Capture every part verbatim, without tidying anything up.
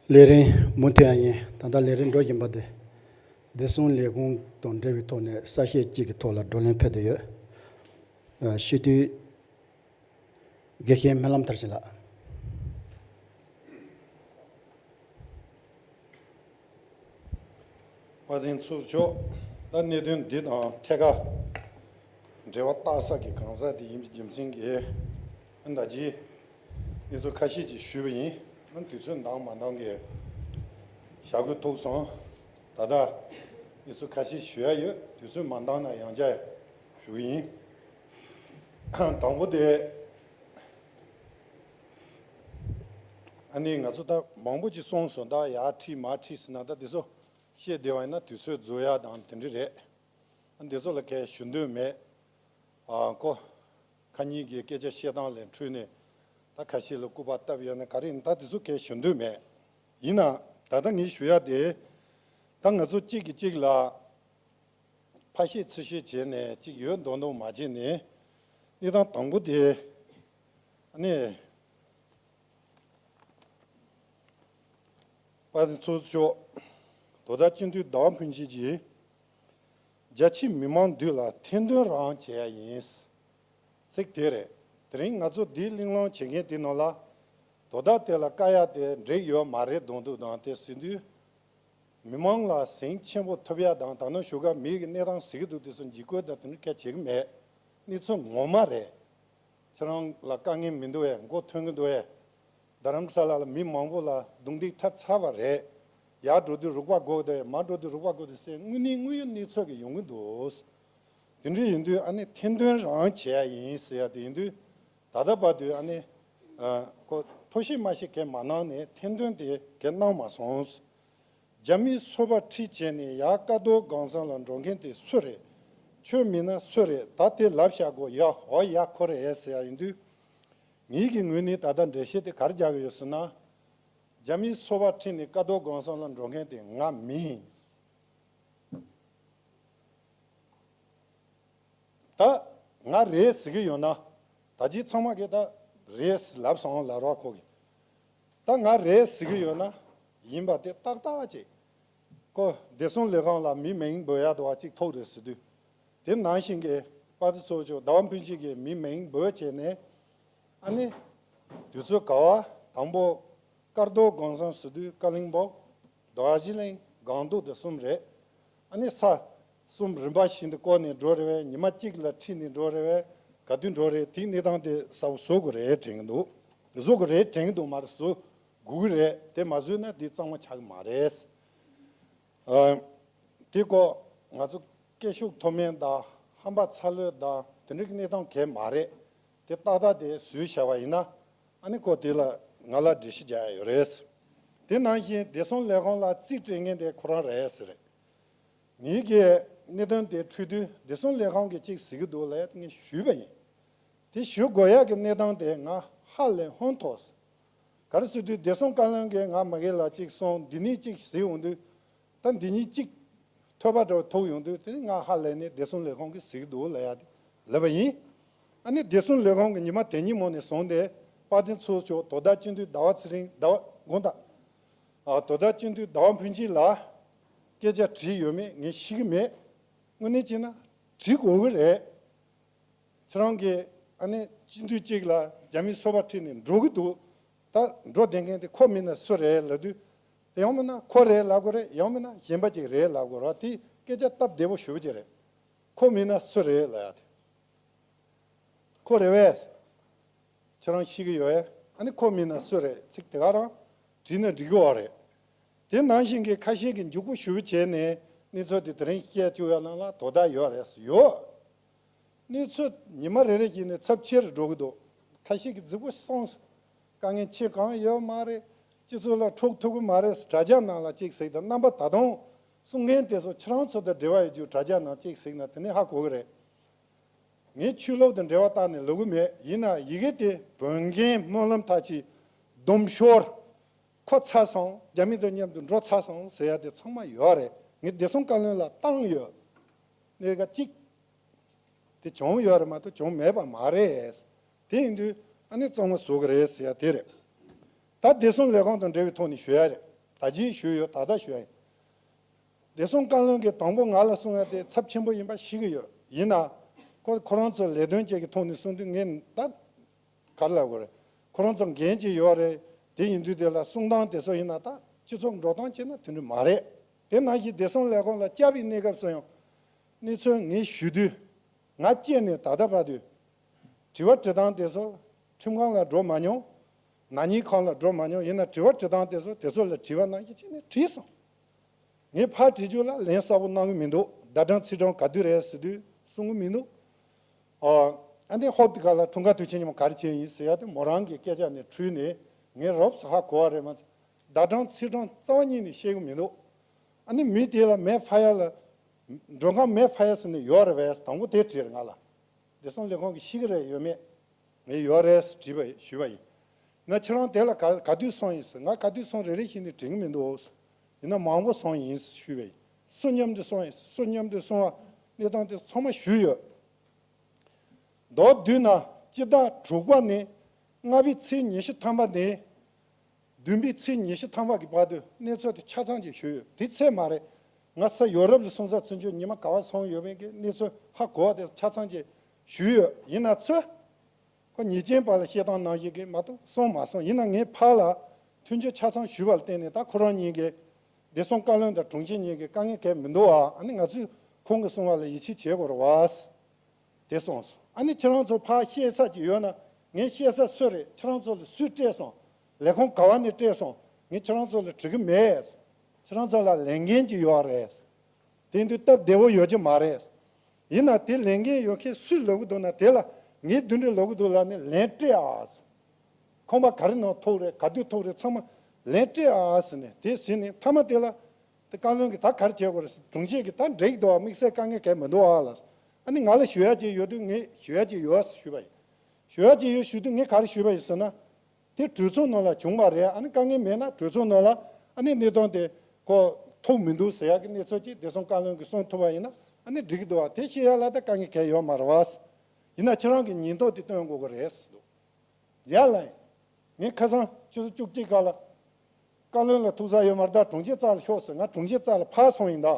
ལས་རིམ་མུ་མཐུད་ཡིན། ད་ལྟ་ལས་རིམ་འགྲོ་བཞིན་པ་དེ། བདེ་སྲུང་ལས་ཁུངས་དང་འབྲེལ་བའི་ཐོག་ནས་གསལ་བཤད་གཅིག་གི་ཐོག་ལ་བགྲོ་གླེང་ཕེབས་བསྡད་ཡོད། ཨ། སྤྱི་འཐུས་དགེ་བཤེས་སྨོན་ལམ་མཐར་ཕྱིན་ལགས། དཔལ་ལྡན་ཚོགས་གཙོ་མཆོག་ད་གནད་དོན་འདི་དང་ཐད་ཀར་འབྲེལ་བ་བཏགས་ས་གི་གང་ཟག་དེ་ཡིན་པའི་རྒྱུ་མཚན་གྱིས། ཨ། ད་ཅི་གནས་ཚུལ་ཁ་ཤས་ཅིག་ཞུས་པ་ཡིན། ཨ། དུས་ཚོད་འདང་མ་འདང་གི་ཞྭ་གོས་ཐུག་སོང་། ད་ལྟ་གནས་ཚུལ་ཁ་ཤས་ཞུ་ཡ་ཡོད། དུས་ཚོད་མ་འདང་ན་ཡང་བསྐྱར་ཞུ་གི་ཡིན། དང་པོ་དེ། ཨ་ནི་ང་ཚོ་ད་མང་པོ་ཅིག་གསུངས་སོང་། ད་ཡར་ཁྲིད་མར་ཁྲིད་ཟེར་ན། ད་དེ་ཚོ་བཤད་བསྡད་པ་ཡིན་ན་དུས་ཚོད་རྫོགས་ཡ་དང་དེ་འདྲ་རེད། ཨ། འདི་ཚོ་ལ་གས་ཞུ་འདོད་མེད། ཨ། ཁོ་ཁ་ཉིན་གྱི་སྐད་ཆ་བཤད་སྟངས་ལས་འཕྲོས་ནས་ད་ཁ་ཤས་ལ་སྐུར་པ་བཏབ་ཡོད་ན་ག་རེ་ཡིན། ད་དེ་ཚོ་གས་ཞུ་འདོད་མེད། ཡིན་ན་ད་ལྟ་ངས་ཞུ་ཡ་དེ། ད་ང་ཚོ་གཅིག་གིས་གཅིག་ལ་ཕར་བཤད་ཚུར་བཤད་བྱས་ནས། གཅིག་ཡོད་མདོག་མདོག་མ་བྱས་ནས། གནས་སྟངས་དང་པོ་དེ། ཨ་ནི་དཔལ་ལྡན་ཚོགས་གཙོ་མཆོག་དོ་བདག་སྤྱི་འཐུས་ཟླ་བ་ཕུན་སྐྱིད་ཀྱིས། རྒྱ་ཆེའི་མི་མང་འདུས་ལ་ཐེར་འདོན་རང་བྱེད་ཡ་ཡིན། ཚིག་དེ་རེད། དེ་རིང་ང་ཚོ་འདི་གླེང་སློང་བྱེད་མཁན་དེ་ནང་ལ། དོ་བདག་དེ་ལ་བཀའ་ཡག་དེ་འགྲིག་ཡོད་མ་རེད་མདོག་མདོག་དང་དེ་ཟེར་དུས། མི་མང་ལ་ཟིང་ཆེན་པོ་ཐོབ་ཡ་དང་། ད་ནང་བཞུགས་སྒར་མི་གི་གནས་སྟངས་ཟེར་གི་འདུག་དེ་ཚོ་འཇིགས་སྐུལ་དང་དེ་འདྲ་ག་བྱེད་གི་མེད། གནས་ཚུལ་ངོ་མ་རེད། ཁྱེད་རང་ལ་དཀའ་ངལ་མི་འདུག་ཨེ། མགོ་ཐོན་གི་འདུག་ཨེ། རྡ་རམ་ས་ལ་ལ་མི་མང་པོ་ལ་རྡུང་རྡེག་ཐེབས་ཚར་བ་རེད། ཡར་འགྲོ་དུས་རོགས་པ་དགོས་འདུག་ཨེ། མར་འགྲོ་དུས་རོགས་པ་དགོས་འདུག་ཟེར། དངོས་གནས་དངོས་ཡོད་གནས་ཚུལ་གྱི་ཡོང་གི་འདུག་དེ་འདྲ་ཡིན་དུས་ཨ་ནི་ཐེར་འདོན་རང་བྱེད་ཡ་ཡིན་ཟེར་ཡ་དེ་ཡིན་དུས། ད་ལྟ་བར་དུ་ཨ་ནི། ཨ། ཁོ་ཐོ་ཤི་མ་ཤི་གས་མ་གནང་ནས་ཐེར་འདོན་དེ་གས་གནང་མ་སོང་། རྒྱ་མིའི་སོ་པ་ཁྲིད་བྱས་ནས་ཡར་ཀ་རྡོར་སྒང་གསུམ་ལ་འགྲོ་མཁན་དེ་སུ་རེད། ཁྱོད་མིན་ན་སུ་རེད། ད་དེ་ལབ་བཞག་གོ། ཡ་ཧོ་ཡ་ཁོ་རེད་ཟེར་ཡ་ཡིན་དུས། ངེད་ཀྱི་ངོས་ནས་ད་ལྟ་འགྲེལ་བཤད་དེ་ག་རེ་རྒྱག་གི་ཡོད་ཟེར་ན། རྒྱ་མིའི་སོ་པ་ཁྲིད་ནས་ཀ་རྡོར་སྒང་གསུམ་ལ་འགྲོ་མཁན་དེ་ང་མིན། ད་ང་རེད་ཟེར་གི་ཡོད་ན། ད་ཅི་ཚང་མ་གིས་ད་རེད་ལབ་སོང་ལབ་རོགས་ཁོ་གིས། ད་ང་རེད་ཟེར་གི་ཡོད་ན། ཡིན་པ་དེ་ཏག་ཏག་ཅིག་ཁོ་བདེ་སྲུང་ལས་ཁང་ལ་མི་མིང་འབོད་ཡ་དོ་བ་ཅིག་ཐུག་རེད་ཟེར་དུས། དེ་ནང་བཞིན་གྱི་དཔལ་ལྡན་ཚོགས་གཙོ་ཟླ་བ་ཕུན་སྐྱིད་ཀྱིས་མི་མིང་འབོད་བྱས་ནས། ཨ་ནི་དུས་ཚོད་ག་བ། དང་པོ་ཀ་རྡོར་སྒང་གསུམ་ཟེར་དུས་ཀ་ལིང་པོང་། རྡོ་རྗེ་གླིང་། སྒང་ཏོག་དེ་གསུམ་རེད། ཨ་ནི་ས་གསུམ་རིམ་པ་བཞིན་དུ་བསྐོར་ནས་འགྲོ་རེད་པས། ཉི་མ་གཅིག་ལ་ཁྲིད་ནས་འགྲོ་རེད་པས། ག་དུས་འགྲོ་རེད། དེའི་གནས་སྟངས་དེ་གསལ་པོ་བཟོ་དགོས་རེད་དྲན་གྱི་འདུག་བཟོ་དགོས་རེད་དྲན་གྱི་འདུག་མ་རེད། བཟོ་དགོས་ཀྱི་རེད། དེ་མ་བཟོས་ན་དེ་གཙང་མ་ཆགས་ཀྱི་མ་རེད། ཨ། དེ་ཀོ་ང་ཚོ་སྐད་ཤུགས་མཐོ་དམན་དང་ཧམ་པ་ཚ་ལོས་དང་དེ་འདྲའི་གནས་སྟངས་གང་ཡང་མ་རེད། དེ་ཏག་ཏག་དེ་བཟོས་བཞག་པ་ཡིན་ན། ཨ་ནི་ཁོ་དེ་ལ་ང་ལ་འགྲེལ་བཤད་རྒྱག་ཡ་ཡོད་རེད། དེ་ནང་བཞིན་བདེ་སྲུང་ལས་ཁང་ལ་རྩིས་སྤྲད་མཁན་དེ་ཁོ་རང་རེད་ཟེར། ངེད་ཀྱིས་གནད་དོན་དེ་འཕྲོས་དུས་བདེ་སྲུང་ལས་ཁང་གིས་གཅིག་ཟེར་གྱི་འདུག་ལབ་ངས་ཞུས་པ་ཡིན། དེ་ཞུ་དགོས་ཡག་གི་གནས་སྟངས་དེ་ང་ཧ་ལས་ཧོན་ཐོག་ག་རེ་ཟེར་དུས་བདེ་སྲུང་བཀའ་བློན་གྱིས་ང་མ་གི་ལ་གཅིག་སོང་། འདི་ནས་གཅིག་ཟེར་ཡོང་དུས། ད་འདི་གཉིས་གཅིག་ཐོས་པ་འདྲ་བོ་ཐུག་ཡོང་དུས། དེ་ནི་ང་ཧ་ལས་ནས་བདེ་སྲུང་ལས་ཁང་གིས་ཟེར་གྱི་འདུག་ལབ་ཡ་དེ་ལབ་པ་ཡིན། ཨ་ནི་བདེ་སྲུང་ལས་ཁང་གིས་ཉི་མ་དེ་ཉིན་མོ་ནས་བཟུང་སྟེ་དཔལ་ལྡན་ཚོགས་གཙོ་མཆོག་དོ་བདག་སྤྱི་འཐུས་ཟླ་བ་ཚེ་རིང་། ཟླ་བ་དགོངས་དག་ཨ། དོ་བདག་སྤྱི་འཐུས་ཟླ་བ་ཕུན་སྐྱིད་ལ་སྐད་ཆ་དྲིས་ཡོད་མེད་ངས་ཤེས་ཀྱི་མེད། དངོས་གནས་བྱས་ན་དྲི་དགོས་ཀྱི་རེད། ཁྱེད་རང་གིས་ཨ་ནི་སྤྱི་འཐུས་གཅིག་ལ་རྒྱ་མིའི་སོ་པ་ཁྲིད་ནས་འགྲོ་གི་འདུག་ད་འགྲོ་བསྡད་མཁན་དེ་ཁོ་མིན་ན་སུ་རེད་ལབ་དུས། དེ་ཡང་མིན་ན་ཁོ་རེད་ལབ་དགོས་རེད། ཡང་མིན་ན་གཞན་པ་ཅིག་རེད་ལབ་དགོས་རེད། དེ་སྐད་ཆ་སྟབས་བདེ་པོ་ཞེ་པོ་ཅིག་རེད། ཁོ་མིན་ན་སུ་རེད་ལབ་ཡ་དེ། ཁོ་རེད་པས། ཁྱེད་རང་ཤེས་ཀྱི་ཡོད་ཨེ། ཨ་ནི་ཁོ་མིན་ན་སུ་རེད། ཚིག་དེ་ག་རང་དྲིས་ན་འགྲིག་གི་བ་རེད། དེ་ནང་བཞིན་གྱི་ཁ་ཤས་ཀྱིས་མགྱོགས་པོ་ཞེ་པོ་བྱས་ནས་གནས་ཚུལ་དེ་དེ་རིང་བཤད་བཅུག་ཡ་ནང་ལ་དོ་བདག་ཡོད་རེད། ཡོད། གནས་ཚུལ་ཉི་མ་རེ་རེ་བཞིན་ནས་ཚབས་ཆེ་རུ་འགྲོ་གི་འདུག་ཁ་ཤས་ཀྱིས་རྫིག་པོ་གསུངས། དཀའ་ངལ་ཆེ་གང་ཡོད་མ་རེད། སྤྱི་ཚོགས་ལ་འཁྲུག་ཐུབ་ཀྱི་མ་རེད། དྲ་རྒྱ་ནང་ལ་གཅིག་ཟིག་དང་། རྣམ་པ་ད་དུང་གསུང་མཁན་དེ་ཚོ་ཁྱེད་རང་ཚོ་དང་འབྲེལ་བ་ཡོད་རྒྱུ་དྲ་རྒྱ་ནང་གཅིག་ཟིག་ན་དེ་ནས་ཧ་གོ་གི་རེད། ངས་ཆོས་ལུགས་དང་འབྲེལ་བ་བཏགས་ནས་ལབ་གི་མེད། ཡིན་ན་ཡི་གེ་དེ་བོན་རྒན་སྨོན་ལམ་མཐར་ཕྱིན་སྡོམ་ཤོར། ཁོ་ཚར་སོང་། རྒྱ་མི་དང་མཉམ་དུ་འགྲོ་ཚར་སོང་ཟེར་ཡ་དེ་ཚང་མ་ཡོད་རེད། ངས་བདེ་སྲུང་བཀའ་བློན་ལ་བཏང་ཡོད། གནད་འགག་གཅིག་དེ་བྱུང་ཡོད་རེད་མ་གཏོགས་བྱུང་མེད་པ་མ་རེད། དེ་ཡིན་དུས་ཨ་ནི་གཙང་མ་བཟོ་གི་རེད་ཟེར་ཡ་དེ་རེད། ད་བདེ་སྲུང་ལས་ཁང་དང་འབྲེལ་བའི་ཐོག་ནས་ཞུ་ཡ་རེད། ད་གིན་ཞུས་ཡོད། ད་ལྟ་ཞུ་ཡ་ཡིན། བདེ་སྲུང་བཀའ་བློན་གྱིས་དང་པོ་ང་ལ་གསུང་ཡ་དེ་ཚབས་ཆེན་པོ་ཡིན་པ་ཤེས་ཀྱི་ཡོད། ཡིན་ན་ཁོ་ཁོ་རང་ཚོ་ལས་དོན་ཅིག་གི་ཐོག་ནས་གསུང་དུས་ངས་ད་ག་རེ་ལབ་དགོས་རེད། ཁོ་རང་ཚོ་འགན་ཅིག་ཡོད་རེད། དེ་ཡིན་དུས་དེ་ལ་གསུང་སྟངས་དེ་ཚོ་ཡིན་ན་ད་སྤྱི་ཚོགས་འགྲོ་སྟངས་བྱས་ན་དེ་འདྲ་མ་རེད། དེ་ནང་བཞིན་བདེ་སྲུང་ལས་ཁུངས་ལ་བཅར་བའི་གནས་སྐབས་སུ་ཡང་གནས་ཚུལ་ངས་ཞུ་དུས། ང་བཅས་ནས་ད་ལྟ་བར་དུ་དྲི་བ་དྲི་སྟངས་དེ་ཚོ་ཁྲིམས་ཁང་ལ་འགྲོ་མ་མྱོང་། ན་ནིང་ཁང་ལ་འགྲོ་མ་མྱོང་། ཡིན་ན་དྲི་བ་དྲི་སྟངས་དེ་ཚོ་དེ་ཚོ་ལ་དྲི་བ་གནང་གི་བྱས་ནས་དྲིས་སོང་། ངས་ཕར་དྲི་རྒྱུ་ལ་ལན་གསལ་པོ་གནང་གི་མི་འདུག་ཟླ་གྲངས་ཚེས་གྲངས་ག་དུས་རེད་ཟེར་དུས་གསུང་གི་མི་འདུག་ཨ་ཨ་ནི་ཧོབ་དེ་ག་ལ་འཁྲུངས་སྐར་དུས་ཆེན་ཉིན་མོ་ག་རེ་བྱས་ཡིན་ཟེར་ཡ་དེ་མོ་རང་གི་སྐད་ཆ་ནས་འཁྲུལ་ནས་ངས་རོབ་ཙམ་ཧ་གོ་བ་རེད་མ་ཚད། ཟླ་གྲངས་ཚེས་གྲངས་རྩ་བ་ཉིད་ནས་ཤེས་གི་མི་འདུག་ཨ་ནི་མི་དེ་ལ་མེ་ཕ་ཡ་ལ་མགྲོན་ཁང་མེ་ཕ་ཡ་ཟེར་ནས་ཡོད་རེད་པས། དང་པོ་དེ་དྲིས་རེད་ང་ལ། བདེ་སྲུང་ལས་ཁུངས་ཀྱིས་ཤེས་ཀྱི་རེད་ཡོད་མེད། ངས་ཡོད་རེད་ཟེར་དྲིས་པ་ཞུས་པ་ཡིན། ན་ཁྱེད་རང་དེ་ལ་ག་ག་དུས་སོང་ཡིན་ཟེར། ང་ག་དུས་སོང་རེ་རེ་བཞིན་ནས་དྲན་གྱི་མི་འདུག་ཡིན་ན་མང་པོ་སོང་ཡིན་ཞུས་པ་ཡིན། སུ་མཉམ་དུ་སོང་ཡིན་ཟེར། སུ་མཉམ་དུ་སོང་བ་གནས་སྟངས་དེ་ཚང་མ་ཞུས་ཡོད། མདོར་བསྡུས་ན་སྤྱི་ཟླ་དྲུག་པ་ནས་ལྔ་པའི་ཚེས་ཉི་ཤུ་ཐམ་པ་ནས་བདུན་པའི་ཚེས་ཉི་ཤུ་ཐམ་པ་གི་བར་དུ་གནས་ཚུལ་དེ་ཆ་ཚང་ཅིག་ཞུས་ཡོད། དེ་ཚད་མ་རེད། ང་ས་ཡོ་རོབ་ལ་སོང་ས་ཚུན་ཆད་ཉི་མ་ག་བ་སོང་ཡོད་མེད་ཀྱི་གནས་ཚུལ་ཧ་གོ་བ་དེ་ཆ་ཚང་ཅིག་ཞུས་ཡོད། ཡིན་ན་ཚོད། ཁོ་ཉེས་ཅན་པ་ལ་བཤད་སྟངས་ནང་བཞིན་གྱི་མ་གཏོགས་སོང་མ་སོང་། ཡིན་ན་ངས་ཕར་ལ་མཐུན་འགྱུར་ཆ་ཚང་ཞུས་པ་ལ་བརྟེན་ནས་ད་ཁོ་རང་གཉིས་ཀྱིས་བདེ་སྲུང་བཀའ་བློན་དང་དྲུང་ཆེ་གཉིས་ཀྱིས་དཀའ་ངལ་གང་ཡང་མི་འདུག་ཨ། ཨ་ནི་ང་ཚོས་ཁོང་གིས་གསུང་བ་ལ་ཡིད་ཆེས་བྱེད་དགོས་རེད་བ། དེ་གསུངས་སོང་། ཨ་ནི་ཁྱེད་རང་ཚོ་ཕར་བཤད་ས་ཅིག་ཡོད་ན་ངས་བཤད་ས་སུ་རེད། ཁྱེད་རང་ཚོ་ལ་སུས་སྤྲད་སོང་། ལས་ཁུངས་ག་བ་ནས་སྤྲད་སོང་། ངས་ཁྱེད་རང་ཚོ་ལ་དྲི་གི་མེད། ཁྱེད་རང་ཚོ་ལ་ལས་འགན་ཅིག་ཡོད་རེད། དེ་དུས་སྟབས་བདེ་བོ་ཡོད་ཀྱི་མ་རེད། ཡིན་ན་དེ་ལས་འགན་ཡོད་མཁན་སུས་ལབ་གི་འདུག་ན་དེ་ལ་ངས་དེ་འདྲ་ལབ་གི་འདུག་ལབ་ནས་ལན་སྤྲད་ཨ། ཁང་པ་ག་རེ་ནང་ཐོག་རེད། ག་དུས་ཐོག་རེད། ཚང་མ་ལན་སྤྲད་ཨ་ཟེར་ནས་དེ་ཟེར་ནས་མཐའ་མ་དེ་ལ་དེ་བཀའ་བློན་གྱིས་ད་ག་རེ་བྱེད་དགོས་རེད་ཟེར། དྲུང་ཆེ་གིས་ད་འགྲིག་འདུག་ཨ། དམིགས་བསལ་དཀའ་ངལ་གང་ཡང་མི་འདུག་ཨ་ལབ། ཨ་ནི་ང་ལ་ཞུ་ཡ་ཅིག་ཡོད་དུས་ངས་ཞུ་ཡ་ཅིག་ཡོད་ཞུས་པ་ཡིན། ཞུ་ཡ་ཅིག་ཡོད་ཞུ་དུས་ངས་ག་རེ་ཞུས་པ་ཡིན་ཟེར་ན། དེ་གྲོས་ཚོགས་ནང་ལ་བྱུང་བ་རེད། ཨ་ནི་དཀའ་ངལ་མེད་ན་གྲོས་ཚོགས་ནང་ལ་ཨ་ནི་གནས་སྟངས་དེ་ཁོ་ཐུག་མི་འདུག་ཟེར་ཡག་གི་གནས་ཚུལ་ཅིག་བདེ་སྲུང་བཀའ་བློན་གྱིས་གསུང་ཐུབ་པ་ཡིན་ན་ཨ་ནི་འགྲིག་གི་འདུག་བ། དེ་བཤད་ཡག་ལ་ད་དཀའ་ངལ་གང་ཡང་ཡོད་མ་རེད་བ། ཡིན་ན་ཁྱེད་རང་གི་ཉེན་རྟོག་དེ་སྟོན་དགོས་ཀྱི་རེད་ཟེར་འདུག་ཡ་ལ་ཡིན། ངས་ཁ་སང་ཆུ་ཚོད་བཅུ་གཅིག་སྐབས་ལ་བཀའ་བློན་ལ་ཐུག་ས་ཡོད་མ་རེད། ད་དྲུང་ཆེ་རྩ་ལ་ཤོག་ཟེར། ང་དྲུང་ཆེ་རྩ་ལ་ཕར་སོང་ཡིན་ད།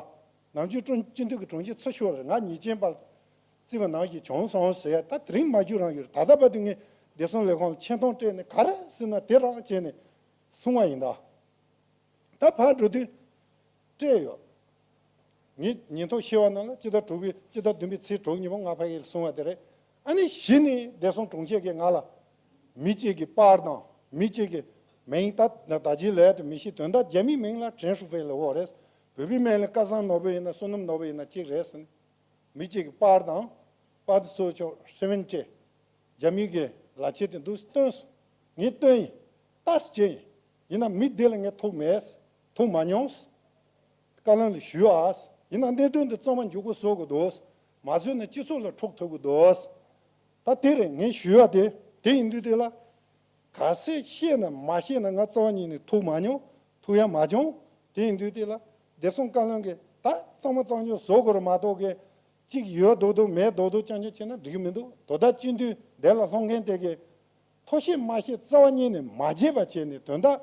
ནམ་རྒྱུན་ཀྲུང་སྤྱི་འཐུས་ཀྱི་དྲུང་ཆེ་ཚུར་ཤོག་རེད། ང་ཉེས་ཅན་པ་ལ་བརྩིས་པ་ནང་བཞིན་བྱུང་སོང་ཟེར་ཡ་ད་དེ་རིང་མ་བརྒྱུད་རང་ཡོད་རེད། ད་ལྟ་བར་དུ་ངས་བདེ་སྲུང་ལས་ཁུངས་ལ་ཆེ་མཐོང་སྤྲད་ནས་ག་རེ་ཟེར་ན་དེ་རང་བྱས་ནས་གསུང་བ་ཡིན་ད། ད་ཕར་འགྲོ་དུས་སྤྲད་ཡོད། ངས་ཉིན་ཐོ་ཤེས་པ་ནང་ལ་སྤྱི་ཟླ་དྲུག་པའི་སྤྱི་ཟླ་བདུན་པའི་ཚེས་དྲུག་ཉིན་མོ་ང་ཕ་གིར་སོང་བ་དེ་རེད། ཨ་ནི་གཞི་ནས་བདེ་སྲུང་དྲུང་ཆེ་གིས་ང་ལ་མི་གཅིག་གི་པར་དང་མི་གཅིག་གི་མིང་ད་ད་ད་ཅི་ལས་དུ་མི་ཤེས། དོན་དག་རྒྱ་མིའི་མིང་ལ་ཀྲེང་ཧྲུའུ་ཧྥེ་ལབ་ཀྱི་ཡོད་རེད། བོད་པའི་མིང་ལ་སྐལ་བཟང་ནོར་བུ་ཡིན་ན་བསོད་ནམས་ནོར་བུ་ཡིན་ན་གཅིག་རེད་ཟེར་ནས། མི་གཅིག་གི་པར་དང་། པར་དེ་ཚོ་ཆོག་སེ་ཝེན་ཊི། རྒྱ་མིའི་གི་ལག་ཁྱེར་དེ་འདུག་སྟོན་སོང་། ངས་སྟོན་ཡིན། ལྟ་ཟེར་བྱས་ཡིན། ཡིན་ན་མི་དེ་ལ་ངས་ཐུག་མེད། ཐུག་མ་མྱོང་། བཀའ་བློན་ལ་ཞུས་ཨ། ཡིན་ན་གནད་དོན་འདི་གཙང་མ་མཇུག་གུ་བཟོ་དགོས་འདུག་མ་བཟོས་ན་སྤྱི་ཚོགས་ལ་འཁྲུག་ཐུབ་ཀྱི་འདུག་ད་དེ་རེད་ངས་ཞུས་པ་དེ། དེ་ཡིན་དུས་དེ་ལ། གལ་སྲིད་ཤེས་ན་མ་ཤེས་ན་ང་རྩ་བ་ཉིད་ནས་ཐུག་མ་མྱོང་། ཐུག་ཡ་མ་བྱུང་། དེ་ཡིན་དུས་དེ་ལ་བདེ་སྲུང་བཀའ་བློན་གྱིས་ད་གཙང་མ་གཙང་རྐྱང་བཟོ་དགོས་རེད་མ་གཏོགས་གི་གཅིག་ཡོད་མདོག་མདོག་མེད་མདོག་མདོག་རྐྱང་རྐྱང་བྱས་ན་འགྲིག་གི་མི་འདུག་དོ་བདག་སྤྱི་འཐུས་འདི་ལ་སློང་མཁན་དེ་གིས་ཐོག་ཤེས་མ་ཤེས་རྩ་བ་ཉིད་ནས་མ་བརྗེད་པ་བྱས་ནས། དོན་དག་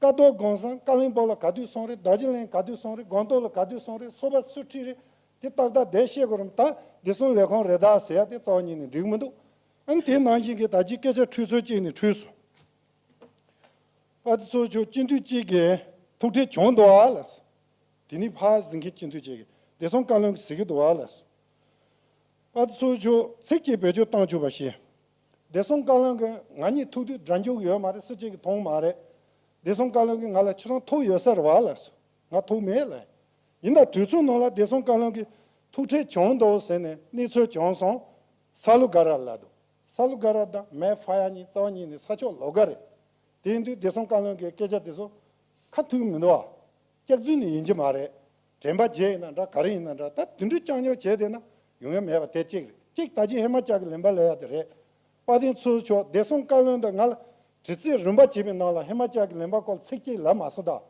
ཀ་རྡོར་སྒང་སང་ཀ་ལིང་པོ་ལ་ག་དུས་སོང་རེད། རྡོ་རྗེ་གླིང་ག་དུས་སོང་རེད། སྒང་ཏོག་ལ་ག་དུས་སོང་རེད། སོ་པ་སུ་ཁྲིད་རེད། དེ་ཏག་ཏག་བསྡད་ཤེས་དགོས་རེད། ད་བདེ་སྲུང་ལས་ཁུངས་རེད་ད་ཟེར་ཡ་དེ་རྩ་བ་ཉིད་ནས་འགྲིག་གི་མི་འདུག་ཨ་ནི་དེ་ནང་བཞིན་གྱི་ད་ཅི་སྐད་ཆ་འཁྲུལ་ཚོད་ཅིག་ནས་འཁྲུལ་སོང་། པ་དེ་ཚོ་ཆོ་སྤྱི་འཐུས་གཅིག་གིས་ཐུག་འཕྲད་བྱུང་འདུག་ཨ་ལ། དེ་ནི་ཕར་གཟིགས་མཁན་སྤྱི་འཐུས་གཅིག་གིས་བདེ་སྲུང་བཀའ་བློན་གྱིས་གཟིགས་ཀྱི་འདུག་ཨ་ལ། པ་དེ་ཚོ་ཆོ་ཚིག་གཅིག་བེད་སྤྱོད་བཏང་བཅུག་པ་ཞིག་བདེ་སྲུང་བཀའ་བློན་གྱིས་ང་གཉིས་ཐུག་དུས་འདྲ་འཇུག་ཡོད་མ་རེད། སུ་གཅིག་གིས་མཐོང་མ་རེད། བདེ་སྲུང་བཀའ་བློན་གྱིས་ང་ལ་ཁྱེད་རང་ཐུག་ཡོད་ས་རེད་བ་ལ། ང་ཐུག་མེད་ལ། ཡིན་ད་གྲོས་ཚོགས་ནང་ལ་བདེ་སྲུང་བཀའ་བློན་གྱིས་ཐུག་འཕྲད་བྱུང་འདུག་ཟེར་ནས་གནས་ཚུལ་བྱུང་སོང་། ས་ལུ་ག་ར་ལ་འདུག་ས་ལུ་ག་ར་དང་མེ་ཕ་ཡ་གཉིས་རྩ་བ་ཉིད་ནས་ས་ཕྱོགས་ལོགས་ཀ་རེད། དེ་ཡིན་དུས་བདེ་སྲུང་བཀའ་བློན་གྱི་སྐད་ཆ་དེ་ཚོ་ཁ་ཐུག་མི་འདུག་ཨ། སྐྱག་རྫུན་ནི་ཡིན་གྱི་མ་རེད། དྲན་པ་བརྗེད་ཡིན་ན་འདྲ་ག་རེ་ཡིན་ན་འདྲ། ད་དེ་འདྲའི་རྐྱང་རྐྱང་བྱས་བསྡད་ན་ཡོང་ཡ་མེད་པ་དེ་གཅིག་རེད། གཅིག་ད་ཅི་ཧེ་མ་ཅག་གི་ལན་པ་ལས་ཡ་དེ་རེད། དཔལ་ལྡན་ཚོགས་ཆོག་བདེ་སྲུང་བཀའ་བློན་དང་ང་ལ་དྲི་རྩད་རིམ་པ་བྱས་པའི་ནང་ལ་ཧེ་མ་ཅག་གི་ལན་པ་སྐོར་ཚིག་གཅིག་ལབ་མ་སོང་ད།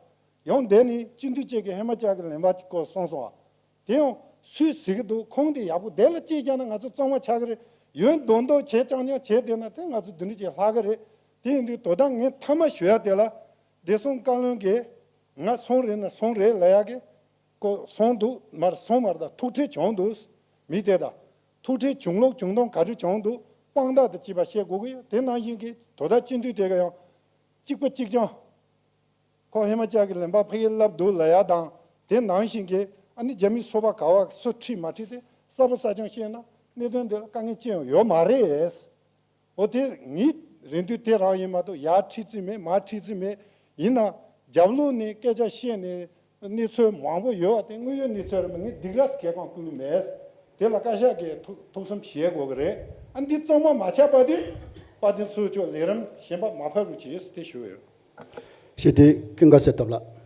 ཡང་འདས་ནས་སྤྱི་འཐུས་གཅིག་གིས་ཧེ་མ་ཅག་གི་ལན་པ་སྐོར་གསུངས་སོང་བ། དེ་ཡང་སུས་གཟིགས་ཀྱི་འདུག་ཁོང་དེ་ཡག་པོ་དེ་ལ་ཅིག་ཀྱང་ན་ང་ཚོ་གཙང་མ་ཆགས་ཀྱི་རེད། ཡོན་རྡོག་རྡོག་བྱས་རྐྱང་རྐྱང་བྱས་བསྡད་ན་དེ་ང་ཚོ་འདི་འདྲ་ཅིག་ལྷག་གི་རེད། དེ་ཡིན་དུས་དོ་བདག་ངས་མཐའ་མ་ཞུ་ཡ་དེ་ལ་བདེ་སྲུང་བཀའ་བློན་གྱིས་ ང་སོང་རེད་ན་སོང་རེད་ལབ་ཡག་གི་ཀོ་སོང་འདུག་མར་སོང་མར་དང་ཐུག་འཕྲད་བྱུང་འདུག་མི་དེ་དང་ཐུག་འཕྲད་བྱུང་ལུགས་བྱུང་སྟངས་ག་རེ་བྱུང་འདུག་དཔང་རྟགས་དང་བཅས་པ་བཤད་དགོས་ཀྱི་ཡོད། དེ་ནང་བཞིན་གྱི་དོ་བདག་སྤྱི་འཐུས་དེ་ག་ཡང་གཅིག་པ་གཅིག་རྐྱང་། ཁོ་ཧི་མ་ཅལ་གྱི་ལན་པ་ཕ་གིར་བསླབ་འདུག་ལབ་ཡག་དང་དེ་ནང་བཞིན་གྱི་ཨ་ནི་རྒྱ་མི་སོ་པ་ག་བ་སུ་ཁྲིད་མ་ཁྲིད་དེ་གསལ་པོ་གསལ་རྐྱང་བཤད་ན་གནད་དོན་འདི་ལ་དཀའ་ངལ་ཅི་ཡང་ཡོད་མ་རེད། འོ་དེ་ངའི་རེ་འདུན་དེ་རང་ཡིན་མ་གཏོགས་ཡར་ཁྲིད་རྩིས་མེད་མར་ཁྲིད་རྩིས་མེད། ཡིན་ན་རྒྱབ་ལོགས་ནས་སྐད་ཆ་བཤད་ནས་གནས་ཚུལ་མང་པོ་ཡོད་པ་དེ་དངོས་ཡོད་གནས་ཚུལ་རེད་མ། ངས་སྡིགས་ར་གལ་འགངས་བསྐུལ་མེད། དེ་ལ་བཀའ་ཤག་གིས་ཐུགས་ཐུགས་བསམ་བཞེས་དགོས་ཀྱི་རེད། ཨ་འདི་གཙང་མ་མ་ཆགས་པ་དེ་དཔལ་ལྡན་ཚོགས་གཙོ་ལས་རིམ་གཞན་པ་མ་ཕེབས་རོགས་གྱིས་དེ་ཞུ་ཡོད། ཞེས་དེ་ཀུན་དགའ་གསལ་ཐོབ་ལགས།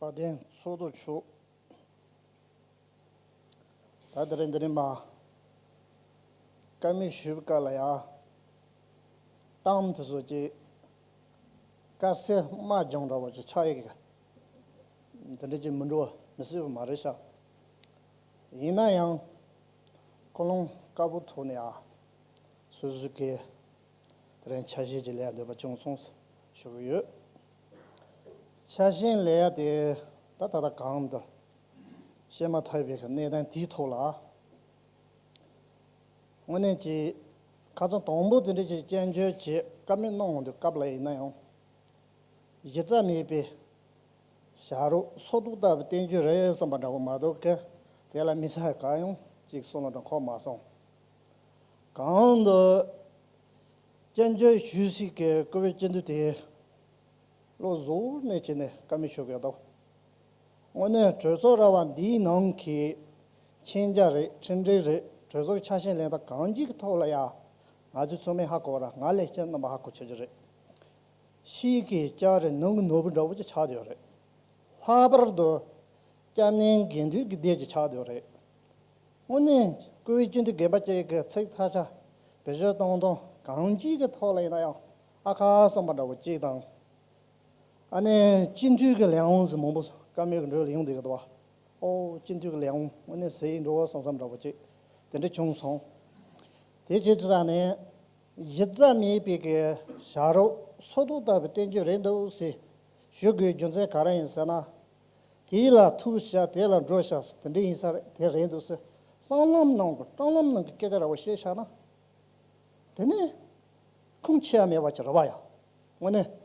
དཔལ་ལྡན་ཚོགས་གཙོ་མཆོག་ད་དེ་རིང་འདི་རིང་མ་བཀའ་མོལ་ཞུས་པའི་སྐབས་ལ་ཡ་གཏམ་དེ་ཚོ་ཅིག་དཀའ་སེལ་དམག་སྦྱོང་འདྲ་བོ་ཅིག་ཆགས་ཡོད་གི། འདི་འདྲ་ཅིག་མི་འགྲོ་བ་མི་སྲིད་པ་མ་རེད་ཤག་ཡིན་ན་ཡང་ཀུན་སློང་དཀར་པོ་ཐོག་ནས་ཨ་སོ་སོ་གི་དེ་རིང་ཆ་ཤས་ཅིག་ལེན་འདོད་པ་བྱུང་སོང་ཞུ་གི་ཡོད། ཆ་ཤས་ལེན་ཡ་དེ་ད་ད་ལྟ་གང་ལྟར་བཤད་མ་ཐག་པའི་གནས་སྟངས་དེའི་ཐོག་ལ་དངོས་གནས་ཀྱི་ཁ་སང་དང་པོ་དེ་འདྲ་ཅིག་སྐྱོན་བརྗོད་བྱེད་བཀའ་མོལ་གནང་འོང་དུས་སྐབས་ལ་ཡིན་ན་ཡང་གཞི་རྩ་མེད་པའི་བྱ་རོག་སོ་ཏོག་ལྟ་བུའི་བསྟན་བཅོས་རེད་བསམ་པ་འདྲ་བོ་མ་གཏོགས་ཀི་དེ་ལ་མི་ཚེ་གང་ཡང་ཅིག་བསམ་བློ་འདྲ་འཁོར་མ་སོང་། གང་དུ་སྐྱོན་བརྗོད་ཞུས་སྲིད་ཀྱི་བཀུར་འོས་སྤྱི་འཐུས་དེ་བློ་གཟུར་གནས་བྱས་ནས་བཀའ་མོལ་ཞུ་དགོས་འདུག་དངོས་གནས་གྲོས་ཚོགས་ར་བ་འདིའི་ནང་གི་མཁྱེན་རྒྱ་རེད། ཁྲིམས་སྒྲིག་རེད། གྲོས་ཚོགས་ཆ་ཤས་ལེན་སྟངས་གང་ཅིའི་ཐོག་ལ་ཡ་ང་ཚོས་ཚང་མས་ཧ་གོ་བ་ར་ང་ལས་ཀྱང་རྣམ་པ་ཧ་གོ་ཆོག་གི་རེད། ཕྱིའི་གི་ལྕགས་རི་ནང་གི་ནོར་བུ་འདྲ་བོ་ཅིག་ཆགས་བསྡད་ཡོད་རེད། ལྷག་པར་དུ་སྐྱབས་གནས་དགེ་འདུན་གྱི་སྡེ་ཅིག་ཆགས་བསྡད་ཡོད་རེད། དངོས་གནས་བཀུར་འོས་སྤྱི་འཐུས་རྒན་པ་ཅིག་གི་ཚིག་ཐ་ཆ་བེད་སྤྱོད་གཏོང་སྟངས་གང་ཅིའི་གི་ཐོག་ལ་ཡིན་ན་ཡང་ཨ་ཁ་བསམ་པ་འདྲ་བོ་ཅིག་དང་། ཨ་ནི་སྤྱི་འཐུས་ཀྱི་ལས་དབང་ཟེར་མང་པོ་བཀའ་མོལ་གྱི་འགྲོས་ལ་ཡོང་བསྡད་ཀྱི་འདུག་བ། ཨོ་སྤྱི་འཐུས་ཀྱི་ལས་དབང་དངོས་གནས་ཟེར་ཡིན་འགྲོ་བསམ་བསམ་འདྲ་བོ་ཅིག་དེ་འདྲ་བྱུང་སོང་། དེ་བྱེད་དུས་ད་ནས་གཞི་རྩ་མེད་པའི་གི་བྱ་རོག་སོ་ཏོག་ལྟ་བུའི་བསྟན་བཅོས་རེད་འདུག་ཟེར་ཞུ་དགོས་རྒྱུ་མཚན་ག་རེ་ཡིན་ཟེར་ན། དེ་ལ་ཐུག་བྱ་དེ་ལ་འགྲོ་བྱ་དེ་འདྲ་ཡིན་ས་རེད་དེ་རེད་འདུག་ཟེར་སྲང་ལམ་ནང་གི་སྲང་ལམ་ནང་གི་སྐད་ཆ་འདྲ་བོ་བཤད་བཞག་ན། དེ་ནས་ཁུངས་ཆེ་ཡ་མེད་པ་ཅིག་རེད་བ་ཡ། དངོས་གནས།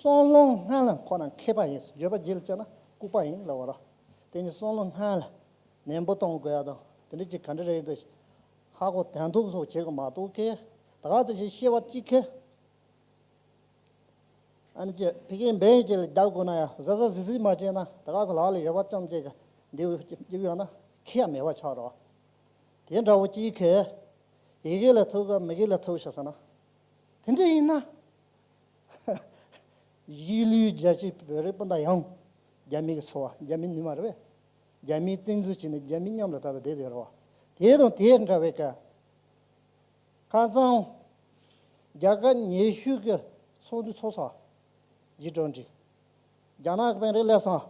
སྲང་ལམ་སྔ་ལ་ཁོ་ན་མཁས་པ་ཡིན། བརྗོད་པ་རྗེས་ལ་བྱས་ན་ལྐུགས་པ་ཡིན་ལབ་པ་ར། དེ་ནི་སྲང་ལམ་སྔ་ལ་ནན་པོ་གཏོང་དགོས་ཡ་དང་དེ་འདྲ་ཅིག་ག་འདྲ་རེད་འདུག་ཧ་གོ་དན་ཐོག་སོགས་བྱེད་དགོས་མ་གཏོགས་ཁེ་ད་ག་ཚོད་ཅིག་ཤེས་པ་གཅིག་ཁེ། ཨ་ནི་ཅེ་ཕི་ཀའི་འབེན་ཅེ་ལ་རྒྱག་དགོས་ན་ཡ་ཟ་ཟ་ཟི་ཟི་མ་བྱས་ན་ད་ག་ཚོད་ལག་ལ་ཡོད་པ་ཙམ་ཅིག་གི་འདི་བུ་ཅིག་ཡོད་ན་ཁེ་ཡ་མེད་པ་ཆགས་རོགས། དེ་འདྲ་བོ་གཅིག་གིས་ཡི་གེ་ལ་ཐུག་ག་མི་གེ་ལ་ཐུག་ཤག་ཟེར་ན། དེ་འདྲ་ཡིན་ན། གཞིས་ལུས་རྒྱ་ཆེ་བོད་རིགས་སྤུན་ཟླ་ཡང་རྒྱ་མི་གི་ཚོ་བ་རྒྱ་མི་ནུས་མ་རེད་པས། རྒྱ་མིའི་བཙན་འཛུལ་བྱས་ནས་རྒྱ་མི་མཉམ་ལ་ད་ལྟ་བསྡད་ཡོད་རེད་བ། དེ་དང་དེ་འདྲ་བའི་ཀ་ཁ་སང་རྒྱ་གར་ཉེ་ཤོས་ཀྱི་ཚོགས་འདུ་ཚོགས་ས་ཇི་ཀྲོན་ཀྲི། རྒྱ་ནག་གི་དཔོན་རིགས་སླེབས་སོང་།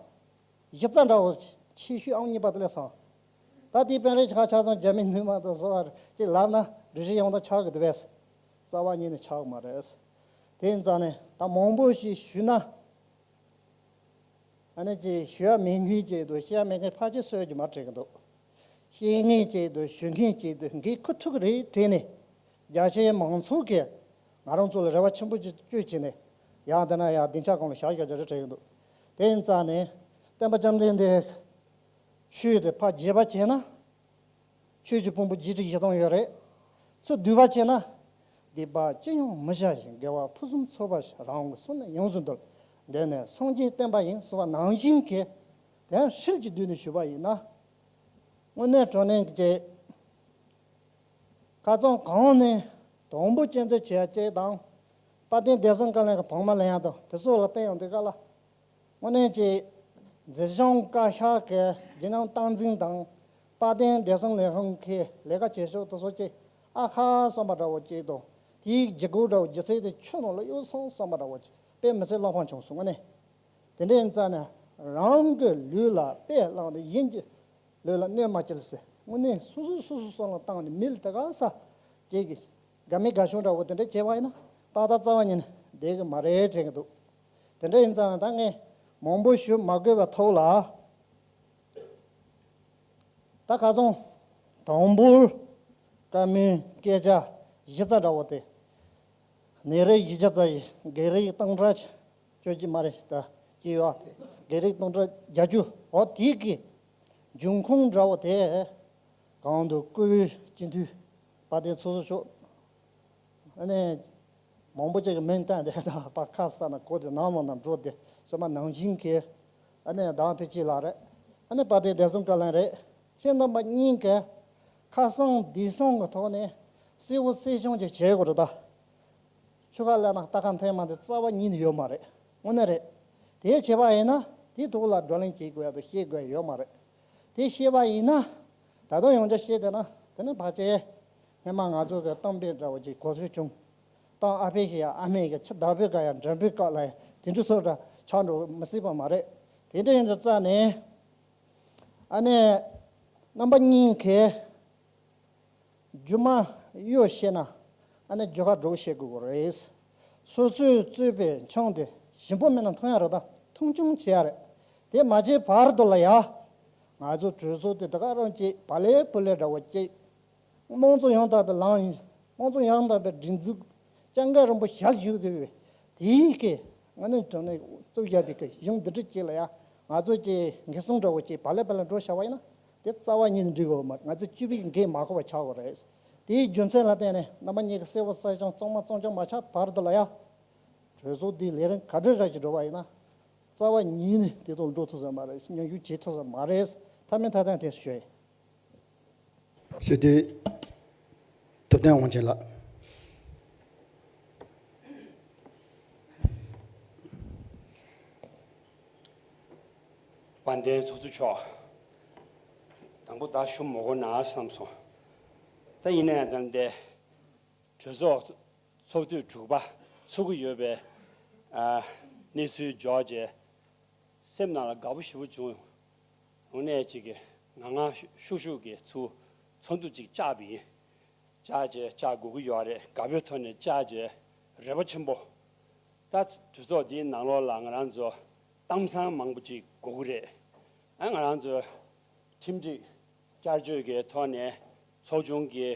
གཞི་རྩ་འདྲ་བོ་ཆེ་ཤོས་ཨང་གཉིས་པ་དེ་སླེབས་སོང་། ད་དེའི་དཔོན་རིགས་ཁ་ཆ་ཚང་རྒྱ་མི་ནུས་མ་དང་སོ་བ་ཅིག་ལབ་ན་སྒྲུབ་གཞི་ཡོང་ད་ཆགས་གི་འདུག་པས། རྩ་བ་ཉིད་ནས་ཆགས་གི་མ་རེད། དེ་ཡིན་ཙང་ནས་ད་མང་པོ་ཞིག་ཞུས་ན། ཨ་ནི་ཅིག་ཞུ་ཡ་མེད་མཁན་ཅིག་འདུག་བཤད་ཡ་མེད་མཁན་ཕལ་ཆེར་གསོད་རྒྱུ་མ་དྲན་གི་འདུག་བཤད་མཁན་ཅིག་འདུག་ཞུ་མཁན་ཅིག་འདུག་འགན་ཁུར་ཐུབ་ཀྱི་རེད་དྲན་ནས། རྒྱ་ཆེའི་མང་ཚོགས་ཀྱིས་ང་རང་ཚོ་ལ་རེ་བ་ཆེན་པོ་ཅིག་བཅོལ་བྱས་ནས་ཡར་འདི་ན་ཡར་སྡིངས་ཆ་གང་ལ་བཞག་བཞག་རྒྱུ་རེད་དྲན་གི་འདུག་དེ་ཡིན་ཙང་ནས་བསྟན་པ་བཅོམ་ལྡན་འདས་ཆོས་དེ་ཕར་རྒྱས་པ་བྱས་ན། ཆོས་ཀྱི་ཕུང་པོ་བརྒྱད་ཁྲི་བཞི་སྟོང་ཡོད་རེད། ཚུར་བསྡུས་པ་བྱས་ན། སྡིག་པ་ཅི་ཡང་མི་བྱ་ཞིང་། དགེ་བ་ཕུན་སུམ་ཚོགས་པ་ཞིག། རང་གི་སེམས་ནི་ཡོངས་སུ་འདུལ། འདི་ནི་སངས་རྒྱས་བསྟན་པ་ཡིན། གསུངས་པ་ནང་བཞིན་གྱི་དེ་ཧྲིལ་གྱིས་བསྡུས་ནས་ཞུས་པ་ཡིན་ན། དངོས་གནས་དྲང་གནས་ཀྱི་ཁ་སང་གོང་ནས་དང་པོ་སྐྱོན་བརྗོད་བྱེད་ཡ་གཅིག་དང་། དཔལ་ལྡན་བདེ་སྲུང་བཀའ་བློན་གྱི་བག་མ་ལེན་ཡ་དང་དེ་ཚོ་ལ་བལྟས་ཡོང་དུས་སྐབས་ལ། དངོས་གནས་ཀྱི་མཛད་གཞུང་བཀའ་ཤག་གི་བརྗིད་ཉམས་སྟངས་འཛིན་དང་། དཔལ་ལྡན་བདེ་སྲུང་ལས་ཁུངས་ཀྱི་ལས་ཀ་བྱེད་ཕྱོགས་དེ་ཚོ་ཀྱི་ཨ་ཁ་བསམ་པ་འདྲ་བོ་ཅིག་དང་། དེའི་ལྗིད་ཁོག་འདྲ་བོ་སྒྱུ་རྩལ་དེ་ཆུ་ནང་ལ་གཡུགས་སོང་བསམ་པ་འདྲ་བོ་ཅིག་དཔེ་མི་སྲིད་བློ་ཕམ་བྱུང་སོང་། དངོས་གནས་དེ་འདྲའི་ཡིན་ཙང་ནས་ རང་གི་ལུས་ལ་དཔེ་བླངས་ཏེ་གཞན་གྱི་ལུས་ལ་གནོད་མ་བྱེད་ཟེར། དངོས་གནས་སོ་སོ་སོ་སོ་སོ་ལ་བཏང་ནས་མི་ལ་དེ་ག་ས་ཅིག་གི་དགའ་མི་དགའ་བྱུང་འདྲ་བོ་དེ་འདྲ་བྱས་པ་ཡིན་ན་ཏག་ཏག་རྩ་བ་ཉིད་ནས་བསྡད་ཀྱི་མ་རེད་དྲན་གྱི་འདུག་དེ་འདྲ་ཡིན་ཙང་ད་ངས་མང་པོ་ཞུ་མ་དགོས་པའི་ཐོག་ལ། ད་ཁ་སང་དང་པོར་བཀའ་མོལ་སྐད་ཆ་གཞི་རྩ་འདྲ་བོ་དེ། ནད་རིགས་བཞི་བརྒྱ་རྩ་བཞི། བགེགས་རིགས་སྟོང་ཕྲག་བཅོ་བརྒྱད་མ་རེད་ད། སྐྱེ་བ་བགེགས་རིགས་སྟོང་ཕྲག་བརྒྱད་ཅུ། འོ་དེ་གི་འབྱུང་ཁུངས་འདྲ་བོ་དེ་གང་དུ་བསྐུལ་སྤྱི་འཐུས་དཔལ་ལྡན་ཚོགས་གཙོ་མཆོག་ཨ་ནི་མང་པོ་ཅིག་གི་མིང་བཏོན་ཏེ་ད་ཕར་ཁ་ས་ན་གོ་དེ་ནང་མ་ན་འགྲོ་དེ་སོ་མ་ནང་བཞིན་གྱི། ཨ་ནི་ཟླ་བ་ཕལ་ཆེར་ལགས་རེད། ཨ་ནི་དཔལ་ལྡན་བདེ་སྲུང་བཀའ་བློན་རེད། ཁྱེད་རྣམ་པ་གཉིས་ཀྱིས་ཁ་སང་བདེ་སྲུང་གི་ཐོག་ནས་གསལ་བོ་གསལ་བྱུང་ཅིག་བྱེད་དགོས་རེད་ད། ཆུ་ཁ་ལ་ན་རྟ་ཁ་འཐེན་མ་དེ་རྩ་བ་ཉིད་ནས་ཡོད་མ་རེད། དངོས་གནས་རེད། དེ་བྱས་པ་ཡིན་ན་དེའི་ཐོག་ལ་བགྲོ་གླེང་བྱེད་དགོས་ཡ་དང་བཤད་དགོས་ཡ་ཡོད་མ་རེད། དེ་བཤད་པ་ཡིན་ན་ད་དུང་ཡང་བསྐྱར་བཤད་བསྡད་ན་དེ་ནི་ཕལ་ཆེར་སྔོན་མ་ང་ཚོ་གི་གཏམ་དཔེ་འདྲ་བོ་ཅིག་གོ་ཚོད་བྱུང་། གཏམ་ཨ་ཕས་བཤད་ཡ་ཨ་མས་བཤད་ཡ། ཆུ་བདག་པོའི་བཀའ་ཡ་འགྲན་པའི་བཀའ་ལ་ཡ་དེ་འདྲ་སོགས་འདྲ་ཆགས་འགྲོ་མི་སྲིད་པ་མ་རེད། དེ་འདྲ་ཡིན་དུས་རྩ་ནས་ཨ་ནི་རྣམ་པ་གཉིས་ཀས་རྒྱུ་མ་གཡོ་ཤེས་ན་ཨ་ནི་རྒྱུ་ཁ་སྒྲོག་ཤེས་དགོས་ཀྱི་རེད། སོ་སོས་བཙོས་པའི་ཆང་དེ་ཞིམ་པོ་མིན་ན་འཐུང་ཡ་རེད་ད། འཐུང་ཆུང་བྱེད་ཡ་རེད། དེ་མ་བྱས་བར་དུ་ལ་ཡ་ང་ཚོ་གྲོས་ཚོགས་དེ་ད་ག་རང་བྱེད་བ་ལས་བུ་ལས་འདྲ་བོ་བྱེད། དམངས་གཙོ་ཡང་དག་པའི་ལམ་ཡིན། དམངས་གཙོ་ཡང་དག་པའི་སྒྲིག་འཛུགས། སྐྱབས་མགོན་རིན་པོ་ཆེ་ཞལ་བཞུགས་ཏེ་དེའི་སྐད་ང་ནི་དྲང་གནས་གཙོ་བཞག་པའི་སྐད་གཞུང་འདི་འདྲ་ཅིག་ལ་ཡ་ང་ཚོ་ཀྱི་འགན་སྲུང་འདྲ་བོ་ཅིག་བ་ལས་བ་ལ་འགྲོ་བྱ་བ་ཡིན་ན་དེ་རྩ་བ་ཉིད་ནས་འགྲིག་གི་ཡོད་མ་རེད། ང་ཚོ་སྤྱི་པའི་འགན་མ་འཁུར་བ་ཆགས་ཡོད་རེད། དེའི་རྒྱུ་མཚན་ལ་བརྟེན་ནས་རྣམ་པ་གཉིས་ཀྱི་གསལ་བོ་གསལ་བྱུང་གཙང་མ་གཙང་རྐྱང་མ་ཆགས་བར་དུ་ལ་ཡ་གྲོས་ཚོགས་འདིའི་ལས་རིམ་ག་འདྲ་ར་ཅིག་འགྲོ་བ་ཡིན་ན་རྩ་བ་ཉིད་ནས་དེ་ཐོག་འགྲོ་ཐུབ་ས་མ་རེད། མཉམ་ཞུགས་བྱེད་ཐུབ་ས་མ་རེད། མཐའ་མའི་མཐའ་དོན་དེ་ཞུ་ཡིན། སྤྱི་འཐུས་ཐུབ་བསྟན་དབང་ཆེན་ལགས། དཔལ་ལྡན་ཚོགས་གཙོ་མཆོག་དང་པོ་ད་ཞུ་མ་དགོས་ན་བསམ་སོང་། ད་ཡིན་ན་ཡང་ད་འདི་གྲོས་ཚོགས་ཚོགས་དུས་དྲུག་པ་ཚུགས་ཀྱི་ཡོད་པའི་ཨ་གནས་ཚུལ་འབྱོར་རྗེས། སེམས་ནང་ལ་དགའ་པོ་ཞེ་པོ་བྱུང་། དངོས་གནས་ཅིག་གི་ང་ང་ཤུག་ཤུག་གི་ཚུར་ཚོགས་འདུ་ཅིག་བཅར་བ་ཡིན། བཅར་རྗེས་བཅར་དགོས་ཀྱི་ཡོད་རེད། དགའ་པོའི་ཐོག་ནས་བཅར་རྗེས་རེ་བ་ཆེན་པོ། ད་གྲོས་ཚོགས་འདིའི་ནང་ལོགས་ལ་ང་རང་ཚོ་གཏམ་བཟང་མང་པོ་ཅིག་དགོས་ཀྱི་རེད། ཨ་ང་རང་ཚོ་ཁྲིམས་སྒྲིག་བསྐྱར་བཅོས་ཀྱི་ཐོག་ནས་ཚོགས་ཆུང་གི་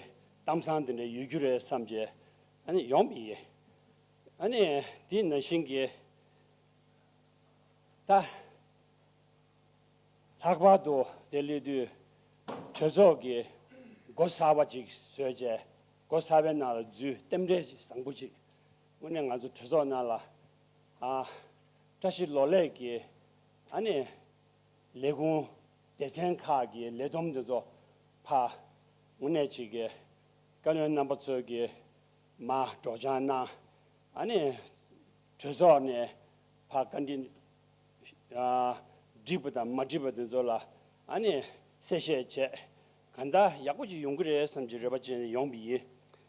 གཏམ་བཟང་དེ་འདྲ་ཡོད་རྒྱུ་རེད་བསམ་རྗེས་ཨ་ནི་ཡོང་བ་ཡིན། ཨ་ནི་དེ་ནང་བཞིན་གྱི་ད་ལྷག་པར་དུ་དེ་སླེབས་དུས་གྲོས་ཚོགས་ཀྱི་སྒོ་གསར་པ་ཅིག་བཟོས་རྗེས་སྒོ་གསར་པའི་ནང་ལ་འཛུལ་རྟེན་འབྲེལ་བཟང་པོ་ཅིག་དངོས་གནས་ང་ཚོ་གྲོས་ཚོགས་ནང་ལ་ཨ་བཀྲ་ཤིས་ལོ་ལེགས་ཀྱི་ཨ་ནི་ལས་ཁུངས་སྡེ་ཚན་ཁག་གི་ལས་བསྡོམས་དེ་ཚོ་ཕར་དངོས་གནས་ཅིག་གི་བཀའ་བློན་རྣམ་པ་ཚོས་ཀྱི་མར་སྒྲོག་སྦྱང་གནང་། ཨ་ནི་གྲོས་ཚོགས་ནས་ཕར་བཀའ་འདྲི་ཨ་འགྲིག་པ་དང་མ་འགྲིག་པ་དེ་ཚོ་ལ་ཨ་ནི་གསལ་བཤད་བྱས། གང་ལྟར་ཡག་པོ་ཅིག་ཡོང་གི་རེད་བསམ་གྱི་རེ་བ་བྱས་ནས་ཡོང་བ་ཡིན།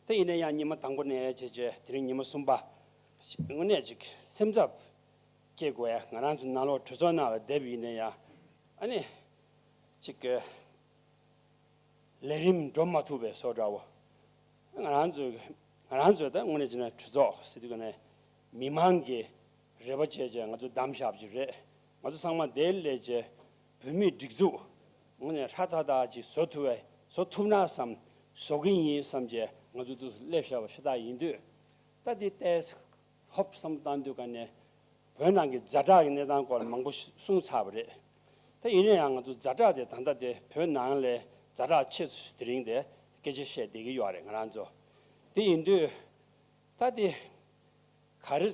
དེ་ཡིན་ན་ཡང་ཉི་མ་དང་པོ་ནས་བྱས་རྗེས་དེ་རིང་ཉི་མ་གསུམ་པ། དངོས་གནས་ཅིག་སེམས་འཚབ་སྐྱེ་དགོས་ཡ། ང་རང་ཚོ་ནང་ལོགས་གྲོས་ཚོགས་ནང་ལ་བསྡད་པ་ཡིན་ན་ཡང་ཨ་ནི་ཅིག་གི་ལས་རིམ་འགྲོ་མ་ཐུབ་པའི་བཟོ་འདྲ་བོ། ང་རང་ཚོའི་ང་རང་ཚོའི་ད་དངོས་གནས་བྱས་ན་གྲོས་ཚོགས་ཟེར་དུས་ཀ་ནས་མི་མང་གི་རེ་བ་བྱས་བྱས་ང་ཚོ་བདམས་བཞག་པ་ཅིག་རེད། ང་ཚོ་ཚང་མ་དེ་སླེབས་བྱས་བོད་མིའི་སྒྲིག་འཛུགས་དངོས་གནས་ཧྲ་ཐག་ཐག་ཅིག་བཟོ་ཐུབ་པའི་བཟོ་ཐུབ་ན་བསམ་བཟོ་གི་ཡིན་བསམ་བྱས་ང་ཚོ་འདུག་སེ་སླེབས་བཞག་པ་ཤ་སྟག་ཡིན་དུས། ད་དེ་ལྟས་ཧོབ་བསམ་བློ་བཏང་དུས་ཀ་ནས་བོད་ནང་གི་ཛ་དྲག་གི་གནས་སྟངས་སྐོར་ལ་མང་པོ་གསུངས་ཚར་བ་རེད། ད་ཡིན་ན་ཡང་ང་ཚོ་ཛ་དྲག་དེ་ད་ལྟ་དེ་བོད་ནང་ལས་ཛ་དྲག་ཆེ་ཤོས་དེ་རིང་དེ་སྐད་ཆ་བཤད་བསྡད་ཀྱི་ཡོད་རེད་ང་རང་ཚོ། དེ་ཡིན་དུས་ད་དེ་ག་རེ་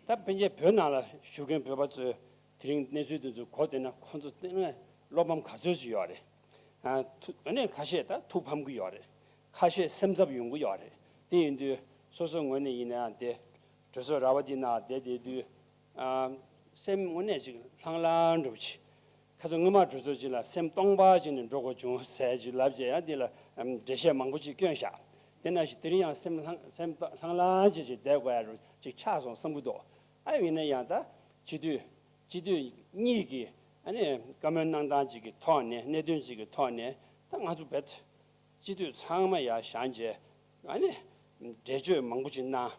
ད་ཕན་ཆད་བོད་ནང་ལ་བཞུགས་མཁན་བོད་པ་ཚོས་དེ་རིང་གནས་ཚུལ་དེ་ཚོ་གོ་བསྡད་ན་ཁོང་ཚོ་ཏན་ཏན་བློ་ཕམ་ག་ཚོད་ཅིག་ཡོད་རེད། ཨ་ཐུགས་ཨ་ནི་ཁ་ཤས་ད་ཐུགས་ཕམ་གྱི་ཡོད་རེད། ཁ་ཤས་སེམས་འཚབ་ཡོང་གི་ཡོད་རེད། དེ་ཡིན་དུས་སོ་སོའི་ངོས་ནས་ཡིན་ནའང་དེ་གྲོས་ཚོགས་ར་བ་འདི་ནང་བསྡད་བསྡད་དུས་ཨ་སེམས་དངོས་གནས་ཅིག་ལྷང་ལྷང་འདྲ་པོ་ཅིག་ཁ་སང་སྔོན་མ་གྲོས་ཚོགས་ཅིག་ལ་སེམས་སྟོང་པ་ཅིག་ནས་འགྲོ་དགོས་བྱུང་ཟེར་ཅིག་ལབ་བྱས་ཡང་འདི་ལ་ཨམ་འགྲེལ་བཤད་མང་པོ་ཅིག་བསྐྱོན་བཞག་དེ་ནང་བཞིན་དེ་རིང་ཡང་སེམས་ལྷང་སེམས་ལྷང་ལྷང་ཅིག་ཅིག་བསྡད་དགོས་ཡ་རུ་ཅིག་ཆགས་སོང་བསམ་གྱི་འདུག་ཨ་ཡིན་ན་ཡང་ད་སྤྱི་འཐུས་སྤྱི་འཐུས་ གཉིས་ཀྱི་ཨ་ནི་བཀའ་མོལ་གནང་སྟངས་ཅིག་གི་ཐོག་ནས། གནད་དོན་ཅིག་གི་ཐོག་ནས་ད་ང་ཚོ་བེད་སྤྱི་འཐུས་ཚང་མ་ཡར་བཞེངས་བྱས། ཨ་ནི་འགྲེལ་བརྗོད་མང་པོ་ཅིག་གནང་།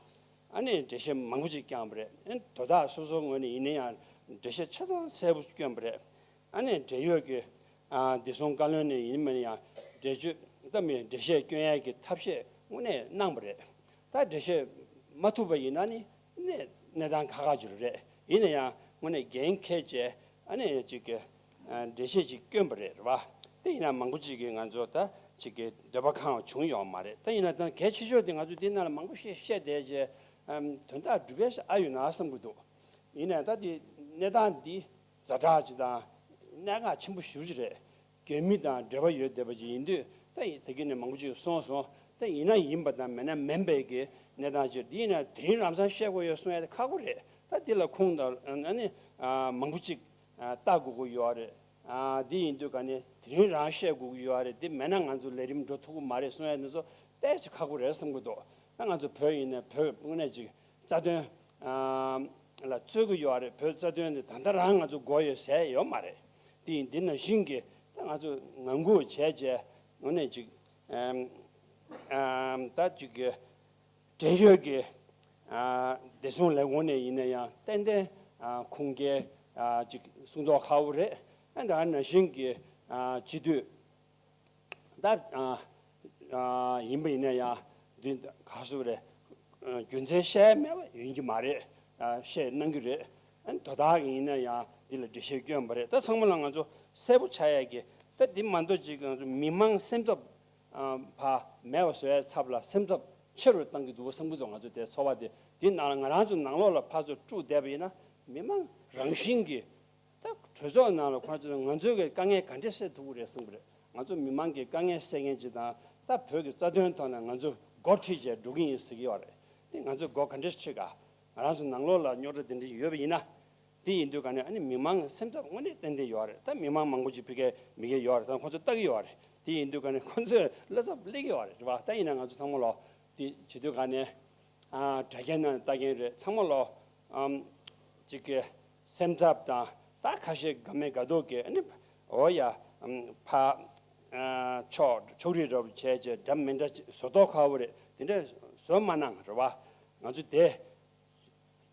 ཨ་ནི་འགྲེལ་བཤད་མང་པོ་ཅིག་བསྐྱངས་པ་རེད། ཨ་ནི་དོ་བདག་སོ་སོའི་ངོས་ནས་ཡིན་ན་ཡང་འགྲེལ་བཤད་ཆ་ཚང་གསལ་པོ་བསྐྱོན་པ་རེད། ཨ་ནི་འབྲེལ་ཡོད་ཀྱི་ཨ་བདེ་སྲུང་བཀའ་བློན་ནས་ཡིན་མིན་ཡང་འགྲེལ་བརྗོད་ད་མི་འགྲེལ་བཤད་བསྐྱོན་ཡས་ཀྱི་ཐབས་ཤེས་དངོས་གནས་གནང་པ་རེད། ད་འགྲེལ་བཤད་མ་ཐུབ་པ་ཡིན་ན་ནི་གནས་གནས་སྟངས་ཁག་ཁག་ཅིག་རེད། ཡིན་ན་ཡང་དངོས་གནས་འགན་འཁྱེར་བྱས་ཨ་ནི་ཅིག་གི་ཨ་འགྲེལ་བཤད་ཅིག་བསྐྱོན་པ་རེད། རེད་པ། དེ་ཡིན་ན་མང་པོ་ཅིག་གིས་ང་ཚོ་ད་ཅིག་གི་འདོད་པ་ཁེངས་པ་བྱུང་ཡོད་མ་རེད། ད་ཡིན་ན་ད་གལ་ཆེ་ཤོས་དེ་ང་ཚོ་འདི་ནང་ལ་མང་པོ་ཞིག་བཤད་བསྡད་བྱས་ཨམ་དོན་དག་སྒྲུབ་ཡས་ཤིག་ཨ་ཡོད་ན་བསམ་གྱི་འདུག་ཡིན་ནའི་ད་དེ་གནས་སྟངས་འདི་ཛ་དྲག་ཅིག་དང་གནད་འགག་ཆེན་པོ་ཞེ་པོ་ཅིག་རེད། རྒྱ་མི་དང་འབྲེལ་བ་ཡོད་བསྡད་པ་ཅིག་ཡིན་དུས། ད་ཡིན་དེ་གི་ནས་མང་པོ་ཅིག་གསུངས་སོང་། ད་ཡིན་ན་ཡིན་པ་དང་མེད་ན་མིན་པའི་གི་གནས་སྟངས་ཅིག་འདི་ཡིན་ན་དེ་རིང་རང་སང་བཤད་དགོས་ཡོད་གསུང་ཡ་དེ་ཁག་པོ་རེད། ད་འདི་ལ་ཁུངས་དང་ཨ་ནི་ཨ་མང་པོ་ཅིག་ཨ་ལྟ་དགོས་ཀྱི་ཡོད་རེད། ཨ་འདི་ཡིན་དུས་ག་ནས་དེ་རིང་རང་བཤད་དགོས་ཀྱི་ཡོད་རེད། འདི་མེད་ན་ང་ཚོ་ལས་རིམ་འགྲོ་ཐུབ་ཀྱི་མ་རེད་གསུང་ཡ་འདི་ཚོ་ཏོག་ཙམ་ཁག་པོ་རེད་བསམ་གྱི་འདུག་ད་ང་ཚོ་བོད་ཡིན་ན་བོད་དངོས་གནས་ཅིག་རྩ་དོན་ཨ་ལ་རྩོད་ཀྱི་ཡོད་རེད། བོད་རྩ་དོན་དེ་ད་ལྟ་རང་ང་ཚོ་མགོ་ཡོད་ཟེར་ཡོད་མ་རེད། དེ་ཡིན་འདི་ནང་བཞིན་གྱི་ད་ང་ཚོ་ངང་སྒུག་བྱས་བྱས་དངོས་གནས་ཅིག་ཨམ་ཨམ་ད་ཅིག་གི་འབྲེལ་ཡོད་ཀྱི་ཨ་བདེ་སྲུང་ལས་ཁུངས་ནས་ཡིན་ན་ཡང་ཏན་ཏན་ཨ་ཁུངས་སྐྱེལ་ཨ་ཅིག་གསུང་མདོག་ཁ་པོ་རེད། ཨ་ད་ནང་བཞིན་གྱི་ཨ་སྤྱི་འཐུས་ད་ཨ་ཨ་ཡིན་པ་ཡིན་ན་ཡང་འདི་ག་སུ་རེད། རྒྱུ་མཚན་བཤད་མེད་པ་ཡིན་གྱི་མ་རེད། ཨ་བཤད་གནང་གི་རེད། ཨ་དོ་བདག་ཡིན་ན་ཡང་འདི་ལ་འགྲེལ་བཤད་བསྐྱོན་པ་རེད། ད་ཚང་མ་ལ་ང་ཚོ་གསལ་པོ་ཆགས་ཡ་གི་ད་འདི་མ་གཏོགས་ཅིག་ང་ཚོ་མི་མང་སེམས་འཚབ་ཨ་ཕ་མེད་པ་བཟོ་ཡ་ཚབ་ལ་སེམས་འཚབ་ཆེ་རུ་བཏང་གི་འདུག་བསམ་གྱི་འདུག་ང་ཚོ་དེ་ཚོར་བ་དེ་འདི་ནང་ལ་ང་རང་ཚོ་ནང་ལོགས་ལ་ཕར་ཚུར་དཀྲུགས་བསྡད་པ་ཡིན་ན་མི་མང་རང་བཞིན་གྱི་ད་གྲོས་ཚོགས་ནང་ལ་ཁོ་ཚོས་ང་ཚོའི་གི་དཀའ་ངལ་ག་འདྲས་སེལ་ཐུབ་ཀྱི་རེད་གསུངས་པ་རེད། ང་ཚོ་མི་མང་གི་དཀའ་ངལ་སེལ་མཁན་ཅིག་དང་ད་བོད་ཀྱི་རྩ་དོན་ཐོག་ནས་ང་ཚོ་འགོ་ཁྲིད་བྱས་འགྲོ་གི་ཡིན་ཟེར་གྱི་ཡོད་རེད། དེ་ང་ཚོས་འགོ་ག་འདྲས་ཁྲིད་ག་ང་རང་ཚོ་ནང་ལོགས་ལ་རྙོག་དྲ་དེ་འདྲས་ཡོད་པ་ཡིན་ན། དེ་ཡིན་དུས་ག་ནས་ཨ་ནི་མི་མང་སེམས་འཚབ་དངོས་གནས་ཏན་ཏན་ཡོད་རེད། ད་མི་མང་མང་པོ་ཅིག་ཕ་གིར་མི་སྒེར་ཡོད་རེད། ད་ཁོ་ཚོ་ལྟ་གི་ཡོད་རེད། དེ་ཡིན་དུས་ག་ནས་ཁོ་ཚོས་བློ་འཚབ་སླེབས་ཀྱི་ཡོད་རེད། རེད་པ། ད་ཡིན་ན་ང་ཚོ་ཚང་མ་ལོ་དེ་བྱེད་དུས་ག་ནས། ཨ་དྲ་རྒྱའི་ནང་ལྟ་མཁན་རེད། ཚང་མ་ལོ་ཨམ་ཅིག་གི་སེམས་འཚབ་དང་ད་ཁ་ཤས་དགའ་མེད་དགའ་སྡུག་གི་ཨ་ནི་འོ་ཡ་ཨམ་ཕ་ཨ་ཕྱོགས་ཕྱོགས་རིས་འདྲ་པོ་བྱས་བྱས་འདྲ་མི་འདྲ་བཟོ་མདོག་ཁ་པོ་རེད། དེ་འདྲ་བཟོ་མ་གནང་། རེད་པ། ང་ཚོ་དེ་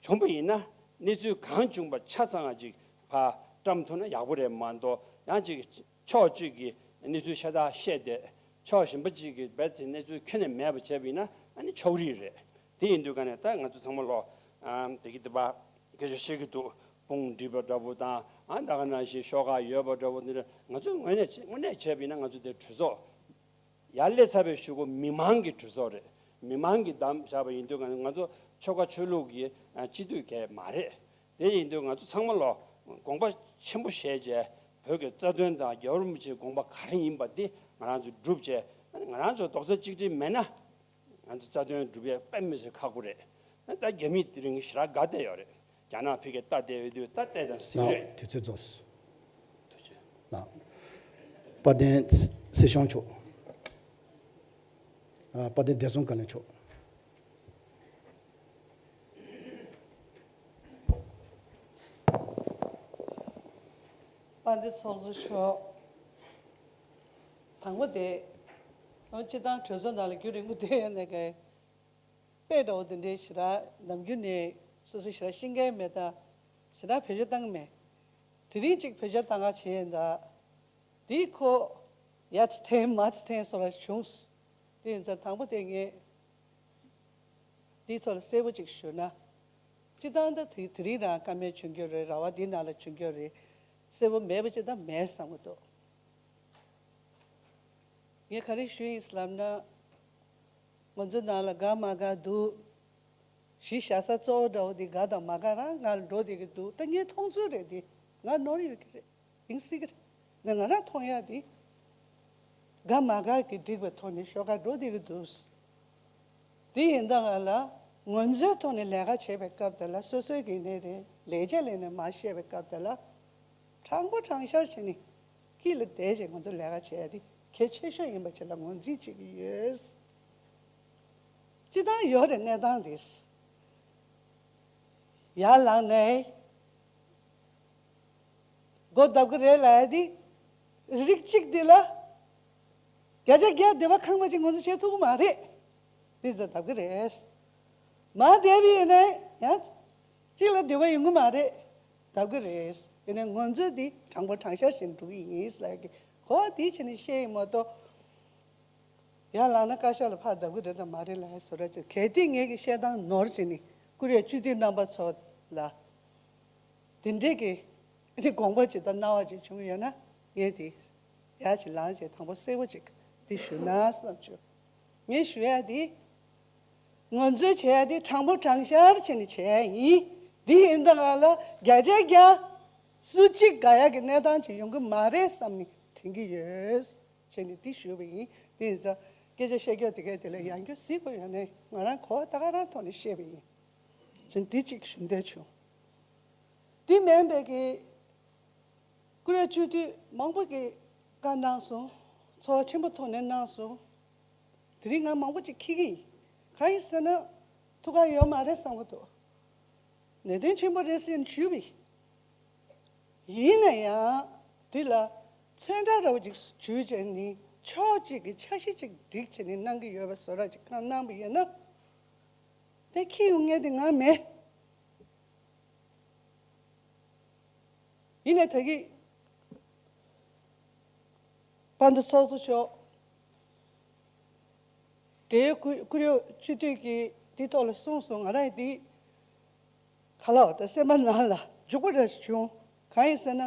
བྱུང་པ་ཡིན་ན་གནས་ཚུལ་གང་བྱུང་པ་ཆ་ཚང་ཅིག་ཕར་བཀྲམ་ཐུབ་ན་ཡག་པོ་རེད་མ་གཏོགས། ཡང་ཅིག་ཕྱོགས་གཅིག་གིས་གནས་ཚུལ་ཤ་སྟག་བཤད་བསྡད། ཕྱོགས་གཞན་པ་གཅིག་གིས་རྦད་དེ་གནས་ཚུལ་ཁྱོན་ནས་མེད་པ་བྱས་པ་ཡིན་ན་ཨ་ནི་ཕྱོགས་རིས་རེད། དེ་ཡིན་དུས་ག་ནས་ད་ང་ཚོ་ཚང་མ་ལོ་ཨ་དེ་གི་དེ་པ་སྐད་ཆ་བཤད་ཀྱི་འདུག་དཔུང་སྒྲིག་པ་འདྲ་པོ་དང་། ཨ་ད་ག་ནང་བཞིན་ཤོག་ཁག་ཡོད་པ་འདྲ་པོ་འདི་འདྲ། ང་ཚོ་དངོས་གནས་དངོས་གནས་བྱས་པ་ཡིན་ན་ང་ཚོ་དེ་གྲོས་ཚོགས་ཡར་སླེབས་ཚར་བའི་གཞུག་གུ་མི་མང་གི་གྲོས་ཚོགས་རེད། མི་མང་གིས་བདམས་བཞག་པ་ཡིན་དུས་ག་ནས་ང་ཚོ་ཆོལ་ཁ་ཆོས་ལུགས་ཀྱི་ཨ་སྤྱི་འཐུས་གལ་མ་རེད། དེ་ཡིན་དུས་ང་ཚོ་ཚང་མ་ལོ་དགོངས་པ་ཆེན་པོ་བཞེས་བྱས་བོད་ཀྱི་རྩ་དོན་དང་རྒྱལ་བ་རིན་པོ་ཆེའི་དགོངས་པ་ག་རེ་ཡིན་པ་འདི་ང་རང་ཚོ་བསྒྲུབ་བྱས། ང་རང་ཚོ་རྡོག་རྩ་གཅིག་སྒྲིལ་མེད་ན་ང་ཚོ་རྩ་དོན་སྒྲུབ་ཡས་དཔེ་མི་སྲིད་ཁག་པོ་རེད། ད་རྒྱ་མི་དེ་རིང་ཞེ་དྲག་དགའ་བསྡད་ཡོད་རེད། རྒྱ་ནག་ཕ་གིར་ལྟ་བསྡད་ཡོད་དུས་ད་བལྟས་དང་གཟིགས་རེད། དུས་ཚོད་རྫོགས། ཐུགས་རྗེ་ཆེ། དཔལ་ལྡན་སྲིད་སྐྱོང་མཆོག་ཨ་དཔལ་ལྡན་བདེ་སྲུང་བཀའ་བློན་མཆོག་དཔལ་ལྡན་ཚོགས་གཙོ་མཆོག་དང་པོ་དེ་སྤྱི་བཏང་གྲོས་ཚོགས་ནང་ལ་རྒྱུན་རིང་པོ་བསྡད་ཡོད་ནས་ཀྱི་དཔེ་འདྲ་བོ་དེ་འདྲའི་ཞེ་དྲག་ནམ་རྒྱུན་ནས་སོ་སོ་ཞེ་དྲག་ཤེས་མཁན་མེད། ད་ཞེ་དྲག་བེད་སྤྱོད་བཏང་མེད། དེ་རིང་གཅིག་བེད་སྤྱོད་བཏང་ག་བྱས་ཡིན་ད། དེའི་ཁོ་ཡ་ཚ་འཐེན་མ་ཚ་འཐེན་སོགས་ལ་བྱུང་། དེ་ཡིན་ཙང་དང་པོ་དེ་ངས་དེའི་ཐོག་ལ་གསལ་པོ་ཅིག་ཞུ་ན། སྤྱི་བཏང་ད་དེ་དེ་རིང་རང་བཀའ་མོལ་བྱུང་རྒྱུ་རེད། ར་བ་འདི་ནང་ལ་བྱུང་རྒྱུ་རེད། གསལ་པོ་མེད་པ་ཅིག་ད་མེད་བསམ་གྱི་འདུག་ངས་ག་རེ་ཞུ་ཡིན་ལབ་ན། ང་ཚོ་ནང་ལ་དགའ་མ་དགའ་འདུག་གཞི་བཞག་ས་གཙོ་བོ་འདྲ་བོ་འདི་དགའ་དང་མ་དགའ་རང་ང་ལ་འགྲོ་བསྡད་ཀྱི་འདུག་ད་ངས་མཐོང་ཚུལ་རེད་འདི། ང་ནོར་ཡོད་ཀྱི་རེད། ཡིན་སྲིད་ཀྱི་རེད། ང་ང་རང་མཐོང་ཡག་འདི། དགའ་མ་དགའ་གི་འགྲིག་པའི་ཐོག་ནས་ཤོག་ཁ་འགྲོ་བསྡད་ཀྱི་འདུག་དེ་ཡིན་ད་ང་ལ་ང་ཚོའི་ཐོག་ནས་ལས་ཀ་བྱེད་པའི་སྐབས་དེ་ལ། སོ་སོའི་གི་ནས་རེད། ལས་བྱ་ལས་ནས་མ་བཤད་པའི་སྐབས་དེ་ལ། དྲང་པོ་དྲང་བཞག་བྱས་ནས་དཀྱིལ་ལ་བསྡད་བྱས་ང་ཚོ་ལས་ཀ་བྱས་ཏེ་གལ་ཆེ་ཤོས་ཡིན་པ་ཅིག་ལ་ངོས་འཛིན་བྱེད་ཀྱི་ཡོད། སྤྱི་བཏང་ཡོད་རེད་གནས་སྟངས་དེ། ཡར་ལངས་ནས་ སྒོ་བརྡབ་གི་རེད་ལབ་ཡ་དེ། རིགས་གཅིག་འདི་ལ་བརྒྱ་ཆ་བརྒྱ་བདེ་བ་ཁེངས་པ་ཅིག་ང་ཚོ་བྱེད་ཐུབ་ཀྱི་མ་རེད། འདི་ཚོ་བརྡབ་གི་རེད། མར་བསྡད་པ་ཡིན་ན་ཡང་གཅིག་ལ་བདེ་བ་ཡོང་གི་མ་རེད། བརྡབ་གི་རེད། ཡིན་ནའི་ང་ཚོ་འདི་དྲང་པོ་དྲང་བཞག་བྱས་འགྲོ་གི་ཡིན་ལབ་ཡ་གི་གོ་བ་འདི་བྱས་ནས་བཤད་ཡིན་མ་གཏོགས། ཡར་ལངས་ན་བཀའ་ཤག་ལ་ཕར་བརྡབ་གི་རེད་དམ་མ་རེད་ལབ་ཡ་བཟོ་འདྲ་ཅིག་གལ་ཏེ་ངེད་ཀྱི་བཤད་སྟངས་ནོར་བྱས་ནས་བཀུར་འོས་སྤྱི་འཐུས་རྣམ་པ་ཚོ་ལ་དེ་འདྲས་ཀྱི་ཨ་ནི་དགོངས་པ་ཅིག་དང་སྣང་བ་ཅིག་བྱུང་ཡོད་ན་ངས་དེ་ཡར་ཅིག་ལངས་བྱས་དང་པོ་གསལ་པོ་ཅིག་དེ་ཞུ་ན་བསམ་བྱུང་། ངས་ཞུ་ཡ་དེ་ང་ཚོས་བྱེད་ཡ་དེ་དྲང་པོ་དྲང་བཞག་བྱས་ནས་བྱེད་ཡ་ཡིན། དེ་ཡིན་ད་ག་ལ་བརྒྱ་ཆ་བརྒྱ་སུ་གཅིག་དགའ་ཡ་གི་གནས་སྟངས་ཅིག་ཡོང་གི་མ་རེད་བསམ་ནས་དྲན་གྱི་ཡོད། བྱས་ནས་འདི་ཞུས་པ་ཡིན། དེ་ཡིན་ཙང་སྐད་ཆ་བཤད་རྒྱུ་དེ་གས་དེ་ལ་ཡང་རྒྱུ་གཟིགས་པ་ཡོད་ནས་ང་རང་གོ་བ་ད་ག་རང་ཐོག་ནས་བཤད་པ་ཡིན། བྱས་ནས་འདི་གཅིག་ཞུ་འདོད་བྱུང་། འདི་མིན་པའི་གི་བཀུར་འོས་སྤྱི་འཐུས་མང་པོ་གིས་བཀའ་གནང་སོང་། ཚོར་བ་ཆེན་པོ་ཐོག་ནས་གནང་སོང་། དེ་རིང་ང་མང་པོ་ཅིག་འཁྱེར་གི་ཡིན། གང་ཡིན་ཟེར་ན་ཐུགས་ཁག་ཡོད་མ་རེད་བསམ་གི་འདུག་གནད་དོན་ཆེན་པོ་རེད་ཟེར་ནས་ཞུས་པ་ཡིན། ཡིན་ན་ཡང་དེ་ལ་ཚོན་ཁྲ་འདྲ་བོ་ཅིག་བྱུགས་བྱས་ནས་ཕྱོགས་གཅིག་གི་འཆར་གཞི་ཅིག་སྒྲིག་བྱས་ནས་གནང་གི་ཡོད་པ་བཟོ་འདྲ་ཅིག་གང་གནང་པ་ཡིན་ན། དེ་འཁྱེར་ཡོང་མཁན་དེ་ང་མིན། ཡིན་ནའི་ད་གིན་དཔལ་ལྡན་ཚོགས་གཙོ་མཆོག་འབྲེལ་ཡོད་བཀུར་བཀུར་འོས་སྤྱི་འཐུས་ཀྱིས་དེ་ཐོག་ལ་གསུངས་སོང་། ང་རང་ཡིན་དེ་ག་ལ་བ་ད་སེམས་པ་ནང་ལ་འཇུག་པ་འདྲ་ཞིག་བྱུང་། གང་ཡིན་ཟེར་ན།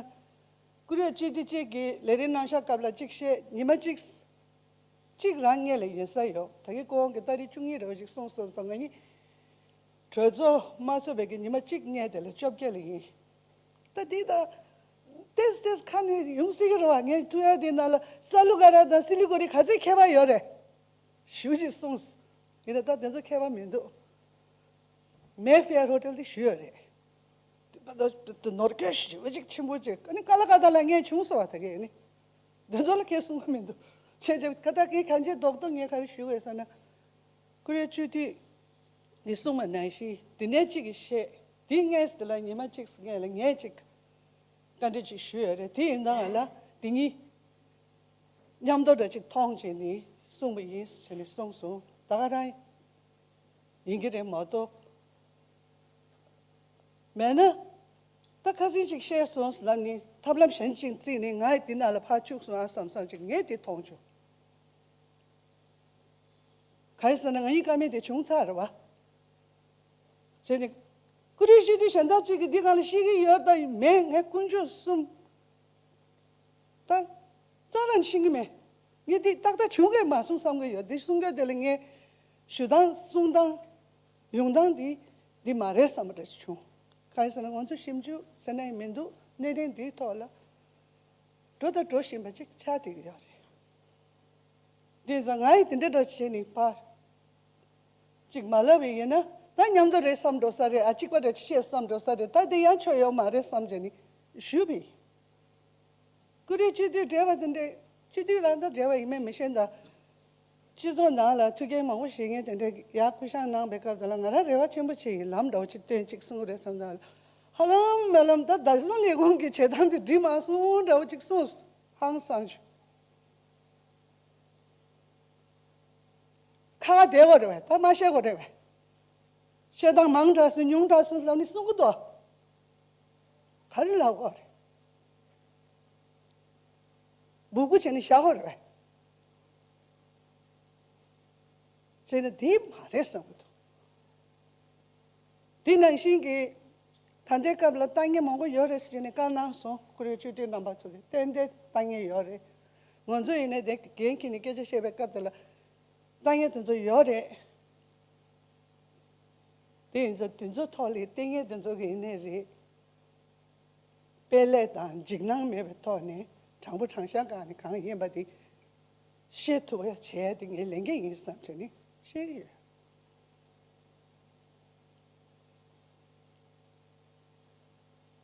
བཀུར་འོས་སྤྱི་འཐུས་གཅིག་གིས་ལས་རིམ་རྣམ་གཞག་སྐབས་ལ་གཅིག་བཤད། ཉི་མ་གཅིག་གཅིག་རང་སྔས་ལ་ཡིན་ས་ཡོད། ད་གིན་སྐུ་ངོ་གིས་ཏ་རིག་བཅུ་གཉིས་རེ་བ་ཞིག་གསུངས་སོང་ཙང་ང་གཉིས་གྲོས་ཚོགས་མ་ཚོགས་པའི་གི་ཉི་མ་གཅིག་སྔས་དེ་ལ་བཅོ་བརྒྱད་ལ་ཡིན། ད་འདི་ད་ཏེས་ཏེས་ཁ་ནས་ཡོང་སྲིད་གི་རེད་བ། ངས་ཐུག་ཡ་དེ་ནང་ལ་ས་ལུ་ཀ་ར་དང་སི་ལི་གོ་རི་ག་ཚོད་ཁྱད་པར་ཡོད་རེད། ཞུ་ཞིག་གསུངས། ཡིན་ན་ད་དེ་ཚོ་ཁྱད་པར་མི་འདུག་མེ་ཧྥེ་ཡར་ཧོ་ཊེལ་དེ་ཞུས་ཡོད་རེད། དེ་པ་ད་དེ་ནོར་སྐྱོན་ཞེ་པོ་ཅིག་ཆེན་པོ་ཅིག་ཨ་ནི་ཀ་ལ་ཀ་ཏ་ལ་ངས་བྱུང་སོང་བ། ད་གིན་ཨ་ནི་དེ་ཚོ་ལ་སྐད་གསུང་གི་མི་འདུག་བྱས་རྗེས་ཀ་ད་གིན་གང་ཅི་རྡོག་རྡོག་ངས་ག་རེ་ཞུ་དགོས་ཟེར་ན། བཀུར་འོས་སྤྱི་འཐུས་ཀྱིས་གསུངས་པ་ནང་བཞིན་དེ་ནས་གཅིག་གིས་བཤད། དེ་སྔས་དེ་ལ་ཉི་མ་གཅིག་སྔས་ལ་ངས་གཅིག་བཀའ་འདྲི་གཅིག་ཞུས་ཡོད་རེད། དེ་ཡིན་ད་ང་ལ་དེ་གཉིས་མཉམ་དུ་འདྲ་ཅིག་མཐོང་བྱས་ནས་གསུངས་པ་ཡིན་ཟེར་ནས་གསུངས་སོང་། ད་ག་རང་ཡིན་གྱི་རེད་མ་གཏོགས། མེད་ན་ད་ཁ་སང་ཅིག་བཤད་སོང་ཟེར་ལབ་ནས་ཐབས་ལམ་གཞན་ཅིག་བརྩིས་ནས་ང་ཡི་དེ་ནང་ལ་ཕར་བཅུག་སོང་ཨ་བསམ་བསམ་ཅིག་ངས་དེ་མཐོང་བྱུང་། ག་རེ་ཟེར་ན་ང་གཉིས་ཀ་མེད་དེ་བྱུང་ཚར་རེད་བ། བྱས་ནས་བཀུར་འོས་སྤྱི་འཐུས་གཞན་དག་ཅིག་གིས་འདི་སྒང་ལ་བཤད་ཀྱི་ཡོད་ད་མེད། ངས་དཀོན་མཆོག་གསུམ་ད་རྩ་ལ་ཤེས་ཀྱི་མེད། ངས་འདི་ཏག་ཏག་བྱུང་གི་མ་སོང་བསམ་གྱི་ཡོད། འདི་གསུང་རྒྱུ་དེ་ལ་ངས་ཞུ་སྟངས་གསུང་སྟངས་ཡོང་སྟངས་འདི་འདི་མ་རེད་བསམ་པ་འདྲ་ཞིག་བྱུང་། ག་རེ་ཟེར་ན་ང་ཚོ་ཞིབ་འཇུག་ཟེར་ན་ཡང་མི་འདུག་གནད་དོན་འདིའི་ཐོག་ལ། འགྲོ་དང་འགྲོ་བཞིན་པ་ཅིག་ཆགས་བསྡད་ཀྱི་ཡོད་རེད། དེ་ཙང་ང་ཡིས་དེ་འདྲ་འདྲ་བྱས་ནས་ཕར་ཅིག་མ་ལབ་པ་ཡིན་ན་ད་མཉམ་དུ་རེད་བསམ་འགྲོ་ས་རེད། ཨ་གཅིག་པ་འདྲ་བཤད་བསམ་འགྲོ་ས་རེད། ད་དེ་ཡང་ཆོ་ཡོད་མ་རེད་བསམ་བྱས་ནས་ཞུས་པ་ཡིན། བཀུར་འོས་སྤྱི་འཐུས་བགྲེས་པ་དེ་འདྲས་སྤྱི་འཐུས་ལ་ད་བགྲེས་པ་ཡིན་མིན་མི་ཤེས་ད། སྤྱི་ཚོགས་ནང་ལ་ཐུགས་འགན་མང་པོ་བཞེས་མཁན་དེ་འདྲས་ཡར་སྐུ་བཞེངས་གནང་པའི་སྐབས་དེ་ལ་ང་རང་རེ་བ་ཆེན་པོ་བྱས་ཡིན། ལམ་འདྲ་བོ་ཅིག་སྟོན་ཅིག་གསུང་གི་རེད་བསམ་ད། ཧ་ལམ་མ་ལམ་ད་བདག་སྐྱོང་ལས་ཁུངས་ཀྱི་བྱེད་སྟངས་དེ་འགྲིག་མ་སོང་འདྲ་བོ་ཅིག་གསུངས། ཧང་སང་བྱུང་། ཁ་ཁ་བསྡད་དགོས་རེད་བས། ད་མ་བཤད་དགོས་རེད་བས། བཤད་སྟངས་མང་དྲགས་སོང་ཉུང་དྲགས་སོང་ལབ་ནས་གསུང་གི་འདུག་ག་རེ་ལབ་དགོས་རེད། སྦུ་གུ་བྱས་ནས་བཞག་དགོས་རེད་བས། བྱས་ན་དེ་མ་རེད་བསམ་གི་འདུག་དེ་ནང་བཞིན་གྱི་ད་ལྟའི་སྐབས་ལ་ལྟ་ངན་མང་པོ་ཡོད་རེད་ཟེར་ནས་བཀའ་གནང་སོང་། བཀུར་འོས་སྤྱི་འཐུས་རྣམ་པ་ཚོ་གིས་ཏན་ཏན་ལྟ་ངན་ཡོད་རེད། ང་ཚོ་ཡིན་ནའི་དེ་འགན་འཁྱེར་ནས་སྐད་ཆ་བཤད་པའི་སྐབས་དེ་ལ་ལྟ་ངན་དེ་ཚོ་ཡོད་རེད། དེ་ཡིན་ཙང་དེ་ཚོ་ཐོག་ལ་ལྟ་ངན་དེ་ཚོ་གི་ཡིན་ནའི་རེད། དཔེ་ལེགས་དང་འཇིགས་སྣང་མེད་པའི་ཐོག་ནས་དྲང་པོ་དྲང་བཞག་སྒང་ནས་གང་ཡིན་པ་དེ་ཤེས་ཐུབ་པ་བྱས་ཏེ་ངའི་ལས་འགན་ཡིན་བསམ་བྱས་ནས་བཤད་ཀྱི་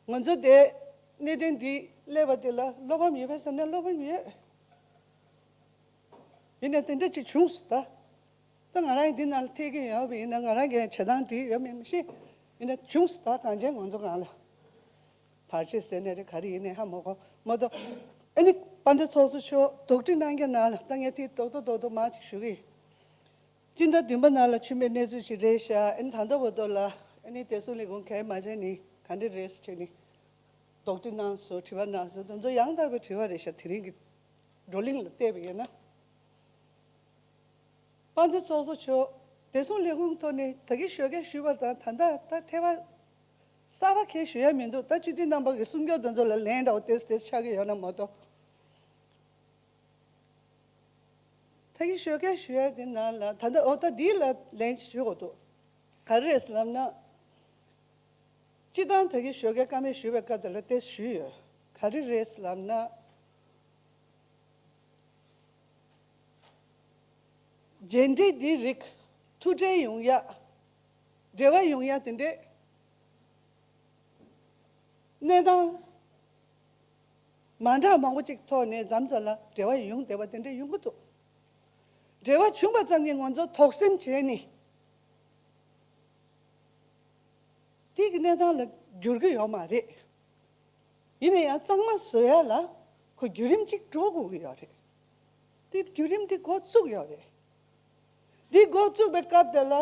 ཡོད། ང་ཚོ་དེ་གནད་དོན་འདི་སླེབས་པ་དེ་ལ་བློ་ཕམ་ཡོད་པས་ཟེར་ན་བློ་ཕམ་ཡོད། ཡིན་ནའི་དེ་འདྲ་ཅིག་བྱུང་སོང་ད། ད་ང་རང་འདི་ནང་ལ་ཐེག་གི་ཡོད་པ་ཡིན་ན་ང་རང་གི་བྱེད་སྟངས་འགྲིག་ཡོད་མེད་མི་ཤེས། ཡིན་ན་བྱུང་སོང་ད་གངས་ཅན་ང་ཚོ་སྒང་ལ། བར་ཆད་ཟེར་ནའི་རེད། ག་རེ་ཡིན་ནའི་ཧ་མ་གོ་མ་གཏོགས། ཨ་ནི་དཔལ་ལྡན་ཚོགས་གཙོ་མཆོག་དོགས་འདྲི་གནང་རྒྱུ་ནང་ལ་ད་ངས་དེ་རྡོག་རྡོག་རྡོག་རྡོག་མར་ཅིག་ཞུ་གི་ཡིན། སྤྱི་ཟླ་བདུན་པ་ནང་ལ་ཆུ་མེད་གནས་ཚུལ་ཞིག་རེད་ཤག་ཨ་ནི་ད་ལྟ་བར་དུ་ལ་ཨ་ནི་བདེ་སྲུང་ལས་ཁུངས་གས་མ་བྱས་ནི་ག་འདྲ་རེད་ཟེར་ནི་རྡོག་འདྲི་གནང་སོང་། དྲི་བ་གནང་སོང་། དེ་ཚོ་ཡང་དག་པའི་དྲི་བ་རེད་ཤག་དེ་རིང་གི་བགྲོ་གླེང་ལ་བལྟས་པ་ཡིན་ན། དཔལ་ལྡན་ཚོགས་གཙོ་མཆོག་བདེ་སྲུང་ལས་ཁུངས་ཐོག་ནས་ད་གིན་ཞོགས་ཀས་ཞུས་པ་དང་ད་ལྟ་ད་ཐེ་བ་གསར་པ་གས་ཞུ་ཡ་མི་འདུག་ད་སྤྱི་འཐུས་རྣམ་པ་གི་གསུང་སྐྱོར་དེ་ཚོ་ལ་ལན་འདྲ་བོ་ཏེས་ཏེས་ཆགས་ཀྱི་ཡོད་ན་མ་གཏོགས། ད་གིན་ཞོགས་ཀས་ཞུ་ཡ་དེ་ནང་ལ་ད་ལྟ་འོ་ད་འདི་ལ་ལན་ཞུ་དགོས་འདུག་ག་རེ་རེད་ལབ་ན། སྤྱི་བཏང་ད་གིན་ཞོགས་ཀས་བཀའ་མོལ་ཞུས་པའི་སྐབས་དེ་ལ་ཏེས་ཞུས་ཡོད། ག་རེ་རེད་ལབ་ན། མཇལ་འཕྲད་འདིའི་རིགས་ཐུགས་འཕྲད་ཡོང་ཡ། འབྲེལ་བ་ཡོང་ཡ་དེ་འདྲའི་གནས་སྟངས་མ་འདྲ་མང་པོ་ཅིག་ཐོག་ནས་མཚམས་མཚམས་ལ་འབྲེལ་བ་ཡོང་བསྡད་པ་དེ་འདྲ་ཡོང་གི་འདུག་འབྲེལ་བ་བྱུང་པ་ཙམ་གྱིས་ང་ཚོ་དོགས་སེམས་བྱས་ནས་དེ་གི་གནས་སྟངས་ལ་འགྱུར་གྱི་ཡོད་མ་རེད། ཡིན་ན་ཡང་གཙང་མ་བཟོ་ཡ་ལ་ཁོ་བརྒྱུད་རིམ་གཅིག་འགྲོ་དགོས་ཀྱི་ཡོད་རེད། དེ་བརྒྱུད་རིམ་དེ་འགོ་བཙུགས་ཡོད་རེད། དེ་འགོ་བཙུགས་པའི་སྐབས་དེ་ལ་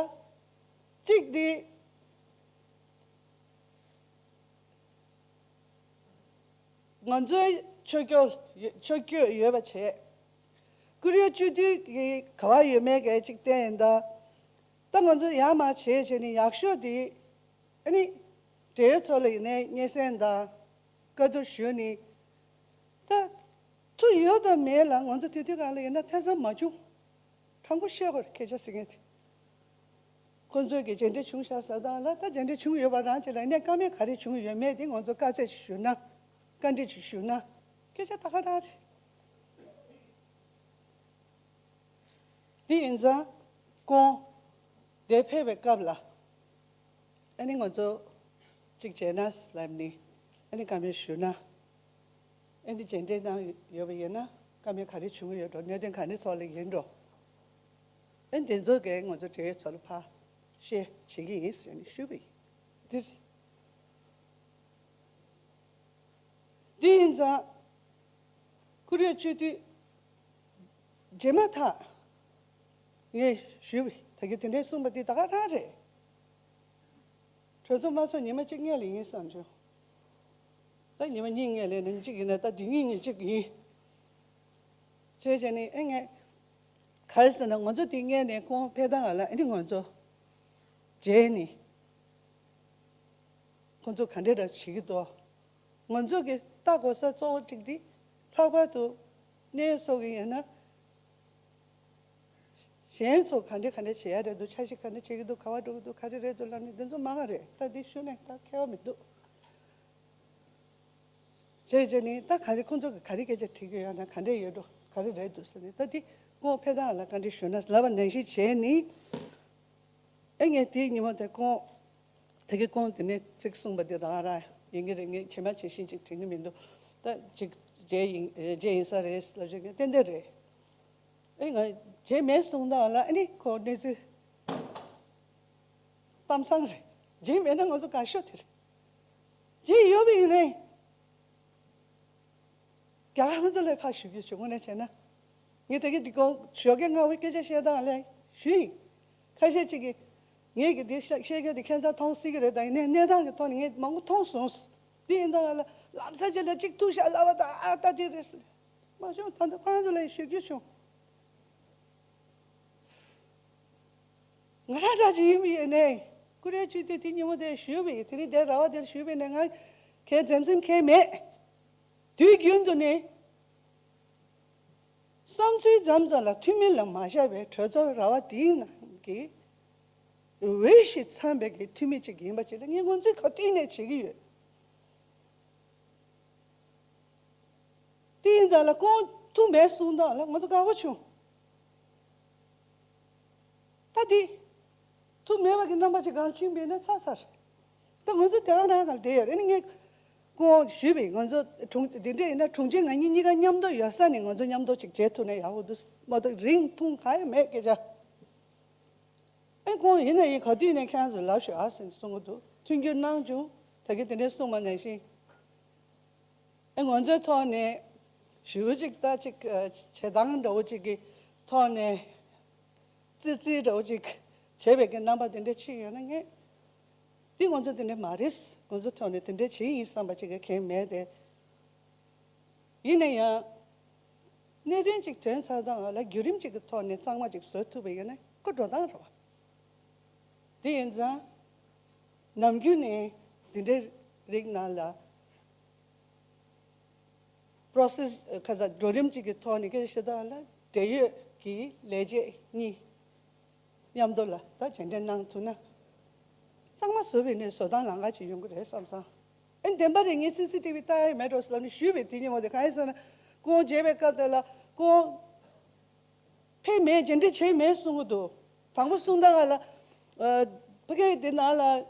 གཅིག་དེ་ང་ཚོའི་ཆོས་སྐྱོང་ཆོས་སྐྱོང་ཡོད་པ་བྱས། ཀུ་རེ་སྤྱི་འཐུས་ཀྱི་ག་བ་ཡོད་མེད་གལ་ཅིག་བསྟན་ཡིན་ད། ད་ང་ཚོ་ཡར་མར་བྱས་བྱས་ནས་ཡག་ཤོས་དེ། ཨ་ནི། འབྲེལ་ཡོད་ཚོ་ལ་ཡིན་ནའི་སྙན་སེང་དང་། བཀའ་བསྡུར་ཞུས་ནས། ད། ཐུགས་ཡོད་དམ་མེད་ལ་ང་ཚོ་དེ་དུས་གང་ལ་ཡིན་ན་ཐེ་ཚོམ་མ་བྱུང་། དྲང་པོ་བཤད་དགོས་རེད་སྐད་ཆ་ཟེར་མཁན་དེ། ཁོ་ཚོས་ཀྱི་མཇལ་འཕྲད་བྱུང་ཤག་ཟེར་སྟངས་ལ་ད་མཇལ་འཕྲད་བྱུང་ཡོད་པ་རང་ཅིག་ལ་ཡིན་ནའི་བཀའ་མོལ་ག་རེ་བྱུང་ཡོད་མེད་དེ་ང་ཚོ་བཀའ་སྩལ་ཞིག་ཞུ་ན། བཀའ་འདྲི་ཞིག་ཞུ་ན། སྐད་ཆ་ད་ག་རང་རེད། དེ་ཡིན་ཙང་། ཁོང་། འདིར་ཕེབས་པའི་སྐབས་ལ། ཨ་ནི་ང་ཚོ། གཅིག་བྱས་ན་ལབ་ནི། ཨ་ནི་བཀའ་མོལ་ཞུ་ན། ཨ་ནི་མཇལ་འཕྲད་གནང་ཡོད་པ་ཡིན་ན་བཀའ་མོལ་ག་རེ་བྱུང་ཡོད་འགྲོ། གནད་དོན་ག་རེ་ཐོག་ལ་ཡིན་འགྲོ། ཨ་ནི་དེ་ཚོ་གས་ང་ཚོ་འབྲེལ་ཡོད་ཚོ་ལ་ཕར་བཤད་བྱེད་ཀྱི་ཡིན་ཟེར་ནས་ཞུས་པ་ཡིན། འདིར། དེ་ཡིན་ཙང་། ཀུ་རེ་སྤྱི་འཐུས། རྗེས་མ་ཐག་ངས་ཞུས་པ་ད་གིན་དེ་འདྲའི་གསུངས་པ་འདི་ད་ག་རང་རེད། གྲོས་ཚོགས་མ་ཚོགས་ཉི་མ་གཅིག་སྔོན་ལ་ཡིན་བསམ་བྱུང་། ད་ཉི་མ་གཉིས་སྔོན་ལ་ནི་གཅིག་ཡིན་ན་ད་དེ་གཉིས་གཉིས་གཅིག་ཡིན། བྱས་བྱས་ནས་ཨེ་ངས། ག་རེ་ཟེར་ན་ང་ཚོ་དེ་སྔོན་ནས་ཁོང་ཕེབས་སྟངས་ལ་ཨེ་ནི་ང་ཚོ། མཇལ་ནས། ཁོང་ཚོ་ག་འདྲ་འདྲ་བྱེད་ཀྱི་འདུག་ང་ཚོ་གི་ལྟ་དགོས་ས་གཙོ་བོ་གཅིག་དེ་ལྷག་པར་དུ་གནས་སོགས་ཀྱི་ཡིན་ན། གཞན་ཚོ་ག་འདྲ་ག་འདྲ་བྱེད་ཡ་རེད་འདུག་འཆར་གཞི་ག་འདྲ་བྱེད་ཀྱི་འདུག་ག་བ་འགྲོ་གི་འདུག་ག་རེ་རེད་འདུག་ལབ་ནས་འདི་ཚོ་མང་བ་རེད། ད་འདི་ཞུ་ནས་ད་ཁྱད་པར་མི་འདུག་བྱས་བྱས་ནས་ད་ག་རེ་ཁོང་ཚོ་གི་ག་རེ་སྐད་ཆ་དྲིས་ཀྱི་ཡོད་ན་ག་འདྲ་ཡོད་འགྲོ་ག་རེ་རེད་འདུག་ཟེར་ནས་ད་འདི་ཁོང་ཕེབས་སྟངས་ལ་བཀའ་འདྲི་ཞུ་ན་ལབ་པ་ནང་བཞིན་བྱས་ནས། ཨེ་ངས་དེའི་ཉིན་མོ་དེ་ཁོང་། དེ་གའི་ཁོང་དེ་ནས་ཚིག་གསུངས་པ་དེ་དང་ར་ཡིན་གྱི་རེད། ངས་ཇི་མ་ཇི་བཞིན་ཅིག་དྲན་གྱི་མི་འདུག་ད་ཅིག་རྗེས་ཡིན་རྗེས་ཡིན་ས་རེད་ལབ་བྱས་ཀྱི་ཏན་ཏན་རེད། ཨེ་ང་རྗེས་མེད་གསུངས་དང་ལ་ཨ་ནི་ཁོ་གནས་ཚུལ་གཏམ་བཟང་རེད། རྗེས་མེད་ན་ང་ཚོ་གང་ཤོད་དེ་རེད། རྗེས་ཡོད་པ་ཡིན་ནའི། རྒྱ་གར་ཁོང་ཚོ་ལ་ཕར་ཞུ་རྒྱུ་བྱུང་། དངོས་གནས་བྱས་ན། ངས་ད་གིན་འདི་གོང་ཞོགས་ཀས་སྔ་བོའི་སྐད་ཆ་བཤད་སྟངས་ལ་ཞུས་ཡིན། ཁ་ཤས་ཅིག་གིས་ངས་ཀྱི་འདི་བཤད་བཤད་རྒྱུ་འདི་ཁྱད་མཚར་མཐོང་སྲིད་ཀྱི་རེད། ད་ཡིན་ནའི་གནས་སྟངས་ཀྱི་ཐོག་ནས་ངས་མང་པོ་མཐོང་སོང་། འདི་ཡིན་སྟངས་ལ་ལམ་སང་ཅིག་ལ་གཅིག་ཐུག་ཤག་ལབ་པ་དང་ཨ་ད་འདི་རེད་ཟེར། མ་བྱུང་། ད་ལྟ་ཁོ་རང་ཚོ་ལ་ཞུ་རྒྱུ་བྱུང་། ང་རང་འདྲ་ཅིག་ཡིན་པ་ཡིན་ནའི། ཀུ་རེ་སྤྱི་འཐུས་དེ་ཉིན་མོ་དེ་ཞུས་པ་ཡིན། དེ་རིང་དེ་ར་བ་དེར་ཞུས་པ་ཡིན་ནའི་ང་གའི་འཛེམ་ཟོན་གང་ཡང་མེད། དུས་རྒྱུན་དུ་ནི། བསམ་ཚུལ་མཚམས་མཚམས་ལ་མཐུན་མིན་ལ་མ་བཞག་པའི་གྲོས་ཚོགས་ར་བ་དེའི་ནང་གི་འོས་གཞི་འཚམས་པའི་གི་འཐུས་མི་གཅིག་ཡིན་པ་ཅིག་ལ་ངས་ངོས་འཛིན་ག་དུས་ནས་བྱེད་ཀྱི་ཡོད། དེ་ཡིན་ཙང་ལ་ཁོང་ཐུགས་མེད་གསུང་སྟངས་ལ་ང་ཚོ་དགའ་པོ་བྱུང་། ད་འདི། ཐུགས་མེད་པ་གི་རྣམ་པ་ཅིག་གང་ཕྱིན་པས་ན་ཚར་ཚར། ད་ང་ཚོ་དེ་ག་ནང་གང་བསྡད་ཡོད་རེད། ཨ་ནི་ངས་ཁོང་ཞུས་པས་ང་ཚོ་དྲུང་དེ་འདྲ་ཡིན་ན་དྲུང་ཆེ་ང་གཉིས་གཉིས་ཀ་མཉམ་དུ་ཡོད་ས་ནས་ང་ཚོ་མཉམ་དུ་ཅིག་མཇལ་ཐུབ་ན་ཡག་པོ་འདུག་མ་གཏོགས་རིང་ཐུང་གང་ཡང་མེད་སྐད་ཆ། ཨེ་ཁོང་ཡིན་ན་ཡིན་ག་དུས་ནས་ཁྱེད་རང་ཚོ་ལབ་ཤོག་ཨ་ཟེར་ནས་གསུང་གི་འདུག་མཐུན་འགྱུར་གནང་བྱུང་། ད་གིན་དེ་འདྲའི་གསུངས་པ་ནང་བཞིན། ཨེ་ང་ཚོའི་ཐོག་ནས་ཞུ་ཅིག་ལྟ་ཅིག་བྱེད་སྟངས་འདྲ་བོ་ཅིག་གི་ཐོག་ནས་ཙི་ཙི་འདྲ་བོ་ཅིག་བྱས་པའི་གི་རྣམ་པ་དེ་འདྲ་ཕྱིན་ཡོད་ན། ངས་འདི་ང་ཚོ་དེ་འདྲ་མ་རེད། ང་ཚོ་ཐོག་ནས་དེ་འདྲ་བྱེད་ཡིན་བསམ་པ་ཅིག་གི་གང་མེད་དེ། ཡིན་ན་ཡང་གནད་དོན་ཅིག་ཐོན་ཚར་དང་ལ་བརྒྱུད་རིམ་ཅིག་གི་ཐོག་ནས་གཙང་མ་ཅིག་བཟོ་ཐུབ་པ་ཡིན་ན་ཁོ་འགྲོ་སྟངས་རེད་བ། དེ་ཡིན་ཙང་ནམ་རྒྱུན་ནས་འདི་འདྲའི་རིགས་ནང་ལ་པྲོ་སེ་སི་ཁ་ས་འགྲོ་རིམ་གཅིག་གི་ཐོག་ནས་སྐད་ཆ་བཤད་སྟངས་ལ་འབྲེལ་ཡོད་ཀྱི་ལས་བྱེད་གཉིས་མཉམ་དུ་ལ་ད་མཇལ་འཕྲད་གནང་ཐུབ་ན་གཙང་མ་བཟོ་བའི་ནས་བཟོ་སྟངས་ལམ་ཁ་ཅིག་ཡོང་གི་རེད་བསམ་སོང་། ཨེ་བདེན་པ་རེད། ངས་སི་སི་ཊི་བི་ལྟ་ཡ་མེད་འགྲོ་ཟེར་ལབ་ནས་ཞུས་པའི་དེ་ཉིན་མོ་དེ་གང་ཡིན་ཟེར་ན་སྐུ་ངོ་མཇལ་བའི་སྐབས་དེ་ལ་སྐུ་ངོ་ཕེབས་མེད་མཇལ་འཕྲད་བྱས་མེད་གསུང་གི་འདུག་དང་པོ་གསུང་སྟངས་ལ་ཨ་ཕ་གིའི་དེ་ནང་ལ་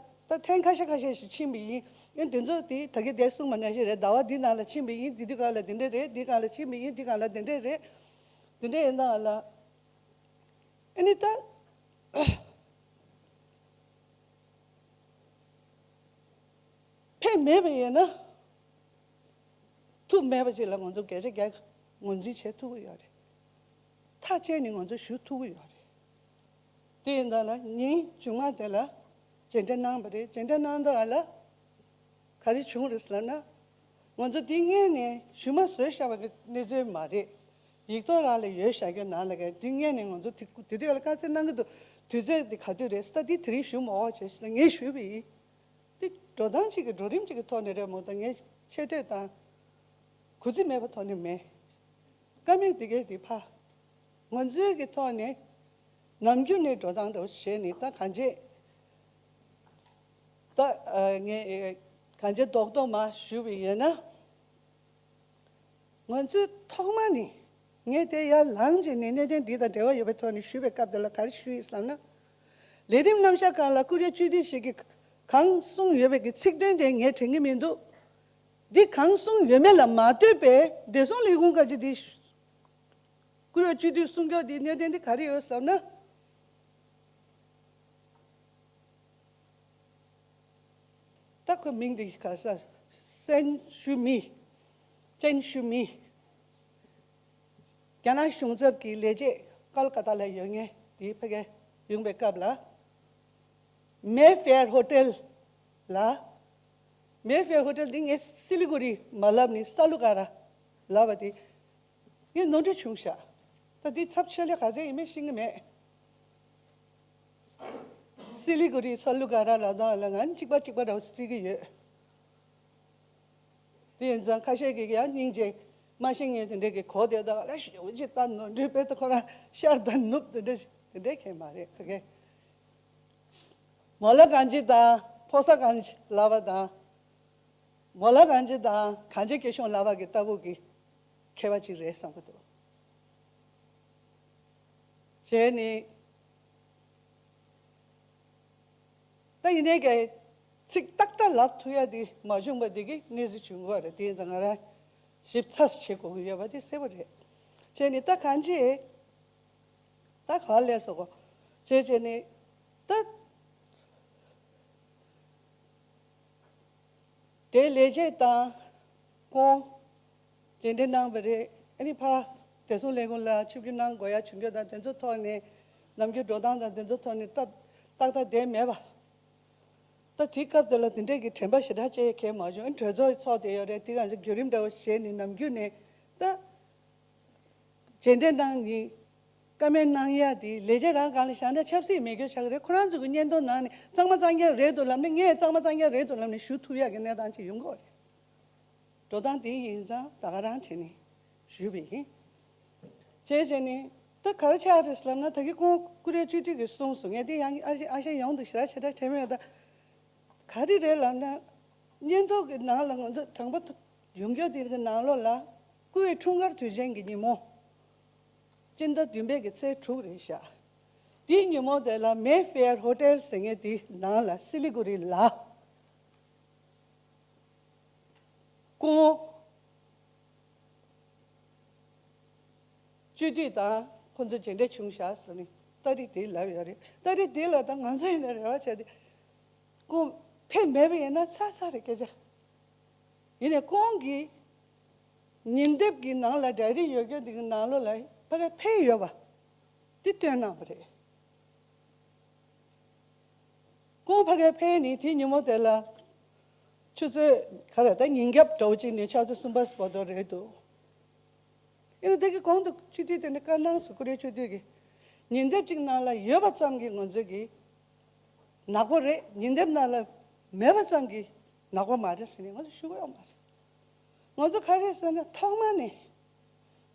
ད་ཐེངས་ཁ་ཤས་ཁ་ཤས་ཤིག་ཕྱིན་པ་ཡིན། ཨེ་དེ་ཚོ་དེ་ད་གི་དེ་གསུང་མ་ནང་བཞིན་རེད། ཟླ་བ་འདི་ནང་ལ་ཕྱིན་པ་ཡིན། དེ་དུས་གང་ལ་དེ་འདྲ་རེད། དེ་གང་ལ་ཕྱིན་པ་ཡིན། དེ་གང་ལ་དེ་འདྲ་རེད། དེ་འདྲ་ཡིན་སྟངས་ལ་ཨ་ནི་ད། ཕན་མེད་པ་ཡིན་ན། ཐུགས་མེད་པ་ཅིག་ལ་ང་ཚོ་སྐད་ཆ་རྒྱག་ངོས་འཛིན་བྱེད་ཐུབ་ཀྱི་ཡོད་རེད། ཐག་བཅད་ནས་ང་ཚོ་ཞུ་ཐུབ་ཀྱི་ཡོད་རེད། དེ་ཡིན་ད་ལ་ཉིན་མཇུག་མ་དེ་ལ་མཇལ་འཕྲད་གནང་བ་རེད། མཇལ་འཕྲད་གནང་ད་ལ་ག་རེ་བྱུང་རེད་ཟེར་ན། ང་ཚོ་འདི་སྔོན་ནས་ཞུ་མ་བཟོས་བཞག་པ་གི་གནས་ཚུལ་མ་རེད། ཡིག་ཐོག་རང་ལ་ཡོད་བཞག་གི་ནང་ལ་ག་འདི་སྔོན་ནས་ང་ཚོ་དེ་དེ་དུས་ལ་དཀའ་ཚེགས་གནང་གི་འདུག་དུས་ཚོད་འདི་ག་དུས་རེད་ཟེར་ད་འདི་དེ་རིང་ཞུ་མ་འོག་བྱས་ཟེར་ན་ངས་ཞུས་པ་ཡིན། འདི་འགྲོ་སྟངས་གཅིག་གི་འགྲོ་རིམ་གཅིག་གི་ཐོག་ནས་རེད་མོ། ད་ངས་ཆེ་བསྟོད་དང་གུས་བརྩི་མེད་པ་ཐོག་ནས་མེད། ཀ་མེད་འདི་གས་འདི་ཕ། ང་ཚོའི་གི་ཐོག་ནས་ནམ་རྒྱུན་ནས་འགྲོ་སྟངས་འདྲ་བོ་བྱས་ནས་ད་གང་བྱེད། ད་ཨ་ངས་ཨེ་གང་བྱེད་རྡོག་རྡོག་མ་ཞུས་པ་ཡིན་ན། ང་ཚོས་ཐོག་མ་ནས་ངས་དེ་ཡར་ལངས་བྱས་ནས་གནད་དོན་འདི་དང་འབྲེལ་བ་ཡོད་པའི་ཐོག་ནས་ཞུས་པའི་སྐབས་དེ་ལ་ག་རེ་ཞུས་ཡིན་ཟེར་ན། ལས་རིམ་རྣམ་གཞག་སྒང་ལ་ཀུ་རེ་སྤྱི་འཐུས་ཤིག་གིས་གང་གསུངས་ཡོད་པའི་གི་ཚིག་དོན་དེ་ངས་དྲན་གྱི་མི་འདུག་འདི་གང་གསུངས་ཡོད་མེད་ལ་མ་ལྟོས་པའི་བདེ་སྲུང་ལས་ཁུངས་ག་ཅིག་འདི་ཀུ་རེ་སྤྱི་འཐུས་གསུང་སྐྱོ་འདི་གནད་དོན་འདི་ག་རེ་ཡོད་ཟེར་ན། ད་ཁོའི་མིང་འདི་ག་ས་སན་ཞུ་མི། ཅན་ཞུ་མི། རྒྱ་ནག་གཞུང་ཚབ་ཀྱི་ལས་བྱེད་ཀལ་ཀ་ཏ་ལ་ཡོད་མཁན་དེ་ཕ་གིར་ཡོང་པའི་སྐབས་ལ། མེ་ཕེར་ཧོ་ཊེལ་ལ། མེ་ཕེར་ཧོ་ཊེལ་འདི་ངས་སི་ལི་གུ་རི་མ་ལབ་ནས་ས་ལུ་ཀ་ར་ལབ་པ་དེ་ངས་ནོར་འཁྲུལ་བྱུང་ཤག་ད་འདི་ཚབས་ཆེ་ལས་ག་ཚད་ཡིན་མིན་ཤེས་ཀྱི་མེད། སི་ལི་གུ་རི་ས་ལུ་ཀ་ར་ལ་དང་ལ་ང་གཅིག་པ་གཅིག་པ་འདྲ་བོ་བརྩི་གི་ཡོད། དེ་ཡིན་ཙང་ཁ་ཤས་ཀྱིས་ཡང་སྙིང་རྗེ་མ་ཤེས་མཁན་དེ་འདྲས་ཀྱི་གོ་དེ་དག་ལ་ཞེ་པོ་ཅིག་ལྟ་ནོར་འཁྲུལ་དཔེ་ད་ཁོ་རང་ཤར་དང་ནུབ་དེ་འདྲས་དེ་འདྲས་མཁན་མ་རེད་ཕ་གི། མོ་ལ་གང་ཅི་དང་ཕོ་ས་གང་ཅི་ལབ་པ་དང་། མོ་ལ་གང་ཅི་དང་གང་ཅི་སྐྱེ་ཤོང་ལབ་པ་གི་ལྟ་བུ་གི་ཁྱད་པར་ཅིག་རེད་བསམ་གི་འདུག་བྱས་ནས། ད་ཡིན་ནའི་གི་ཚིག་ཏག་ཏག་ལབ་ཐུབ་ཡ་དེ་མ་བྱུང་བ་དེ་གི་གནས་ཚུལ་བྱུང་གི་རེད། དེ་ཡིན་ཙང་ང་རང་ཞིབ་ཚགས་བྱེད་དགོས་ཀྱི་ཡོད་པ་དེ་གསལ་པོ་རེད། བྱས་ནས་ད་གང་ཅི་ད་ག་ལས་སོ་གོ་བྱས་བྱས་ནས་ད་དེ་ལས་བྱེད་དང་ཁོང་མཇལ་འཕྲད་གནང་བ་རེད། ཨ་ནི་ཕ་བདེ་སྲུང་ལས་ཁུངས་ལ་ཆིབས་བསྒྱུར་གནང་དགོས་ཡ་བྱུང་རྒྱུ་དང་དེ་ཚོ་ཐོག་ནས་ནམ་རྒྱུན་འགྲོ་སྟངས་དང་དེ་ཚོ་ཐོག་ནས་ཏག་ཏག་ཏག་བསྡད་མེད་པ། ད་དེའི་སྐབས་དེ་ལ་དེ་འདྲས་ཀྱི་དྲན་པ་ཞེ་དྲག་ཅིག་གས་མ་བྱུང་། ཨ་ནི་གྲོས་ཚོགས་ཚོགས་བསྡད་ཡོད་རེད། དེ་གང་ཅི་བརྒྱུད་རིམ་འདྲ་བོ་བྱས་ནས་ནམ་རྒྱུན་ནས་ད། མཇལ་འཕྲད་གནང་ནི་བཀའ་མོལ་གནང་ཡ་དེ་ལས་བྱེད་རང་སྒང་ལ་བཞག་ན་ཆབ་སྲིད་མེད་རྒྱུ་ཆགས་ཀྱི་རེད། ཁོ་རང་ཚོ་གི་བརྙན་ཐུང་ནང་ནས་གཙང་མ་གཙང་རྐྱང་རེད་འདུག་ལབ་ནས་ངས་གཙང་མ་གཙང་རྐྱང་རེད་འདུག་ལབ་ནས་ཞུ་ཐུབ་ཡ་གི་གནས་སྟངས་ཅིག་ཡོང་གི་རེད། འགྲོ་སྟངས་དེ་ཡིན་ཙང་ད་ག་རང་བྱས་ནས་ཞུས་པ་ཡིན། བྱས་བྱས་ནས་ད་ག་རེ་ཆགས་རེད་ལབ་ན་ད་གི་ཁོང་ཀུ་རེ་སྤྱི་འཐུས་ཀྱིས་གསུངས་སོང་། ངས་དེ་ཡང་ཨ་ཤེ་ཨ་ཤེ་ཡོང་འདུག་ཞེ་དྲག་ཞེ་དྲག་བྱས་མེད་ད། ག་རེ་རེད་ལབ་ན། བརྙན་ཐུང་གི་ནང་ལ་ང་ཚོ་དྲང་པོ་ཡོང་རྒྱུ་དེ་གི་ནང་ལོགས་ལ་སྐུའི་འཁྲུངས་སྐར་དུས་ཆེན་གྱི་ཉིན་མོ། སྤྱི་ཟླ་བདུན་པའི་གི་ཚེས་དྲུག་རེད་ཤག་དེའི་ཉིན་མོ་དེ་ལ་མེ་ཕེར་ཧོ་ཊེལ་ཟེར་མཁན་དེའི་ནང་ལ་སི་ལི་གུ་རི་ལ་སྐུ་ངོ་སྤྱི་འཐུས་དང་ཁོང་ཚོ་མཇལ་འཕྲད་བྱུང་ཤག་ཟེར་ནས་ཏ་རིག་དེ་ལབ་ཡོད་རེད། ཏ་རིག་དེ་ལ་ད་ང་ཚོ་ཡིན་ན་རེ་བ་བྱས་ཏེ་ཁོང་ཕེབས་མེད་པ་ཡིན་ན་ཚར་ཚར་རེད་སྐད་ཆ། ཡིན་ནའི་ཁོང་གིས་ ཉིན་དེབ་ཀྱི་ནང་ལ་ཌའི་རི་ཡོད་རྒྱུ་འདི་གི་ནང་ལོགས་ལ་ཕ་གིར་ཕེབས་ཡོད་པ་འདི་སྟོན་གནང་བ་རེད། ཁོང་ཕ་གིར་ཕེབས་ནས་དེའི་ཉིན་མོ་དེ་ལ་ཆུ་ཚོད་ག་རེ་ད་ཉིན་རྒྱབ་འདྲ་བོ་ཅིག་ནས་ཆུ་ཚོད་གསུམ་པ་བར་དུ་རེད་འདུག་ཡིན་ན་དེ་གི་གོང་དུ་སྤྱི་འཐུས་དེ་ནས་བཀའ་གནང་སོང་། ཀུ་རེ་སྤྱི་འཐུས་ཀྱིས་ཉིན་དེབ་ཅིག་ནང་ལ་ཡོད་པ་ཙམ་གྱིས་ང་ཚོ་གི་ནག་པོ་རེད། ཉིན་དེབ་ནང་ལ་མེད་པ་ཙམ་གྱིས་ནག་པོ་མ་རེད་ཟེར་ནས་ང་ཚོ་ཞུ་གི་ཡོད་མ་རེད། ང་ཚོ་ག་རེ་ཟེར་ན་ཐོག་མ་ནས་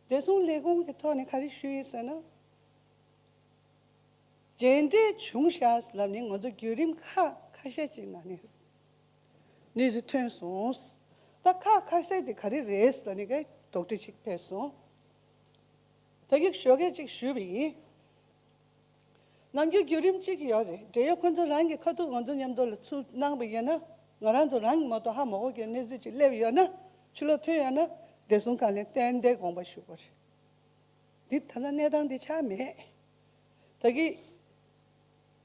བདེ་སྲུང་ལས་ཁུངས་ཀྱི་ཐོག་ནས་ག་རེ་ཞུས་ཡིན་ཟེར་ན། མཇལ་འཕྲད་བྱུང་ཤག་ལབ་ནས་ང་ཚོ་བརྒྱུད་རིམ་ཁག་ཁ་ཤས་ཅིག་ནང་ནས་གནས་ཚུལ་ཐོན་སོང་། ད་ཁག་ཁ་ཤས་དེ་ག་རེ་རེད་ལབ་ནས་ག་དོགས་འདྲི་ཅིག་ཕེབས་སོང་། ད་གི་ཞོགས་ཀས་ཅིག་ཞུས་པ་ཡིན། ནམ་རྒྱུན་བརྒྱུད་རིམ་གཅིག་ཡོད་རེད། འབྲེལ་ཡོད་ཁོ་ཚོ་རང་གིས་ཁ་ཐུག་ང་ཚོ་མཉམ་དུ་ལ་ཚུར་གནང་བ་ཡིན་ན། ང་རང་ཚོ་རང་གི་མ་གཏོགས་ཧ་མ་གོ་མཁན་གནས་ཚུལ་ཅིག་སླེབས་ཡོད་ན། ཕྱི་ལོགས་ཐོན་ཡོད་ན་བདེ་སྲུང་བཀའ་བློན་ཏན་ཏན་དགོངས་པ་ཞུ་དགོས་རེད། འདི་ད་ལྟ་གནས་སྟངས་འདི་ཆགས་མེད། ད་གི་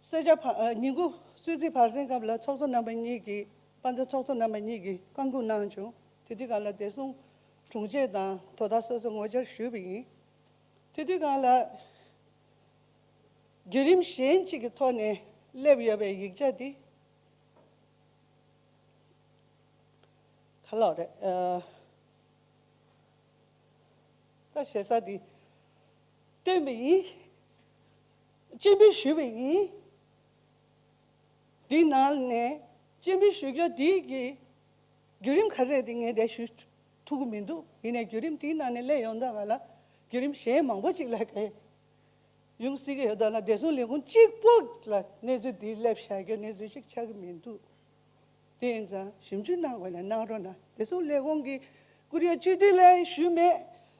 གསོལ་ཇ་བར་ཨ་ཉིན་གུང་གསོལ་ཚིགས་བར་གསེང་སྐབས་ལ་ཚོགས་གཙོ་རྣམ་པ་གཉིས་ཀྱིས་དཔལ་ལྡན་ཚོགས་གཙོ་རྣམ་པ་གཉིས་ཀྱིས་བཀའ་འགུག་གནང་བྱུང་། དེ་དུས་སྒང་ལ་བདེ་སྲུང་དྲུང་ཆེ་དང་དོ་བདག་སོ་སོ་ངོ་བཅར་ཞུས་པ་ཡིན། དེ་དུས་སྒང་ལ་བརྒྱུད་རིམ་གཞན་གཅིག་གི་ཐོག་ནས་སླེབས་ཡོད་པའི་ཡིག་ཆ་འདི་ག་ལབ་རེད། ཨ། ད་ཞེ་ས་འདི་སྟོན་པ་ཡིན། སྤྱན་འབུལ་ཞུས་པ་ཡིན། འདི་ནང་ནས་སྤྱན་འབུལ་ཞུ་རྒྱུ་འདི་གི་བརྒྱུད་རིམ་ག་རེ་རེད་དེ་ངས་དེ་ཞུ་ཐུབ་ཀྱི་མི་འདུག་ཡིན་ནའི་བརྒྱུད་རིམ་དེའི་ནང་ནས་སླེབས་ཡོང་དུས་སྒང་ལ་བརྒྱུད་རིམ་གཞན་མང་པོ་ཅིག་ལ་གས་ཡོང་སྲིད་ཀྱི་ཡོད་དོ་ལ། བདེ་སྲུང་ལས་ཁུངས་གཅིག་པོ་ལ་གནས་ཚུལ་འདི་སླེབས་བཞག་རྒྱུ་གནས་ཚུལ་ཞིག་ཆགས་ཀྱི་མི་འདུག་དེ་ཡིན་ཙང་ཞིབ་འཇུག་གནང་དགོས་ན་གནང་རོགས་གནང་། བདེ་སྲུང་ལས་ཁུངས་ཀྱི་སྐུ་ཡོད་སྤྱི་འཐུས་ལ་ཞུས་མེད།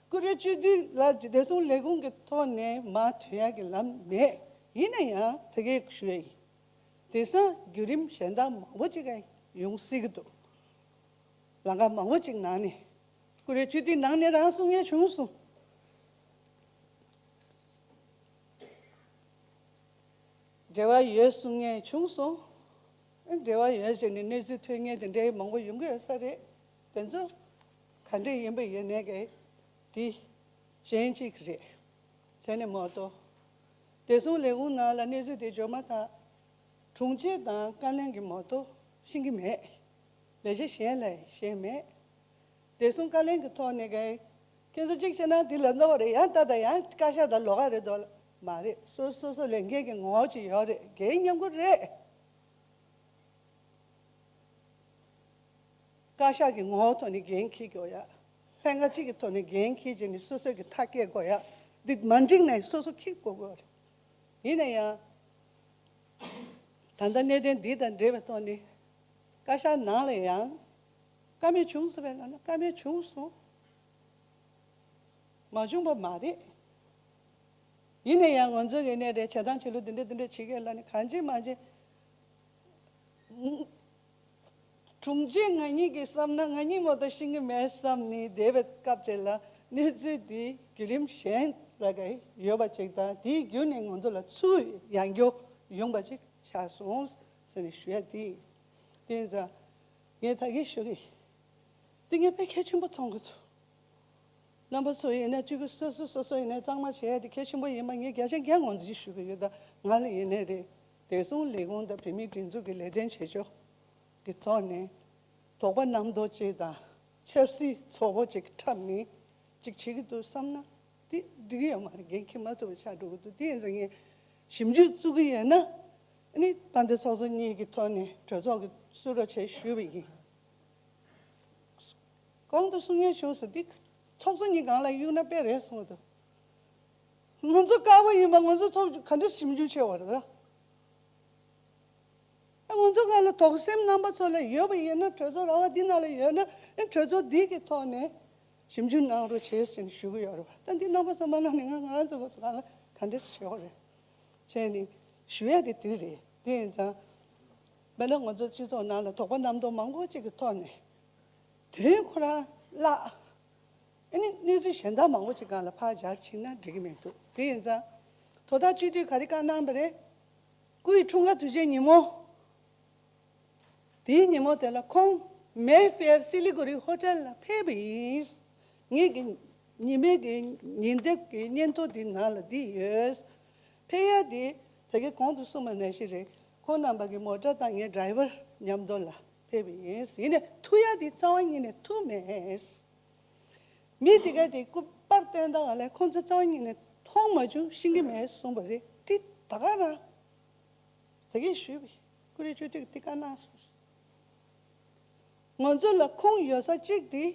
སྐུ་ཡོད་སྤྱི་འཐུས་ལ་བདེ་སྲུང་ལས་ཁུངས་ཀྱི་ཐོག་ནས་མར་ཐོན་ཡག་གི་ལམ་མེད། ཡིན་ན་ཡང་དེ་གས་ཞུ་ཡ་ཡིན། དེང་སང་བརྒྱུད་རིམ་གཞན་དག་མང་པོ་ཅིག་ག་ཡོང་སྲིད་ཀྱི་འདུག་ལམ་ཁ་མང་པོ་ཅིག་ནང་ནས་སྐུ་ཡོད་སྤྱི་འཐུས་ནང་ནས་རང་གསུང་ཡས་བྱུང་སོང་། འབྲེལ་བ་ཡོད་གསུང་མཁན་བྱུང་སོང་། འབྲེལ་བ་ཡོད་ཟེར་ནས་གནས་ཚུལ་ཐོན་མཁན་དེ་འདྲའི་མང་པོ་ཡོང་གི་ཡོད་ས་རེད། དེ་ཚོ་ག་འདྲ་ཡིན་པ་ཡིན་ནའི་གི་དེ་གཞན་གཅིག་རེད། བྱས་ནས་མ་གཏོགས་བདེ་སྲུང་ལས་ཁུངས་ནང་ལ་གནས་ཚུལ་དེ་འབྱོར་མ་ཐག་དྲུང་ཆེ་དང་བཀའ་བློན་གྱིས་མ་གཏོགས་ཤེས་ཀྱི་མེད། ལས་བྱེད་གཞན་ལ་ཤེས་མེད། བདེ་སྲུང་བཀའ་བློན་གྱི་ཐོག་ནས་གས་ཁྱེད་ཚོ་གཅིག་བྱས་ན་འདི་ལབ་ན་བ་རེད། ཡང་ལྟ་དང་ཡང་བཀའ་ཤག་དང་ལོགས་ཀ་རེད་དོ། མ་རེད། སོ་སོ་སོ་ལས་འགན་གྱི་ངོ་བོ་ཅིག་ཡོད་རེད། འགན་མཉམ་པོ་རེད། བཀའ་ཤག་གི་ངོ་བོ་ཐོག་ནས་འགན་འཁྱེར་དགོས་ཡ། ལྷན་ཁང་གཅིག་གི་ཐོག་ནས་འགན་འཁྱེར་བྱས་ནས་སོ་སོ་གི་མཐའ་སྐྱེལ་དགོས་ཡ། འདི་མ་འགྲིག་ན་སོ་སོ་འཁྱེར་དགོས་དགོས་རེད། ཡིན་ན་ཡང་། ད་ལྟ་གནད་དོན་འདི་དང་འབྲེལ་བའི་ཐོག་ནས་བཀའ་ཤག་ནང་ལ་ཡང་བཀའ་མོལ་བྱུང་སོང་བས་ལབ་ན་བཀའ་མོལ་བྱུང་སོང་། མ་བྱུང་པ་མ་རེད། ཡིན་ན་ཡང་ང་ཚོ་གི་ནས་རེད་བྱེད་སྟངས་བྱེད་ལུགས་འདི་འདྲ་འདི་འདྲ་བྱེད་ཀྱི་ལབ་ནས་གང་བྱེད་མ་བྱེད། དྲུང་ཆེ་ང་གཉིས་ཀྱིས་བསམ་ན་ང་གཉིས་མ་གཏོགས་ཤེས་ཀྱི་མེད་བསམ་ནས་བསྡད་པའི་སྐབས་དེ་ལ་གནས་ཚུལ་འདི་བརྒྱུད་རིམ་གཞན་ལ་ག་ཡོད་པ་ཅིག་དང་དེའི་བརྒྱུད་ནས་ང་ཚོ་ལ་ཚུར་ཡང་བསྐྱར་ཡོང་པ་ཅིག་ཆགས་སོང་ཟེར་ནས་ཞུ་ཡ་དེ་ཡིན། དེ་ཡིན་ཙང་ངས་ད་གིན་ཞུ་གི་ཡིན། འདི་ངས་དཔེ་གལ་ཆེན་པོ་མཐོང་གི་འདུག་རྣམ་པ་ཚོ་ཡིན་ན་གཅིག་གི་སོ་སོ་སོ་སོ་ཡིན་ན་གཙང་མ་བྱེད་ཡ་དེ་གལ་ཆེན་པོ་ཡིན་པ་ངས་བརྒྱ་ཆ་བརྒྱ་ངོས་འཛིན་ཞུ་གི་ཡོད། ད་ང་ལ་ཡིན་ནའི་རེད། བདེ་སྲུང་ལས་ཁུངས་དང་བོད་མིའི་སྒྲིག་འཛུགས་ཀྱི་ལས་དོན་བྱེད་ཕྱོགས་ཀྱི་ཐོག་ནས་དོགས་པ་རྣམ་རྟོག་ཅིག་དང་ཆབ་སྲིད་ཚོགས་པ་ཅིག་འཁྲབ་ནས་ཅིག་བྱེད་ཀྱི་འདུག་བསམ་ན་དེ་འགྲིག་གི་ཡོད་མ་རེད། འགན་འཁྱེར་མ་ཐུབ་པ་ཆགས་འགྲོ་གི་འདུག་དེ་ཡིན་ཙང་ངས་ཞིབ་འཇུག་བཙུགས་ཀྱི་ཡོད་ན་ཨ་ནི་དཔལ་ལྡན་ཚོགས་གཙོ་གཉིས་ཀྱི་ཐོག་ནས་གྲོས་ཚོགས་ཀྱི་བསུ་རོགས་བྱེད་ཞུས་པ་ཡིན། གོང་དུ་གསུང་མཁན་བྱུང་སོང་། འདི་ཚོགས་གཙོ་གཉིས་སྒང་ལ་གཡུག་ན་དཔེ་རེད་གསུངས་འདུག་ང་ཚོ་དཀར་པོ་ཡིན་པ་ང་ཚོ་ཚོགས་ག་འདྲ་ཞིབ་འཇུག་བྱས་པ་རེད་ད། ཨ་ང་ཚོ་སྒང་ལ་དོགས་སེམས་རྣམ་པ་ཚོ་ལ་ཡོད་པ་ཡིན་ན་གྲོས་ཚོགས་ར་བ་འདི་ནང་ལ་ཡོད་ན་ཨ་གྲོས་ཚོགས་འདི་གི་ཐོག་ནས་ཞིབ་འཇུག་གནང་རོགས་བྱེད་ཟེར་ནས་ཞུ་གི་ཡོད་རེད་པ། ད་འདི་རྣམ་པ་ཚོ་མ་གནང་ནས་ང་ང་རང་ཚོ་ག་ཚོད་སྒང་ལ་ག་འདྲ་ཞིག་བྱེད་དགོས་རེད། བྱས་ནས་ཞུ་ཡ་དེ་དེ་རེད། དེ་ཡིན་ཙང་། དཔེར་ན་ང་ཚོ་སྤྱི་ཚོགས་ནང་ལ་དོགས་པ་རྣམ་རྟོག་མང་པོ་ཅིག་གི་ཐོག་ནས་དོན་ཁོ་རང་བརླག་ཨ་ནི་གནས་ཚུལ་གཞན་དག་མང་པོ་ཅིག་སྒང་ལ་ཕར་འབྱར་ཕྱིན་ན་འགྲིག་གི་མི་འདུག་དེ་ཡིན་ཙང་དོ་བདག་སྤྱི་འཐུས་ག་རེ་བཀའ་གནང་བ་རེད། སྐུ་ཡི་འཁྲུངས་སྐར་དུས་ཆེན་ཉིན་མོ། དེའི་ཉིན་མོ་དེ་ལ་ཁོང་མེ་ཧྥེར་སི་ལི་གུ་རི་ཧོ་ཊེལ་ལ་ཕེབས་པ་ཡིན། ངེད་ཀྱི་ཉི་མའི་གི་ཉིན་དེབ་ཀྱི་སྙན་ཐོ་འདི་ནང་ལ་འདི་ཡོད། ཕེབས་ཡ་འདི་ད་གིན་གོང་དུ་གསུངས་པ་ནང་བཞིན་རེད། ཁོང་རྣམ་པ་གི་མོ་ཊ་དང་ངའི་ཌ་རའི་ཝར་མཉམ་དུ་ལ་ཕེབས་པ་ཡིན། ཡིན་ནའི་ཐུག་ཡ་འདི་རྩ་བ་ཉིད་ནས་ཐུག་མེད། མི་དེ་ག་དེ་སྐུ་པར་བསྟན་སྟངས་ལ་ཁོང་ཚོ་རྩ་བ་ཉིད་ནས་མཐོང་མ་བྱུང་ཤེས་ཀྱི་མེད་གསུངས་པ་རེད། དེ་ད་ག་རང་ད་གིན་ཞུས་པའི་ཀུ་རེ་བཅུད་དུས་དེ་ག་གནང་སོང་། ང་ཚོ་ལ་ཁུངས་ཡོད་ས་གཅིག་དེ།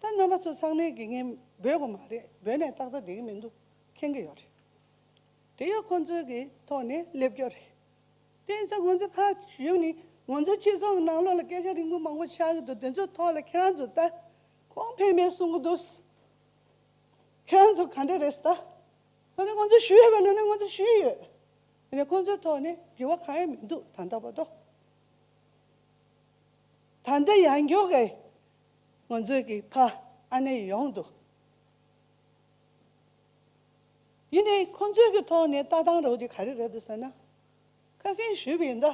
ད་རྣམ་པ་ཚོ་ཚང་མས་ཀྱི་ངས་འབོད་དགོས་མ་རེད། འབོད་ནས་ཏག་ཏག་བསྡད་ཀྱི་མི་འདུག་མཁྱེན་གྱི་ཡོད་རེད། དེ་ཡང་ཁོང་ཚོའི་གི་ཐོག་ནས་སླེབས་རྒྱུ་རེད། དེ་ཡིན་ཙང་ང་ཚོ་ཕར་ཞུགས་ནས་ང་ཚོ་སྤྱི་ཚོགས་ནང་ལོགས་ལ་སྐད་ཆ་རིང་པོ་མང་པོ་ཆགས་ཀྱི་འདུག་དེ་ཚོའི་ཐོག་ལ་ཁྱེད་རང་ཚོ་ད་ཁོང་ཕེབས་མེད་གསུང་གི་འདུག་ཁྱེད་རང་ཚོ་ག་འདྲ་རེད་ད། ད་ནི་ང་ཚོ་ཞུ་ཡོད་པ་ལ་ནི་ང་ཚོ་ཞུས་ཡོད། ཡིན་ནའི་ཁོང་ཚོའི་ཐོག་ནས་འགྱུར་བ་གང་ཡང་མི་འདུག་ད་ལྟ་བར་དུ། ད་ལྟ་ཡང་མགྱོགས་གས་ང་ཚོའི་གི་ཕ་ཨ་ནེ་ཡོང་འདུག་ཡིན་ནའི་ཁོང་ཚོའི་གི་ཐོག་ནས་ལྟ་སྟངས་རོགས་ཀྱི་ག་རེ་རེད་འདུག་ཟེར་ན། ཁ་སང་ཞུས་པ་ཡིན་ད།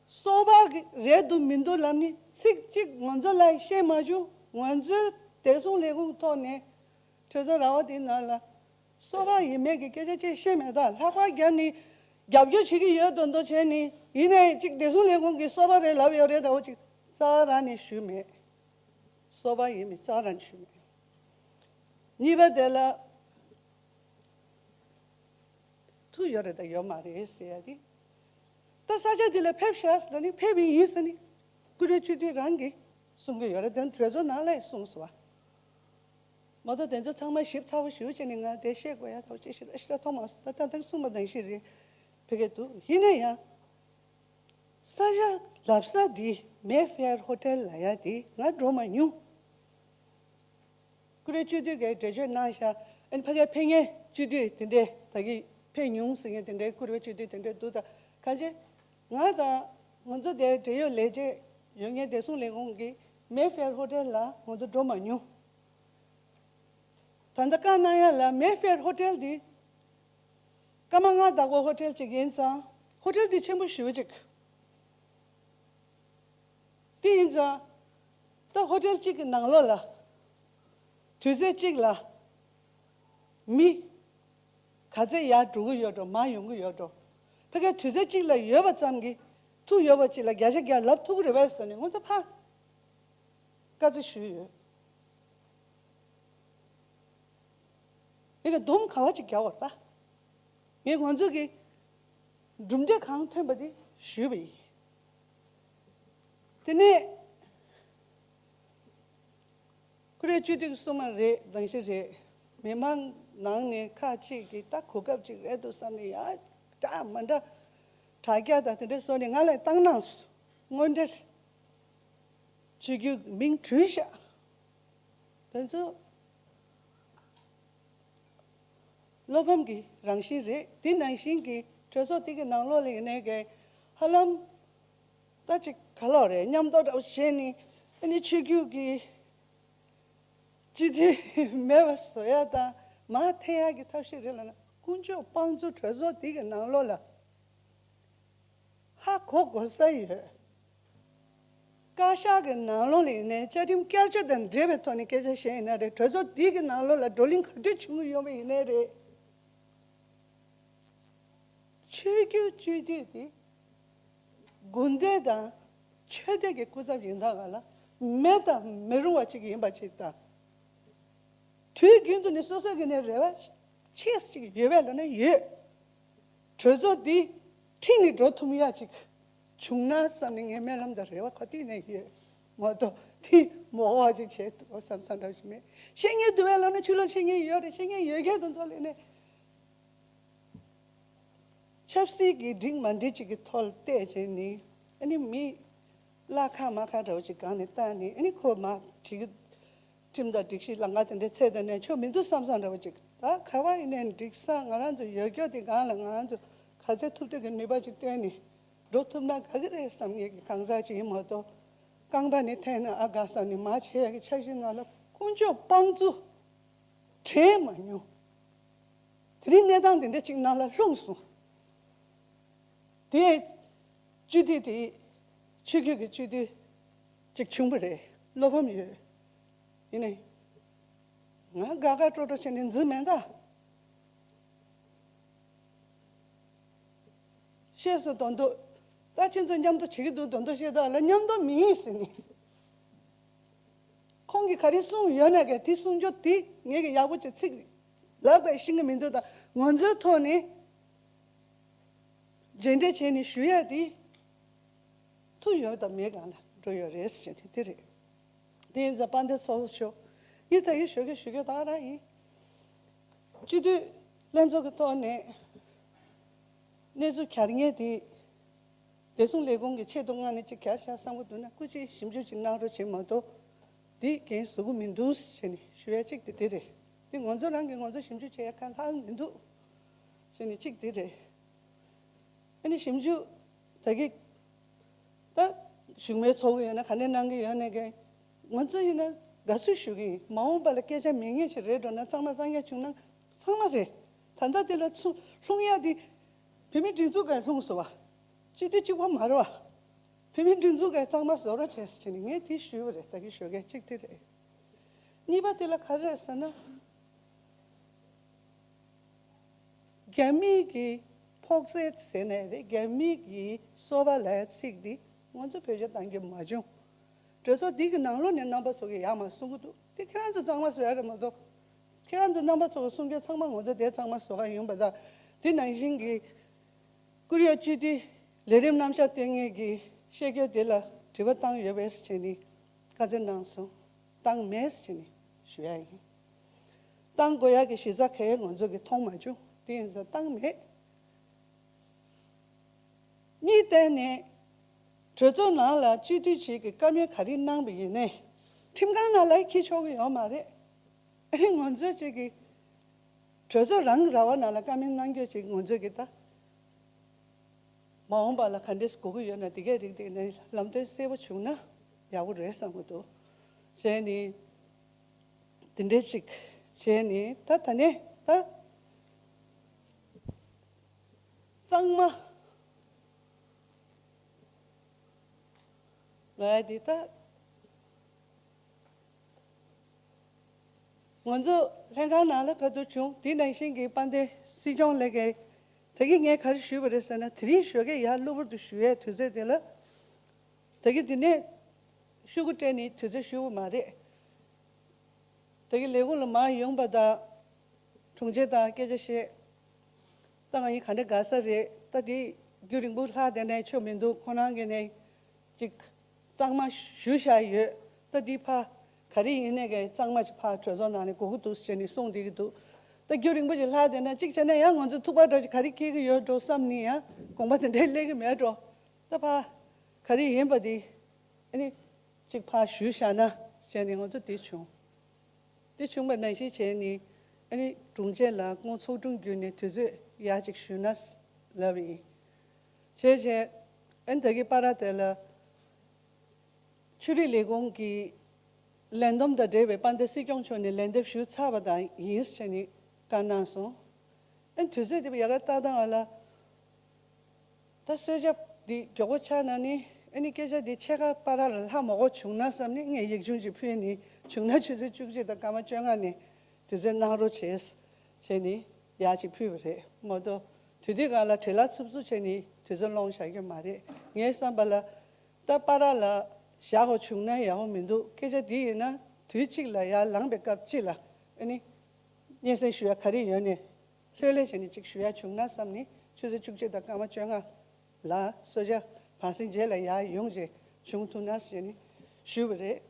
སོ་པ་གི་རེད་འདུག་མི་འདུག་ལབ་ནི་ཚིག་གཅིག་ང་ཚོ་ལ་བཤད་མ་བྱུང་། ང་ཚོའི་བདེ་སྲུང་ལས་ཁུངས་ཐོག་ནས་གྲོས་ཚོགས་ར་བ་དེའི་ནང་ལ་སོ་པ་ཡིན་མེད་ཀྱི་སྐད་ཆ་ཅིག་བཤད་མེད་ད། ལྷག་པར་རྒྱབ་ནས་རྒྱབ་སྐྱོར་བྱེད་ཀྱི་ཡོད་མདོག་མདོག་བྱས་ནས་ཡིན་ནའི་གཅིག་བདེ་སྲུང་ལས་ཁུངས་ཀྱི་སོ་པ་རེད་ལབ་ཡོད་རེད་འདྲ་བོ་ཅིག་རྩ་བ་རང་ནས་ཞུས་མེད། སོ་པ་ཡིན་མིན་རྩ་བ་རང་ནས་ཞུས་མེད། གཉིས་པ་དེ་ལ་ཐུག་ཡོད་རེད་དང་ཡོད་མ་རེད་ཟེར་ཡ་དེ། ད་ས་ཆ་འདི་ལ་ཕེབས་ཤག་ཟེར་ནི་ཕེབས་པའི་ཡིན་ཟེར་ནི་ཀུ་རེ་བཅུད་དུས་རང་གིས་གསུང་གི་ཡོད་རེད། དེ་གྲོས་ཚོགས་ནང་ལ་གསུངས་སོང་བ། མ་གཏོགས་དེ་ཚོ་ཚང་མ་ཞིབ་ཚགས་པོ་ཞུ་བྱས་ནས་ང་དེ་བཤད་དགོས་ཡ་ཐག་ཅིག་ཞིབ་ཞིབ་མཐོང་མ་སོང་། ད་ད་ད་གསུངས་པ་ནང་བཞིན་རེད། ཕ་གི་འདུག་ཡིན་ན་ཡང་ས་ཆ་ལབ་ས་འདི་མེ་ཕེར་ཧོ་ཊེལ་ལབ་ཡ་དེ་ང་འགྲོ་མ་མྱོང་། ཀུ་རེ་བཅུད་དུས་ཀྱི་འགྲེལ་བརྗོད་གནང་ཤག་ཨ་ནི་ཕ་གིའི་ཕེབས་མཁན་བཅུད་དུས་དེ་འདྲས་ད་གི་ཕེབས་མྱོང་ཟེར་མཁན་དེ་འདྲས་ཀུ་རེ་བཅུད་དུས་དེ་འདྲས་འདུག་ད་གང་ཅི་ང་དང་ང་ཚོ་དེ་འབྲེལ་ཡོད་ལས་བྱེད་ཡོད་མཁན་བདེ་སྲུང་ལས་ཁུངས་ཀྱི་མེ་ཕེར་ཧོ་ཊེལ་ལ་ང་ཚོ་འགྲོ་མ་མྱོང་། ད་ལྟ་བཀའ་གནང་ཡ་ལ་མེ་ཕེར་ཧོ་ཊེལ་འདི་སྐར་མ་ལྔ་བདག་པོ་ཧོ་ཊེལ་ཅིག་ཡིན་ཙང་ཧོ་ཊེལ་འདི་ཆེན་པོ་ཞེ་པོ་ཅིག་དེ་ཡིན་ཙང་ད་ཧོ་ཊེལ་གཅིག་གི་ནང་ལོགས་ལ་དུས་ཚོད་གཅིག་ལ་མི་ག་ཚད་ཡར་འགྲོ་གི་ཡོད་འགྲོ་མར་ཡོང་གི་ཡོད་འགྲོ། ཕ་གིའི་དུས་ཚོད་གཅིག་ལ་ཡོད་པ་ཙམ་གྱིས་ཐུག་ཡོད་པ་གཅིག་ལ་བརྒྱ་ཆ་བརྒྱ་ལབ་ཐུབ་ཀྱི་རེད་པས་ཟེར་ནས་ང་ཚོ་ཕར་བཀའ་རྩི་ཞུས་ཡོད། ཡིན་ནའི་སྡོམ་ག་བ་ཅིག་རྒྱག་བར་ལྟ། ངས་ང་ཚོ་གི་གྲུབ་འབྲས་གང་ཐོན་པ་དེ་ཞུས་པ་ཡིན། དེ་ནས་ཀུ་རེ་བཅུད་དུས་གསུམ་མ་རེད་རང་བཞིན་རེད། མི་མང་ནང་ནས་ཁག་ཅིག་གིས་ད་གོ་སྐབས་ཅིག་རེད་འདུག་བསམ་ནས་ཡ་འདྲ་མ་འདྲ་དྲ་རྒྱ་དང་དེ་འདྲ་བཟོ་ནས་ང་ལ་བཏང་གནང་སོང་། དངོས་འབྲེལ་ཆོས་བརྒྱུད་མིང་བྲུས་ཤག་དེ་ཚོ་བློ་ཕམ་གྱི་རང་བཞིན་རེད། དེ་ནང་བཞིན་གྱི་གྲོས་ཚོགས་དེ་གི་ནང་ལོགས་ལ་ཡིན་ནའི་གི་ཧ་ལམ་ད་ཅིག་ག་ལོག་རེད་མཉམ་དུ་འདྲ་བོ་བྱས་ནས་ཨ་ནི་ཆོས་བརྒྱུད་ཀྱི་སྤྱི་འཐུས་མེད་པ་བཟོ་ཡ་དང་མར་འཐེན་ཡ་གི་ཐབས་ཤེས་རེད་ལབ་ན་དཀོན་མཆོག་དཔང་བཙུགས་གྲོས་ཚོགས་དེ་གི་ནང་ལོགས་ལ། ཧ་གོ་དགོས་ས་ཡོད། བཀའ་ཤག་གི་ནང་ལོགས་ལ་ཡིན་ནའི་བཅའ་ཁྲིམས་བསྐྱར་བཅོས་དང་འབྲེལ་བའི་ཐོག་ནས་སྐད་ཆ་བཤད་ཡིན་ན་རེད། གྲོས་ཚོགས་འདི་གི་ནང་ལོགས་ལ་བགྲོ་གླེང་ག་དུས་བྱུང་གི་ཡོད་པ་ཡིན་ནའི་རེད། ཆོས་བརྒྱུད་སྤྱི་འཐུས་དེ་དགོན་སྡེ་དང་ཆོས་སྡེ་གི་སྐུ་ཚབ་ཡིན་ད་ག་ལ་མེད་དང་མི་རུང་བ་ཅིག་ཡིན་པ་ཅིག་དང་། དུས་རྒྱུན་དུ་ནི་སོ་སོ་གི་ནས་རེ་བ་ཆེ་ཅིག་ཡོད་པས་ལབ་ན་ཡོད། གྲོས་ཚོགས་འདི་ཁྲིད་ནས་འགྲོ་ཐུབ་ཡ་ཅིག་བྱུང་ན་བསམ་ནས་ངའི་སྨོན་ལམ་དང་རེ་བ་ག་དུས་ནས་ཡོད་མ་གཏོགས་དེ་མོ་བ་ཅིག་བྱེད་ཐུབ་བསམ་བསམ་འདྲ་ཞིག་མེད། བཤད་མཁན་འདུག་པས་ལབ་ན་ཆོས་ལུགས་བཤད་མཁན་ཡོད་རེད། བཤད་མཁན་ཡོད་མཁན་དང་ཚོ་ལས་ནས། ཆབ་སྲིད་ཀྱི་འགྲིག་མ་འགྲིག་ཅིག་གི་ཐོག་ལ་བལྟས་བྱས་ནས་ཨ་ནི་མི་བླ་ཁ་མ་ཁ་འདྲ་བོ་ཅིག་སྒང་ནས་བལྟས་ནས་ཨ་ནི་ཁོ་མ་བྱེད་ཀྱི་ཁྲིམས་དང་སྒྲིག་གཞི་ལམ་ཁ་དེ་འདྲའི་ཚད་དང་ནས་ཆོག་མི་འདུག་བསམ་བསམ་འདྲ་བོ་ཅིག་ད་ག་བ་ཡིན་ནའི་འགྲིག་ས་ང་རང་ཚོ་ཡོད་རྒྱུ་དེ་སྒང་ལ་ང་རང་ཚོ་ག་ཚད་ཐུབ་ཐུབ་ཀྱི་ནུས་པ་ཅིག་བཏོན་ནས་འགྲོ་ཐུབ་ན་དགའ་གི་རེད་བསམ་ཡས་ཀྱི་གང་ཟག་ཅིག་ཡིན་མ་གཏོགས་རྐང་པ་ནས་འཐེན་ན་ཨ་དགའ་བསམ་ནས་མ་བྱེད་ཡས་ཀྱི་འཆར་གཞི་ནང་ལ་དཀོན་མཆོག་དཔང་བཙུགས་དྲན་མ་མྱོང་། དེ་རིང་གནས་སྟངས་དེ་འདྲ་ཅིག་ནང་ལ་ལྷུང་སོང་། དེ་སྤྱི་འཐུས་དེ་ཆོས་བརྒྱུད་ཀྱི་སྤྱི་འཐུས་ཅིག་བྱུང་བ་རེད། བློ་ཕམ་ཡོད། ཡིན་ནའི་ང་དགའ་དགའ་སྤྲོ་སྤྲོ་བྱས་ནས་འཛུལ་མེད་ད། བཤད་སོ་དོན་དུ། ད་ཁྱེད་ཚོ་མཉམ་དུ་བྱེད་ཀྱི་འདུག་དོན་དུ་བཤད་ད་ལ་མཉམ་དུ་མིན་ཟེར་ནས། ཁོང་གིས་ག་རེ་གསུངས་ཡོད་ན་གས་དེ་གསུང་རྒྱུ་དེ་ངས་གི་ཡག་པོ་བྱེད་ཚིག་ལབ་པའི་ཤེས་ཀྱི་མི་འདུག་ད་ང་ཚོའི་ཐོག་ནས་རྗེས་འདྲེན་བྱས་ནས་ཞུ་ཡ་དེ་ཐུག་ཡོད་དང་མེད་གང་ལ་འགྲོ་ཡོད་རེད་ཟེར་ནས་དེ་རེད། དེ་ཡིན་ཙང་དཔལ་ལྡན་ཚོགས་གཙོ་མཆོག་ངས་ད་གིན་ཞུ་གི་ཞུ་གི་ད་རང་ཡིན། སྤྱི་འཐུས་ལྷན་ཚོགས་ཀྱི་ཐོག་ནས་གནས་ཚུལ་གྱར་མཁན་དེ་བདེ་སྲུང་ལས་ཁུངས་ཀྱི་ཆེད་དུ་མངགས་ནས་ཅིག་གྱར་བཞག་བསམ་གྱི་འདུག་ན་སྐུ་མཁྱེན་ཞིབ་འཇུག་ཅིག་གནང་རོགས་བྱེད་མ་གཏོགས་འདི་འགན་བཟོ་གི་མི་འདུག་ཟེར་ནས་ཞུ་ཡ་གཅིག་དེ་དེ་རེད། འདི་ང་ཚོ་རང་གིས་ང་ཚོ་ཞིབ་འཇུག་བྱེད་ཡ་ཁ་ལྷག་མི་འདུག་ཟེར་ནས་གཅིག་དེ་རེད། ཨ་ནི་ཞིབ་འཇུག་ད་གི་ད་བཞུགས་མོལ་ཚོགས་ཀྱི་ཡོད་ན་ག་ནས་གནང་གི་ཡོད་ན་གི་ང་ཚོ་ཡིན་ན་དགའ་བསུ་ཞུ་གི་ཡིན། མ་འོངས་པ་ལ་སྐད་ཆ་མེད་མཁན་ཞིག་རེད་འགྲོ་ན་གཙང་མ་གཙང་རྐྱང་བྱུང་ན་ཚང་མ་རེད། ད་ལྟ་དེ་ལ་ཚུ་ལྷུང་ཡ་དེ་བོད་མིའི་སྒྲིག་འཛུགས་ཀྱིས་ལྷུང་སོང་བ། སྤྱི་འཐུས་གཅིག་པ་མ་རེད་བ། བོད་མིའི་སྒྲིག་འཛུགས་ཀྱིས་གཙང་མ་བཟོ་རོགས་བྱས་ཟེར་ནས་ངས་དེ་ཞུས་པ་རེད། ད་གི་ཞུ་མཁན་གཅིག་དེ་རེད། གཉིས་པ་དེ་ལ་ག་རེ་རེད་ཟེར་ན། རྒྱ་མིའི་གི་ཕོག་ཚད་ཟེར་ནའི་རེད། རྒྱ་མིའི་གི་སོ་པ་ལབ་ཡ་ཚིག་འདི་ང་ཚོ་བེད་སྤྱོད་གཏང་རྒྱུ་མ་བྱུང་། གྲོས་ཚོགས་འདི་གི་ནང་ལོགས་ནས་རྣམ་པ་ཚོ་གི་ཡག་མ་གསུང་གི་འདུག་དེ་ཁྱེད་རང་ཚོ་གཙང་མ་བཟོ་ཡ་རེད་མ་གཏོགས། ཁྱེད་རང་ཚོ་རྣམ་པ་ཚོ་གི་གསུང་རྒྱུ་ཚང་མ་ང་ཚོ་དེ་གཙང་མ་བཟོ་ག་ཡོང་པ་དང་། དེ་ནང་བཞིན་གི་ཀོ་རི་ཡ་སྤྱི་འཐུས་ལས་རིམ་རྣམ་གཞག་སྟོན་མཁན་གྱི་བཤད་རྒྱུ་དེ་ལ་དྲི་བ་བཏང་ཡོད་པས་ཟེར་ནས་བཀའ་སྩལ་གནང་སོང་། བཏང་མེད་ཟེར་ནས་ཞུ་ཡ་ཡིན། བཏང་དགོས་ཡ་གི་གཞི་རྩ་གལ་ང་ཚོ་གིས་མཐོང་མ་བྱུང་། དེ་ཡིན་ཙང་བཏང་མེད། གཉིས་བལྟས་ནས་གྲོས་ཚོགས་ནང་ལ་སྤྱི་འཐུས་ཅིག་གིས་བཀའ་མོལ་ག་རེ་གནང་པ་ཡིན་ནའི་ཁྲིམས་ཁང་ནང་ལ་འཁྱེར་ཆོག་གི་ཡོད་མ་རེད། ཨ་ནི་ང་ཚོས་ཅིག་གིས་གྲོས་ཚོགས་རང་གི་ར་བ་ནང་ལ་བཀའ་མོལ་གནང་རྒྱུ་ཅིག་ང་ཚོས་གིས་ད་མ་འོངས་པ་ལ་ག་འདྲས་དགོས་ཀྱི་ཡོད་ན་དེ་གའི་རིགས་དེ་ནས་ལམ་སྟོན་གསལ་པོ་བྱུང་ན་ཡག་པོ་རེད་བསམ་གྱི་འདུག་བྱས་ནས་དེ་འདྲས་ཅིག་བྱས་ནས་ད་ད་ནས་ད་གཙང་མ་ལབ་ཡ་དེ་ད། ང་ཚོ་ལྷན་ཁང་ནང་ལ་ག་དུས་བྱུང་དེ་ནང་བཞིན་གྱི་དཔལ་ལྡན་སྲིད་སྐྱོང་ལགས་ཀྱིས་ད་གིན་ངས་ག་རེ་ཞུས་པ་རེད་ཟེར་ན། དེ་རིང་ཞོགས་ཀས་ཡར་གློ་བུར་དུ་ཞུ་ཡའི་དུས་ཚོད་དེ་ལ་ད་གིན་དེ་ནས་ཤོག་གུ་སྤྲད་ནས་དུས་ཚོད་ཞུས་པ་མ་རེད། ད་གིན་ལས་ཁུངས་ལ་མར་ཡོང་པ་དང་དྲུང་ཆེ་དང་སྐད་ཆ་བཤད། ད་ང་གཉིས་ག་འདྲ་དགའ་ས་རེད། ད་དེ་རྒྱུན་རིང་པོ་ལྷག་བསྡད་ན་ཆོ་མི་འདུག་ཁོ་རང་གིས་ནས་ཅིག་གཙང་མ་ཞུས་བཞག་ཡོད། ད་དེ་ཕ་ག་རེ་ཡིན་ནའི་གི་གཙང་མ་ཅིག་ཕ་གྲོས་ཚོགས་ནང་ནས་དགོས་ཀྱི་འདུག་ཟེར་ནས་གསུངས་བསྡད་ཀྱི་འདུག་ད་རྒྱུན་རིང་པོ་ཅིག་ལྷག་བསྡད་ན་ཅིག་བྱས་ན་ཡང་ང་ཚོ་ཐུག་པ་འདྲ་ཅིག་ག་རེ་སྐྱེ་གི་ཡོད་འགྲོ་བསམ་ནས་ཡང་དགོངས་པ་དེ་འདྲ་སླེབས་ཀྱི་མེད་འགྲོ། ད་ཕ་ག་རེ་ཡིན་པ་དེ་ཨ་ནི་ཅིག་ཕ་ཞུས་བཞག་ན་ཟེར་ནས་ང་ཚོ་དེ་བྱུང་། དེ་བྱུང་བ་ནང་བཞིན་བྱས་ནས་ཨ་ནི་དྲུང་ཆེ་ལ་སྐུ་ངོ་ཚོགས་དྲུང་བརྒྱུད་ནས་དུས་ཚོད་ཡར་ཅིག་ཞུས་ན་ལབ་ཡིན། བྱས་བྱས་ཨ་ནི་ད་གི་པ་ར་དེ་ལ་ཆོས་རིག་ལས་ཁུངས་ཀྱི་ལས་བསྡོམས་དང་འབྲེལ་བའི་དཔལ་ལྡན་སྲིད་སྐྱོང་མཆོག་ནས་ལན་འདེབས་ཞུས་ཚར་བ་དང་ཡིན་ཟེར་ནས་བཀའ་གནང་སོང་། ཨ་ནི་དུས་ཚོད་དེ་ཡག་ག་ལྟ་སྟངས་ལ། ད་གསོལ་ཇ་འདི་མགྱོགས་པོ་ཆགས་ན་ནི་ཨ་ནི་སྐད་ཆ་འདི་ཕྱེད་ཀ་པ་ར་ལ་ལྷག་མ་དགོས་བྱུང་ན་བསམ་ནས་ངས་ཡིག་ཆུང་ཅིག་ཕུལ་ནས་བྱུང་ན་ཆུ་ཚོད་བཅུ་གཅིག་དང་སྐར་མ་བཅོ་ལྔ་ནས་དུས་ཚོད་གནང་རོགས་བྱས། བྱས་ནས་ཡར་ཅིག་ཕུལ་བ་རེད་མ་གཏོགས་དུས་དུས་སྒང་ལ་བྲེལ་བ་འཚུབ་འཚུབ་བྱས་ནས་དུས་ཚོད་སློང་བཞག་རྒྱུ་མ་རེད། ངའི་བསམ་པ་ལ་ད་པ་ར་ལ་བཞག་དགོས་བྱུང་ན་ཡག་པོ་མི་འདུག་སྐད་ཆ་འདི་ཡིན་ན་དུས་གཅིག་ལ་ཡར་ལངས་པའི་སྐབས་གཅིག་ལ་ཨ་ནི་སྙན་སེང་ཞུ་ཡ་ག་རེ་ཡོད་ནས། ལྷོད་ལྷོད་བྱས་ནས་ཅིག་ཞུ་ཡ་བྱུང་ན་བསམ་ནས་ཆུ་ཚོད་བཅུ་གཅིག་དང་སྐར་མ་བཅོ་ལྔ་ལ་གསོལ་ཇ་བར་གསེང་རྗེས་ལ་ཡར་ཡོང་རྗེས་བྱུང་ཐུབ་ན་ཟེར་ནས་ཞུས་པ་རེད།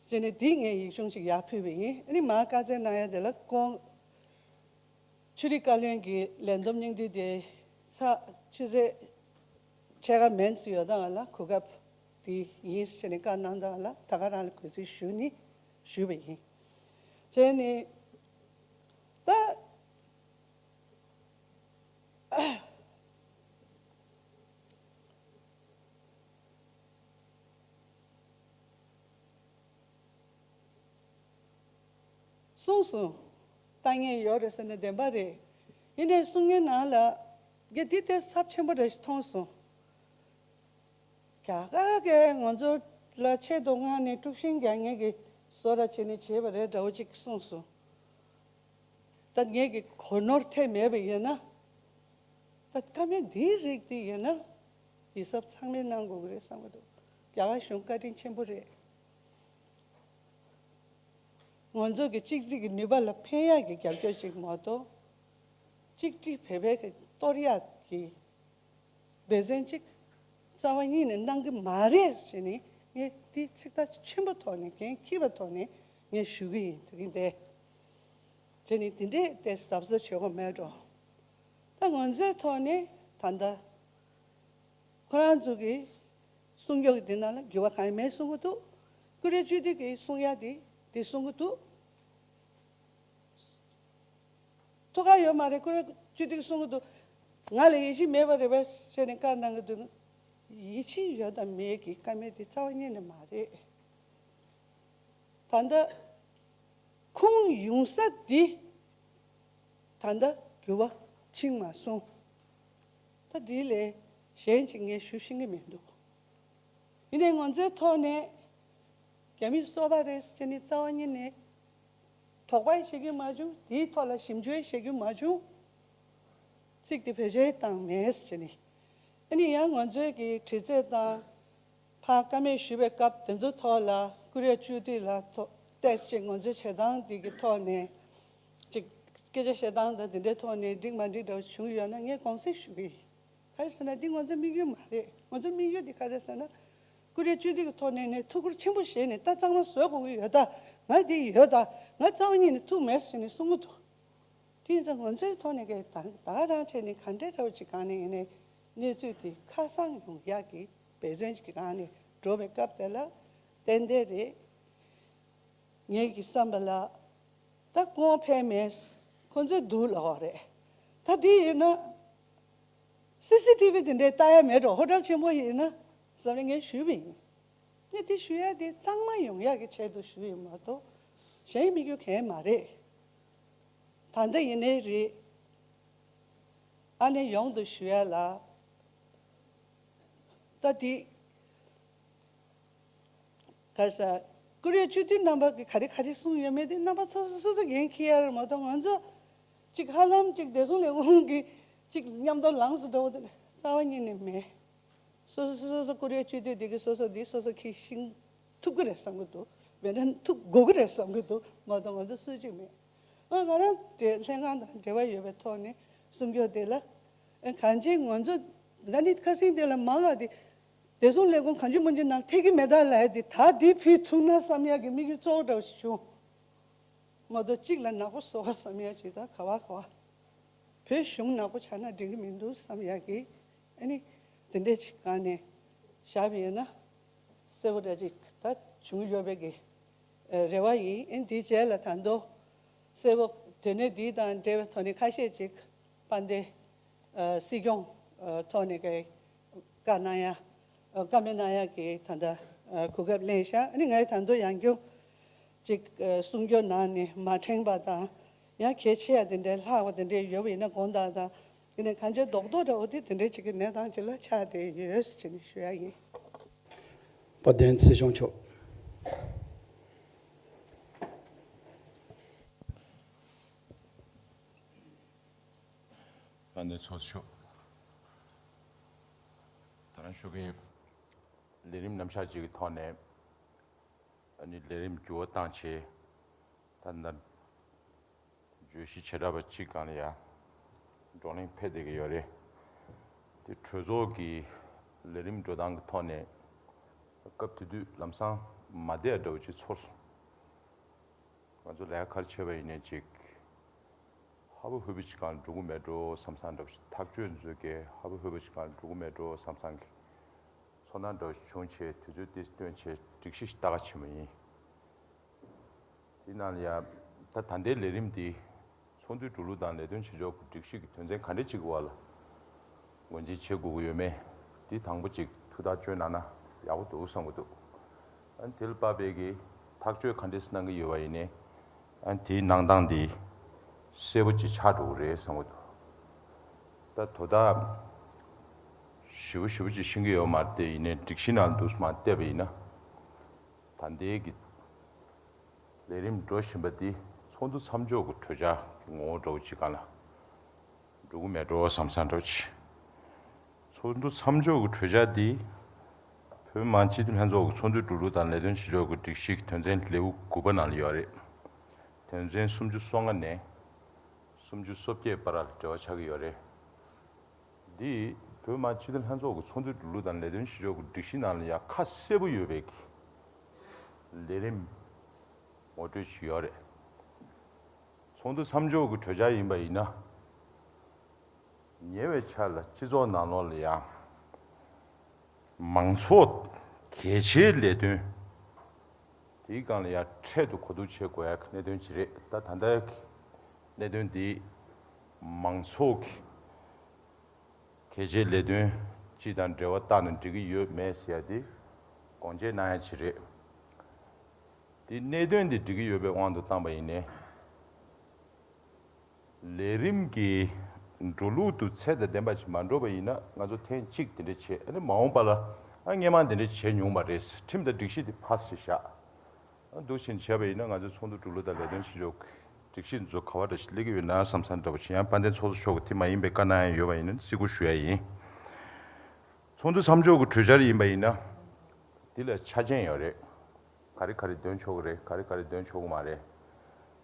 ཟེར་ནས་འདི་ངས་ཡིག་ཆུང་ཅིག་ཡར་ཕུལ་བ་ཡིན། ཨ་ནི་མར་བཀའ་སྩལ་གནང་ཡ་དེ་ལ་ཁོང་ཆོས་རིག་བཀའ་བློན་གྱི་ལས་བསྡོམས་སྙིང་བསྡུས་དེ་ཚ་ཆུ་ཚོད་ཕྱེད་ཀ་མན་ཙམ་ཡོད་སྟངས་ལ་གོ་སྐབས་དེ་ཡིན་ཟེར་ནས་བཀའ་གནང་སྟངས་ལ་ད་ག་རང་ལ་གུས་བརྩི་ཞུ་ནི་ཞུས་པ་ཡིན། བྱས་ནས་ད། གསུངས་སོང་། ལྟ་ངན་ཡོད་རེད་ཟེར་ན་བདེན་པ་རེད། ཡིན་ནའི་གསུང་མཁན་ནང་ལ་དེ་དེ་ཚབས་ཆེན་པོ་རེད་ཞེས་མཐོང་སོང་། རྒྱ་གར་གྱིས་ང་ཚོ་ལ་ཆེད་དུ་མངགས་ནས་དཀྲུག་ཤིང་རྒྱག་མཁན་གྱི་ གསོལ་རས་བྱས་ནས་བྱས་པ་རེད་འདྲ་བོ་ཅིག་གསུངས་སོང་། ད་ངེད་ཀྱི་གོ་ནོར་ཐེབས་མེད་པ་ཡིན་ན། ད་བཀའ་མོལ་འདིའི་རིགས་དེ་ཡིན་ན། ཡིད་གཟབ་ཚང་མས་གནང་དགོས་ཀྱི་རེད་བསམ་གྱི་འདུག་རྒྱ་གར་གཞུང་བཀའ་དྲིན་ཆེན་པོ་རེད། ང་ཚོ་གི་གཅིག་སྒྲིལ་གྱི་ནུས་པ་ལ་ཕན་ཡག་གི་རྒྱབ་སྐྱོར་ཅིག་མ་གཏོགས། གཅིག་སྒྲིལ་བོད་པའི་གི་གཏོར་ཡག་གི་འབད་བརྩོན་ཅིག་རྩ་བ་ཉིད་ནས་གནང་གི་མ་རེད་ཟེར་ནས་ངས་འདི་ཚིག་ཐག་ཆེན་པོ་ཐོག་ནས་འགན་འཁྱེར་བའི་ཐོག་ནས་ངས་ཞུ་གི་ཡིན། དེ་རིང་འདི་བྱས་ནས་དེ་འདྲས་ཏེ་གཟབ་གཟབ་བྱེད་དགོས་མེད་འགྲོ། ད་ང་ཚོའི་ཐོག་ནས་ད་ལྟ་ཁོ་རང་ཚོ་གི་གསུང་རྒྱུ་གི་དེ་ནང་ལ་འགྱུར་བ་གང་ཡང་མེད་གསུང་གི་འདུག་ཀུ་རེ་སྤྱི་འཐུས་ཀྱི་གསུང་ཡ་དེ་དེ་གསུང་གི་འདུག་ཐུགས་ཁག་ཡོད་མ་རེད། ཁོ་རང་སྤྱི་འཐུས་གསུང་གི་འདུག་ང་ལ་ཡིད་ཆེས་མེད་པ་རེད་པས་ཟེར་ནས་བཀའ་གནང་གི་འདུག་ཡིད་ཆེས་ཡོད་དང་མེད་ཀྱི་བཀའ་མོལ་དེ་རྩ་བ་ཉིད་ནས་མ་རེད། ད་ལྟ་ཁུངས་ཡོང་ས་འདི་ད་ལྟ་འགྱུར་བ་ཕྱིན་མ་སོང་། ད་འདི་ལས་གཞན་ཅིག་ངས་ཞུ་ཤེས་ཀྱི་མི་འདུག་ཡིན་ནའི་ང་ཚོའི་ཐོག་ནས་རྒྱ་མི་སོ་པ་རེད་ཟེར་ནས་རྩ་བ་ཉིད་ནས་དོགས་པ་བྱེད་རྒྱུ་མ་བྱུང་། དེའི་ཐོག་ལ་ཞིབ་འཇུག་བྱེད་རྒྱུ་མ་བྱུང་། ཚིག་དེ་བེད་སྤྱོད་བཏང་མེད་ཟེར་ནས། ཨ་ནི་ཡང་ང་ཚོའི་གི་དྲི་རྩད་དང་ཕར་བཀའ་མོལ་ཞུ་བའི་སྐབས་དེ་ཚོ་ཐོག་ལ་ཀུ་རེ་སྤྱི་འཐུས་ལ་ཐོ་བལྟས་ཅིག་ང་ཚོའི་བྱེད་སྟངས་དེ་གི་ཐོག་ནས་ཅིག་སྐད་ཆ་བཤད་སྟངས་དང་དེ་འདྲའི་ཐོག་ནས་འགྲིག་མ་འགྲིག་འདྲ་བོ་བྱུང་ཡོད་ན་ངས་དགོངས་སེལ་ཞུ་གི་ཡིན། ག་རེ་ཟེར་ན་འདི་ང་ཚོའི་དམིགས་ཡུལ་མ་རེད། ང་ཚོའི་དམིགས་ཡུལ་འདི་ག་རེ་ཟེར་ན། ཀུ་རེ་སྤྱི་འཐུས་ཀྱི་ཐོག་ནས་ནས་ཐུགས་ཁུར་ཆེན་པོ་བཞེས་ནས་ད་གཙང་མ་བཟོ་དགོས་ཀྱི་ཡོད་ད། ང་འདི་ཡོད་ད། ང་རྩ་བ་ཉིད་ནས་ཐུགས་མེད་ཟེར་ནས་གསུང་གི་འདུག་དེ་ཡིན་ཙང་ང་ཚོའི་ཐོག་ནས་ཀྱི་ད་ད་ག་རང་བྱས་ནས་ག་འདྲའི་འདྲ་བོ་ཅིག་གང་ནས་ཡིན་ནའི་གནས་ཚུལ་དེ་ཁ་གསང་ཡོང་ཡག་གི་འབད་བརྩོན་ཅིག་གི་སྒང་ནས་འགྲོ་བའི་སྐབས་དེ་ལ་ཏན་ཏན་རེད། ངེད་ཀྱི་བསམ་པ་ལ་ད་གོང་འཕེལ་མེད། ཁོ་ཚོས་སྡུག་ལབ་པ་རེད། ད་དེ་ཡིན་ན་སི་སི་ཊི་ཝི་དེ་འདྲའི་ལྟ་ཡ་མེད་འགྲོ། ཧོ་ཊེལ་ཆེན་པོ་ཡིན་ན་བསམ་ནས་ངས་ཞུས་པ་ཡིན། ངས་དེ་ཞུ་ཡ་དེ་གཙང་མ་ཡོང་ཡ་གི་ཆེད་དུ་ཞུས་ཡིན་མ་གཏོགས་གཞན་དམིགས་ཡུལ་གང་ཡང་མ་རེད། ད་ལྟ་ཡིན་ནའི་རེད། ཨ་ནེ་ཡོང་དུ་ཞུ་ཡ་ལ། ད་དེ་ག་རེ་ཟེར། ཀུ་རེ་སྤྱི་འཐུས་རྣམ་པ་གི་ག་རེ་ག་རེ་གསུངས་ཡོད་མེད་དེ་རྣམ་པ་སོ་སོ་སོ་སོ་འགན་འཁྱེར་ཡ་རེད་མ་གཏོགས་ང་ཚོ་ཅིག་ཧ་ལམ་ཅིག་བདེ་སྲུང་ལས་ཁུངས་ཀྱི་ཅིག་མཉམ་དུ་ལངས་སུ་འགྲོ་བ་དེ་རྩ་བ་ཉིད་ནས་མེད། སོ་སོ་སོ་སོ་ཀུ་རེ་སྤྱི་འཐུས་དེ་གི་སོ་སོ་འདི་སོ་སོ་འཁྱེར་ཤེས་ཐུབ་ཀྱི་རེད་བསམ་གྱི་འདུག་མེད་ན་ཐུབ་དགོས་ཀྱི་རེད་བསམ་གྱི་འདུག་མ་གཏོགས་ང་ཚོ་སུ་གཅིག་མེད། ང་ང་རང་དེ་ལྷན་ཁང་དང་འབྲེལ་བ་ཡོད་པའི་ཐོག་ནས་གསུང་རྒྱུ་དེ་ལ། ཨ་གང་ཅི་ང་ཚོ་ད་ནི་ཁ་སེང་དེ་ལ་མང་བ་དེ་བདེ་སྲུང་ལས་ཁུངས་གང་ཅི་མང་ཅི་ནང་ཐེ་གི་མེད་ད་ལབ་ཡ་དེ་ད་འདི་ཕུད་ཐུབ་ན་བསམ་ཡ་གི་དམིགས་ཡུལ་གཙོ་བོ་འདྲ་བོ་ཞིག་བྱུང་། མ་གཏོགས་གཅིག་ལ་ནག་པོ་བཟོ་བ་བསམ་ཡ་ཅིག་དང་ག་བ་ག་བ། བོད་གཞུང་ནག་པོ་ཆགས་ན་འགྲིག་གི་མི་འདུག་བསམ་ཡ་གི། ཨ་ནི་དེ་འདྲས་ཅིག་སྒང་ནས་བཞག་པ་ཡིན་ན་གསལ་པོ་འདྲ་ཅིག་ད་བྱུང་ཡོད་པའི་གི་རེ་བ་ཡིན། ཨ་ནི་དེའི་རྗེས་ལ་ད་དུང་གསལ་པོ་དེ་ནས་འདི་དང་འབྲེལ་བའི་ཐོག་ནས་ཁ་ཤས་ཅིག་དཔལ་ལྡན་སྲིད་སྐྱོང་ཐོག་ནས་གི་བཀའ་གནང་ཡ། བཀའ་མོལ་གནང་ཡ་གི་ད་ལྟ་གོ་སྐབས་ལེན་ཤག་ཨ་ནི་ངས་ད་དུང་ཡང་བསྐྱར་ཅིག་གསུང་རྒྱུ་ནང་ནས་མ་ཕྲེང་བ་དང་ཡང་གལ་ཆེ་ཡ་དེ་འདྲའི་ལྷག་པ་དེ་འདྲའི་ཡོད་པ་ཡིན་ན་དགོངས་དག་དང་། ཡིན་ནའི་གང་ཅི་རྡོག་རྡོག་འདྲ་བོ་དེ་དེ་འདྲའི་ཅིག་གི་གནས་སྟངས་ཅིག་ལ་ཆགས་བསྡད་ཡོད་ཅེས་ནས་ཞུ་ཡ་ཡིན། དཔལ་ལྡན་སྲིད་སྐྱོང་མཆོག་དཔལ་ལྡན་ཚོགས་གཙོ་མཆོག་ད་རང་ཞོགས་ཀའི་ལས་རིམ་རྣམ་གཞག་ཅིག་གི་ཐོག་ནས་ཨ་ནི་ལས་རིམ་འགྱུར་བ་བཏང་བྱས། ད་ལྟ་བརྗོད་གཞི་བྱེ་བྲག་པ་གཅིག་སྒང་ལ་ཡ་བགྲོ་གླེང་འཕེལ་བསྡད་ཀྱི་ཡོད་རེད། དེ་གྲོས་ཚོགས་ཀྱི་ལས་རིམ་འགྲོ་སྟངས་ཀྱི་ཐོག་ནས་སྐབས་དེ་དུས་ལམ་སང་མ་བསྡད་འདྲ་བོ་ཅིག་ཚོར་སོང་། ང་ཚོ་ལས་ཀ་ག་རེ་བྱས་པ་ཡིན་ནའི་ཅིག་ཧ་བ་ཧུ་བ་ཅིག་སྒང་འགྲོ་གི་མེད་འགྲོ་བསམ་བསམ་འདྲ་བོ་ཞིག་ཐག་གཅོད་འཛུལ་གྱི་ཧ་བ་ཧུ་བ་ཅིག་སྒང་འགྲོ་གི་མེད་འགྲོ་བསམ་བསམ་གྱི་ཚོར་སྣང་འདྲ་བོ་ཞིག་བྱུང་བྱས་དུས་ཚོད་དེ་བཏོན་བྱས་སྒྲིག་གཞི་ཞིག་ལྟ་ག་ཕྱིན་པ་ཡིན། དེ་ནང་ལ་ཡང་ད་ད་ལྟའི་ལས་རིམ་འདི་ཚོགས་འདུའི་འགྲོ་ལུགས་དང་ལས་དོན་བྱེད་ཕྱོགས་ཀྱི་སྒྲིག་གཞི་གི་དོན་ཚན་ག་འདྲ་ཅིག་གི་བར་ལ་ངོས་འཛིན་བྱེད་དགོས་ཀྱི་ཡོད་མེད་འདི་དང་པོ་ཅིག་ཐུགས་ཐག་གཅོད་གནང་ན་ཡག་པོ་འདུག་བསམ་གྱི་འདུག་ཨ་ནི་དེ་ལ་དཔག་པའི་གི་ཐག་གཅོད་ག་འདྲས་གནང་གི་ཡོད་པ་ཡིན་ནའི་ཨ་ནི་དེའི་གནང་སྟངས་འདི་གསལ་པོ་ཅིག་ཆགས་འགྲོ་གི་རེད་བསམ་གྱི་འདུག་ད་དོ་བདག་ཞེ་པོ་ཞེ་པོ་ཅིག་ཤེས་ཀྱི་ཡོད་མ་རེད་དེ་ཡིན་ནའི་སྒྲིག་གཞི་ནང་དུ་མར་བལྟས་པ་ཡིན་ན། ད་ལྟའི་གི་ ལས་རིམ་འགྲོ་བཞིན་པ་འདི་ཚོགས་འདུ་མཚམས་འཇོག་གི་གྲོས་འཆར་གྱི་ངོ་བོ་འདྲ་བོ་ཅིག་སྒང་ལ་འགྲོ་གི་མེད་འགྲོ་བསམ་བསམ་འདྲ་བོ་ཅིག་ཚོགས་འདུ་མཚམས་འཇོག་གི་གྲོས་འཆར་འདི་བོད་མི་མང་སྤྱི་འཐུས་ལྷན་ཚོགས་ཀྱི་ཚོགས་འདུའི་འགྲོ་ལུགས་དང་ལས་དོན་བྱེད་ཕྱོགས་ཀྱི་སྒྲིག་གཞི་གི་དོན་ཚན་ལེའུ་དགུ་པ་ནང་ལ་ཡོད་རེད། དོན་ཚན་སུམ་ཅུ་སོ་ལྔ་ནས་སུམ་ཅུ་སོ་བརྒྱད་བར་ལ་འབྲེལ་བ་ཆགས་ཀྱི་ཡོད་རེད། འདི་བོད་མི་མང་སྤྱི་འཐུས་ལྷན་ཚོགས་ཀྱི་ཚོགས་འདུའི་འགྲོ་ལུགས་དང་ལས་དོན་བྱེད་ཕྱོགས་ཀྱི་སྒྲིག་གཞི་ནང་ལ་ཡང་ཁ་གསལ་པོ་ཡོད་པའི་ལས་རིམ་ངོ་སྤྲོད་ཅིག་ཡོད་རེད། ཚོགས་འདུ་མཚམས་འཇོག་གི་གྲོས་འཆར་ཡིན་པ་ཡིན་ན། ཉེ་བའི་ཆར་ལ་སྤྱི་ཚོགས་ནང་ལོགས་ལ་ཡང་མང་ཚོགས་གལ་ཆེའི་ལས་དོན་དེའི་སྒང་ལ་ཡང་འཕྲལ་དུ་གོ་བསྡུར་བྱེད་དགོས་ཡག་གི་གནད་དོན་ཅིག་རེད། ད་ད་ལྟའི་གནད་དོན་འདི་མང་ཚོགས་ཀྱི་གལ་ཆེའི་ལས་དོན་སྤྱི་དང་འབྲེལ་བ་བཏགས་ནས་འགྲིག་གི་ཡོད་མེད་ཟེར་ཡ་དེ་དགོངས་དཔྱད་གནང་ཡ་ཅིག་རེད། དེ་གནད་དོན་དེ་འགྲིག་གི་ཡོད་པའི་དབང་དུ་བཏང་པ་ཡིན་ནའི། ལས་རིམ་གྱི་འགྲོ་ལུགས་དུ་ཚད་དང་ལྡན་པ་ཞིག་མ་འགྲོ་བ་ཡིན་ན་ང་ཚོ་ཐེངས་གཅིག་དེ་འདྲ་བྱས། ཨ་ནི་མ་འོངས་པ་ལ་ཨ་སྔོན་མ་དེ་འདྲ་བྱས་མྱོང་མ་རེད། ཁྲིམས་དང་སྒྲིག་གཞི་དེ་ཕར་ཞིག་བཞག་འདུག་བཞིན་བྱས་པ་ཡིན་ན་ང་ཚོའི་ཚོགས་འདུ་འགྲོ་ལུགས་དང་ལས་དོན་བྱེད་ཕྱོགས་ཀྱི་སྒྲིག་གཞི་འཛུགས་ག་བ་འདྲ་ཞིག་སླེབས་ཀྱི་ཡོད་ན་བསམ་བསམ་འདྲ་པོ་ཞིག་ཡང་དཔལ་ལྡན་ཚོགས་གཙོ་མཆོག་གིས་དེ་མ་ཡིན་པའི་བཀའ་གནང་ཡ་ཡོད་པ་ཡིན་ན་བརྩི་བཀུར་ཞུ་ཡ་ཡིན། ཚོགས་འདུ་མཚམས་འཇོག་གི་གྲོས་འཆར་ཡིན་པ་ཡིན་ན། འདི་ལ་ཆ་རྐྱེན་ཡོད་རེད། ག་རེ་ག་རེ་འདོན་ཆོག་གི་རེད། ག་རེ་ག་རེ་འདོན་ཆོག་གི་མ་རེད།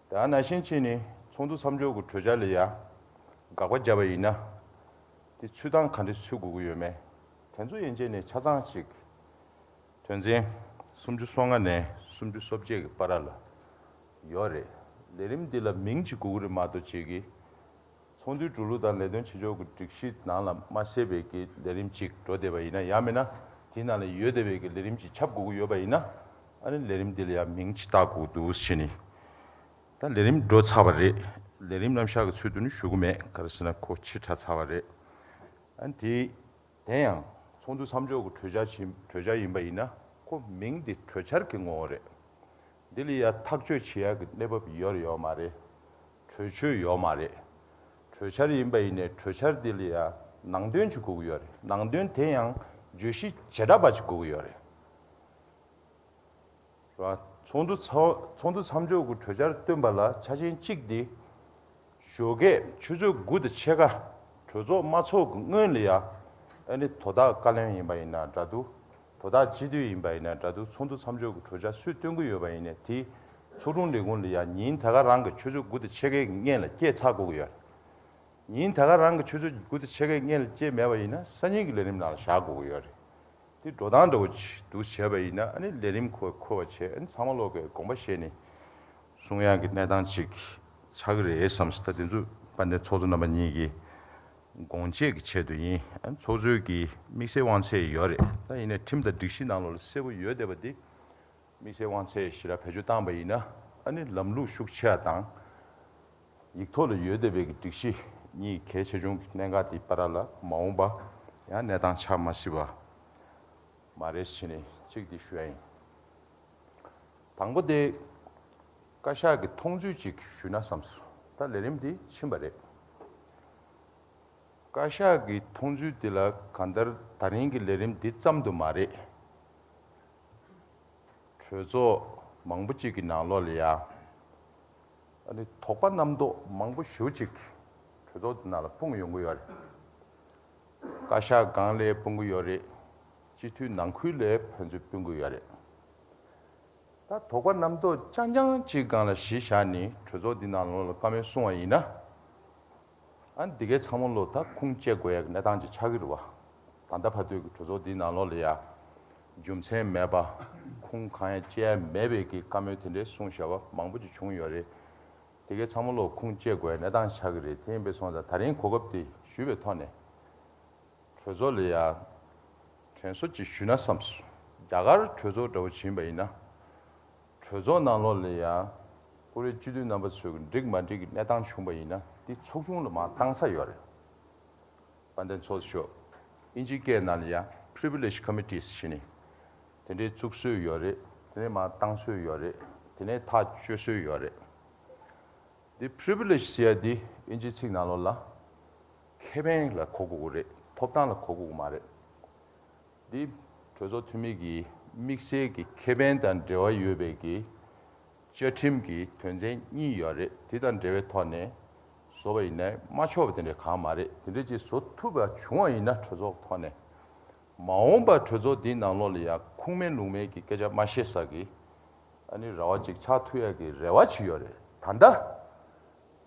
དེ་ནང་བཞིན་བྱས་ནས་ཚོགས་འདུ་མཚམས་འཇོག་གི་གྲོས་འཆར་ལ་ཡ་དགག་པ་བརྒྱབ་པ་ཡིན་ན། དེ་ཚུལ་ཐང་ག་འདྲ་ཚུལ་དགོས་ཀྱི་ཡོད་མེད། དེ་ཚོ་ཡན་ཆད་ནས་ཆ་ཚང་ཅིག་དོན་ཚན་སུམ་ཅུ་སོ་ལྔ་ནས་སུམ་ཅུ་སོ་བརྒྱད་ཀྱི་བར་ལ་ཡོད་རེད། ལས་རིམ་འདི་ལ་མིང་ཅིག་དགོས་ཀྱི་རེད་མ་གཏོགས་ཅིག་གི་ཚོགས་འདུའི་འགྲོ་ལུགས་དང་ལས་དོན་བྱེད་ཕྱོགས་ཀྱི་སྒྲིག་གཞི་ནང་ལ་མ་གསལ་བའི་གི་ལས་རིམ་གཅིག་འགྲོ་བསྡད་པ་ཡིན་ན། ཡང་མིན་ན་དེའི་ནང་ལ་ཡོད་བསྡད་པའི་གི་ལས་རིམ་གཅིག་ཁྱབ་དགོས་ཀྱི་ཡོད་པ་ཡིན་ན། ཨ་ནི་ལས་རིམ་འདི་ལ་ཡང་མིང་གཅིག་བཏགས་དགོས་འདུག་ཟེར་ནི། ད་ལས་རིམ་འགྲོ་ཚར་བ་རེད། ལས་རིམ་རྣམ་གཞག་གི་ཚུལ་དུ་ནི་ཞུ་གི་མེད། ག་རེ་ཟེར་ན་ཁོ་ཕྱིར་དྲགས་ཚར་བ་རེད། ཨ་ནི་དེ་དེ་ཡང་ཚོགས་འདུ་མཚམས་འཇོག་གི་གྲོས་འཆར་ཞིག་གྲོས་འཆར་ཡིན་པ་ཡིན་ན་ཁོ་མིང་འདི་གྲོས་འཆར་གྱི་ངོ་བོ་རེད། འདི་ལ་ཡ་ཐག་གཅོད་བྱེད་ཡག་གི་གནས་བབ་ཡོད་རེད་ཡོད་མ་རེད། གྲོས་ཆོད་ཡོད་མ་རེད། གྲོས་འཆར་ཡིན་པ་ཡིན་ནའི་གྲོས་འཆར་འདི་ལ་ཡ་ནང་དོན་ཅིག་དགོས་ཀྱི་ཡོད་རེད། ནང་དོན་དེ་ཡང་བརྗོད་གཞི་བྱེ་བྲག་པ་ཅིག་དགོས་ཀྱི་ཡོད་རེད། རེད་བ། ཚོགས་འདུ་ཚོགས་ཚོགས་འདུ་མཚམས་འཇོག་གི་གྲོས་འཆར་བཏོན་པ་ལ་ཆ་རྐྱེན་གཅིག་འདི། ཞོགས་ཀས་ཆུ་ཚོད་དགུ་དང་ཕྱེད་ཀ་གྲོས་ཚོགས་མ་ཚོགས་ཀྱི་སྔོན་ལ་ཡ། ཨ་ནི་དོ་བདག་བཀའ་བློན་ཡིན་པ་ཡིན་ན་འདྲ་འདུག་དོ་བདག་སྤྱི་འཐུས་ཡིན་པ་ཡིན་ན་འདྲ་འདུག་ཚོགས་འདུ་མཚམས་འཇོག་གི་གྲོས་འཆར་སུས་བཏོན་གྱི་ཡོད་པ་ཡིན་ནའི་དེ་ཚོགས་དྲུང་ལས་ཁུངས་ལ་ཡ་ཉིན་ད་ག་རང་གི་ཆུ་ཚོད་དགུ་དང་ཕྱེད་ཀའི་སྔོན་ལ་སྐྱེལ་ཚར་དགོས་ཀྱི་ཡོད་རེད། ཉིན་ད་ག་རང་གི་ཆུ་ཚོད་དགུ་དང་ཕྱེད་ཀའི་སྔོན་ལ་སྐྱེལ་མེད་པ་ཡིན་ན་སང་ཉིན་གྱི་ལས་རིམ་ནང་ལ་བཞག་དགོས་ཀྱི་ཡོད་རེད། དེ་འགྲོ་སྟངས་འདྲ་བོ་ཅིག་འདུག་བྱས་པ་ཡིན་ན། ཨ་ནི་ལས་རིམ་ཁོ་འཁོར་བ་བྱས། ཨ་ནི་ཚང་མ་ལོག་གི་དགོངས་པ་བཞེས་ནས་གསུང་ཡག་གི་གནས་སྟངས་ཅིག་ཆགས་ཀྱི་རེད་བསམ་སོང་། ད་དེ་ཚོ་དཔལ་ལྡན་ཚོགས་གཙོ་རྣམ་པ་གཉིས་ཀྱི་དགོངས་བཅད་ཀྱི་ཆེད་དུ་ཡིན། ཨ་ནི་ཚོགས་གཙོའི་གི་དམིགས་བསལ་དབང་ཚད་ཡོད་རེད། ད་ཡིན་ནའི་ཁྲིམས་དང་སྒྲིག་གཞི་ནང་ལོགས་ལ་གསལ་པོ་ཡོད་བསྡད་པ་འདི། དམིགས་བསལ་དབང་ཚད་ཞེ་དྲག་བེད་སྤྱོད་བཏང་པ་ཡིན་ན། ཨ་ནི་ལམ་ལུགས་ཤུགས་ཆེ་བ་དང་། ཡིག་ཐོག་ལ་ཡོད་བསྡད་པའི་གི་སྒྲིག་གཞི་གཉིས་གལ་ཆེ་ཆུང་གི་གནད་འགག་དེའི་བར་ལ་མ་འོངས་པ་ཡང་གནས་སྟངས་ཆགས་མ་སྲིད་པ་མ་རེད་ཟེར་ནས་གཅིག་འདི་ཞུ་ཡ་ཡིན། དང་པོ་དེ་བཀའ་ཤག་གི་མཐོང་ཚུལ་ཅིག་ཞུས་ན་བསམས་སོང་། ད་ལས་རིམ་འདི་ཕྱིན་པ་རེད། བཀའ་ཤག་གི་མཐོང་ཚུལ་འདི་ལ་གང་ལྟར་ད་རིང་གི་ལས་རིམ་འདི་ཙམ་དུ་མ་རེད། གྲོས་ཚོགས་མང་པོ་གཅིག་གི་ནང་ལོགས་ལ་ཡ། ཨ་ནི་དོགས་པ་རྣམ་རྟོག་མང་པོ་ཞེ་པོ་ཅིག་གྲོས་ཚོགས་འདི་ནང་ལ་སྤུངས་ཡོང་གི་ཡོད་རེད། བཀའ་ཤག་སྒང་ལ་སྤུངས་གི་ཡོད་རེད། སྤྱི་འཐུས་ནང་ཁུལ་ལ་ཕན་ཚུན་སྤུངས་གི་ཡོད་རེད། ད་དོགས་པ་རྣམ་རྟོག་རྐྱང་རྐྱང་གཅིག་སྒང་ལ་གཞི་བཞག་ནས་གྲོས་ཚོགས་འདི་ནང་ལོགས་ལ་བཀའ་མོལ་གསུང་བ་ཡིན་ན། ཨ་ནི་འདི་གའི་ཚང་མ་ལོ་ད་ཁུངས་བཅད་དགོས་ཡག་གནས་སྟངས་ཅིག་ཆགས་ཀྱི་རེད་བ། ད་ལྟ་བར་དུ་གི་གྲོས་ཚོགས་འདིའི་ནང་ལོགས་ལ་ཡ། རྒྱུ་མཚན་མེད་པ། ཁུངས་གང་ཡང་བཅད་ཡ་མེད་པའི་གི་བཀའ་མོལ་དེ་འདྲའི་གསུངས་བཞག་པ་མང་པོ་ཅིག་བྱུང་ཡོད་རེད། འདི་གའི་ཚང་མ་ལོ་ཁུངས་བཅད་དགོས་ཡག་གནས་སྟངས་ཆགས་ཀྱི་རེད། དེ་ཡིན་པས་སོང་ཙང་ད་རིང་གོ་སྐབས་འདི་ཞུས་པའི་ཐོག་ནས། གྲོས་ཚོགས་ལ་ཡ་དྲན་གསོ་ཅིག་ཞུས་ན་བསམས་སོང་། རྒྱ་གར་གྲོས་ཚོགས་འདྲ་བོ་ཕྱིན་པ་ཡིན་ན། གྲོས་ཚོགས་ནང་ལོགས་ལ་ཡ་ཀུ་རེ་སྤྱི་འཐུས་རྣམ་པ་ཚོས་འགྲིག་མ་འགྲིག་གི་གནས་སྟངས་བྱུང་པ་ཡིན་ན་འདི་ཚོགས་ཆུང་ལ་མར་བཏང་ས་ཡོད་རེད། དཔལ་ལྡན་ཚོགས་གཙོ་མཆོག་ཨིན་ཇིའི་སྐད་ནང་ལ་ཡ་privilege committees ཞེས་ནི་དེ་འདྲའི་བཙུགས་སྲོལ་ཡོད་རེད། དེ་ནས་མར་བཏང་སྲོལ་ཡོད་རེད། དེ་ནས་ཐག་གཅོད་སྲོལ་ཡོད་རེད། འདི་privilege ཟེར་ཡ་འདི་ཨིན་ཇིའི་ཚིག་ནང་ལོགས་ལ་ཁེ་ཕན་ལ་གོ་དགོས་ཀྱི་རེད། ཐོབ་ཐང་ལ་གོ་དགོས་ཀྱི་མ་རེད། འདི་གྲོས་ཚོགས་འཐུས་མི་གི་དམིགས་བསལ་གྱི་ཁེ་ཕན་དང་འབྲེལ་བ་ཡོད་པའི་གི་ བཅའ་ཁྲིམས་ཀྱི་དོན་ཚན་གཉིས་ཡོད་རེད། དེ་དང་འབྲེལ་བའི་ཐོག་ནས་བཟོ་བ་ཡིན་ན་མ་ཆོག་པ་དེ་འདྲ་གང་མ་རེད། དེ་འདྲ་ཅིག་བཟོ་ཐུབ་པ་བྱུང་བ་ཡིན་ན་གྲོས་ཚོགས་ཐོག་ནས། མ་འོངས་པར་གྲོས་ཚོགས་འདིའི་ནང་ལོགས་ལ་ཡང་ཁུངས་མེད་ལུང་མེད་ཀྱི་སྐད་ཆ་མ་བཤད་ས་གི་ཨ་ནི་ར་བ་ཅིག་ཆགས་ཐུབ་ཡ་གི་རེ་བ་ཅིག་ཡོད་རེད། ད་ལྟ་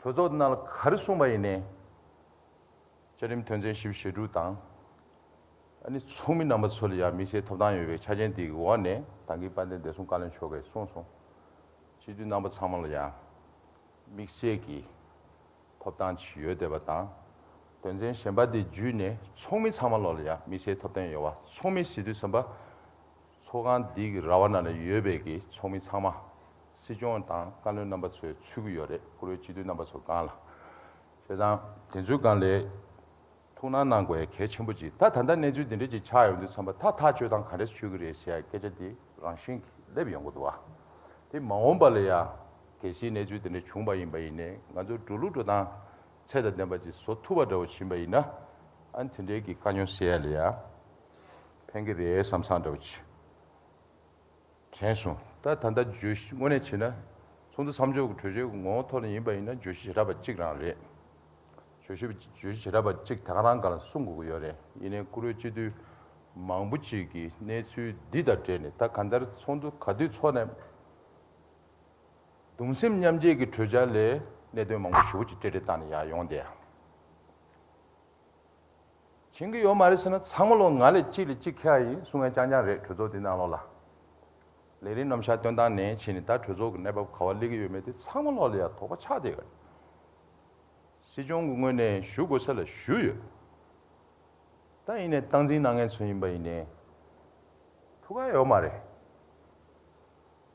གྲོས་ཚོགས་ནང་ལ་ག་རེ་གསུངས་པ་ཡིན་ནའི། བཅའ་ཁྲིམས་དོན་ཚན་བཞི་བཅུ་ཞེ་དྲུག་དང་། ཨ་ནི་ཚོགས་མི་རྣམ་པ་ཚོ་ལ་ཡང་དམིགས་བསལ་ཐོབ་ཐང་ཡོད་པའི་ཆ་རྐྱེན་དེའི་འོག་ནས་ད་གིན་དཔལ་ལྡན་བདེ་སྲུང་བཀའ་བློན་མཆོག་གིས་གསུངས་སོང་། སྤྱི་འཐུས་རྣམ་པ་ཚང་མ་ལ་ཡང་དམིགས་བསལ་གྱི་ཐོབ་ཐང་ཅིག་ཡོད་བསྡད་པ་དང་། དོན་ཚན་གཞན་པ་དེ་བརྒྱུད་ནས་ཚོགས་མི་ཚང་མ་ལོག་ལ་ཡང་དམིགས་བསལ་ཐོབ་ཐང་ཡོད་པ། ཚོགས་མི་ཟེར་དུས་ཙམ་པ། ཚོགས་ཁང་འདི་གི་ར་བ་ནང་ལ་ཡོད་པའི་གི་ཚོགས་མི་ཚང་མ་སྲིད་སྐྱོང་དང་བཀའ་བློན་རྣམ་པ་ཚོས་ཚུད་ཀྱི་ཡོད་རེད། བཀུར་འོས་སྤྱི་འཐུས་རྣམ་པ་ཚོ་སྒང་ལ། བྱས་ཙང་དེ་ཚོའི་སྒང་ལ་ཐུགས་སྣང་གནང་དགོས་ཡ་གལ་ཆེན་པོ་ཅིག་ད་ད་ལྟ་གནས་ཚུལ་འདི་འདྲ་ཅིག་ཆགས་ཡོང་དུས་ཙམ་པ་ད་ཐག་གཅོད་སྟངས་ག་འདྲས་བྱེད་ཀྱི་རེད་ཟེར་ཡ་སྐད་ཆ་འདི་རང་བཞིན་གྱིས་སླེབས་ཡོང་གི་འདུག་བ། དེ་མ་འོངས་པ་ལ་ཡ་གལ་སྲིད་གནས་ཚུལ་འདི་འདྲ་བྱུང་པ་ཡིན་པ་ཡིན་ནའི་ང་ཚོ་འགྲོ་ལུགས་འགྲོ་སྟངས་ཚད་དང་ལྡན་པ་ཅིག་བཟོ་ཐུབ་པ་འདྲ་བོ་ཕྱིན་པ་ཡིན་ན། ཨ་ནི་དེ་འདྲའི་གི་དཀའ་རྙོག་སེལ་ཡ་ལ་ཡ་ཕན་གི་རེད་བསམ་བསམ་འདྲ་བོ་ཅིག་དྲན་སོང་། ད་ད་ལྟ་བརྗོད་གཞི་དངོས་གནས་བྱས་ན་ཚོགས་འདུ་མཚམས་འཇོག་གི་གྲོས་ཆོད་ཀྱི་ངོ་བོ་ཐོག་ནས་ཡིན་པ་ཡིན་ན་བརྗོད་གཞི་བྱེ་བྲག་པ་གཅིག་རང་རེད། བརྗོད་གཞི་བརྗོད་གཞི་བྱེ་བྲག་པ་གཅིག་དེ་ག་རང་སྒང་ལ་གསུང་དགོས་ཀྱི་ཡོད་རེད། ཡིན་ནའི་བཀུར་འོས་སྤྱི་འཐུས་མང་པོ་ཅིག་གིས་གནས་ཚུལ་འདི་དང་འབྲེལ་ནས་ད་གང་ལྟར་ཚོགས་འདུ་ག་དུས་ཚོགས་ནས། གདུང་སེམས་མཉམ་སྐྱེད་ཀྱི་གྲོས་འཆར་ལས་གནད་དོན་མང་པོ་ཞེ་པོ་ཅིག་སྤྲེལ་སྤྲེལ་བཏང་ནས་ཡར་ཡོང་བསྡད་ཡ། བྱེད་ཀྱི་ཡོད་མ་རེད་ཟེར་ན་ཚང་མ་ལོ་ང་ལས་གཅིག་ལས་གཅིག་མཁས་པ་ཡིན་གསུང་མཁན་རྐྱང་རྐྱང་རེད། གྲོས་ཚོགས་འདི་ནང་ལོགས་ལ་ལས་རིམ་རྣམ་གཞག་སྟོན་སྟངས་ནས་བྱས་ནས་ད་གྲོས་ཚོགས་ཀྱི་གནས་བབ་ག་པར་སླེབས་ཀྱི་ཡོད་མེད་དེ་ཚང་མ་ལོགས་ལ་ཡ་དོགས་པ་ཆགས་བསྡད་ཡོད་རེད། སྲིད་སྐྱོང་གི་ངོས་ནས་ཞུ་དགོས་ས་ལ་ཞུས་ཡོད། ད་ཡིན་ནའི་སྟངས་འཛིན་གནང་མཁན་ཚོ་ཡིན་པ་ཡིན་ནའི་ཐུགས་ཁག་ཡོད་མ་རེད།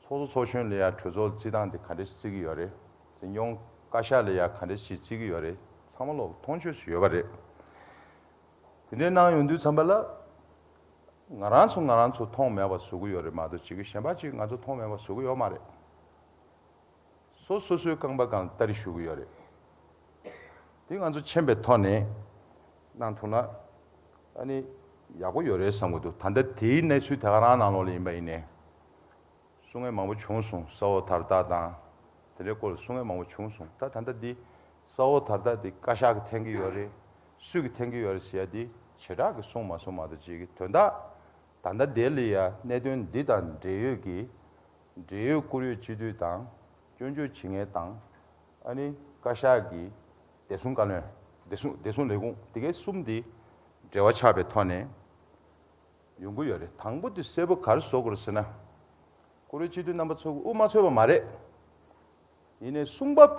ཚོགས་གཙོ་ཚོགས་གཞོན་ལ་ཡ་གྲོས་ཚོགས་བརྩི་སྟངས་དེ་ག་འདྲ་ཞིག་བརྩི་གི་ཡོད་རེད། འཛིན་སྐྱོང་བཀའ་ཤག་ལ་ཡ་ག་འདྲ་ཞིག་བརྩི་གི་ཡོད་རེད། ཚང་མ་ལོག་མཐོང་ཆོས་སུ་ཡོད་པ་རེད། དེ་འདྲའི་གནང་ཡོང་དུས་ཙམ་པ་ལ། ང་རང་ཚོ་ང་རང་ཚོ་མཐོང་མེད་པ་བཟོ་གི་ཡོད་རེད་མ་གཏོགས་ཅིག་གི་གཞན་པ་ཅིག་ང་ཚོ་མཐོང་མེད་པ་བཟོ་གི་ཡོད་མ་རེད། སོ་སོ་སོའི་རྐང་པ་སྒང་ལ་སྟ་རེ་གཞུ་གི་ཡོད་རེད། དེ་ང་ཚོ་མཁྱེན་པའི་ཐོག་ནས་གནང་ཐུབ་ན་ཨ་ནི་ཡག་པོ་ཡོད་རེད་བསམ་གི་འདུག་ད་ལྟ་དེའི་གནས་ཚུལ་དེ་ག་རང་ནང་ལོགས་ལ་ཡིན་པ་ཡིན་ནའི་གསུང་མཁན་མང་པོ་བྱུང་སོང་། ས་འོག་དར་རྟགས་དང་དེ་འདྲའི་སྐོར་ལ་གསུང་མཁན་མང་པོ་བྱུང་སོང་། ད་ད་ལྟ་འདི་ས་འོག་དར་རྟགས་འདི་བཀའ་ཤག་གིས་འཐེན་གི་ཡོད་རེད། སུས་གིས་འཐེན་གི་ཡོད་རེད་ཟེར་ཡ་འདི་བྱེ་བྲག་གིས་གསུངས་མ་སོང་མ་གཏོགས་ཅིག་གི་དོན་དག་ད་ལྟ་དེ་ལ་ཡ་གནད་དོན་འདི་དང་འབྲེལ་ཡོད་ཀྱི་འབྲེལ་ཡོད་བཀུར་འོས་སྤྱི་འཐུས་དང་སྐྱོན་བརྗོད་བྱེད་མཁན་དང་ཨ་ནི་བཀའ་ཤག་གི་བདེ་སྲུང་བཀའ་བློན་བདེ་སྲུང་བདེ་སྲུང་ལས་ཁུངས་དེ་གའི་གསུམ་འདི་འབྲེལ་བ་ཆགས་པའི་ཐོག་ནས་ཡོང་གི་ཡོད་རེད། དང་པོ་དེ་གསལ་པོ་ག་རེ་བཟོ་དགོས་རེད་ཟེར་ན། བཀུར་འོས་སྤྱི་འཐུས་རྣམ་པ་ཚོ་གི་དབུ་མ་ཚོས་པ་མ་རེད། ཡིན་ནའི་གསུང་བབ་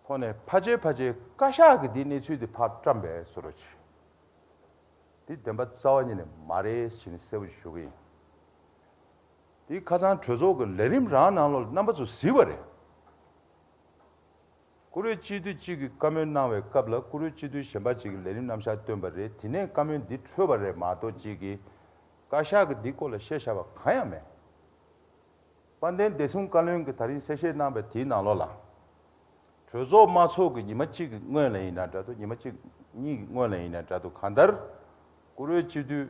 ཐོག་ནས་ཕལ་ཆེར་ཕལ་ཆེར་བཀའ་ཤག་གིས་འདིའི་གནས་ཚུལ་འདི་ཕར་བཀྲམ་པའི་བཟོ་འདྲ་ཅིག་འདི་བདེན་པ་རྩ་བ་ཉིད་ནས་མ་རེད་ཟེར་ནས་གསལ་པོ་ཞིག་ཞུ་གི་ཡིན། འདི་ཁ་སང་གྲོས་ཚོགས་ཀྱི་ལས་རིམ་རང་ནང་ལོགས་ལ་རྣམ་པ་ཚོ་གཟིགས་པ་རེད། བཀུར་འོས་སྤྱི་འཐུས་གཅིག་གིས་བཀའ་མོལ་གནང་བའི་སྐབས་ལ་བཀུར་འོས་སྤྱི་འཐུས་གཞན་པ་གཅིག་གིས་ལས་རིམ་རྣམ་གཞག་བཏོན་པ་རེད། དེ་ནས་བཀའ་མོལ་འདི་འཕྲོས་པ་རེད་མ་གཏོགས་གཅིག་གིས་བཀའ་ཤག་གིས་འདི་སྐོར་ལ་བཤད་བཞག་པ་གང་ཡང་མེད། དཔལ་ལྡན་བདེ་སྲུང་བཀའ་བློན་གྱིས་ད་རིང་གསལ་བཤད་གནང་བའི་དེའི་ནང་ལོགས་ལ། གྲོས་ཚོགས་མ་ཚོགས་ཀྱི་ཉི་མ་གཅིག་གི་སྔོན་ལ་ཡིན་ན་འདྲ་འདུག་ཉི་མ་གཅིག་གཉིས་ཀྱི་སྔོན་ལ་ཡིན་ན་འདྲ་འདུག་གང་ལྟར། བཀུར་འོས་སྤྱི་འཐུས་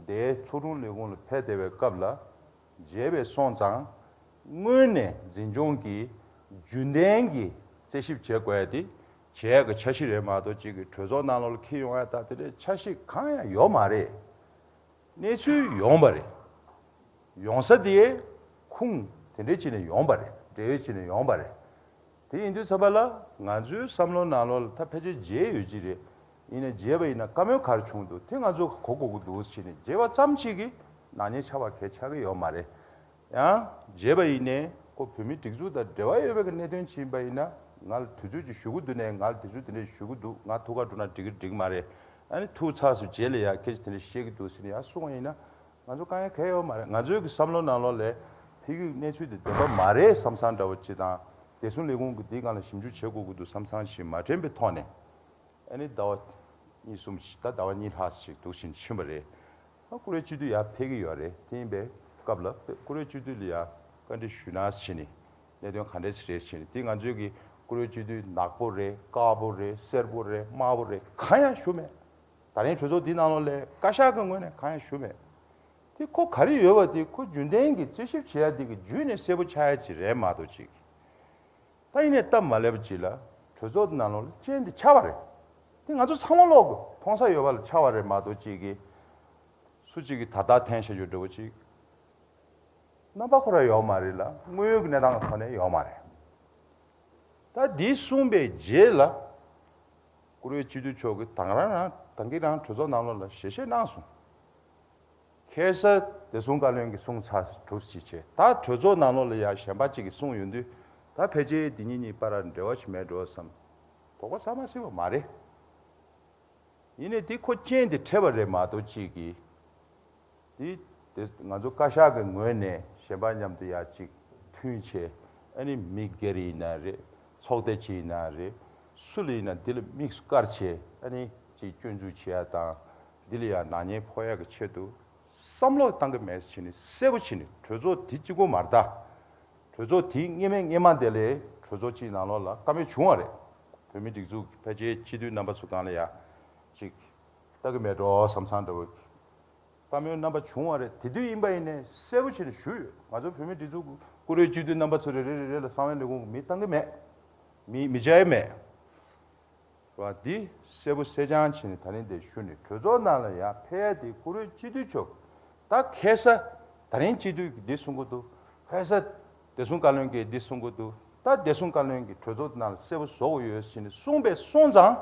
དེའི་ཚོགས་དྲུང་ལས་ཁུངས་ལ་ཕེབས་བསྡད་པའི་སྐབས་ལ། བརྗེད་པའི་སོང་ཙང་། སྔོན་ནས་འཛིན་སྐྱོང་གིས་རྒྱུན་ལྡན་གྱི་རྩད་ཞིབ་བྱེད་དགོས་ཡ་དེ་བྱེད་ཡ་གི་འཆར་གཞི་རེད་མ་གཏོགས་གཅིག་གི་གྲོས་ཚོགས་ནང་ལོགས་ལ་འཁྱེར་ཡོང་ཡ་ད་དེ་འདྲའི་འཆར་གཞི་གང་ཡང་ཡོད་མ་རེད། གནས་ཚུལ་ཡོང་བ་རེད། ཡོང་ས་དེ་ཁུངས་དེ་འདྲའི་ཅིག་ནས་ཡོང་བ་རེད། འབྲེལ་ཡོད་ཅིག་ནས་ཡོང་བ་རེད། དེ་ཡིན་དུས་ཙམ་པ་ལ་ང་ཚོའི་བསམ་བློ་ནང་ལོགས་ལ་ད་ཕལ་ཆེར་བརྗེད་ཡོད་ཀྱི་རེད། ཡིན་ནའི་བརྗེད་པ་ཡིན་ན་བཀའ་མོལ་ག་རེ་བྱུང་འདུག་དེ་ང་ཚོ་གོ་དགོས་ཀྱི་འདུག་ཟེར་ནས་བརྗེད་པ་ཙམ་ཅིག་གིས་ནག་ཉེས་ཆགས་པ་གལ་ཆགས་ཀྱི་ཡོད་མ་རེད། ཡང་བརྗེད་པ་ཡིན་ནའི་ཁོ་བོད་མིའི་སྒྲིག་འཛུགས་དང་འབྲེལ་བ་ཡོད་པའི་གནད་དོན་ཅིག་ཡིན་པ་ཡིན་ན་ང་ལ་དུས་ཚོད་ཅིག་ཞུ་གི་འདུག་ནའི་ང་ལ་དུས་ཚོད་དེ་འདྲ་ཞུ་གི་འདུག་ང་ཐུགས་ཁ་འགྲོ་ན་འགྲིག་གི་འགྲིག་མ་རེད། ཨ་ནི་ཐུགས་ཚགས་སུ་རྗེས་ལ་ཡང་སྐད་ཆ་དེ་འདྲ་བཤད་ཀྱི་འདུག་ཟེར་ནས་ཡང་གསུང་བ་ཡིན་ན། ང་ཚོ་དཀའ་ངལ་གང་ཡང་ཡོད་མ་རེད། ང་ཚོའི་གི་བསམ་བློ་ནང་ལོགས་ལ་ཕ་གིའི་གནས་ཚུལ་དེ་བདེན་པ་མ་རེད་བསམ་བསམ་འདྲ་བོ་ཅིག་དང་བདེ་སྲུང་ལས་ཁུངས་ཀྱིས་འདིའི་སྒང་ལ་ཞིབ་འཇུག་བྱེད་དགོས་ཀྱི་འདུག་བསམ་བསམ་ཞིག་མ་དྲན་པའི་ཐོག་ནས་ཨ་ནི་ཟླ་བ་གཉིས་གསུམ་ཞིག་ད་ཟླ་བ་གཉིས་ལྷག་ཞིག་འདུག་བཞིན་ཕྱིན་པ་རེད། ཨ་བཀུར་འོས་སྤྱི་འཐུས་ཡར་ཕེབས་ཀྱི་ཡོད་རེད། དེ་ཡིན་པའི་སྐབས་ལ་བཀུར་འོས་སྤྱི་འཐུས་ལ་ཡར་བཀའ་འདྲི་ཞུས་ན་ཟེར་ནས་གནད་དོན་ག་འདྲས་རེད་ཟེར་ནས་དེ་ང་ཚོའི་གི་བཀུར་འོས་སྤྱི་འཐུས་ནག་པོ་རེད། དཀར་པོ་རེད། སེར་པོ་རེད། དམར་པོ་རེད། གང་ཡང་ཞུ་མེད། ད་རིང་གྲོས་ཚོགས་འདི་ནང་ལོགས་ལ་བཀའ་ཤག་གི་ངོས་ནས་གང་ཡང་ཞུ་མེད། དེ་ཁོ་ག་རེ་ཡོད་པ་དེ་ཁོ་རྒྱུན་ལྡན་གྱི་རྩད་ཞིབ་བྱེད་ཡ་དེ་གི་བརྒྱུད་ནས་གསལ་པོ་ཆགས་ཡ་ཅིག་རེད་མ་གཏོགས་ཅིག་ད་ཡིན་ནས་སྟབས་མ་ལེགས་པ་ཅིག་ལ་གྲོས་ཚོགས་ནང་ལོགས་ལ་རྐྱེན་དེ་ཆགས་པ་རེད། དེ་ང་ཚོ་ཚང་མ་ལོག་གི་མཐོང་ས་ཡོད་པ་ལ་ཆགས་པ་རེད་མ་གཏོགས་ཅིག་གི་སུ་གཅིག་གིས་ད་ལྟ་འཐེན་བྱ་རྒྱུ་འདྲ་བོ་ཅིག་རྣམ་པ་ཁོ་རང་ཡོད་མ་རེད་ལ། དངོས་ཡོད་ཀྱི་གནས་སྟངས་ཀྱི་ཐོག་ནས་ཡོད་མ་རེད། ད་འདི་གསུངས་པའི་རྗེས་ལ་བཀུར་འོས་སྤྱི་འཐུས་མཆོག་གིས་དང་རང་རང་དང་གི་རང་གྲོས་ཚོགས་ནང་ལོགས་ལ་ཞལ་བཞེས་གནང་སོང་། ཁ་སང་བདེ་སྲུང་བཀའ་བློན་གྱིས་གསུངས་ཚར་གྲུབ་ཅིག་བྱས། ད་གྲོས་ཚོགས་ནང་ལོགས་ལ་ཡང་གཞན་པ་གཅིག་གིས་གསུངས་ཡོང་དུས་ད་ཕལ་ཆེར་འདི་གཉིས་གཉིས་བར་འབྲེལ་བ་ཞིག་མེད་འགྲོ་བསམ། དོགས་པ་ཟ་མ་སྲིད་པ་མ་རེད། ཡིན་ནའི་དེ་ཁོ་རྐྱེན་དེ་འཕྲད་པ་རེད་མ་གཏོགས་གཅིག་གིས། དེ་དེ་ང་ཚོ་བཀའ་ཤག་གི་ངོས་ནས་གཞན་པ་མཉམ་དུ་ཡ་གཅིག་མཐུན་བྱས། ཨ་ནི་མི་སྒེར་ཡིན་ན་རེད། ཚོགས་སྡེ་གཅིག་ཡིན་ན་རེད། སུ་ལ་ཡིན་ན་འདི་ལ་དམིགས་སུ་བཀར་བྱས་ཨ་ནི་གཅིག་སྐྱོན་འཛུགས་བྱེད་ཡ་དང་། འདི་ལ་ཡ་ནག་ཉེས་ཕོག་ཡ་གི་ཆེད་དུ་བསམ་བློ་བཏང་གི་མེད་ཟེར་བྱས་ནས་གསལ་པོ་བྱས་ནས་གྲོས་ཚོགས་དེ་གཅིག་པོ་མ་རེད་ད། གྲོས་ཚོགས་དེའི་སྔོན་མའི་སྔོན་མ་དེ་ལས་གྲོས་ཚོགས་གཅིག་ནང་ལོགས་ལ་བཀའ་མོལ་བྱུང་བ་རེད། བོད་མི་སྒྲིག་འཛུགས་ཀྱི་ཕལ་ཆེར་སྤྱི་འཐུས་རྣམ་པ་ཚོ་སྒང་ལ་ཡ་གཅིག་ལྟ་གི་མེད་འགྲོ་བསམ་བསམ་འདྲ་བོ་བཀའ་མོལ་རྣམ་པ་བྱུང་བ་རེད། དེ་དུས་ཡིན་པ་ཡིན་ནའི་གསལ་པོ་བྱས་ནས་ཞུས་ཡོད། ང་ཚོ་བོད་མི་སྒྲིག་འཛུགས་ཀྱི་བཀུར་འོས་སྤྱི་འཐུས་རྣམ་པ་ཚོ་རེ་རེ་རེ་རེ་ལ་གསང་བའི་ལས་ཁུངས་ཀྱི་མི་བཏང་གི་མེད། མི་མི་བྱ་ཡི་མེད། བ་འདི་གསལ་པོ་གསལ་རྐྱང་བྱས་ནས་ད་རིང་འདིར་ཞུ་ནས་གྲོས་ཚོགས་ནང་ལ་ཡང་ཕེབས་ཡ་དེ་བཀུར་འོས་སྤྱི་འཐུས་མཆོག་ད་ཁ་སང་ད་རིང་སྤྱི་འཐུས་ཀྱིས་འདི་གསུང་གི་འདུག་ཁ་སང་བདེ་སྲུང་བཀའ་བློན་གྱིས་འདི་གསུང་གི་འདུག་ད་བདེ་སྲུང་བཀའ་བློན་གྱིས་གྲོས་ཚོགས་ནང་ལ་གསལ་པོ་བཟོ་དགོས་ཡོད་ཟེར་ནས་གསུངས་པའི་སོང་ཙང་།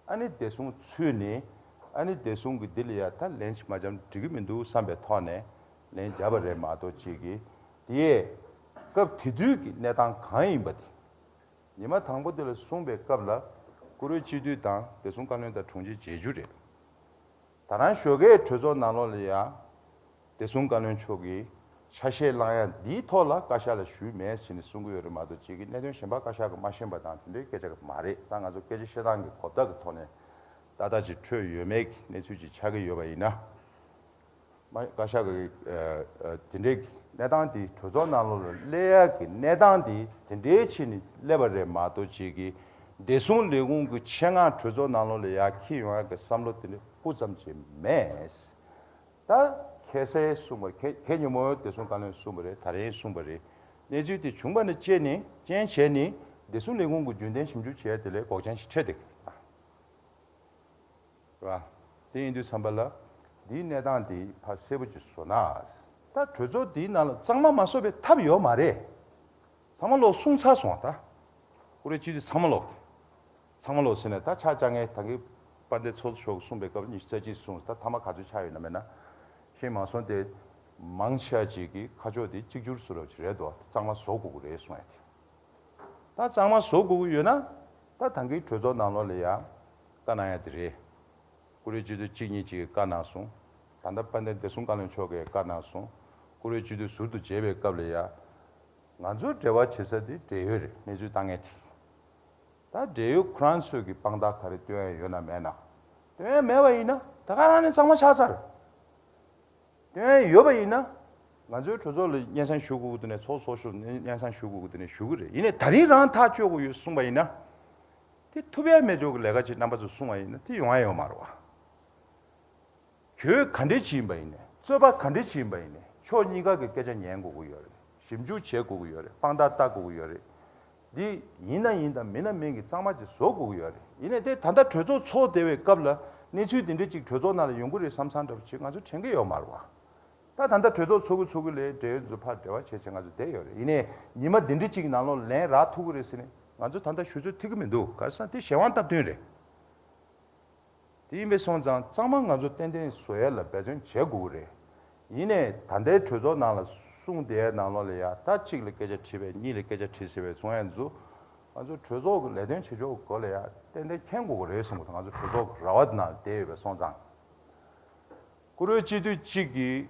ཨ་ནི་བདེ་སྲུང་ཚུད་ནས་ཨ་ནི་བདེ་སྲུང་གིས་འདི་ལ་ཡ་ད་ལན་ཞིག་མ་བརྒྱབ་ན་འགྲིག་གི་མི་འདུག་བསམ་པའི་ཐོག་ནས་ལན་བརྒྱབ་པ་རེད་མ་གཏོགས་གཅིག་གིས་དེ་ཡས་སྐབས་དེ་དུས་ཀྱི་གནས་སྟངས་གང་ཡིན་པ་དེ། ཉི་མ་དང་པོ་དེ་ལ་གསུངས་པའི་སྐབས་ལ་བཀུར་འོས་སྤྱི་འཐུས་དང་བདེ་སྲུང་བཀའ་བློན་དང་དྲུང་ཆེ་མཇལ་རྒྱུ་རེད། ད་རང་ཞོགས་ཀས་གྲོས་ཚོགས་ནང་ལོགས་ལ་ཡང་བདེ་སྲུང་བཀའ་བློན་མཆོག་གིས་ཆ་ཤས་བླངས་ཡ་འདིའི་ཐོག་ལ་བཀའ་ཤག་ལ་ཞུས་མེད་ཟེར་ནས་གསུང་གི་ཡོད་རེད་མ་གཏོགས་གཅིག་གི་གནད་དོན་གཞན་པ་བཀའ་ཤག་གིས་མ་ཤེས་པ་དང་དེ་འདྲའི་སྐད་ཆ་གི་མ་རེད། ད་ང་ཚོ་སྐད་ཆ་བཤད་སྟངས་ཀྱི་གོ་བརྡ་གི་ཐོག་ནས་ཏག་ཏག་ཅིག་འཕྲོད་ཡོད་མེད་ཀྱི་གནས་ཚུལ་ཅིག་ཆགས་ཀྱི་ཡོད་པ་ཡིན་ན། མ་བཀའ་ཤག་གི་ཨ་ཨ་དེ་འདྲའི་གནས་སྟངས་དེ་གྲོས་ཚོགས་ནང་ལོགས་ལ་སླེབས་ཡག་གི་གནས་སྟངས་དེ་དེ་འདྲའི་ཆེད་ནས་སླེབས་པ་རེད་མ་གཏོགས་གཅིག་གི་བདེ་སྲུང་ལས་ཁུངས་ཀྱི་ཆེད་མངགས་གྲོས་ཚོགས་ནང་ལོགས་ལ་ཡར་འཁྱེར་ཡོང་ཡག་གི་བསམ་བློ་དེ་འདྲ་སྤུ་ཙམ་ཅིག་མེད། ད་ཁ་སང་གསུངས་པ་ཁ་ཁ་ཉིན་མོ་བདེ་སྲུང་བཀའ་བློན་གསུངས་པ་རེད། ད་རིང་གསུངས་པ་རེད། གནས་ཚུལ་དེ་བྱུང་པ་ནས་བཅད་ནས་རྐྱེན་བྱས་ནས་བདེ་སྲུང་ལས་ཁུངས་ཀྱི་རྒྱུན་ལྡན་ཞིབ་འཇུག་བྱས་དེ་ལས་འགོག་རྐྱེན་ཞིག་འཕྲད་བསྡད་ཀྱི་རེད། རེད་བ། དེ་ཡིན་དུས་ཙམ་པ་ལ་འདིའི་གནས་སྟངས་འདི་ཕར་གསལ་པོ་ཅིག་བཟོ་ན། ད་གྲོས་ཚོགས་འདིའི་ནང་ལ་གཙང་མ་མ་བཟོ་བའི་ཐབས་ཡོད་མ་རེད། ཚང་མ་ལོག་གསུངས་ཚར་སོང་ད། བཀུར་འོས་སྤྱི་འཐུས་ཚང་མ་ལོག་ཚང་མ་ལོག་ཟེར་ནས་ད་ཆ་བཅའ་ངས་ད་གིན་དཔལ་ལྡན་ཚོགས་གཙོ་མཆོག་གིས་གསུངས་པའི་སྐབས་ཉི་ཤུ་རྩ་གཅིག་གསུངས། ད་མཐའ་མ་ག་ཚོད་ཆགས་ཡོད་ན་མེད་ན་ཤེས་མ་སོང་སྟེ། མང་ཆེ་བ་ཅིག་གིས་ཁ་ཕྱོགས་དེ་གཅིག་གྱུར་བཟོ་འདྲ་ཅིག་རེད་འདུག་གཙང་མ་བཟོ་དགོས་ཀྱི་རེད་གསུངས་ཡ་དེ། ད་གཙང་མ་བཟོ་དགོས་ཀྱི་ཡོད་ན། ད་ད་གིན་གྲོས་ཚོགས་ནང་ལོགས་ལ་ཡ་བཀའ་གནང་ཡ་དེ་རེད། བཀུར་འོས་སྤྱི་འཐུས་གཅིག་གཉིས་ཅིག་གིས་བཀའ་གནང་སོང་། ད་ལྟ་དཔལ་ལྡན་བདེ་སྲུང་བཀའ་བློན་མཆོག་གིས་བཀའ་གནང་སོང་། བཀུར་འོས་སྤྱི་འཐུས་ཟུར་དུ་མཇལ་བའི་སྐབས་ལ་ཡ། ང་ཚོའི་འབྲེལ་བ་བྱེད་ས་དེ་འབྲེལ་ཡོད་རེད། གནས་ཚུལ་བཏང་མཁན་དེ། ད་འབྲེལ་ཡོད་ཁོ་རང་ཚོས་ཀྱི་དཔང་རྟགས་ག་རེ་སྟོན་ཡ་ཡོད་ན་མེད་ན། སྟོན་ཡ་མེད་པ་ཡིན་ན་ད་ག་རང་ནས་གཙང་མ་ཆགས་ཚར། དོན་ཡོད་པ་ཡིན་ན། ང་ཚོའི་གྲོས་ཚོགས་ལ་སྙན་སེང་ཞུ་དགོས་ཀྱི་འདུག་ནས་ཚོགས་གཙོ་མཆོག་ནས་སྙན་སེང་ཞུ་དགོས་ཀྱི་འདུག་ནས་ཞུ་གི་རེད། ཡིན་ནའི་ད་རིང་རང་ཐག་གཅོད་དགོས་ཡོད་གསུངས་པ་ཡིན་ན། དེ་ཐུབ་ཡ་མེད་ཆོག་གི་ལས་ཀ་ཅིག་རྣམ་པ་ཚོས་གསུངས་པ་ཡིན་ན་དེ་ཡོང་ཡ་ཡོད་མ་རེད་བ། གྱོད་ག་འདྲ་ཅིག་ཡིན་པ་ཡིན་ནའི་རྩོད་པ་ག་འདྲ་ཅིག་ཡིན་པ་ཡིན་ནའི་ཕྱོགས་གཉིས་ཀ་གི་སྐད་ཆ་ཉན་དགོས་ཀྱི་ཡོད་རེད། ཞིབ་འཇུག་བྱེད་དགོས་ཀྱི་ཡོད་རེད། དཔང་རྟགས་ལྟ་དགོས་ཀྱི་ཡོད་རེད། འདི་ཡིན་ན་ཡིན་དང་མིན་ན་མིན་གྱི་གཙང་མ་ཅིག་བཟོ་དགོས་ཀྱི་ཡོད་རེད། ཡིན་ནའི་དེ་ད་ལྟ་གྲོས་ཚོགས་ཚོགས་བསྡད་པའི་སྐབས་ལ་གནས་ཚུལ་འདི་འདྲ་ཅིག་གྲོས་ཚོགས་ནང་ལ་ཡོང་གི་རེད་བསམ་བསམ་འདྲ་པོ་ཅིག་ང་ཚོ་དྲན་གྱི་ཡོད་མ་རེད་བ། ད་ད་ལྟ་གྲོས་ཚོགས་ཚོགས་ཀྱི་ཚོགས་ཀྱི་ལས་འབྲེལ་ཡོད་ཚོ་ཕར་འབྲེལ་བ་བྱེད་བྱེད་ང་ཚོ་བསྡད་ཡོད་རེད། ཡིན་ནའི་ཉི་མ་འདི་འདྲ་ཅིག་ནང་ལོགས་ལན་རག་ཐུབ་ཀྱི་རེད་ཟེར་ནས་ང་ཚོ་ད་ལྟ་ཞུ་ཚོད་ཐིག་གི་མི་འདུག་ག་རེ་ཟེར་ན་དེ་གཞན་དབང་སྟབས་བསྟུན་རེད། དེ་ཡིན་པས་སོང་ཙང་གཙང་མ་ང་ཚོ་ཏན་ཏན་བཟོ་ཡ་ལ་འབད་བརྩོན་བྱེད་དགོས་ཀྱི་རེད། ཡིན་ནའི་ད་ལྟའི་གྲོས་ཚོགས་ནང་ལ་གསུངས་བསྡད་ཡ་ནང་ལོགས་ལ་ཡ་ད་གཅིག་ལ་སྐད་ཆ་དྲིས་པས་གཉིས་ལ་སྐད་ཆ་དྲིས་ཟེར་བས་གསུང་ཡ་ཚོ་ང་ཚོ་གྲོས་ཚོགས་ཀྱི་ལས་དོན་བྱེད་ཕྱོགས་སྐོར་ལ་ཡ་ཏན་ཏན་མཁྱེན་དགོས་ཀྱི་རེད་གསུངས་པ་དང་། ང་ཚོ་གྲོས་ཚོགས་ཀྱི་ར་བ་དེ་ནང་བསྡད་ཡོད་པས་སོང་ཙང་། བཀུར་འོས་སྤྱི་འཐུས་གཅིག་གིས་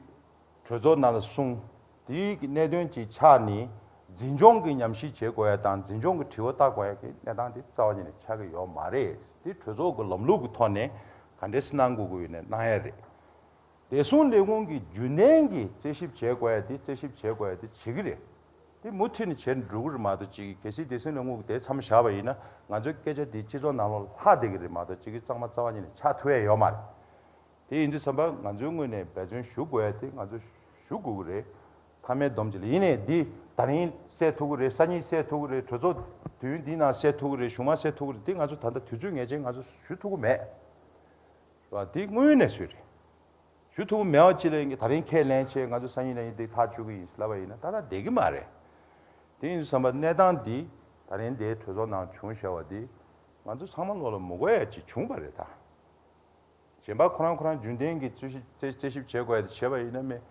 གྲོས་ཚོགས་ནང་ལ་གསུངས། དེའི་གི་གནད་དོན་གཅིག་ཆགས་ནས་འཛིན་སྐྱོང་གི་ཉམས་ཞིབ་བྱེད་དགོས་ཡ་དང་འཛིན་སྐྱོང་གི་དྲི་བ་བཏང་དགོས་ཡ་གི་གནས་སྟངས་དེ་རྩ་བ་ཉིད་ནས་ཆགས་ཀྱི་ཡོད་མ་རེད། དེ་གྲོས་ཚོགས་ཀྱི་ལམ་ལུགས་ཀྱི་ཐོག་ནས་ག་འདྲས་སེ་གནང་དགོས་ཀྱི་ཡོད་ནའི་གནང་ཡ་རེད། བདེ་སྲུང་ལས་ཁུངས་ཀྱི་རྒྱུན་ལྡན་གྱི་རྩད་ཞིབ་བྱེད་དགོས་ཡ་དེ་རྩད་ཞིབ་བྱེད་དགོས་ཡ་དེ་བྱེད་ཀྱི་རེད། དེ་མུ་མཐུད་ནས་བྱས་ནས་འགྲོ་གི་རེད་མ་གཏོགས་གཅིག་གི་གལ་སྲིད་བདེ་སྲུང་ལས་ཁུངས་ཀྱིས་དེ་མཚམས་བཞག་པ་ཡིན་ན་ང་ཚོའི་སྐད་ཆ་དེ་སྤྱི་ཚོགས་ནང་ལོགས་ལྷག་བསྡད་ཀྱི་རེད་མ་གཏོགས་གཅིག་གི་གཙང་མ་རྩ་བ་ཉིད་ནས་ཆགས་ཐུབ་ཡ་ཡོད་མ་རེད། དེ་ཡིན་དུས་ཙམ་པ་ང་ཚོའི་ངོས་ནས་འབད་བརྩོན་ཞུ་དགོས་ཡ་དེ་ང་ཚོ་ཞུ་དགོས་ཀྱི་རེད། མཐའ་མའི་སྡོམ་གཅིག་ལ་ཡིན་ནའི་འདི་ད་རིང་སེལ་ཐུབ་ཀྱི་རེད། སང་ཉིན་སེལ་ཐུབ་ཀྱི་རེད། གྲོས་ཚོགས་དུས་ཡུན་འདིའི་ནང་སེལ་ཐུབ་ཀྱི་རེད། གཞུང་མ་སེལ་ཐུབ་ཀྱི་རེད། འདི་ང་ཚོ་ད་ལྟ་དུས་ཚོད་ངེས་ཅན་ང་ཚོ་ཞུ་ཐུབ་ཀྱི་མེད། རེད་བ། འདི་དངོས་ཡོད་གནས་ཚུལ་རེད། ཞུ་ཐུབ་མེད་པ་ཅིག་ལ་ཡིན་གྱི་ད་རིང་ཁས་ལེན་བྱས་ང་ཚོ་སང་ཉིན་གནངས་ཉིན་དེ་ཐག་གཅོད་ཀྱི་ཡིན་ལབ་པ་ཡིན་ན་ད་ལྟ་བསྡད་ཀྱི་མ་རེད། དེ་ཡིན་དུས་ཙམ་པ་གནས་སྟངས་འདི་ད་རིང་འདིའི་གྲོས་ཚོགས་ནང་བྱུང་བཞག་པ་འདི་ང་ཚོ་ཚང་མ་བློ་ལ་མི་འགྲོ་ཡ་ཅིག་བྱུང་བ་རེད་ད། གཞན་པ་ཁོ་རང་ཁོ་རང་རྒྱུན་ལྡན་གྱི་རྩོད་གཞི་རྩད་རྩད་ཞིབ་བྱེད་དགོས་ཡ་དེ་བྱས་པ་ཡིན་ན་མེད།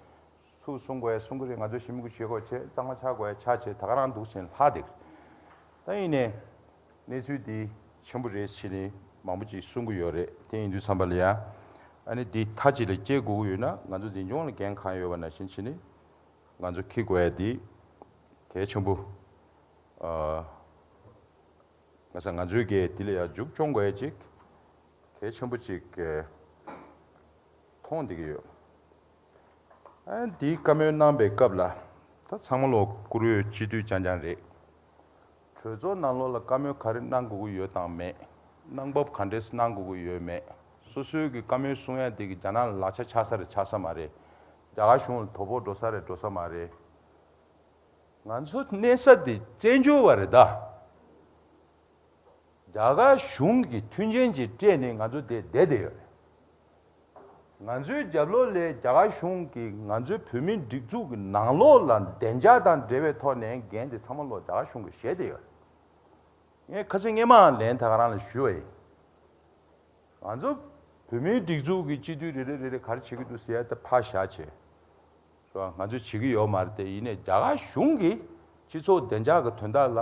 སུས་གསུང་དགོས་ཡ་གསུང་གི་རེད། ང་ཚོས་ཞིབ་མོ་བྱེད་དགོས་བྱས། གཙང་མ་ཆགས་དགོས་ཡ་ཆགས་བྱས། ད་ག་རང་འདུག་བྱས་ལྷག་བསྡད་ཀྱི་རེད། ད་ཡིན་ནའི་གནས་ཚུལ་འདི་ཆེན་པོ་རེད་ཟེར་ནས་མང་པོ་ཅིག་གསུང་གི་ཡོད་རེད། དེ་ཡིན་དུས་ཙམ་པ་ལ་ཡ་ཨ་ནི་འདི་མཐའ་གཅིག་ལ་སྐྱེལ་དགོས་ཀྱི་ཡོད་ན་ང་ཚོ་འཛིན་སྐྱོང་ལ་འགན་གང་ཡོད་པ་ནང་བཞིན་བྱས་ནས་ང་ཚོ་འཁྱེར་དགོས་ཡ་འདི་གལ་ཆེན་པོ། ཨ། ང་ཚོ་ང་ཚོའི་གི་འདི་ལ་ཡ་མཇུག་སྐྱོང་དགོས་ཡ་ཅིག་གལ་ཆེན་པོ་ཅིག་མཐོང་བསྡད་ཀྱི་ཡོད། ཨ། འདིའི་བཀའ་མོལ་གནང་པའི་སྐབས་ལ་ད་ཚང་མ་ལོ་བཀུར་འོས་སྤྱི་འཐུས་རྐྱང་རྐྱང་རེད། གྲོས་ཚོགས་ནང་ལོགས་ལ་བཀའ་མོལ་ག་རེ་གནང་དགོས་ཀྱི་ཡོད་དང་མེད། གནང་བབ་ག་འདྲས་གནང་དགོས་ཀྱི་ཡོད་མེད། སོ་སོའི་གི་བཀའ་མོལ་གསུང་ཡ་དེ་གི་རྒྱ་ནག་ལ་ལག་ཆ་ཆགས་ས་རེད་ཆགས་ས་མ་རེད། རྒྱ་གར་གཞུང་ལ་དོ་ཕོག་འགྲོ་ས་རེད་འགྲོ་ས་མ་རེད། ང་ཚོ་གནས་ས་དེ་བཙན་བྱོལ་བ་རེད་ད། རྒྱ་གར་གཞུང་གིས་མཐུན་རྐྱེན་ཅིག་སྤྲད་ནས་ང་ཚོ་དེ་བསྡད་བསྡད་ཡོད་རེད། ང་ཚོའི་རྒྱབ་ལོགས་ལ་རྒྱ་གར་གཞུང་གིས་ང་ཚོའི་བོད་མིའི་སྒྲིག་འཛུགས་ཀྱི་ནང་ལོགས་ལ་བདེ་འཇགས་དང་འབྲེལ་བའི་ཐོག་ནས་འགན་དེ་ཚང་མ་ལོག་རྒྱ་གར་གཞུང་གིས་བཞེས་བསྡད་ཡོད་རེད། ངས་ཁ་སང་སྔས་མའང་ལན་ད་ག་རང་ལ་ཞུས་པ་ཡིན། ང་ཚོ་བོད་མིའི་སྒྲིག་འཛུགས་ཀྱི་སྤྱི་འཐུས་རེ་རེ་རེ་རེ་ག་རེ་བྱེད་ཀྱི་འདུག་ཟེར་ཡ་དེ་ཕར་བཞག་བྱས། རེད་བ། ང་ཚོས་བྱེད་ཀྱི་ཡོད་མ་རེད་དེ། ཡིན་ནའི་རྒྱ་གར་གཞུང་གིས་སྤྱི་ཚོགས་བདེ་འཇགས་ཀྱི་དོན་དག་ལ་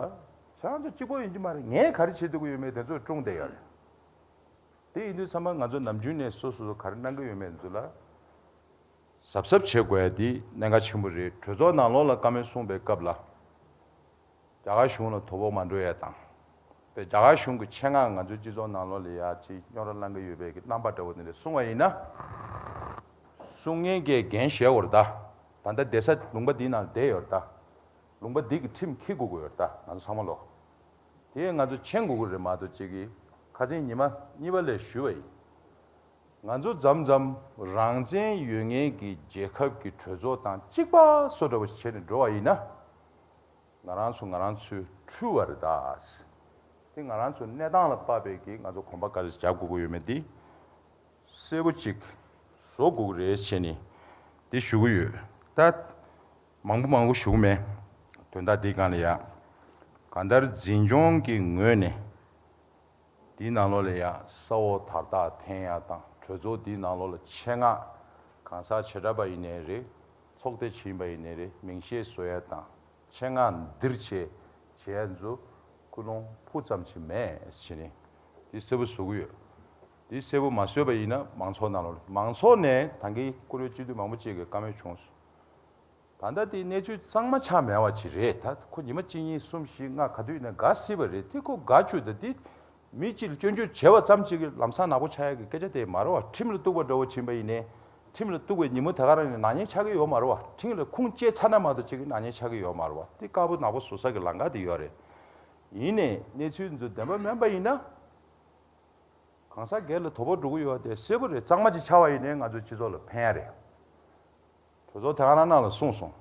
ཁྱེད་རང་ཚོ་གཅིག་པོ་ཡིན་གྱི་མ་རེད། ངས་ག་རེ་བྱེད་ཐུབ་ཀྱི་ཡོད་མེད་དེ་ཚོ་བཀྲོངས་བསྡད་ཡོད་རེད། དེ་ཡིན་དུས་ཚང་མ་ང་ཚོ་ནམ་རྒྱུན་ནས་སོ་སོ་སོ་ག་རེ་གནང་གི་ཡོད་མེད་ཚོ་ལ་གཟབ་གཟབ་བྱེད་དགོས་ཡ་དེ་གནད་འགག་ཆེན་པོ་རེད། གྲོས་ཚོགས་ནང་ལོགས་ལ་བཀའ་མོལ་གསུངས་པའི་སྐབས་ལ། རྒྱ་གར་གཞུང་ལ་དོ་ཕོག་མ་འགྲོ་ཡ་དང་། པས་རྒྱ་གར་གཞུང་གི་ཆེད་མངགས་ང་ཚོའི་སྤྱི་ཚོགས་ནང་ལོགས་ལ་ཡ་ཅིག་རྙོག་དྲ་བསླང་གི་ཡོད་པའི་གི་རྣམ་པ་འདྲ་བོ་དེ་འདྲ་གསུང་བ་ཡིན་ན། གསུང་མཁན་གྱི་འགན་བཞེས་དགོས་རེད་ད། ད་ལྟ་བསྡད་ས་ལུང་པ་འདིའི་ནང་བསྡད་ཡོད་རེད་ད། ལུང་པ་འདི་གི་ཁྲིམས་འཁྱེར་དགོས་ཀྱི་ཡོད་རེད་ད་ང་ཚོ་ཚང་མ་ལོ། དེ་ང་ཚོ་མཁྱེན་དགོས་ཀྱི་རེད་མ་གཏོགས་ཅིག་གིས་ཁ་སང་ཉི་མ་གཉིས་པ་ལ་ཞུས་པ་ཡིན། ང་ཚོ་མཚམས་མཚམས་རང་བཙན་ཡོད་མཁན་གྱི་རྒྱལ་ཁབ་ཀྱི་གྲོས་ཚོགས་དང་གཅིག་པ་བཟོ་འདྲ་བོ་བྱས་ནས་འགྲོ་བ་ཡིན་ན། ང་རང་ཚོ་ང་རང་ཚོའི་འཁྲུལ་བ་རེད་ད། དེ་ང་རང་ཚོའི་གནས་སྟངས་ལ་དཔག་པའི་གི་ང་ཚོ་གོམ་པ་ག་རེ་རྒྱག་དགོས་ཀྱི་ཡོད་མེད་དེ་གསལ་པོ་ཅིག་བཟོ་དགོས་ཀྱི་རེད་བྱས་ནས་འདི་ཞུ་གི་ཡོད་ད། མང་པོ་མང་པོ་ཞུ་གི་མེད། དོན་དག་འདིའི་སྒང་ལ་ཡ། གང་ལྟར་འཛིན་སྐྱོང་གི་ངོས་ནས། འདིའི་ནང་ལོགས་ལ་ཡང་ས་འོག་དར་ཐག་འཐེན་ཡ་དང་། གྲོས་ཚོགས་འདིའི་ནང་ལོགས་ལ་ཆེད་མངགས་གང་ཟག་བྱེ་བྲག་པ་ཡིན་ནའི་རེད། ཚོགས་སྡེ་ཆེན་པ་ཡིན་ནའི་རེད། མིང་ཤས་བཟོ་ཡ་དང་ཆེད་མངགས་འདིར་བྱས་བྱེད་ཡ་ཚོ་ཀུན་སློང་ཕུགས་ཙམ་ཅིག་མེད་ཟེར་ནས་འདི་གསལ་པོ་བཟོ་གི་ཡོད། འདི་གསལ་པོ་མ་བཟོས་པ་ཡིན་ན་མང་ཚོགས་ནང་ལོགས་ལ་མང་ཚོགས་ནས་ད་གིན་བཀུར་འོས་སྤྱི་འཐུས་མང་པོ་ཅིག་གིས་བཀའ་མོལ་བྱུང་སོང་། ད་ལྟ་དེའི་གནས་ཚུལ་གཙང་མ་ཆགས་མེད་པ་ཅིག་རེད། ད་ཁོ་ཉི་མ་གཅིག་གཉིས་གསུམ་བཞི་ལྔ་ག་དུས་ཡིན་ན་དགའ་སྲིད་པ་རེད་དེ། ཁོ་དགའ་བཅུག་ད་དེ་མི་གཅིག་ལ་སྐྱོན་བརྗོད་བྱས་པ་ཙམ་གཅིག་གིས་ལམ་སང་ནག་པོ་ཆགས་ཡག་གི་སྐད་ཆ་དེ་མ་རེད་བ། ཁྲིམས་ལ་གཏུགས་པ་འདྲ་བོ་ཕྱིན་པ་ཡིན་ནའི་ཁྲིམས་ལ་གཏུགས་པའི་ཉིན་མོ་དེ་ག་རང་ནས་ནག་ཉེས་ཆགས་ཀྱི་ཡོད་མ་རེད་བ། ཁྲིམས་ལ་ཁུངས་སྐྱེལ་ཚར་ན་མ་གཏོགས་གཅིག་གིས་ནག་ཉེས་ཆགས་ཀྱི་ཡོད་མ་རེད་བ། དེ་དཀར་པོ་ནག་པོ་བཟོ་ས་གི་ལམ་ཁ་དེ་ཡོད་རེད། ཡིན་ནའི་གནས་ཚུལ་འདི་ཚོ་བདེན་པ་མིན་པ་ཡིན་ན། གང་ཟག་སྒེར་ལ་དོ་ཕོག་འགྲོ་གི་ཡོད་པ་དེ་གསལ་པོ་རེད། གཙང་མ་ཅིག་ཆགས་པ་ཡིན་ནའི་ང་ཚོའི་སྤྱི་ཚོགས་ལ་ཕན་ཡ་རེད། གྲོས་ཚོགས་དེ་ག་རང་ནང་ལ་གསུངས་སོང་།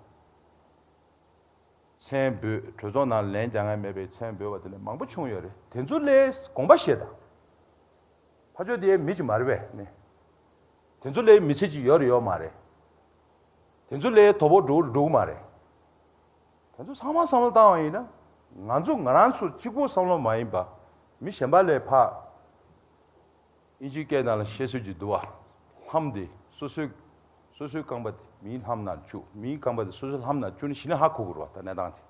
མཚན་འབོད། གྲོས་ཚོགས་ནང་ལན་རྒྱག་མཁན་མེད་པའི་མཚན་འབོད་པ་དེ་འདྲ་མང་པོ་བྱུང་ཡོད་རེད། དེ་ཚོ་ལ་དགོངས་པ་བཞེས་དང་། ཕར་ཕྱོགས་དེ་མི་ཅིག་མ་རེད་པས་ནི། དེ་ཚོ་ལ་མི་ཚེ་ཅིག་ཡོད་རེད་ཡོད་མ་རེད། དེ་ཚོ་ལ་དོ་ཕོག་འགྲོ་འགྲོ་གི་མ་རེད། དེ་ཚོ་ཚང་མ་བསམ་བློ་བཏང་བ་ཡིན་ན། ང་ཚོ་ང་རང་ཚོ་གཅིག་པོ་བསམ་བློ་མ་ཡིན་པ། མི་གཞན་པ་ལ་ཕར། ཨིན་ཇིའི་སྐད་ནང་ལ་བཤད་སྲོལ་ཅིག་འདུག་བ། ལྷམ་དེ་སོ་སོའི། སོ་སོའི་རྐང་པ་དེ་མིའི་ལྷམ་ནང་བཅུག་མིའི་རྐང་པ་དེ་སོ་སོའི་ལྷམ་ནང་བཅུག་ནས་གཞི་ནས་ཧ་གོ་དགོས་རེད་བ། ད་གནས་སྟངས་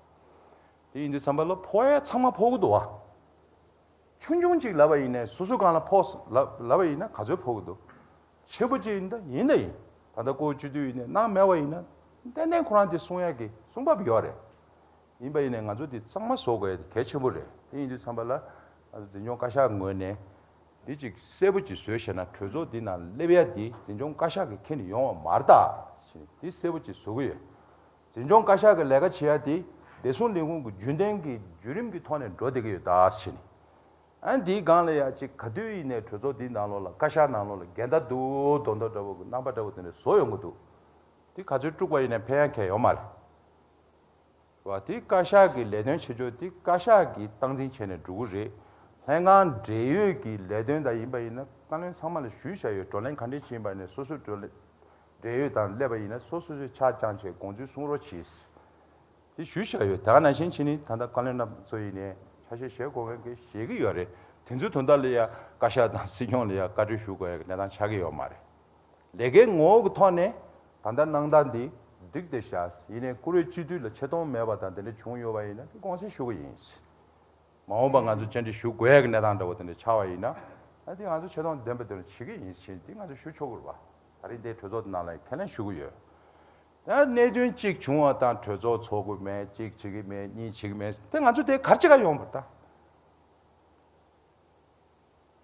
དེ། དེ་ཡིན་དུས་ཙམ་པ་ལ་ཕོག་ཡ་ཚང་མ་ཕོག་གི་འདུག་བ། ཆུང་ཆུང་ཅིག་ལབ་པ་ཡིན་ནའི་སོ་སོ་སྒང་ལ་ཕོག་ལབ་ལབ་པ་ཡིན་ན་ག་ཚོད་ཕོག་གི་འདུག་ཆེན་པོ་ཅིག་ཡིན་ད་ཡིན་ད་ཡིན། ད་ལྟ་ཀོ་བོ་སྤྱི་འཐུས་ཡིན་ནའི་གནང་མེད་པ་ཡིན་ན་ཏན་ཏན་ཁོ་རང་དེ་གསུང་ཡག་གི་གསུང་བབ་ཡོད་རེད། ཡིན་པ་ཡིན་ནའི་ང་ཚོ་དེ་གཙང་མ་བཟོ་དགོས་ཡ་དེ་གལ་ཆེན་པོ་རེད། དེ་ཡིན་དུས་ཙམ་པ་ལ་ང་ཚོ་འཛིན་སྐྱོང་བཀའ་ཤག་ངོས་ནས་འདི་ཅིག་གསལ་པོ་ཅིག་བཟོས་བཞག་ན་གྲོས་ཚོགས་འདི་ནང་སླེབས་ཡ་དེ་འཛིན་སྐྱོང་བཀའ་ཤག་གི་ཁྱེར་ནས་ཡོང་བ་མ་རེད་ད་ཞེས་འདི་གསལ་པོ་ཅིག་བཟོ་གི་ཡོད། འཛིན་སྐྱོང་བཀའ་ཤག་གི་ལས་ཀ་བྱེད་ཡ་དེ་བདེ་སྲུང་ལས་ཁུངས་ཀྱི་རྒྱུན་ལྡན་གྱི་བརྒྱུད་རིམ་གྱི་ཐོག་ནས་འགྲོ་བསྡད་ཀྱི་ཡོད་ད་ཞེས་ནས། ཨ་འདིའི་སྒང་ལ་ཡ་ཅིག་ག་དུས་ཡིན་ནའི་གྲོས་ཚོགས་འདིའི་ནང་ལོགས་ལ་བཀའ་ཤག་ནང་ལོགས་ལ་འགལ་ཟླ་འདུག་མདོག་མདོག་འདྲ་བོ་གི་རྣམ་པ་འདྲ་བོ་དེ་འདྲ་བཟོ་ཡོང་གི་འདུག་དེ་ག་ཚོད་དཀྲུགས་པ་ཡིན་ནའི་ཕན་ཡ་གང་ཡོད་མ་རེད། བ་དེ་བཀའ་ཤག་གི་ལས་དོན་བྱེད་ཕྱོགས་དེ་བཀའ་ཤག་གིས་སྟངས་འཛིན་བྱས་ནས་འགྲོ་གི་རེད། ལྷན་ཁང་འབྲེལ་ཡོད་ཀྱི་ལས་དོན་དག་ཡིན་པ་ཡིན་ན་བཀའ་བློན་ཚང་མ་ལ་ཞུས་བཞག་ཡོད། བགྲོ་གླེང་ག་འདྲས་བྱེད་ཡིན་པ་ནས་སོ་སོའི་བགྲོ་གླེང་འབྲེལ་ཡོད་དང་སླེབས་པ་ཡིན་ན་སོ་སོ་སོའི་ཆ་བཅངས་བྱས་དགོངས་ཚུལ་གསུང་རོགས་གྱིས། དེ་ཞུས་བཞག་ཡོད། ད་ག་ནང་བཞིན་བྱས་ནས་ད་ལྟ་བཀའ་བློན་རྣམ་ཚོ་ཡིན་ནའི་ཆ་ཤས་བཞེས་དགོས་མཁན་གྱི་བཞེས་ཀྱི་ཡོད་རེད། དེ་ཚོའི་དོན་དག་ལ་ཡ་བཀའ་ཤག་དང་སྲིད་སྐྱོང་ལ་ཡ་བཀའ་འཁྲོལ་ཞུ་དགོས་ཡ་གི་གནས་སྟངས་ཆགས་ཀྱི་ཡོད་མ་རེད། ལས་ཀའི་ངོ་བོ་གི་ཐོག་ནས་ད་ལྟ་གནང་སྟངས་འདི་འགྲིག་བསྡད་ཤག་ཡིན་ནའི་བཀུར་འོས་སྤྱི་འཐུས་ལ་ཆེ་མཐོང་མེད་པ་དང་དེ་འདྲ་བྱུང་ཡོད་པ་ཡིན་ན་དེ་དགོངས་སེལ་ཞུ་གི་ཡིན། མ་འོངས་པ་ང་ཚོ་བཅར་འདྲི་ཞུ་དགོས་ཡ་གི་གནས་སྟངས་འདྲ་བོ་དེ་འདྲ་ཆགས་པ་ཡིན་ན་ཨ་དེ་ང་ཚོ་ཆེ་མཐོང་ལྡན་པ་དེ་འདྲ་བྱེད་ཀྱི་ཡིན་ཞེས་དེ་ང་ཚོ་ཞུ་ཆོག་གི་རེད་བ། ད་རིང་འདིའི་གྲོས་ཚོགས་དེ་ནང་ལ་ཁས་ལེན་ཞུ་གི་ཡོད། ད་གནད་དོན་གཅིག་བྱུང་བ་དང་གྲོས་ཚོགས་ཚོགས་ཀྱི་མེད། གཅིག་བྱེད་ཀྱི་མེད། གཉིས་བྱེད་ཀྱི་མེད། དེ་ང་ཚོ་དེ་ག་རེ་བྱེད་ག་ཡོང་བ་ད།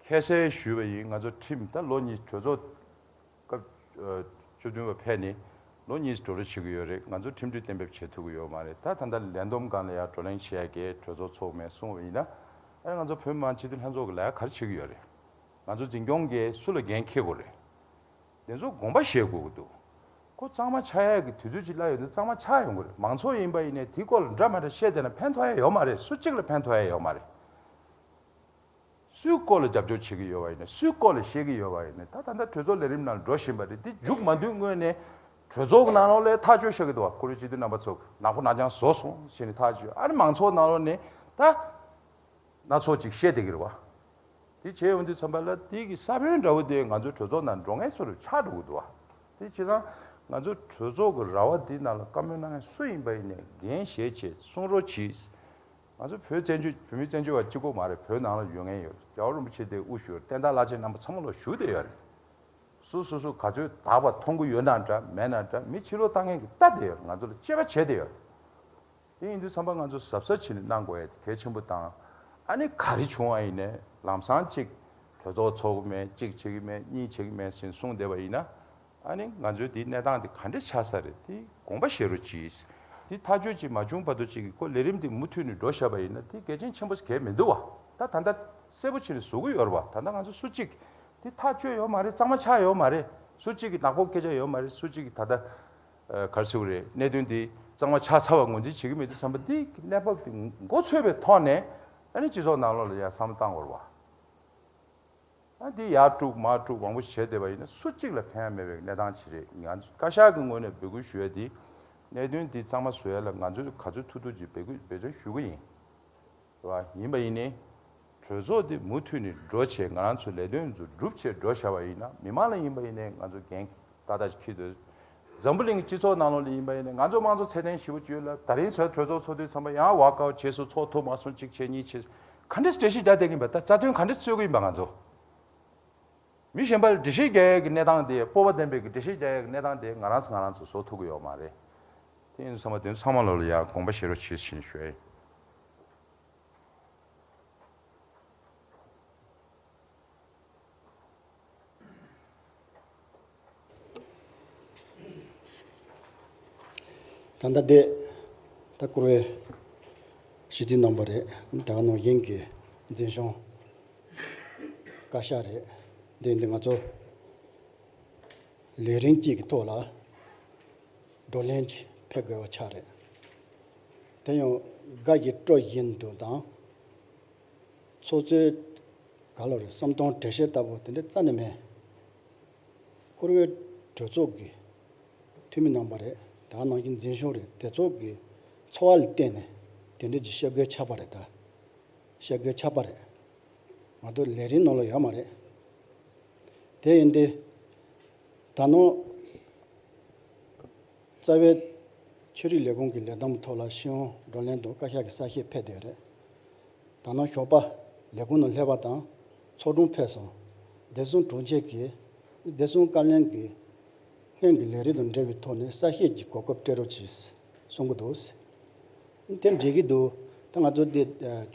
ཁ་གསལ་ཞུས་པ་ཡིན། ང་ཚོ་ཁྲིམས་ད་ལོ་གཉིས་གྲོས་ཚོགས་སྐབས་ཨ་བཅུ་བདུན་པ་ཕེབས་ནས་ལོ་གཉིས་འགྲོ་རེས་བྱེད་ཀྱི་ཡོད་རེད། ང་ཚོ་ཁྲིམས་སྒྲིག་གཏན་འབེབས་བྱེད་ཐུབ་ཀྱི་ཡོད་མ་རེད། ད་ད་ལྟ་ལས་བསྡོམས་སྒང་ལ་ཡང་བགྲོ་གླེང་བྱས་ཀྱི་གྲོས་ཚོགས་ཚོགས་མེད་གསུངས་པ་ཡིན་ན་ཨ་ང་ཚོ་བོད་མི་མང་སྤྱི་འཐུས་ལྷན་ཚོགས་ཀྱི་ལས་ཀ་ག་རེ་བྱེད་ཀྱི་ཡོད་རེད། ང་ཚོ་འཛིན་སྐྱོང་གིས་སུ་ལ་འགན་འཁྱེར་དགོས་རེད། དེ་ཚོ་དགོངས་པ་བཞེས་དགོས་ཀྱི་འདུག་ཁོ་གཙང་མ་ཆགས་ཡས་ཀྱི་དུས་ཚོད་ཅིག་སླེབས་ཡོང་དུས་གཙང་མ་ཆགས་ཡོང་གི་རེད། མང་ཚོགས་ཡིན་པ་ཡིན་ནའི་དེའི་སྐོར་ལ་འདྲ་མི་འདྲ་བཤད་བསྡད་ན་ཕན་ཐོགས་ཡས་ཡོད་མ་རེད། སུ་གཅིག་ལ་ཕན་ཐོགས་ཡས་ཡོད་མ་རེད། སུའི་སྐོར་ལ་རྒྱབ་སྐྱོར་བྱེད་ཀྱི་ཡོད་པ་ཡིན་ནའི་སུའི་སྐོར་ལ་བཤད་ཀྱི་ཡོད་པ་ཡིན་ནའི་ད་ད་ལྟ་གྲོས་ཚོགས་ལས་རིམ་ནང་འགྲོ་བཞིན་པ་རེད། དེ་མཇུག་མ་བསྡུས་སྔོན་ནས་གྲོས་ཚོགས་ཀྱི་ནང་ལོགས་ལ་ཐག་གཅོད་བྱ་གི་འདུག་བ། བཀུར་འོས་སྤྱི་འཐུས་རྣམ་པ་ཚོ་ནག་པོ་ནག་རྐྱང་བཟོ་སོང་ཞེས་ནས་ཐག་གཅོད། ཨ་ནི་མང་ཚོགས་ནང་ལོགས་ནས་ད་སྣ་ཚོགས་ཅིག་བཤད་བསྡད་ཀྱི་རེད་བ། དེ་བྱས་ཡོང་དུས་ཙམ་པ་ལ་དེ་གི་ས་བོན་འདྲ་བོ་དེ་ང་ཚོའི་གྲོས་ཚོགས་ནང་འགྲོ་མཁན་ཚོ་ལ་ཆགས་འགྲོ་གི་འདུག་བ། དེ་བྱས་ཙང་ང་ཚོ་གྲོས་ཚོགས་ཀྱི་ར་བ་འདི་ནང་ལ་བཀའ་མོལ་གནང་མཁན་སུ་ཡིན་པ་ཡིན་ནའི་འགན་བཞེས་བྱས་གསུང་རོགས་གྱིས། ང་ཚོ་བོད་བཙན་བྱོལ་བོད་མི་བཙན་བྱོལ་བ་གཅིག་པོ་མ་རེད། བོད་ནང་ལ་ཡོད་མཁན་ཡོད། རྒྱལ་བ་རིན་པོ་ཆེ་དེ་དབུ་བཞུགས་བསྟན་བདག་བླ་ཆེན་རྣམ་པ་ཚང་མ་ལ་བཞུགས་བསྡད་ཡོད་རེད། སུ་སུ་སུ་ག་ཚོད་དག་པ་མཐོང་གི་ཡོད་ན་འདྲ་མེད་ན་འདྲ་མི་ཕྱི་ལོགས་ལྟ་མཁན་གྱིས་ལྟ་བསྡད་ཡོད་རེད། ང་ཚོ་ལ་དཔྱད་པ་བྱས་བསྡད་ཡོད་རེད། དེ་ཡིན་དུས་ཙམ་པ་ང་ཚོ་གཟབ་གཟབ་བྱས་ནས་གནང་དགོས་ཡ་དེ་གལ་ཆེན་པོ་དང་། ཨ་ནི་ག་རེ་བྱུང་བ་ཡིན་ནའི་ལམ་སང་གཅིག་གྲོས་ཚོགས་ཚོགས་ཀྱི་མེད། གཅིག་བྱེད་ཀྱི་མེད། གཉིས་བྱེད་ཀྱི་མེད་ཟེར་གསུངས་བསྡད་པ་ཡིན་ན། ཨ་ནི་ང་ཚོའི་དེའི་གནས་སྟངས་དེ་ག་འདྲས་ཆགས་ས་རེད། དེ་དགོངས་པ་བཞེས་རོགས་གྱིས། དེ་ཐག་གཅོད་ཅིག་མ་བྱུང་བར་དུ་གཅིག་གི་ཁོ་ལས་རིམ་དེ་མུ་མཐུད་ནས་འགྲོ་བཞག་པ་ཡིན་ན་དེ་གལ་ཆེན་ཆེན་པོ་གལ་མི་འདུག་བ། ད་ད་ལྟ་གསལ་པོ་བྱས་ནས་བཟོ་གི་ཡོད་རེད་བ། ད་ལྟ་ང་ཚོ་སུ་གཅིག་དེ་ཐག་གཅོད་ཡོད་མ་རེད། གཙང་མ་ཆགས་ཡོད་མ་རེད། སུ་གཅིག་གི་ནག་པོ་སྐད་ཆ་ཡོད་མ་རེད། སུ་གཅིག་གི་ད་ལྟ་ཨ་ག་རེ་ཟེར་དགོས་རེད། གནད་དོན་འདི་གཙང་མ་ཆགས་ཚར་བ་ངོས་འཛིན་བྱེད་ཀྱི་མེད་དུས་ཙམ་པ་འདི་གནས་བབ་འདི་མགོ་ཚོས་པའི་ཐོག་ནས་ཨ་ནི་སྤྱི་ཚོགས་ནང་ལོགས་ལ་ཡ་བསམ་བློ་བཏང་དགོས་རེད་བ། ཨ་འདི་ཡར་དཀྲུག་མར་དཀྲུག་མང་པོ་བྱས་བསྡད་པ་ཡིན་ན་སུ་གཅིག་ལ་ཕན་ཡ་མེད་པའི་གནས་སྟངས་ཅིག་རེད། ང་ཚོ་བཀའ་ཤག་གི་ངོས་ནས་འབོད་སྐུལ་ཞུ་ཡ་འདི་གནད་དོན་འདི་གཙང་མ་བཟོ་ཡ་ལ་ང་ཚོས་ག་ཚོད་ཐུབ་ཐུབ་ཅིག་འབད་འབད་བརྩོན་ཞུ་གི་ཡིན། རེད་བ། ཡིན་པ་ཡིན་ནའི་གྲོས་ཚོགས་འདི་མུ་མཐུད་ནས་འགྲོ་བྱས་ང་རང་ཚོ་ལས་དོན་ཚོ་སྒྲུབ་བྱས་འགྲོ་བཞག་པ་ཡིན་ན་མི་མང་ལ་ཡིན་པ་ཡིན་ནའི་ང་ཚོ་འགན་ཏག་ཏག་ཅིག་འཁྱེར་འདུག་འཛམ་བུ་གླིང་གི་སྤྱི་ཚོགས་ནང་ལོགས་ལ་ཡིན་པ་ཡིན་ནའི་ང་ཚོ་དམངས་གཙོ་ཚད་ལྡན་ཞེ་པོ་ཅིག་ཡོད་ལ། ད་རིང་ཚོའི་གྲོས་ཚོགས་ཚོགས་དུས་ཙམ་པ་ཡང་ཝག་ཨའུཊ་བྱས་སོང་། ཚོགས་ཐུབ་མ་སོང་། གཅིག་བྱས་གཉིས་བྱས། ག་འདྲས་འགྲེལ་བཤད་རྒྱག་བསྡད་ཀྱིན་པ། ད་རྩ་དོན་ག་འདྲས་རྩོད་ཀྱི་ཡིན་པ། ང་ཚོ་མི་གཞན་པ་ལ་འགྲེལ་བཤད་རྒྱག་ཡས་ཀྱི་གནས་སྟངས་དེ་སྤོབས་པ་ལྡན་པའི་གི་འགྲེལ་བཤད་རྒྱག་ཡས་ཀྱི་གནས་སྟངས་དེ་ང་རང་ཚོ་ང་རང་ཚོ་བཟོ་ཐུབ་ཀྱི་ཡོད་མ་རེད། དེ་ཡིན་ཙང་མ་དེ་ཚང་མ་ལོ་ལ་ཡང་དགོངས་པ་བཞེས་རོགས་བྱེད་ཞེས་ཞུ་ཡ་ཡིན། ད་ལྟ་དེ་ད་བཀུར་འོས་སྤྱི་འཐུས་རྣམ་པ་རེད། ད་ག་ནང་བཞིན་གྱི་འཛིན་སྐྱོང་བཀའ་ཤག་རེད། དེ་འདི་ང་ཚོ་ལས་རིམ་གཅིག་གི་ཐོག་ལ་བགྲོ་གླེང་ཅིག་ཕེབས་དགོས་པ་ཆགས་རེད། དེ་ཡང་དགའ་བཞིན་སྤྲོ་བཞིན་དུ་དང་། ཚོགས་གཙོའི་ག་ལ་རེད། བསམ་སྟངས་འགྲེལ་བཤད་ལྟ་བུ་དེ་འདྲ་རྩ་ནས་མེད། བཀུར་འོས་གྲོས་ཚོགས་ཀྱི་འཐུས་མི་རྣམ་པ་རེད། ད་ག་ནང་བཞིན་འཛིན་སྐྱོང་རེད། དེ་ཚོ་གི་འཚོ་བ་ལ་བརྟེན་ནས་དེ་འདྲ་ཅིག་བཤད་དགོས་ཆགས་པ་རེད། ད་བཤད་དགོས་ཆགས་པ་རེད། མ་གཏོགས་ལས་རིམ་ནང་ལ་ཡོད་མ་རེད། དེ་ཡིན་ཏེ། ད་ནང་རྩ་བའི་ཆོས་རིག་ལས་ཁུངས་ཀྱི་ལས་བསྡོམས་ཐོག་ལ་སྤྱི་ཡོངས་བགྲོ་གླེང་དང་བཀའ་ཤག་གི་གསལ་བཤད་ཕེབས་བསྡད་ཡོད་རེད། ད་ནང་ཞོགས་པ་ལས་ཁུངས་ནང་སླེབས་པ་དང་ཚོགས་དྲུང་ཕེབས་སོང་། བདེ་སྲུང་དྲུང་ཆེ་གིས་བདེ་སྲུང་བཀའ་བློན་གྱི་སྔོན་གྱི་ལས་རིམ་དང་འབྲེལ་བའི་ཐོག་ནས་གསལ་བཤད་ཀྱི་གོ་སྐབས་སྤྲད་རོགས་གྱིས་གསུང་གི་འདུག་དེ་འགྲིག་གི་འདུག་ད་ང་ཚོ་འདི་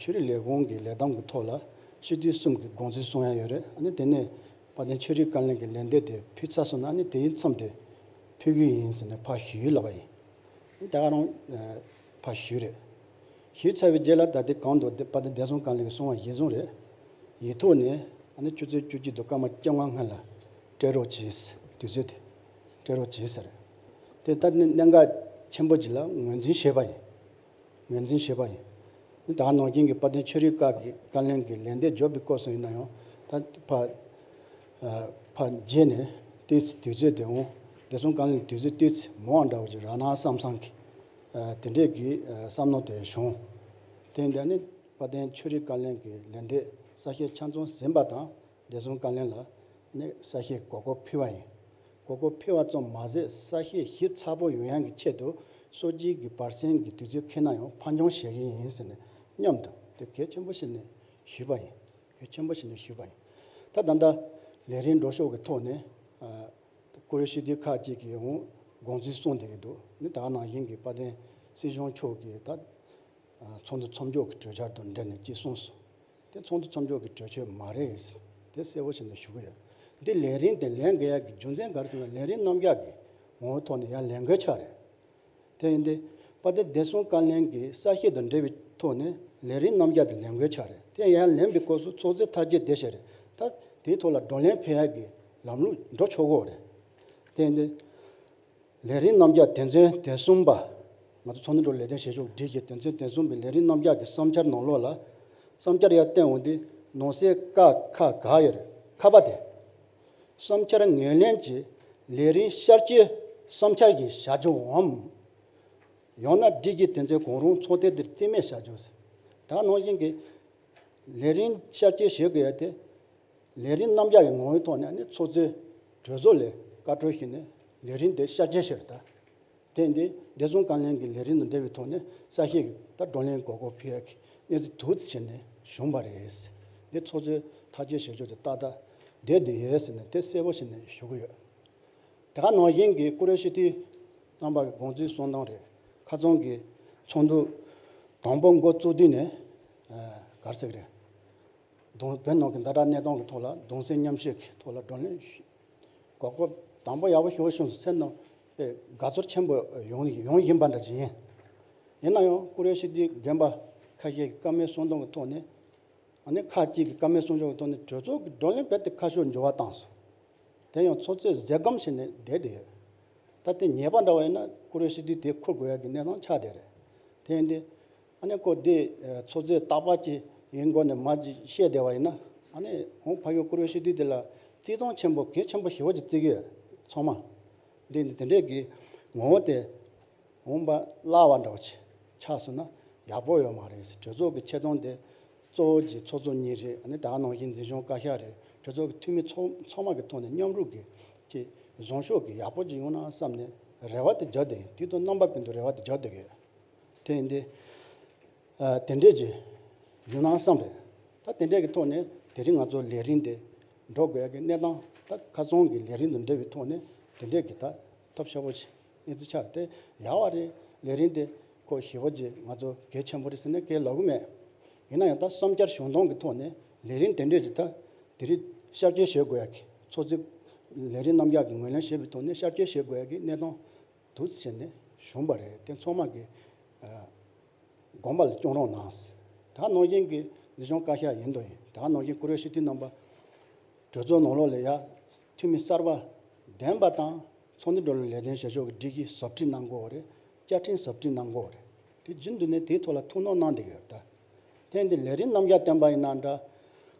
ཆོས་རིག་ལས་ཁུངས་ཀྱི་ལས་བསྡོམས་ཀྱི་ཐོག་ལ་སྤྱི་འཐུས་གསུམ་གྱི་དགོངས་ཚུལ་གསུང་ཡ་ཡོད་རེད། ཨ་ནི་དེ་ནས་དཔལ་ལྡན་ཆོས་རིག་བཀའ་བློན་གྱི་ལན་འདེབས་དེ་ཕུལ་ཚར་སོང་ན་ཨ་ནི་དེའི་མཚམས་དེ་ཕུལ་གྱི་ཡིན་ཟེར་ནས་ཕར་ཞུས་ལབ་པ་ཡིན། ད་ག་རང་ཕར་ཞུས་རེད། ཞུས་ཚར་བའི་རྗེས་ལ་ད་ལྟའི་གང་འདུག་དཔལ་ལྡན་བདེ་སྲུང་བཀའ་བློན་གྱིས་གསུང་བ་གཞིར་བཟུང་རེད། ཡིག་ཐོག་ནས་ཨ་ནི་ཆུ་ཚོད་བཅུ་གཅིག་དང་སྐར་མ་བཅོ་ལྔ་སྔོན་ལ་སྤྲད་རོགས་གྱིས། དུས་ཚོད་དེ་སྤྲད་རོགས་གྱིས་ཟེར། དེ་ད་ནི་གནད་འགག་ཆེན་པོ་ཅིག་ལ་ངོས་འཛིན་བྱས་པ་ཡིན། ངོས་འཛིན་བྱས་པ་ཡིན། ད་ནང་བཞིན་གྱི་དཔལ་ལྡན་ཆོས་རིག་བཀའ་གི་བཀའ་བློན་གྱི་ལན་འདེབས་འབྱོར་པའི་སྐབས་སུ་ཡིན་ན་ཡང་ད་ཕ་ཕ་རྗེས་ནས་དེའི་དུས་ཚོད་དེ་འོང་བདེ་སྲུང་བཀའ་བློན་དུས་ཚོད་ཏོག་ཙམ་མང་བ་འདྲ་བོ་ཅིག་རག་ན་བསམ་བསམ་གྱི་དེ་འདྲས་ཀྱི་བསམ་བློ་དེ་བྱུང་། དེ་འདྲ་ནི་དཔལ་ལྡན་ཆོས་རིག་བཀའ་བློན་གྱི་ལན་འདེབས་གསལ་བཤད་ཆ་ཚང་ཟིན་པ་དང་། བདེ་སྲུང་བཀའ་བློན་ལ་ནི་གསལ་བཤད་གོ་སྐབས་ཕུལ་བ་ཡིན། གོ་སྐབས་ཕུལ་བ་ཙམ་མ་ཟད་གསལ་བཤད་ཞིབ་ཚགས་པོ་ཡོང་ཡག་གི་ཆེད་དུ་སོ་སྐྱེས་ཀྱི་བར་གསེང་གི་དུས་ཚོད་ཁེལ་ན་ཡང་ཕར་འགྱངས་བྱེད་ཀྱི་ཡིན་ཟེར་ནས་མཉམ་དུ་དེ་གལ་ཆེན་པོ་བྱས་ནས་ཞུས་པ་ཡིན། གལ་ཆེན་པོ་བྱས་ནས་ཞུས་པ་ཡིན། ད་ད་ལྟ་ལས་རིམ་འགྲོ་ཕྱོགས་ཀྱི་ཐོག་ནས་ཨ་ཀུ་རེ་ཤི་དེ་ཁག་ཅིག་གིས་འོང་དགོངས་ཚུལ་གསུངས་བསྡད་ཀྱི་འདུག་ནི་ད་ག་ནང་བཞིན་གྱི་དཔལ་ལྡན་སྲིད་སྐྱོང་མཆོག་གིས་ད། ཚོགས་འདུ་མཚམས་འཇོག་གི་གྲོས་འཆར་དང་འབྲེལ་ནས་ཅིག་གསུངས་སོང་། དེ་ཚོགས་འདུ་མཚམས་འཇོག་གི་གྲོས་ཆོད་མ་རེད། དེ་གསལ་པོ་བྱས་ནས་ཞུ་གི་ཡོད། འདི་ལས་རིམ་དེ་ལེན་དགོས་ཡག་གི་རྒྱུ་མཚན་ག་རེ་ཟེར་ན་ལས་རིམ་རྣམ་གཞག་གི་ངོ་བོའི་ཐོག་ནས་ཡར་ལེན་དགོས་ཆགས་རེད། དེ་ཡིན་དུས་དཔལ་ལྡན་བདེ་སྲུང་བཀའ་བློན་གྱི་གསལ་བཤད་དང་འབྲེལ་བའི་ཐོག་ནས་ལས་རིམ་རྣམ་གཞག་དེ་ལེན་དགོས་ཆགས་རེད། དེ་ཡར་ལེན་པའི་སྐབས་སུ་ཚོགས་གཙོས་ཐག་གཅོད་དེ་བྱས་རེད། ད་དེའི་ཐོག་ལ་བགྲོ་གླེང་ཕེབས་ཡག་གི་ལམ་ལུགས་འགྲོ་ཆོག་གི་རེད། དེ་ཡིན་དུས། ལས་རིམ་རྣམ་གཞག་དོན་ཚན་དོན་གསུམ་པ། ང་ཚོ་ཚོགས་འདུ་འགྲོ་ལས་དོན་བྱེད་ཕྱོགས་སྒྲིག་གཞི་དོན་ཚན་དོན་གསུམ་པའི་ལས་རིམ་རྣམ་གཞག་གི་བསམ་འཆར་ནང་ལོགས་ལ། བསམ་འཆར་ཡར་བཏོན་འོང་དུས་ནང་གསེས་ཀ་ཁ་ག་ཡོད་རེད། ཁ་པ་དེ། བསམ་འཆར་ངོས་ལེན་གྱི་ལས་རིམ་ཤར་བསྐྱོད་བསམ་འཆར་གྱི་བྱ་སྤྱོད་འམ། ཡང་ན་སྒྲིག་གཞི་དོན་ཚན་གང་རུང་ཚོགས་ཐེངས་འདིར་རྩིས་མེད་བྱ་རྒྱུ། ད་ནང་བཞིན་གྱི་ལས་རིམ་ཤར་བསྐྱོད་བྱེད་དགོས་ཡ་དེ། ལས་རིམ་རྣམ་གཞག་གི་ངོ་བོའི་ཐོག་ནས་ནི་ཚོགས་གཙོས་གྲོས་ཚོགས་ལ་བཀའ་འཁྲོལ་ཞུས་ནས་ལས་རིམ་དེ་ཤར་བསྐྱོད་བྱས་རེད་ད། དེ་འདི་བདེ་སྲུང་བཀའ་བློན་གྱི་ལས་རིམ་དང་འབྲེལ་བའི་ཐོག་ནས་གསལ་བཤད་ཀྱི་ད་བགྲོ་གླེང་གོ་སྐབས་ཕུལ་ཡ་གི་གནས་ཚུལ་དུ་བྱས་ནས་བྱུང་བ་རེད། འདི་ཚོགས་གཙོས་ཐག་གཅོད་བྱེད་ཕྱོགས་དེ་ཏག་ཏག་བསྡད་བསྡད་ཡོད་ཟེར་ནས་དེ་གསལ་པོ་བྱས་ནས་ཞུ་གི་ཡོད། དེ་ག་ནང་བཞིན་གྱི་ཀུ་རེ་ཤི་ཏི་རྣམ་པ་གི་དགོངས་ཚུལ་གསུང་སྟངས་རེད། ཁ་སང་གི་ཚོགས་འདུ་དང་པོ་འགོ་བཙུགས་དུས་ནས་ག་རེ་ཟེར་གི་རེད། གདུང་བོད་ནང་གི་ཛ་དྲག་གནས་སྟངས་ཀྱི་ཐོག་ལ་གདུང་སེམས་མཉམ་སྐྱེད་ཀྱི་ཐོག་ལ་བགྲོ་གླེང་ཞུ། གོ་སྐབས་དང་པོ་ཡག་པོ་ཞེ་པོ་བྱུང་སོང་ཟེར་ནས་དགའ་ཚོར་ཆེན་པོ་ཡོང་ཡོང་བཞིན་པ་འདྲ་ཅིག་ཡིན། ཡིན་ན་ཡང་ཀུ་རེ་ཤི་ཏི་རྒན་པ་ཁ་ཤས་ཀྱི་བཀའ་མོལ་གསུང་སྟངས་ཀྱི་ཐོག་ནས། ཨ་ནི་ཁག་ཅིག་གི་བཀའ་མོལ་གསུང་ཕྱོགས་ཀྱི་ཐོག་ནས་གྲོས་ཚོགས་ཀྱི་བགྲོ་གླེང་རྦད་དེ་ཁ་ཕྱོགས་འགྱུར་བ་བཏང་སོང་། དེ་ཡང་ཚོགས་གཙོས་བཟོད་སྒོམ་བྱས་ནས་བསྡད་དེ་ཡོད། ད་དེ་ཉེས་པ་འདྲ་བ་ཡིན་ན་ཀུ་རེ་ཤི་ཏི་དེ་འཁུར་དགོས་ཡ་གི་གནས་སྟངས་ཆགས་བསྡད་རེད། དེ་ཡིན་དུས། ཨ་ནི་ཁོ་དེ་ཚོགས་གཙོས་རྟག་པར་ཅིག་ཡིན་སྒོ་ནས་མ་ཅིག་བཤད་བསྡད་པ་ཡིན་ན། ཨ་ནི་འོང་ཕ་ཡུལ་ཀུ་རེ་ཤི་ཏི་དེ་ལ་བརྩི་མཐོང་ཆེན་པོ་གལ་ཆེན་པོ་ཞེ་པོ་ཅིག་བརྩི་གི་ཡོད། ཚང་མ། འདི་འདི་དེ་འདྲས་ཀྱི་ངོ་བོ་དེ། འོང་པ་སླ་བ་འདྲ་བོ་ཆགས་སོང་ན་ཡག་པོ་ཡོད་མ་རེད་ཟེར། གྲོས་ཚོགས་ཀྱི་ཆེ་མཐོང་དེ་གཙོ་བོ་གྱི་ཚོགས་གཙོ་གཉིས་རེད། ཨ་ནི་ད་ག་ནང་བཞིན་འཛིན་སྐྱོང་བཀའ་ཤག་རེད། གྲོས་ཚོགས་ཀྱི་འཐུས་མི་ཚོ་ཚང་མ་གི་ཐོག་ནས་མཉམ་རུབ་ཀྱི་ཀྱི་བཟང་ཕྱོགས་ཀྱི་ཡག་པོ་ཅིག་ཡོང་ན་བསམ་ནས་རེ་བ་དེ་རྒྱག་བསྡད་ཡིན། དུས་དང་རྣམ་པ་ཀུན་ཏུ་རེ་བ་དེ་རྒྱག་བསྡད་ཀྱི་ཡོད། དེ་ཡིན་དུས། ཨ་དེ་འདྲས་ཀྱི་ཡོང་ན་བསམ་རེད། ད་དེ་འདྲས་ཀྱི་ཐོག་ནས་དེ་རིང་ང་ཚོ་ལས་རིམ་དེ་འགྲོ་དགོས་ཀྱི་གནས་སྟངས་ད་ཁ་སང་གི་ལས་རིམ་དང་འབྲེལ་བའི་ཐོག་ནས་དེ་འདྲས་ཀྱི་ད་ཐབས་ཤེས་པོ་ཆེ། གནས་ཚུལ་ཆགས་ཏེ་ཡག་པ་རེད། ལས་རིམ་དེ་ཁོ་ཞེ་པོ་ཅིག་ང་ཚོ་གལ་ཆེན་པོ་རེད་ཟེར་ནས་སྐད་ལབ་གི་མེད། ཡིན་ན་ཡང་ད་བསམ་འཆར་བྱུང་སྟངས་ཀྱི་ཐོག་ནས་ལས་རིམ་དེ་འདྲས་ཀྱི་ད་དེ་རིང་ཤར་བསྐྱོད་བྱེད་དགོས་ཡ་གི་ཚོགས་གཙོས་ལས་རིམ་རྣམ་གཞག་གི་ངོས་ལེན་བྱས་པའི་ཐོག་ནས་ཤར་བསྐྱོད་བྱེད་དགོས་ཡ་གི་གནས་སྟངས་འདུག་ཟེར་ནས་བྱུང་བ་རེད། དེ་ཚང་མ་གི་དགོངས་པ་ལ་བཅངས་རོགས་གནང་། ད་ནང་བཞིན་གྱི་འཛིན་སྐྱོང་བཀའ་ཤག་ཡིན་དོ་ཡིན། ད་ནང་བཞིན་ཀུ་རེ་ཤི་ཏི་རྣམ་པ་གྲོས་ཚོགས་ནང་ལོགས་ལ་ཡ་འཐུས་མི་གསར་པ་འདེམས་པ་དང་ཚོགས་འདུ་འགྲོ་ལུགས་ལས་དོན་བྱེད་ཕྱོགས་ཀྱི་སྒྲིག་གཞི་ཟབ་ཁྲིད་གནང་དགོས་པ་རེད། བཅའ་ཁྲིམས་ཟབ་ཁྲིད་གནང་དགོས་པ་རེད། དེ་རྒྱུན་དུ་ནས་དེའི་ཐོག་ལ་ཐུགས་སྣང་གནང་བསྡད་ཀྱི་ཡོད་ད། དེ་འདི་ལས་རིམ་རྣམ་གཞག་བསྟན་པ་ཡིན་ན་འདྲ།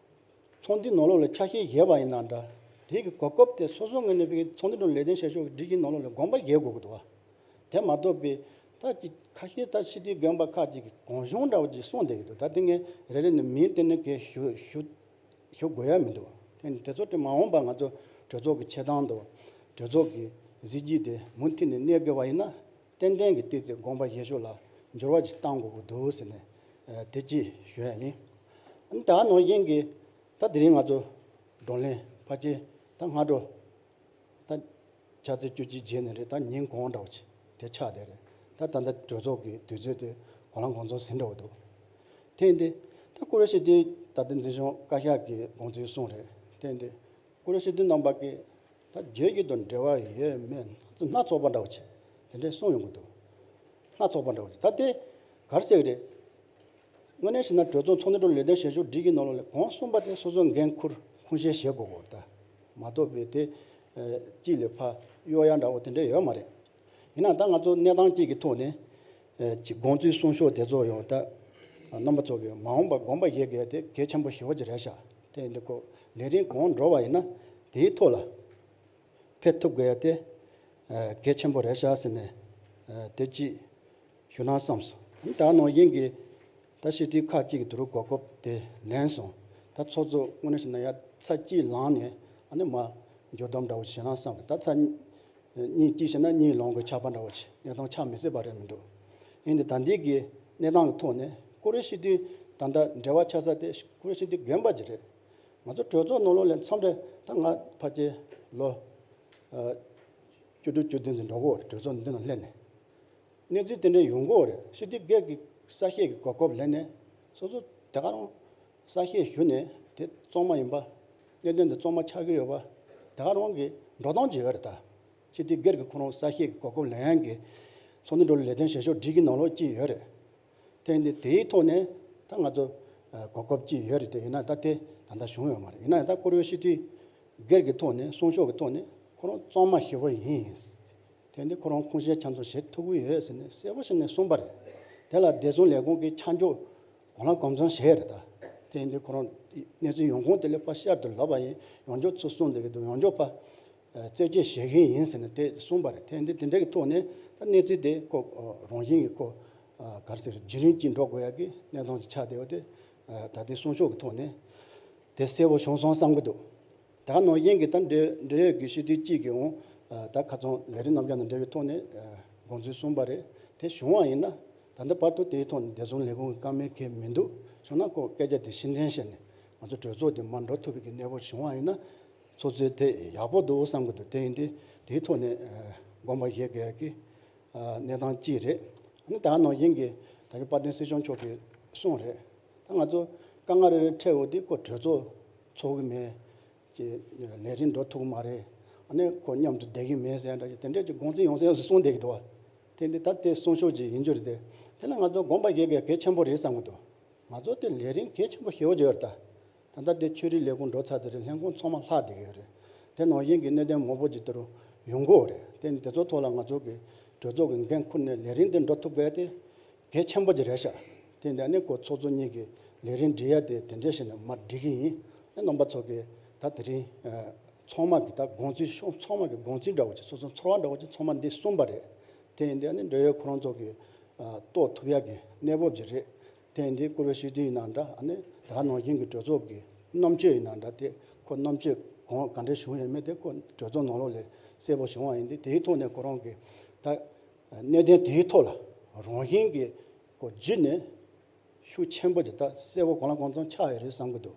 ཚོགས་འདུའི་ནང་ལོགས་ལ་ཆ་ཤས་བཞེས་པ་ཡིན་ན་འདྲ། དེ་གི་གོ་སྐབས་དེ་སོ་སོ་ངོས་ནས་བའི་ཚོགས་འདུ་ནང་ལས་དོན་བྱེད་ཕྱོགས་ཀྱི་སྒྲིག་གཞིའི་ནང་ལོགས་ལ་དགོངས་པ་བཞེས་དགོས་ཀྱི་འདུག་བ། དེ་མ་གཏོགས་པའི་ད་ཅི་ཁ་ཤས་ད་ཤི་དུས་རྒན་པ་ཁག་ཅིག་གིས་གང་བྱུང་འདྲ་བོ་ཅིག་གསུངས་བསྡད་ཀྱི་འདུག་ད་དེ་ངས་རེ་རེ་ནས་མིང་བཏོན་ནས་གས་ཞུ་ཞུ་ཞུ་དགོས་ཡ་མི་འདུག་དེ་ནི་དེ་ཚོ་དེ་མ་འོངས་པ་ང་ཚོ་གྲོས་ཚོགས་ཀྱི་ཆེ་མཐོང་དང་གྲོས་ཚོགས་ཀྱི་གཟི་བརྗིད་དེ་མུ་མཐུད་ནས་གནས་དགོས་པ་ཡིན་ན། ཏན་ཏན་གྱི་ཏོག་ཙམ་དགོངས་པ་བཞེས་ཕྱོགས་ལ་འགྱུར་བ་ཅིག་གཏང་དགོས་ཀྱི་འདུག་ཟེར་ནས་ཨ་དེ་ཅིག་ཞུ་ཡ་ཡིན། ཨ་ནི་ད་ནང་བཞིན་གྱི་ད་དེ་རིང་ང་ཚོ་བགྲོ་གླེང་ཕལ་ཆེར་ད་སྔ་དྲོ་ད་ཆུ་ཚོད་བཅུ་གཅིག་རྗེས་ནས་རེད། ད་ཉིན་གང་འདྲ་བོ་ཅིག་དེ་ཆགས་བསྡད་རེད། ད་ད་ལྟ་གྲོས་ཚོགས་ཀྱི་དུས་ཚོད་དེ་གང་ལ་གང་འཚམ་ཟིན་འདྲ་བོ་འདུག་དེ་ཡིན་དུས་ད་ཀུ་རེ་ཤི་ཏི་ད་ལྟ་འཛིན་སྐྱོང་བཀའ་ཤག་གི་དགོངས་ཚུལ་གསུངས་རེད། དེ་ཡིན་དུས། ཀུ་རེ་ཤི་ཏི་རྣམ་པ་ཀྱིས་ད་བརྗོད་གཞི་དང་འབྲེལ་བ་ཡོད་མེད་སྣ་ཚོགས་པ་འདྲ་བོ་ཅིག་དེ་འདྲས་གསུངས་ཡོང་གི་འདུག་སྣ་ཚོགས་པ་འདྲ་བོ་ཅིག་ད་དེ་ག་རེ་ཟེར་གི་རེད། དངོས་གནས་བྱས་ན་གྲོས་ཚོགས་ཚོགས་འདུ་ཁྲོད་ལས་དོན་བྱེད་ཕྱོགས་སྒྲིག་གཞི་ནང་ལོགས་ལ་གོང་གསུམ་པ་དེ་སོ་སོའི་འགན་ཁུར་ཁུངས་སྐྱེལ་བྱེད་དགོས་ཀྱི་རེད་ད། མ་གཏོགས་པའི་དེ་ཨ་གཅིག་ལས་ཕར་གཡོ་ཡ་འདྲ་བོ་དེ་འདྲ་ཡོད་མ་རེད། ཡིན་ན་ད་ང་ཚོ་གནས་སྟངས་གཅིག་གི་ཐོག་ནས་ཨ་ཅིག་དགོངས་ཚུལ་གསུང་ཕྱོགས་དེ་ཚོ་ཡང་ད་རྣམ་པ་ཚོ་གིས་མ་འོངས་པར་དགོངས་པ་བཞེས་དགོས་དེ་གལ་ཆེན་པོ་ཞེ་པོ་ཅིག་རེད་ཤག་དེ་ཡིན་དུས་ཁོ་ལས་རིམ་གོང་འགྲོ་བ་ཡིན་ན་དེའི་ཐོག་ལ་ཕེབས་ཐུབ་དགོས་ཡ་དེ་ཨ་གལ་ཆེན་པོ་རེད་ཤག་ཟེར་ནས་ཨ་དེ་གཅིག་ཞུ་ན་བསམས་སོང་། ད་ནང་བཞིན་གྱི་ད་སྤྱི་འཐུས་ཁག་ཅིག་གིས་དེ་རུ་གོ་སྐབས་དེ་ལེན་སོང་། ད་ཚོགས་གཙོ་དངོས་གནས་བྱས་ན་ཡ་ཚར་གཅིག་ལངས་ནས་ཨ་ནི་མར་འགྱུར་ལྡོག་འདྲ་བོ་བྱེད་ན་བསམ་གི། ད་ཚར་གཉིས་གཅིག་བྱས་ན་གཉིས་ལངས་དགོས་ཆགས་པ་འདྲ་བོ་ཅིག་གནས་སྟངས་ཆགས་མི་སྲིད་པ་རེད་མི་འདུག་ཡིན་དེ་ད་ལྟའི་གི་གནས་སྟངས་ཀྱི་ཐོག་ནས་ཀུ་རེ་སྤྱི་འཐུས་ད་ལྟ་འབྲེལ་བ་ཆགས་ས་དེ་ཀུ་རེ་སྤྱི་འཐུས་རྒན་པ་ཅིག་རེད། ང་ཚོ་གྲོས་ཚོགས་ནང་ལོགས་ལ་མཚམས་རེ་ད་ང་ཕལ་ཆེར་ལོ་ཨ་བཅུ་དྲུག་བཅུ་བདུན་ཙམ་འགྲོ་གི་ཡོད་རེད། གྲོས་ཚོགས་འདི་ནང་སླེབས་ནས། གནས་ཚུལ་དེ་འདྲ་ཡོང་གི་ཡོད་རེད། སྤྱི་འཐུས་སྒེར་གྱི་གསལ་བཤད་ཀྱི་གོ་སྐབས་ལེན་ནས་སོ་སོ་དེ་ག་རང་གསལ་བཤད་ཞུས་ནས་དེ་གཙང་མ་ཡིན་པ། གནད་དོན་དེ་གཙང་མ་ཆགས་ཀྱི་ཡོད་པ་དེ་ག་རང་གི་འགྲོ་སྟངས་ཅིག་ཡོད་རེད་ད། སྤྱི་འཐུས་སྒེར་གྱི་ཁོ་རང་གསལ་བཤད་ཀྱི་གོ་སྐབས་ལེན་ཡག་གི་ཚོགས་འདུ་འགྲོ་ལས་དོན་བྱེད་ཕྱོགས་སྒྲིག་གཞི་ནང་ལོགས་ཅིག་ཡོད་རེད། དེ་ཡིན་དུས་དེའི་ཐོག་ནས་ད་ང་ཚོ་ཨ་གོ་སྐབས་ཅིག་ཡོད་རེད་དེ། ཡིན་ན་ད་དེ་ད་ལྟ་བྱུང་ཡོད་མ་རེད། ཡིན་ན་ཡང་ད་ཀུ་རེ་སྤྱི་འཐུས་སྒེར་གྱི་ཐོག་ནས་གསུང་ཕྱོགས་ཀྱི་ཐོག་ནས་ཁོ་རང་གཙང་མ་ཞེ་པོ་ཡིན། དེ་ཡིན་དུས་ཁོ་རང་ཁུངས་སྐྱེལ་ཁྱེད་ཚོ་བྱེད་ཐུབ་ཀྱི་ཡོད་ཟེར་ནས་གསལ་པོ་བྱས་ནས་གསུངས་པ་རེད། དེ་ལ་བདེ་སྲུང་ལས་ཁུངས་ཀྱི་ཆ་འཇོག་གང་ལ་གང་འཚམ་བྱས་རེད་ད། དེ་ཡིན་དུས་ཁོ་རང་གནས་ཚུལ་ཡོང་ཁུངས་དེ་ལས་ཕར་ཤར་དུ་ལབ་པ་ཡིན། ཡང་བསྐྱར་ཚུར་གསུངས་བསྡད་ཀྱི་འདུག་ཡང་བསྐྱར་ཕར་རྩད་གཅོད་བྱེད་ཀྱི་ཡིན་ཟེར་ནས་དེ་གསུངས་པ་རེད། དེ་འདི་དེ་འདྲ་གི་ཐོག་ནས་ད་གནས་ཚུལ་དེ་ཁོ་རང་བཞིན་གྱི་ཁོ་ག་རེ་ཟེར་རྒྱུན་རིང་ཅིག་འགྲོ་དགོས་ཡག་གི་གནས་སྟངས་ཅིག་ཆགས་བསྡད་པ་དེ་ད་ལྟའི་གསུང་ཕྱོགས་ཀྱི་ཐོག་ནས་དེ་གསལ་པོ་བྱུང་སོང་བསམ་གྱི་འདུག་ད་ནང་བཞིན་གྱི་ད་འབྲེལ་འབྲེལ་ཡོད་ཀྱི་སྤྱི་འཐུས་གཅིག་གིས་འོང་ད་ཁ་ཚང་ལས་རིམ་རྣམ་གཞག་དང་འབྲེལ་བའི་ཐོག་ནས་དགོངས་ཚུལ་གསུངས་པ་རེད། དེ་བྱུང་བ་ཡིན་ན་ད་ལྟ་བར་དུ་དེའི་ཐོག་ནས་བདེ་སྲུང་ལས་ཁུངས་ཀྱི་བཀའ་མོལ་གང་མི་འདུག་བྱུང་ན་ཁོ་སྐད་ཆ་དེ་ཕྱིར་འཐེན་བྱས་ནས་ང་ཚོ་གྲོས་ཚོགས་དེ་མར་འགྲོ་ཐུབ་པའི་གི་གནས་བབ་བྱུང་བ་ཡིན་ན་ཚོགས་གཙོས་དེ་ཡག་པོ་འདུག་བསམ་གྱི་འདུག་དེ་ཡིན་དུས་དེའི་ཐོག་ནས་དགོངས་པ་བཞེས་དགོས་ཀྱི་གནས་སྟངས་གཅིག་རེད། ཨ་ནི་ད་ནང་བཞིན་གྱི་ད་གི་དཔལ་ལྡན་སྲིད་སྐྱོང་མཆོག་གིས་གསུངས་རེད། ད་ང་ཚོ་དཀའ་ངལ་རེ་རེ་འཕྲད་འོ་དེ་ཁོ་གྲོས་ཚོགས་ཚོགས་ཀྱི་མེད། ཀྱི་ལས་རིམ་འགྲོ་ཐུབ་ཀྱི་མ་རེད། ཨ་ནི་ཁོ་མཉམ་དུ་བསྡད་ཀྱི་མེད་ཟེར་འདྲ་ཞིག་དེ་འདྲས་ཀྱི་དགོངས་ཚུལ་ཡོང་སེ་ཡོང་སེ་གསུངས་བསྡད་ཀྱི་འདུག་བ། དེ་འདི་ད་དེ་གསུང་ཕྱོགས་ཅིག་ཡིན་རྒྱུ་རེད་དེ། དེ་ལ་ང་ཚོ་དགོངས་པ་བཞེས་དགོས་གལ་ཆེན་པོ་རེད་བསམ་གྱི་འདུག་ང་ཚོ་དེ་ལས་རིམ་གལ་ཆེན་པོ་ཞེ་པོ་ཅིག་ཡོད་རེད་ད། ད་ལྟ་དེ་ཆོས་རིག་ལས་ཁུངས་འགྲོ་ཚར་ཚར་རེད། ལྷན་ཁང་ཚང་མ་ལྷག་བསྡད་ཀྱི་ཡོད་རེད། དེ་ནང་བཞིན་གྱི་གནད་དོན་མང་པོ་ཅིག་དེ་རུ་ཡོང་གི་ཡོད་རེད། དེ་ནི་དེ་ཚོ་ཐོག་ལ་ང་ཚོ་གི་གྲོས་ཚོགས་ཀྱི་འགན་ཁུར་ནས་ལས་རིམ་དེ་འགྲོ་ཐུབ་དགོས་ཏེ། གལ་ཆེན་པོ་ཅིག་རེད་ཤག་དེ་འདི་ནི་ཁོ་ཚོགས་གཙོ་གཉིས་ཀྱི་ལས་རིམ་སྒྲིག་ཡ་དེ་དེ་འདྲས་བྱས་ནས་མར་སྒྲིག་གི་ཡིན། ཨ་རྣམ་པ་ཚོ་གིས་ད་དེ་རིང་ཨ་ཚང་མ་གི་ད་དགོངས་ཚུལ་ཤོག་ཚང་མ་གི་དགོངས་ཚུལ་འདྲ་བོ་ཅིག་སོ་སོ་ཚོར་བ་འདྲ་བོ་ཅིག་ཚང་མ་འདི་གསུངས་པ་རེད། དེ་ཡིན་དུས་ཨ་ནི་འབྲེལ་ཡོད་ཁོ་རང་ཚོ་གིས་ཨ་རྟོགས་ཐུབ་ཡ་གི་གནས་བབ་ཅིག་རེད། དེ་འདི་བཀུར་འོས་སྤྱི་འཐུས་ཡིན་ན་འདྲ། ཨ་ནི་ད་ག་ནང་བཞིན་གྱི་གྲོས་ཚོགས་ཀྱི་རྣམ་དཔྱོད་ཡིན་ན་འདྲ། དེ་ཁོ་རྣམ་དཔྱོད་གང་ག་འདྲ་བྱུང་ཡོད་མེད་དེ་ཁོ་གྲོས་ཚོགས་ནང་ལོགས་ལས་གསལ་པོ་བྱུང་བ་ཡིན་དུས། དེའི་ཐོག་ནས་ཁོ་རང་གིས་ད་གནད་དོན་དེའི་ཐོག་ལ་རང་བཞིན་གྱི་ཁོ་བརྒྱུད་ནས་ཤུགས་ཆེན་པོ་ཅིག་ད་གསལ་པོ་གང་ལ་གང་འཚམ་ཆགས་ཡོད་རེད་བསམ་གྱི་འདུག་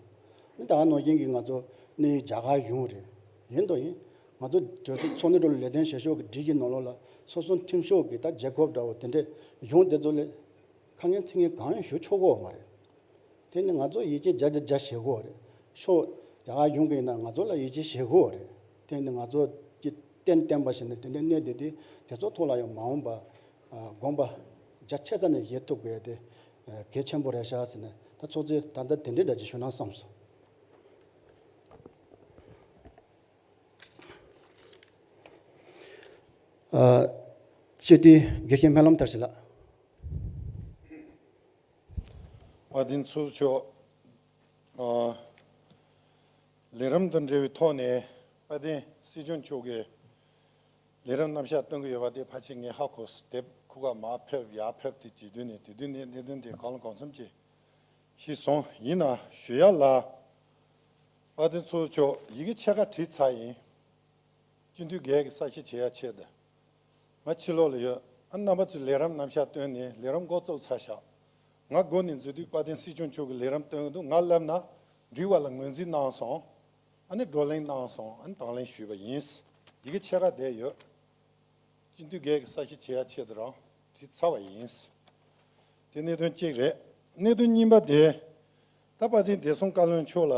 ཨ་ནི་ད་ག་ནང་བཞིན་གྱི་ང་ཚོ་གནད་ཡོད་རྒྱ་གར་གཞུང་རེད། ཡིན་དང་ཡིན། ང་ཚོ་གྲོས་ཚོགས་ཚོགས་འདུ་འགྲོ་ལས་དོན་བྱེད་ཕྱོགས་ཀྱི་སྒྲིག་གཞི་ནང་ལོགས་ལ་སོ་སོ་འཐུས་ཤོར་གྱི་ད་རྒྱལ་ཁབ་འདྲ་བོ་དེ་འདྲས་གཞུང་དེ་ཚོ་ལས་ཁ་ངན་ཚིག་ངན་གང་ཡང་ཞུ་ཆོག་གི་ཡོད་མ་རེད། དེ་ནི་ང་ཚོ་ཡིད་ཆེས་བརྒྱ་ཆ་བརྒྱ་བྱེད་དགོས་རེད། ཤོག་རྒྱ་གར་གཞུང་གིས་ཡིན་ན་ང་ཚོ་ལ་ཡིད་ཆེས་བྱེད་དགོས་རེད། དེ་ནི་ང་ཚོ་གི་གཏན་གཏན་པ་ཞིག་ནས་དེ་འདྲའི་གནས་དེ་དེ་དེ་ཚོ་ཐོག་ལ་ཡང་མ་འོངས་པ་ཨ་དགོངས་པ་རྒྱ་ཆེ་ས་ནས་བཞེས་ཐུབ་དགོས་དེ་ཨ་གལ་ཆེན་པོ་རེད་ཤག་ཟེར་ནས་ད་ཚོགས་གཙོས་ད་ལྟ་དེ་འདྲའི་འདྲ་ཅིག་ཞུ་ན་བསམ་སོང་། ཨ་སྤྱི་འཐུས་དགེ་བཤེས་སྨོན་ལམ་མཐར་ཕྱིན་ལགས། དཔལ་ལྡན་ཚོགས་གཙོ་མཆོག་ཨ་ལས་རིམ་དང་འབྲེལ་བའི་ཐོག་ནས་དཔལ་ལྡན་སྲིད་སྐྱོང་མཆོག་གིས་ལས་རིམ་རྣམ་གཞག་སྟོན་གྱི་ཡོད་པ་དེ་ཕལ་ཆེར་ངས་ཧ་གོ་སོང་། དེབ་ཁུག་ག་མར་ཕེབས་ཡར་ཕེབས་དེ་བྱེད་དུས་ནས་དེ་དུས་ནས་གནད་དོན་དེ་གང་ལ་གང་འཚམ་ཅིག་ཤེས་སོང་། ཡིན་ན་ཞུ་ཡ་ལ། དཔལ་ལྡན་ཚོགས་གཙོ་མཆོག་ཡི་གེ་ཕྱེད་ཀ་བྲིས་ཚར་ཡིན། སྤྱི་འཐུས་སྒེར་གྱི་གསལ་བཤད་བྱེད་ཡ་ཆེད་དུ། ང་ཕྱི་ལོགས་ལ་ཡོད། ཨ་རྣམ་པ་ཚོས་ལས་རིམ་རྣམ་གཞག་བཏོན་ནས་ལས་རིམ་འགོ་བཙུགས་ཚར་ཤག་ང་སྒོ་ནས་འཛུལ་དུས་དཔལ་ལྡན་སྲིད་སྐྱོང་མཆོག་གིས་ལས་རིམ་སྟོན་གྱི་འདུག་ང་སླེབས་ན་འགྲིག་པ་ལ་ངོས་འཛིན་གནང་སོང་། ཨ་ནི་བགྲོ་གླེང་གནང་སོང་། ཨ་ནི་དང་ལེན་ཞུས་པ་ཡིན། ཡི་གེ་ཕྱེད་ཀ་བསྡད་ཡོད། སྤྱི་འཐུས་སྒེར་གྱི་གསལ་བཤད་བྱེད་ཡ་ཆེད་དུ་རང་བྲིས་ཚར་བ་ཡིན། དེ་གནད་དོན་གཅིག་རེད། གནད་དོན་གཉིས་པ་དེ། ད་དཔལ་ལྡན་བདེ་སྲུང་བཀའ་བློན་མཆོག་ལ་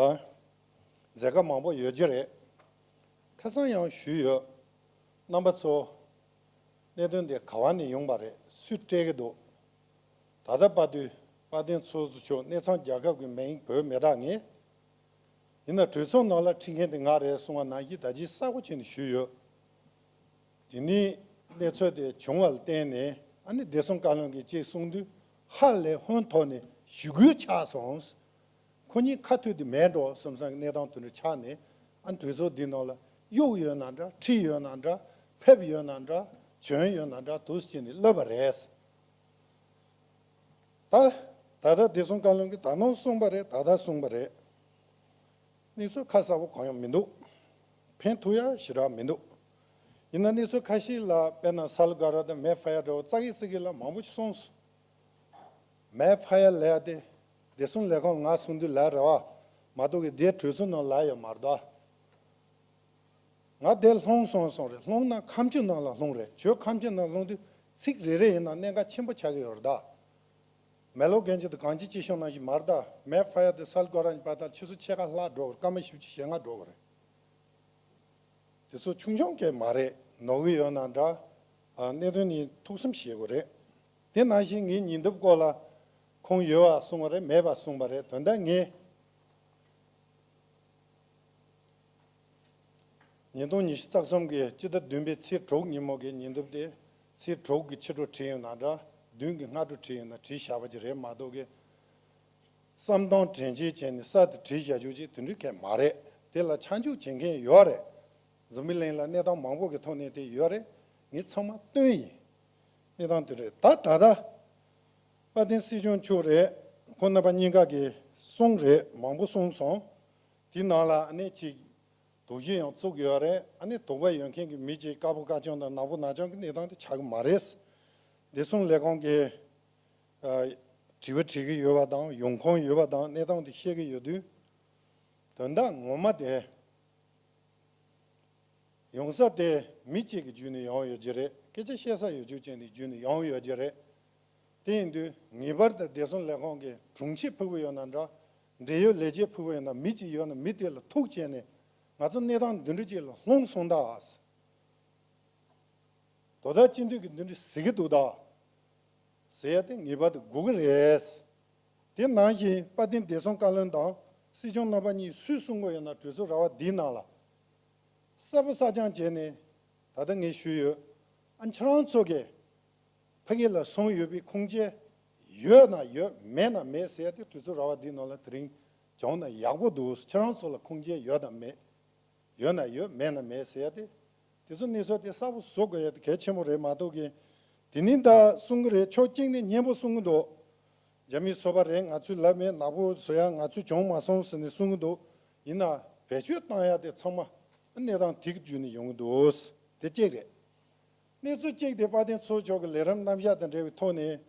མཛད་དཀའ་མང་པོ་ཡོད་ཀྱི་རེད། ཁ་སང་ཡང་ཞུས་ཡོད། རྣམ་པ་ཚོ། གནད་དོན་དེ་ག་བ་ནས་ཡོང་པ་རེད། སུས་སྤྲད་ཀྱི་འདུག་ད་ལྟ་བར་དུ་ དཔལ་ལྡན་ཚོགས་གཙོ་མཆོག་གནས་ཚང་རྒྱལ་ཁབ་ཀྱི་མིང་བོད་མི་དག་ངས། ཡིན་ན་གྲོས་ཚོགས་ནང་ལ་ཁྲིད་མཁན་དེ་ང་རེད་གསུང་བ་ནང་བཞིན་ད་ཅི་གསལ་པོ་བྱས་ནས་ཞུས་ཡོད། དེ་ནས་གནས་ཚུལ་དེ་བྱུང་བ་ལ་བརྟེན་ནས་ཨ་ནི་བདེ་སྲུང་བཀའ་བློན་གྱིས་ཅིག་གསུངས་དུས་ཧ་ལས་ཧོན་ཐོག་ནས་ཞུ་སྐུལ་ཆགས་སོང་། ཁོ་གཉིས་ཁ་ཐུག་དེ་མེད་འགྲོ་བསམ་བསམ་གྱི་གནས་སྟངས་དེ་འདྲ་ཆགས་ནས་ཨ་ནི་གྲོས་ཚོགས་འདི་ནང་ལ་གཡུག་ཡོད་ན་འདྲ་ཁྲིད་ཡོད་ན་འདྲ་ཕེབས་ཡོད་ན་འདྲ་བྱོན་ཡོད་ན་འདྲ་འདུག་སེ་བྱས་ནས་སླེབས་པ་རེད། ད་ད་ལྟ་བདེ་སྲུང་བཀའ་བློན་གྱིས་ད་ནང་གསུངས་པ་རེད། ད་ལྟ་གསུངས་པ་རེད། གནས་ཚུལ་ཁ་གསལ་པོ་གང་ཡང་མི་འདུག་ཕན་ཐོགས་ཡ་ཞེ་དྲག་མི་འདུག་ཡིན་ན་གནས་ཚུལ་ཁ་ཤས་ལ་དཔེར་ན་ས་ལུ་ག་ར་དང་མེ་ཕ་ཡ་འདྲ་བོ་ཙག་གི་ཙིག་གི་ལ་མང་པོ་ཞིག་གསུངས་སོང་། མེ་ཕ་ཡ་ལབ་ཡ་དེ་བདེ་སྲུང་ལས་ཁང་ང་གསུང་དུས་ལབ་རེད་བ། མ་གཏོགས་གི་དེ་གྲོས་ཚོགས་ནང་ལབ་ཡོད་མ་རེད་ད། ང་དེ་ལྷུང་སོང་སོང་རེད། ལྷུང་ན་ཁ་མཆུ་ནང་ལ་ལྷུང་རེད། ཁྱོད་ཁ་མཆུ་ནང་ལྷུང་དུས་ཚིག་རེ་རེ་ཡིན་ན་གནད་འགག་ཆེན་པོ་ཆགས་ཀྱི་ཡོད་རེད་ད། མེ་ལོ་གན་ཅི་དང་གང་ཅི་ཅི་ཤོང་ནང་བཞིན་མ་རེད་ད། མེ་ཕ་ཡ་དེ་སལ་གོ་ར་ཉི་པ་དང་ཆུ་ཚོད་ཕྱེད་ཀ་ལྷག་འགྲོ་གི་རེད། སྐར་མ་བཞི་བཅུ་ཞེ་ལྔ་འགྲོ་གི་རེད། དེ་ཚོ་ཆུང་ཆུང་གས་མ་རེད། ནོར་གི་ཡོད་ན་འདྲ། ཨ་གནད་དོན་ནི་ཐུགས་བསམ་བཞེས་དགོས་རེད། དེ་ནང་བཞིན་ངའི་ཉེ་འདབས་སྐོར་ལ་ཁོང་ཡོད་པ་གསུངས་པ་རེད། མེད་པ་གསུངས་པ་རེད། དོན་དག་ངས། ཉིས་སྟོང་ཉི་ཤུ་རྩ་གསུམ་གྱི་སྤྱི་ཟླ་བདུན་པའི་ཚེས་དྲུག་ཉིན་མོ་གི་ཉིན་དུབ་དེ་ཚེས་དྲུག་གི་ཕྱི་དྲོ་བྲིས་ཡོད་ན་འདྲ། བདུན་གྱི་སྔ་དྲོ་བྲིས་ཡོད་ན་བྲིས་བཞག་པ་ཅིག་རེད་མ་གཏོགས་ཀྱི། བསམ་སྟངས་དྲན་བྱེད་བྱས་ནས་ས་དེ་བྲིས་བཞག་རྒྱུ་ཅིག་དེ་འདྲའི་གས་མ་རེད། དེ་ལ་ཆ་འཇོག་བྱེད་མཁན་ཡོད་རེད། འཛམ་བུ་གླིང་ལ་གནས་སྟངས་མང་པོ་གི་ཐོག་ནས་དེ་ཡོད་རེད། ངས་ཚང་མ་བཏོན་ཡིན། གནས་སྟངས་དེ་རེད། ད་ད་ལྟ་དཔལ་ལྡན་སྲིད་སྐྱོང་མཆོག་རེད། ཁོང་རྣམ་པ་གཉིས་ཀ་གིས་གསུངས་རེད། མང་པོ་གསུངས་སོང་། དེའི་ནང་ལ་ཨ་ནི་གཅིག་དོགས་གཞི་ཡང་བཙུགས་ཡོད་རེད། ཨ་ནི་དོགས་པ་ཡོད་མཁན་གྱི་མི་གཅིག་དཀར་པོ་དཀར་རྐྱང་དང་ནག་པོ་ནག་རྐྱང་གི་གནས་སྟངས་དེ་ཆགས་ཀྱི་མ་རེད། བདེ་སྲུང་ལས་ཁང་གིས་ཨ་དྲི་བ་དྲི་གི་ཡོད་པ་དང་ཡོང་ཁུངས་ཡོད་པ་དང་གནས་སྟངས་དེ་ཤེས་ཀྱི་ཡོད་དུས། དོན་དག་ངོ་མ་དེ་ཡོང་ས་དེ་མི་གཅིག་གི་བརྒྱུད་ནས་ཡོང་ཡོད་ཀྱི་རེད། སྐད་ཆ་བཤད་ས་ཡོད་རྒྱུ་ཅན་དེ་བརྒྱུད་ནས་ཡོང་ཡོད་ཀྱི་རེད། དེ་ཡིན་དུས་ངེས་པར་དུ་བདེ་སྲུང་ལས་ཁང་གི་དྲུང་ཆེ་ཕུད་པོ་ཡོད་ན་འདྲ། འབྲེལ་ཡོད་ལས་བྱེད་ཕུད་པོ་ཡོད་ན་མི་གཅིག་ཡོད་ན་མི་དེ་ལ་ཐུག་བྱས་ནས་ང་ཚོ་གནས་སྟངས་འདི་འདྲ་ཅིག་ལ་ལྷུང་སོང་ད། དོ་བདག་སྤྱི་འཐུས་ཀྱི་འདི་འདྲ་ཟེར་གི་འདུག་ད། ཟེར་ཡ་དེ་ངེས་པར་དུ་དགོས་ཀྱི་རེད། དེ་ནང་བཞིན་དཔལ་ལྡན་བདེ་སྲུང་བཀའ་བློན་དང་སྲིད་སྐྱོང་རྣམ་པ་གཉིས་སུས་གསུང་དགོས་ཡོད་ན་གྲོས་ཚོགས་ར་བ་འདིའི་ནང་ལ་གསལ་པོ་གསལ་རྐྱང་བྱས་ནས་ད་ལྟ་ངས་ཞུས་ཡོད། ཨ་ཁྱེད་རང་ཚོ་གིས་ཕ་གི་ལ་སོང་ཡོད་པའི་ཁུངས་སྐྱེལ་ཡོད་ན་ཡོད། མེད་ན་མེད་ཟེར་ཡ་དེ་གྲོས་ཚོགས་ར་བ་འདིའི་ནང་ལ་དེ་རིང་བྱུང་ན་ཡག་པོ་འདུག་ཁྱེད་རང་ཚོ་ལ་ཁུངས་སྐྱེལ་ཡོད་དམ་མེད། ཡོད་ན་ཡོད། མེད་ན་མེད་ཟེར་ཡ་དེ། དེ་ཚོ་གནས་ཚུལ་དེ་གསལ་པོ་བཟོ་དགོས་ཡ་དེ་གལ་ཆེན་པོ་རེད་མ་གཏོགས་ཀྱི། དེ་ནི་ད་གསུང་གི་རེད། ཕྱོགས་གཅིག་ནས་སྙན་པོ་གསུང་གི་འདུག་རྒྱ་མི་སོ་པ་རེད། ང་ཚོས་ལབ་མེད། ནག་པོ་བཟོ་ཡ་ང་ཚོས་བྱུང་མ་སོང་ཟེར་ནས་གསུང་གི་འདུག་ཡིན་ན་བེད་སྤྱོད་བཏང་ཡ་དེ་ཚང་མ་གནས་སྟངས་དེ་གི་བརྒྱུད་ནས་ཡོང་གི་འདུག་དེ་གཅིག་རེད། གནས་ཚུལ་གཅིག་དེ་དཔལ་ལྡན་ཚོགས་མཆོག་གི་ལས་རིམ་རྣམ་གཞག་དང་འབྲེལ་བའི་ཐོག་ནས།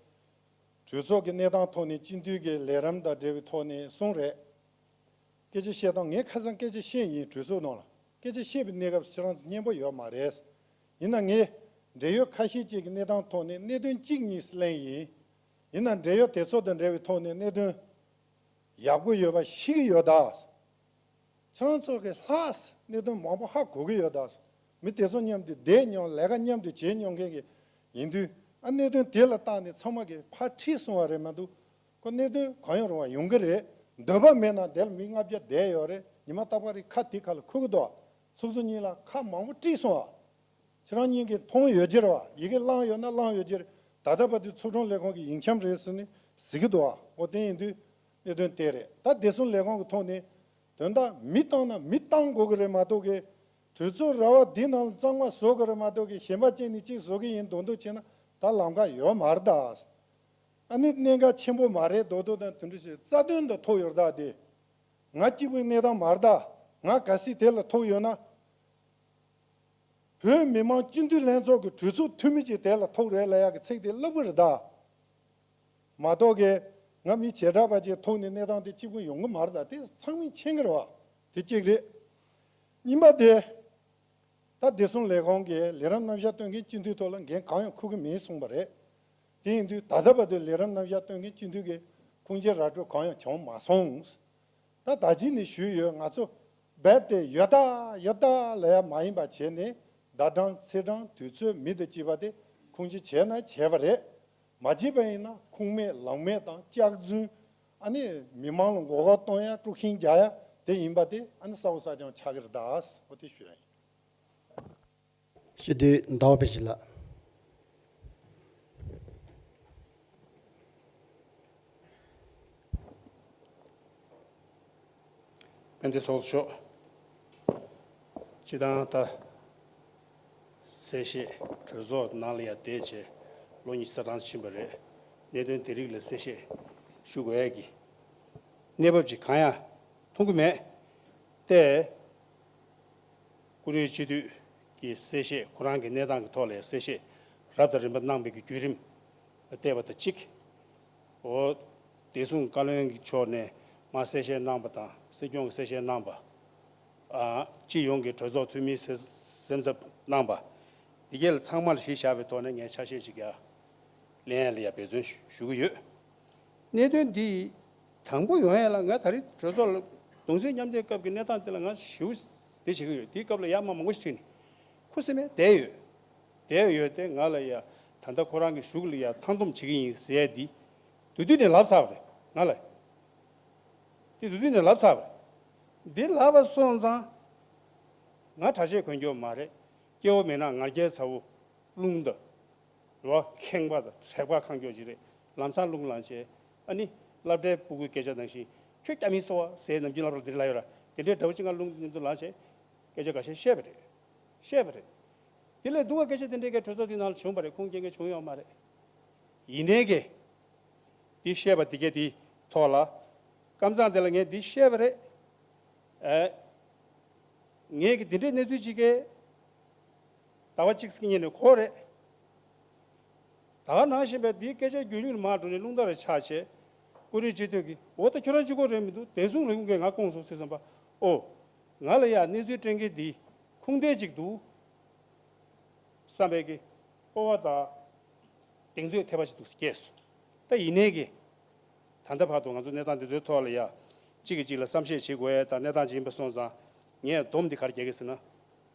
གྲོས་ཚོགས་ཀྱི་གནས་སྟངས་ཐོག་ནས་སྤྱི་འཐུས་ཀྱི་ལས་རིམ་དང་འབྲེལ་བའི་ཐོག་ནས་གསུངས་རེད། སྐད་ཆ་བཤད་སྟངས་ངས་ཁ་སང་སྐད་ཆ་བཤད་ཡིན། གྲོས་ཚོགས་ནང་ལ་སྐད་ཆ་བཤད་པའི་གནས་སྐབས་སུ་ཁྱེད་རང་ཚོ་སྙན་པོ་ཡོད་མ་རེད། ཡིན་ན་ངས་འབྲེལ་ཡོད་ཁ་ཤས་ཅིག་གི་གནས་སྟངས་ཐོག་ནས་གནད་དོན་གཅིག་གཉིས་སུ་གླེང་ཡིན། ཡིན་ན་འབྲེལ་ཡོད་དེ་ཚོ་དང་འབྲེལ་བའི་ཐོག་ནས་གནད་དོན་ཡག་པོ་ཡོད་པ་ཤེས་ཀྱི་ཡོད་ད། ཁྱེད་རང་ཚོ་གི་ལྷག་གནད་དོན་མང་པོ་ཧ་གོ་གི་ཡོད་ད། མི་དེ་ཚོ་མཉམ་དུ་བསྡད་མྱོང་། ལས་ཀ་མཉམ་དུ་བྱེད་མྱོང་མཁན་གྱི་ཡིན་དུས། ཨ་གནད་དོན་དེ་ལ་བརྟགས་ནས་ཚང་མ་གི་ཕར་ཁྲིད་སོང་བ་རེད་མ་གཏོགས། ཁོ་གནད་དོན་གང་ཡང་རུང་བ་ཡོང་གི་རེད། འདོད་པ་མེད་ན་དེ་ལ་མི་ལྔ་བརྒྱ་བསྡད་ཡོད་རེད། ཉི་མ་རྟག་པར་རེ་ཁ་དེ་ཁ་ལ་འཁུར་གི་འདུག་ཚོགས་གཙོ་གཉིས་ལ་ཁ་མང་པོ་དཀྲིས་སོང་ཨ། ཁྱེད་རང་གཉིས་ཀྱིས་མཐོང་ཡོད་ཀྱི་རེད་བ། ཡི་གེ་བླངས་ཡོད་ན་བླངས་ཡོད་ཀྱི་རེད། ད་ལྟ་བར་དུ་ཚོགས་དྲུང་ལས་ཁུངས་ཀྱི་ཡིག་ཆ་རེད་ཟེར་ནས་ཟེར་གྱི་འདུག་བ། འོ་དེ་ཡིན་དུས་གནད་དོན་དེ་རེད། ད་བདེ་སྲུང་ལས་ཁུངས་ཀྱི་ཐོག་ནས་དོན་དག་མི་བཏང་ན་མི་བཏང་དགོས་ཀྱི་རེད་མ་གཏོགས་ཀྱི། གྲོས་ཚོགས་ར་བ་འདི་ནང་ལ་གཙང་མ་བཟོ་དགོས་རེད་མ་གཏོགས་ཀྱི། གཞན་པ་གཅིག་ནས་གཅིག་བཟོ་གི་ཡིན་མདོག་མདོག་བྱས་ན་ད་ལམ་ཁ་ཡོད་མ་རེད་ད། ཨ་ནི་གནད་འགག་ཆེན་པོ་མ་རེད་མདོག་མདོག་དང་དེ་འདྲ་ཞིག་རྩ་དོན་དུ་ཐུག་ཡོད་རེད་ད། དེ་ང་གཅིག་པུའི་གནས་སྟངས་མ་རེད་ད། ང་གལ་སྲིད་དེ་ལ་ཐུག་ཡོད་ན། བོད་མི་མང་སྤྱི་འཐུས་ལྷན་ཚོགས་ཀྱི་གྲོས་ཚོགས་འཐུས་མི་ཅིག་དེ་ལ་ཐུག་རེད་ལབ་ཡག་གི་ཚིག་དེ་སླབ་གི་རེད་ད། མ་གཏོགས་ཀྱི་ང་མི་བྱེ་བྲག་པ་ཅིག་ཐུག་ནས་གནས་སྟངས་དེ་གཅིག་པུ་ཡོང་གི་མ་རེད་ད། དེ་ཚང་མས་མཁྱེན་གི་རེད་བ། དེ་གཅིག་རེད། གཉིས་པ་དེ། ད་བདེ་སྲུང་ལས་ཁུངས་ཀྱི་ལས་རིམ་རྣམ་གཞག་སྟོན་མཁན་སྤྱི་འཐུས་ཐོག་ལ་འགན་གང་ཡང་འཁུར་གི་མིན་གསུངས་པ་རེད། དེ་ཡིན་དུས་ད་ལྟ་བར་དུ་ལས་རིམ་རྣམ་གཞག་སྟོན་མཁན་སྤྱི་འཐུས་ཀྱི་ཁུངས་སྐྱེལ་ར་སྤྲོད་གང་ཡང་བྱུང་མ་སོང་། ད་ད་ཅི་ནས་ཞུས་ཡོད། ང་ཚོ་རྦད་དེ་ཡོད་ད་ཡོད་ད་ལབ་ཡ་མ་ཡིན་པ་བྱས་ནས་ཟླ་གྲངས་ཚེས་གྲངས་དུས་ཚོད་མི་དང་བཅས་པ་དེ་ཁུངས་སྐྱེལ་བྱས་ན་བྱས་པ་རེད། མ་བྱས་པ་ཡིན་ན་ཁུངས་མེད་ལུང་མེད་དང་སྐྱག་རྫུན། ཨ་ནི་མི་མང་ལ་མགོ་སྐོར་གཏོང་ཡ། དཀྲུག་ཤིང་རྒྱག་ཡ་དེ་ཡིན་པ་དེ་ཨ་ནི་གསལ་པོ་གསལ་རྐྱང་ཆགས་ཀྱི་རེད་ད། འོ་དེ་ཞུ་ཡ་ཡིན། སྤྱི་འཐུས་ཟླ་བ་བྷེ་བཞི་ལགས། དཔལ་ལྡན་ཚོགས་གཙོ་མཆོག་སྤྱི་བཏང་ད་གསལ་བཤད་གྲོས་ཚོགས་ནང་ལ་ཡང་བསྡད་བྱས་ལོ་ཉི་ཤུ་རྩ་གྲངས་ཕྱིན་པ་རེད། གནད་དོན་དེ་རིགས་ལ་གསལ་བཤད་ཞུ་དགོས་ཡ་གི་གནས་བབ་ཅིག་གང་ཡང་མཐོང་གི་མེད། ཏེ། བཀུར་འོས་སྤྱི་འཐུས་ཀྱིས་གསལ་བཤད་ཁོ་རང་གི་གནས་སྟངས་ཀྱི་ཐོག་ལ་གསལ་བཤད་རབ་དང་རིམ་པ་གནང་བའི་གི་བརྒྱུད་རིམ་ལ་བལྟས་པ་དང་གཅིག་འོ། བདེ་སྲུང་བཀའ་བློན་གྱི་ཕྱོགས་ནས་མར་གསལ་བཤད་གནང་པ་དང་སྲིད་སྐྱོང་གིས་གསལ་བཤད་གནང་པ། ཨ། སྤྱི་ཡོངས་ཀྱི་གྲོས་ཚོགས་འཐུས་མིའི་སེམས་འཚབ་གནང་པ། འདི་གས་ལ་ཚང་མ་ལ་གཞི་བཞག་པའི་ཐོག་ནས་ངས་ཆ་ཤས་ཤིག་ཡར་ལེན་ཡ་ལ་ཡར་འབད་བརྩོན་ཞུ་གི་ཡོད། གནད་དོན་འདི་དང་པོ་ཡོང་ཡ་ལ་ང་ད་རེས་གྲོས་ཚོགས་ལ་གདུང་སེམས་མཉམ་སྐྱེད་སྐབས་ཀྱི་གནས་སྟངས་དེ་ལ་ང་ཞེ་པོ་དེ་བྱེད་ཀྱི་ཡོད། དེའི་སྐབས་ལ་ཡར་མར་མང་པོ་ཞིག་དྲིས་ནས་ཁུ་སིམ་མེར་བསྡད་ཡོད། བསྡད་ཡོད་དེ་ང་ལ་ཡ་ད་ལྟ་ཁོ་རང་གི་གཞུག་ལ་ཡ་མཐའ་སྡོམ་བྱེད་ཀྱི་ཡིན་ཟེར་ཡ་འདི་དེ་དུས་ནས་ལབ་ཚར་བ་རེད་ང་ལ། དེ་དུས་ནས་ལབ་ཚར་བ་རེད། འདི་ལབ་པ་སོང་ཙང་ང་གྲྭ་ཆས་གོན་རྒྱུ་མ་རེད། སྐྱེ་བོ་མིན་ན་ང་རྒྱལ་ཚ་བོ། རླུང་དང་། རེད་བ། ཁེངས་པ་དང་དྲེགས་པ་གང་མགྱོགས་ཅིག་རེད། ལམ་སང་རླུང་ལངས་བྱས། ཨ་ནི་སློབ་གྲྭའི་སྤུ་གུའི་སྐད་ཆ་ནང་བཞིན་ཁྱོད་སྐྱ་མིན་སོང་བ་ཟེར་ནམ་རྒྱུན་སློབ་གྲྭ་འདིར་ལབ་ཡོད་ར། དེ་འདྲའི་འདྲ་བོ་ཅིག་ང་རླུང་མཉམ་དུ་ལངས་བྱས་སྐད་ཆ་འགའ་ཤས་བཤད་པ་རེད། བཤད་པ་རེད། དེ་ལས་སྡུག་པའི་སྐད་ཆ་དེ་འདྲའི་གའི་གྲོས་ཚོགས་དེ་ནང་ལ་བྱུང་བ་རེད། ཁུངས་སྐྱེལ་མཁན་བྱུང་ཡོད་མ་རེད། ཡིན་ནའི་གི་འདི་བཤད་པ་འདི་གའི་དེའི་ཐོག་ལ་ཀམ་ཚང་དེ་ལ་ངས་འདི་བཤད་པ་རེད། ཨེ། ངས་གི་འདི་འདྲའི་གནས་ཚུལ་ཅིག་གི་ཟླ་བ་གཅིག་སྔོན་ནས་གོ་རེད། ད་ག་ནང་བཞིན་པའི་འདིའི་སྐད་ཆ་རྒྱུན་རིང་ལ་མར་འགྲོ་ནས་རླུང་རྟ་རེ་ཆགས་བྱས། བཀུར་འོས་སྤྱི་འཐུས་ཀྱིས་འོ་ད་ཁྱོད་རང་གཅིག་པོ་རེད་མི་འདུག་བདེ་སྲུང་ལས་ཁུངས་ཀྱིས་ང་བསྐོངས་སོང་ཟེར་བསམ་པ། ཨོ། ང་ལ་ཡ་གནས་ཚུལ་སྤྲད་མཁན་འདི་ཁུངས་ལྡན་ཅིག་འདུག་བསམ་པའི་གི་སྤོབས་པ་དང་གདེང་ཚོད་ཐེབས་པ་ཞིག་འདུག་སྐྱེས་སོང་། ད་ཡིན་ནའི་གི་ད་ལྟ་བར་དུ་ང་ཚོ་གནས་སྟངས་འདི་ཚོའི་ཐོག་ལ་ཡ་གཅིག་གིས་གཅིག་ལ་བསམ་ཤེས་བྱེད་དགོས་ཡ་ད་གནས་སྟངས་ཅིག་ཡིན་པ་སོང་ཙང་ངས་སྡོམ་འདི་ག་རེ་རྒྱག་གི་ཟེར་ན།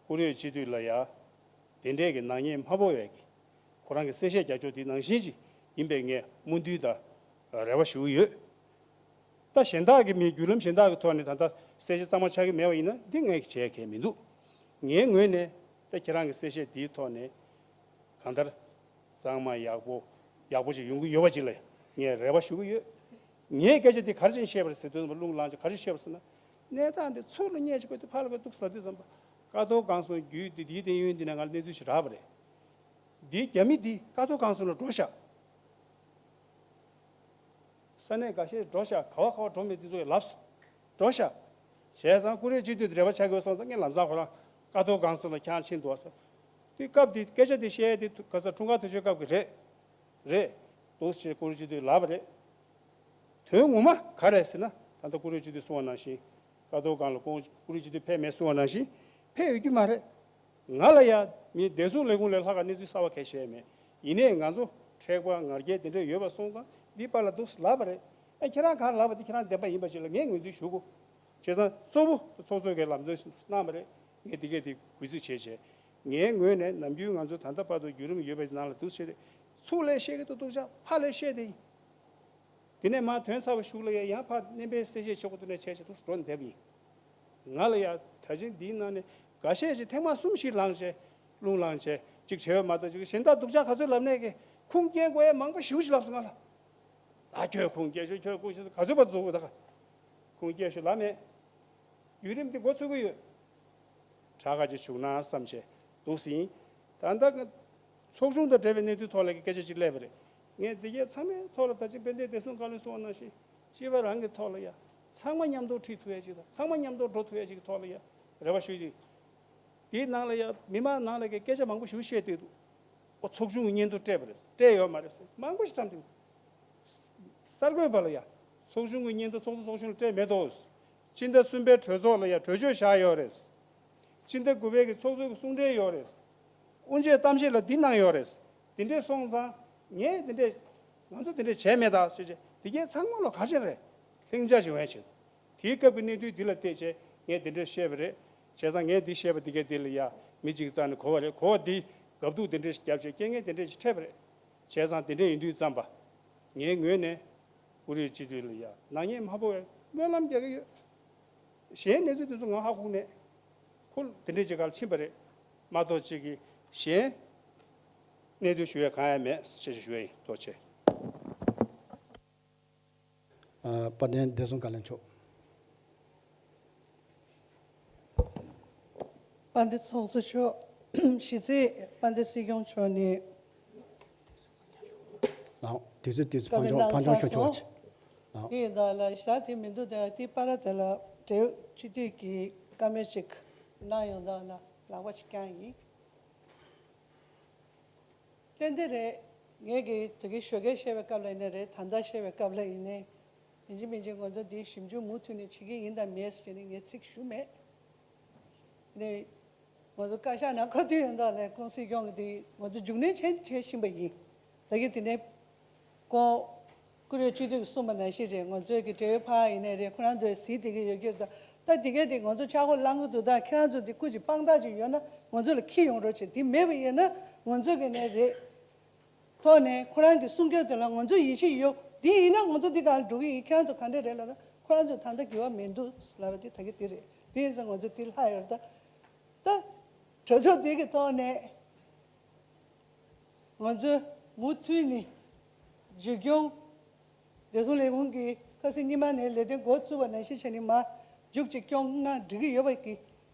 བཀུར་འོས་སྤྱི་འཐུས་ལ་ཡ་དེ་འདྲས་ཀྱི་ནག་ཉེས་མ་ཕོག་ཡ་གི་ཁོ་རང་གི་གསལ་བཤད་རྒྱག་ཕྱོགས་འདི་ནང་བཞིན་ཅིག་ཡིན་པའི་ངས་སྨོན་འདུན་དང་རེ་བ་ཞུ་གི་ཡོད། ད་གཞན་དག་གི་མི་བརྒྱུད་ལམ་གཞན་དག་གི་ཐོག་ནས་ད་ལྟ་གསལ་བཤད་གཙང་མ་ཆགས་ཀྱི་མེད་པ་ཡིན་ན་འདི་ངས་བྱས་གལ་མི་འདུག་ངའི་ངོས་ནས་ད་ཁྱེད་རང་གི་གསལ་བཤད་འདིའི་ཐོག་ནས་གང་ལྟར་གཙང་མ་ཡག་པོ་ཡག་པོ་ཞིག་ཡོང་གི་ཡོད་པ་ཅིག་ལ་ངས་རེ་བ་ཞུ་གི་ཡོད། ངས་སྐད་ཆ་འདི་ག་རེ་བྱས་ནས་བཤད་པ་རེད་ཟེར་དུས་ཙམ་པ་རླུང་ལངས་བྱས་ག་རེ་བཤད་པ་ཟེར་ན། གནས་སྟངས་འདི་ཚུར་ལ་སྙད་ཅིག་དགོས་དུས་ཕར་ལ་དགོས་འདུག་ཟེར་དུས་ཙམ་པ། ཀཿཐོག་སྒང་སོང་བརྒྱུད་དེ་འདིའི་བསྟན་ཡོན་འདི་ནས་ང་ལ་གནས་ཚུལ་ཞིག་རག་པ་རེད། འདིའི་རྒྱ་མི་འདི་ཀཿཐོག་སྒང་སོང་ལ་འགྲོ་ཤག་ས་གནས་འགའ་ཤས་འགྲོ་ཤག་ག་བ་ག་བ་འགྲོ་མེད་འདི་ཚོ་ཡང་ལབ་སོང་། འགྲོ་ཤག་བྱས་ཙང་བཀུར་འོས་སྤྱི་འཐུས་དང་འབྲེལ་བ་ཆགས་ཀྱི་ཡོད་སོང་ཙང་ངས་ལམ་སང་ཁོ་རང་ཀཿཐོག་སྒང་སོང་ལ་ཁྱེད་རང་ཕྱིན་འདུག་བ་ཟེར། དེ་སྐབས་དེ་སྐད་ཆ་དེ་བཤད་དེ་ག་ས་འཁྲུངས་སྐར་དུས་ཆེན་སྐབས་ཀྱི་རེད། རེད། འདུག་ཅེས་བཀུར་འོས་སྤྱི་འཐུས་ལབ་པ་རེད། དོན་ངོ་མ་ག་རེ་ཟེར་ན་ད་ལྟ་བཀུར་འོས་སྤྱི་འཐུས་གསུངས་པ་ནང་བཞིན། ཀཿཐོག་སྒང་ལ་ཁོང་བཀུར་འོས་སྤྱི་འཐུས་ཕེབས་མེད་གསུངས་པ་ནང་བཞིན་ཕེབས་ཡོད་ཀྱི་མ་རེད། ང་ལ་ཡ་མི་བདེ་སྲུང་ལས་ཁུངས་ལས་ལྷག་ག་གནས་ཚུལ་གསར་པ་གང་ཡང་བཤད་མེད། ཡིན་ནའི་ང་ཚོ་མཁྲེགས་པ་ང་རྒྱལ་དེ་འདྲ་ཡོད་པ་སོང་ཙང་འདི་པར་ལ་འདུག་ལབ་པ་རེད། ཨ་ཁྱེད་རང་ག་རེ་ལབ་པ་དེ་ཁྱེད་རང་བདེན་པ་ཡིན་པ་ཅིག་ལ་ངས་ངོས་འཛིན་ཞུ་དགོས། བྱས་ཙང་གཙོ་བོ་ཚོགས་གཙོས་ཀྱི་ལམ་སྟོན་གནང་བ་རེད། ངས་འདི་གས་དེ་གུས་བརྩི་བྱས་བྱས། ངའི་ངོས་ནས་ནམ་རྒྱུན་ང་ཚོ་ད་ལྟ་བར་དུ་བརྒྱུད་རིམ་ཡོད་པའི་ནང་ལ་འདུག་བྱས་ཏེ། ཚུར་ལས་བཤད་ཀྱི་འདུག་འདུག་ཅག་ཕར་ལས་བཤད་དེ་ཡིན། དེ་ནས་མར་དོན་ཚར་བ་གཞུག་ལ་ཡང་ཡང་ཕར་བསྣན་པའི་གསལ་བཤད་བྱེད་དགོས་འདུག་ནས་བྱས་བྱས་འདུག་འགྲོ་བསྡད་པ་ཡིན། ང་ལ་ཡང་ད་ཅིང་འདིའི་ནང་ནས་འགའ་ཤས་ཀྱིས་ཐེངས་མ་གསུམ་བཞི་ལངས་བྱས་རླུང་ལངས་བྱས་ཅིག་བྱས་པ་མ་གཏོགས་ཅིག་གཞན་དག་སྡུག་ཅག་ག་ཚོད་ལབ་ནས་ཀྱི་ཁུངས་སྐྱེལ་དགོས་ཡས་མང་པོ་ཞེ་པོ་ཞིག་ལབ་སོང་ང་ལ། ད་ཁྱོད་ཁུངས་སྐྱེལ་ཤོག་ཁྱོད་ཁུངས་སྐྱེལ་ཤོག་ག་ཚོད་བར་འཛུགས་དགོས་ད་ག་ཁུངས་སྐྱེལ་ཤོག་ལབ་མེད། བརྒྱུད་རིམ་འདི་འགོ་ཚུགས་ཀྱི་ཡོད། དྲག་ག་ཅིག་བྱུང་ན་བསམ་བྱས་འདུག་ཟིན། ད་ལྟ་ཚོགས་ཆུང་དང་འབྲེལ་བའི་གནས་ཚུལ་ཐོག་ལ་གི་སྐད་ཆ་ཅིག་སླེབས་པ་རེད། ངས་འདི་གའི་ཚང་མའི་ཐོག་ལ་ད་ཅིག་དཔལ་ལྡན་བདེ་སྲུང་བཀའ་བློན་གསུངས་པ་ནང་བཞིན་སྤྱི་པ་རང་གི་ཐོག་ལ་ཡ་ཚང་མ་མཉམ་དུ་ཁྲིད་ཐུབ་ཡ་ཅིག་དང་ཚང་མ་མཉམ་དུ་འགྲོ་ཐུབ་ཡ་ཅིག་གི་ཐོག་ལ་ཡ་རེ་བ་ཞུ་ཡི། དེའི་ནང་ལ་ཡ་མི་མང་ནང་ལ་གི་སྐད་ཆ་མང་པོ་ཞིག་བཤད་བསྡད་འདུག་ཨོ་ཚོགས་ཆུང་གི་སྙན་ཐོ་སྤྲད་པ་རེད་སྤྲད་ཡོད་མ་རེད་ཟེར་མང་པོ་ཞིག་བཀྲམ་བསྡད་འདུག་གསར་འགོད་པ་ལ་ཡ། ཚོགས་ཆུང་གི་སྙན་ཐོ་ཚོགས་གཙོ་ཚོགས་གཞོན་ལ་སྤྲད་མེད་དོ། སྤྱི་ཟླ་གསུམ་པའི་གྲོས་ཚོགས་ལ་ཡ་གྲོས་ཆོད་བཞག་ཡོད་རེད། སྤྱི་ཟླ་དགུ་པའི་གི་ཚོགས་གཙོའི་གི་གསུང་འཕྲིན་ཡོད་རེད། དབུ་འབྱེད་གཏམ་བཤད་ལ་འདི་གནང་ཡོད་རེད། འདི་འདྲས་སོང་ཙང་ངས་འདི་འདྲས་ང་ཚོ་འདི་འདྲས་བྱས་མེད་ད་ཟེར་བྱས་དེ་གས་ཚང་མ་ལ་ག་ཅི་རེད། ལྷིང་འཇགས་ཤིག་ཡོང་ཡ་བྱེད། དེའི་སྐབས་ཀྱི་གནས་ཚུལ་འདི་ལ་བལྟས་བྱས་ངས་འདི་འདྲས་བཤད་པ་རེད། བྱས་ཙང་ངས་འདི་བཤད་པ་འདི་གས་འདི་ལ་ཡ་མི་གཅིག་རྩ་ནས་གོ་བ་རེད་གོ་བ་འདི་གབ་སྡུག་འདི་འདྲས་ཤིག་བརྒྱབ་བྱས་རྐྱེན་ངན་འདི་འདྲས་ཤིག་འཕྲད་པ་རེད། བྱས་ཙང་དེ་འདྲ་ཡིན་དུས་ཙམ་པ། ངའི་ངོས་ནས་ཀོ་རི་ཡ་སྤྱི་འཐུས་ལ་ཡ་ནག་ཉེས་མ་ཕོག་པའི་སྨོན་ལམ་རྒྱག་གི་ཡོད། གཞན་གནས་ཚུལ་དེ་ཚོ་ང་ཧ་གོ་མེད། ཁོ་དེ་འདྲའི་ཅིག་ག་ལ་ཕྱིན་པ་རེད་མ་གཏོགས་ཅིག་གི་གཞན་གནས་དོན་ཞུ་ཡ་གང་ཡང་མེད་ཅེས་ཞུ་ཡ་ཡིན། ཐུགས་རྗེ་ཆེ། ཨ། དཔལ་ལྡན་བདེ་སྲུང་བཀའ་བློན་མཆོག་དཔལ་ལྡན་ཚོགས་གཙོ་མཆོག་གཞི་རྩའི་དཔལ་ལྡན་སྲིད་སྐྱོང་མཆོག་ནས། ལགས། དུས་ཚོད་དུས་ཚོད་ཕངས་ཆུང་ཕངས་ཆུང་ཤོར་ཆོག་ཅིག་ལགས། དེ་ཡིན་ད་ལ་ཞག་དེ་མི་འདུག་ད་དེ་པར་དེ་ལ་འབྲེལ་ཡོད་སྤྱི་འཐུས་ཀྱི་བཀའ་མོལ་ཅིག་གནང་ཡོང་ད་ལ་ལག་པ་ཅིག་བརྐྱངས་ཡིན། ཏན་ཏན་རེད། ངས་ཀྱི་དེ་གའི་ཞོགས་ཀས་བཤད་པའི་སྐབས་ལ་ཡིན་ནའི་རེད། ད་ལྟ་བཤད་པའི་སྐབས་ལ་ཡིན་ནའི། ཡིན་གཅིག་མིན་གཅིག་ང་ཚོ་འདིའི་ཞིབ་འཇུག་མུ་མཐུད་ནས་བྱེད་ཀྱི་ཡིན་དང་མེད་ཟེར་ནས་ངས་ཚིག་ཞུ་མེད། ནས་ང་ཚོ་བཀའ་ཤག་ནང་ཁ་ཐུག་ཡོང་དག་ལས་ཁོང་སྲིད་སྐྱོང་གི་དེ་ང་ཚོ་རྒྱུགས་སྣོན་བྱེད་བྱེད་བཞིན་པ་ཡིན། ད་གིན་དེ་ནས་ཁོང་ཀུ་རེ་སྤྱི་འཐུས་ཀྱིས་གསུངས་པ་ནང་བཞིན་རེད། ང་ཚོའི་གི་འབྲེལ་ཡོད་ཕར་ཡིན་ནའི་རེད། ཁོ་རང་ཚོས་གཟིགས་བསྡད་ཀྱི་ཡོད་ཀྱི་རེད། ད་ད་དེ་གས་དེ་ང་ཚོ་ཆག་སྒོ་བསླང་གི་འདུག་ད་ཁྱེད་རང་ཚོ་དེ་སྐུ་མཁྱེན་དཔང་རྟགས་ཅིག་ཡོད་ན་ང་ཚོ་ལ་འཁྱེར་ཡོང་རོགས་བྱེད། དེ་མེད་པ་ཡིན་ན་ང་ཚོ་གི་ནས་རེད། ཐོག་ནས་ཁོ་རང་གི་གསུང་སྐྱོན་དེ་ལ་ང་ཚོ་ཡིད་ཆེས་ཡོད། དེ་ཡིན་ན་ང་ཚོ་འདི་ག་ལ་འགྲོ་གི་ཡིན། ཁྱེད་རང་ཚོ་ག་འདྲས་རེད་ལབ་ན་ཁོ་རང་ཚོས་ད་ལྟ་འགྱུར་བ་མི་འདུག་ལབ་པ་དེ་ད་གི་དེ་རེད། དེ་ཡིན་ཙང་ང་ཚོ་དེ་ལྷག་ཡོད་རེད། ད་ད་གྲོས་ཚོགས་དེ་གི་ཐོག་ནས་ང་ཚོས་མུ་མཐུད་ནས་བརྒྱུད་སྐྱོང་བདེ་སྲུང་ལས་ཁུངས་ཀྱིས་ཁ་སང་ཉི་མ་ནས་ལས་དོན་འགོ་བཙུགས་པ་ནང་བཞིན་བྱས་ནས་མར་མཇུག་ཅིག་སྐྱོང་ན་འགྲིག་གི་ཡོད་པ་གི་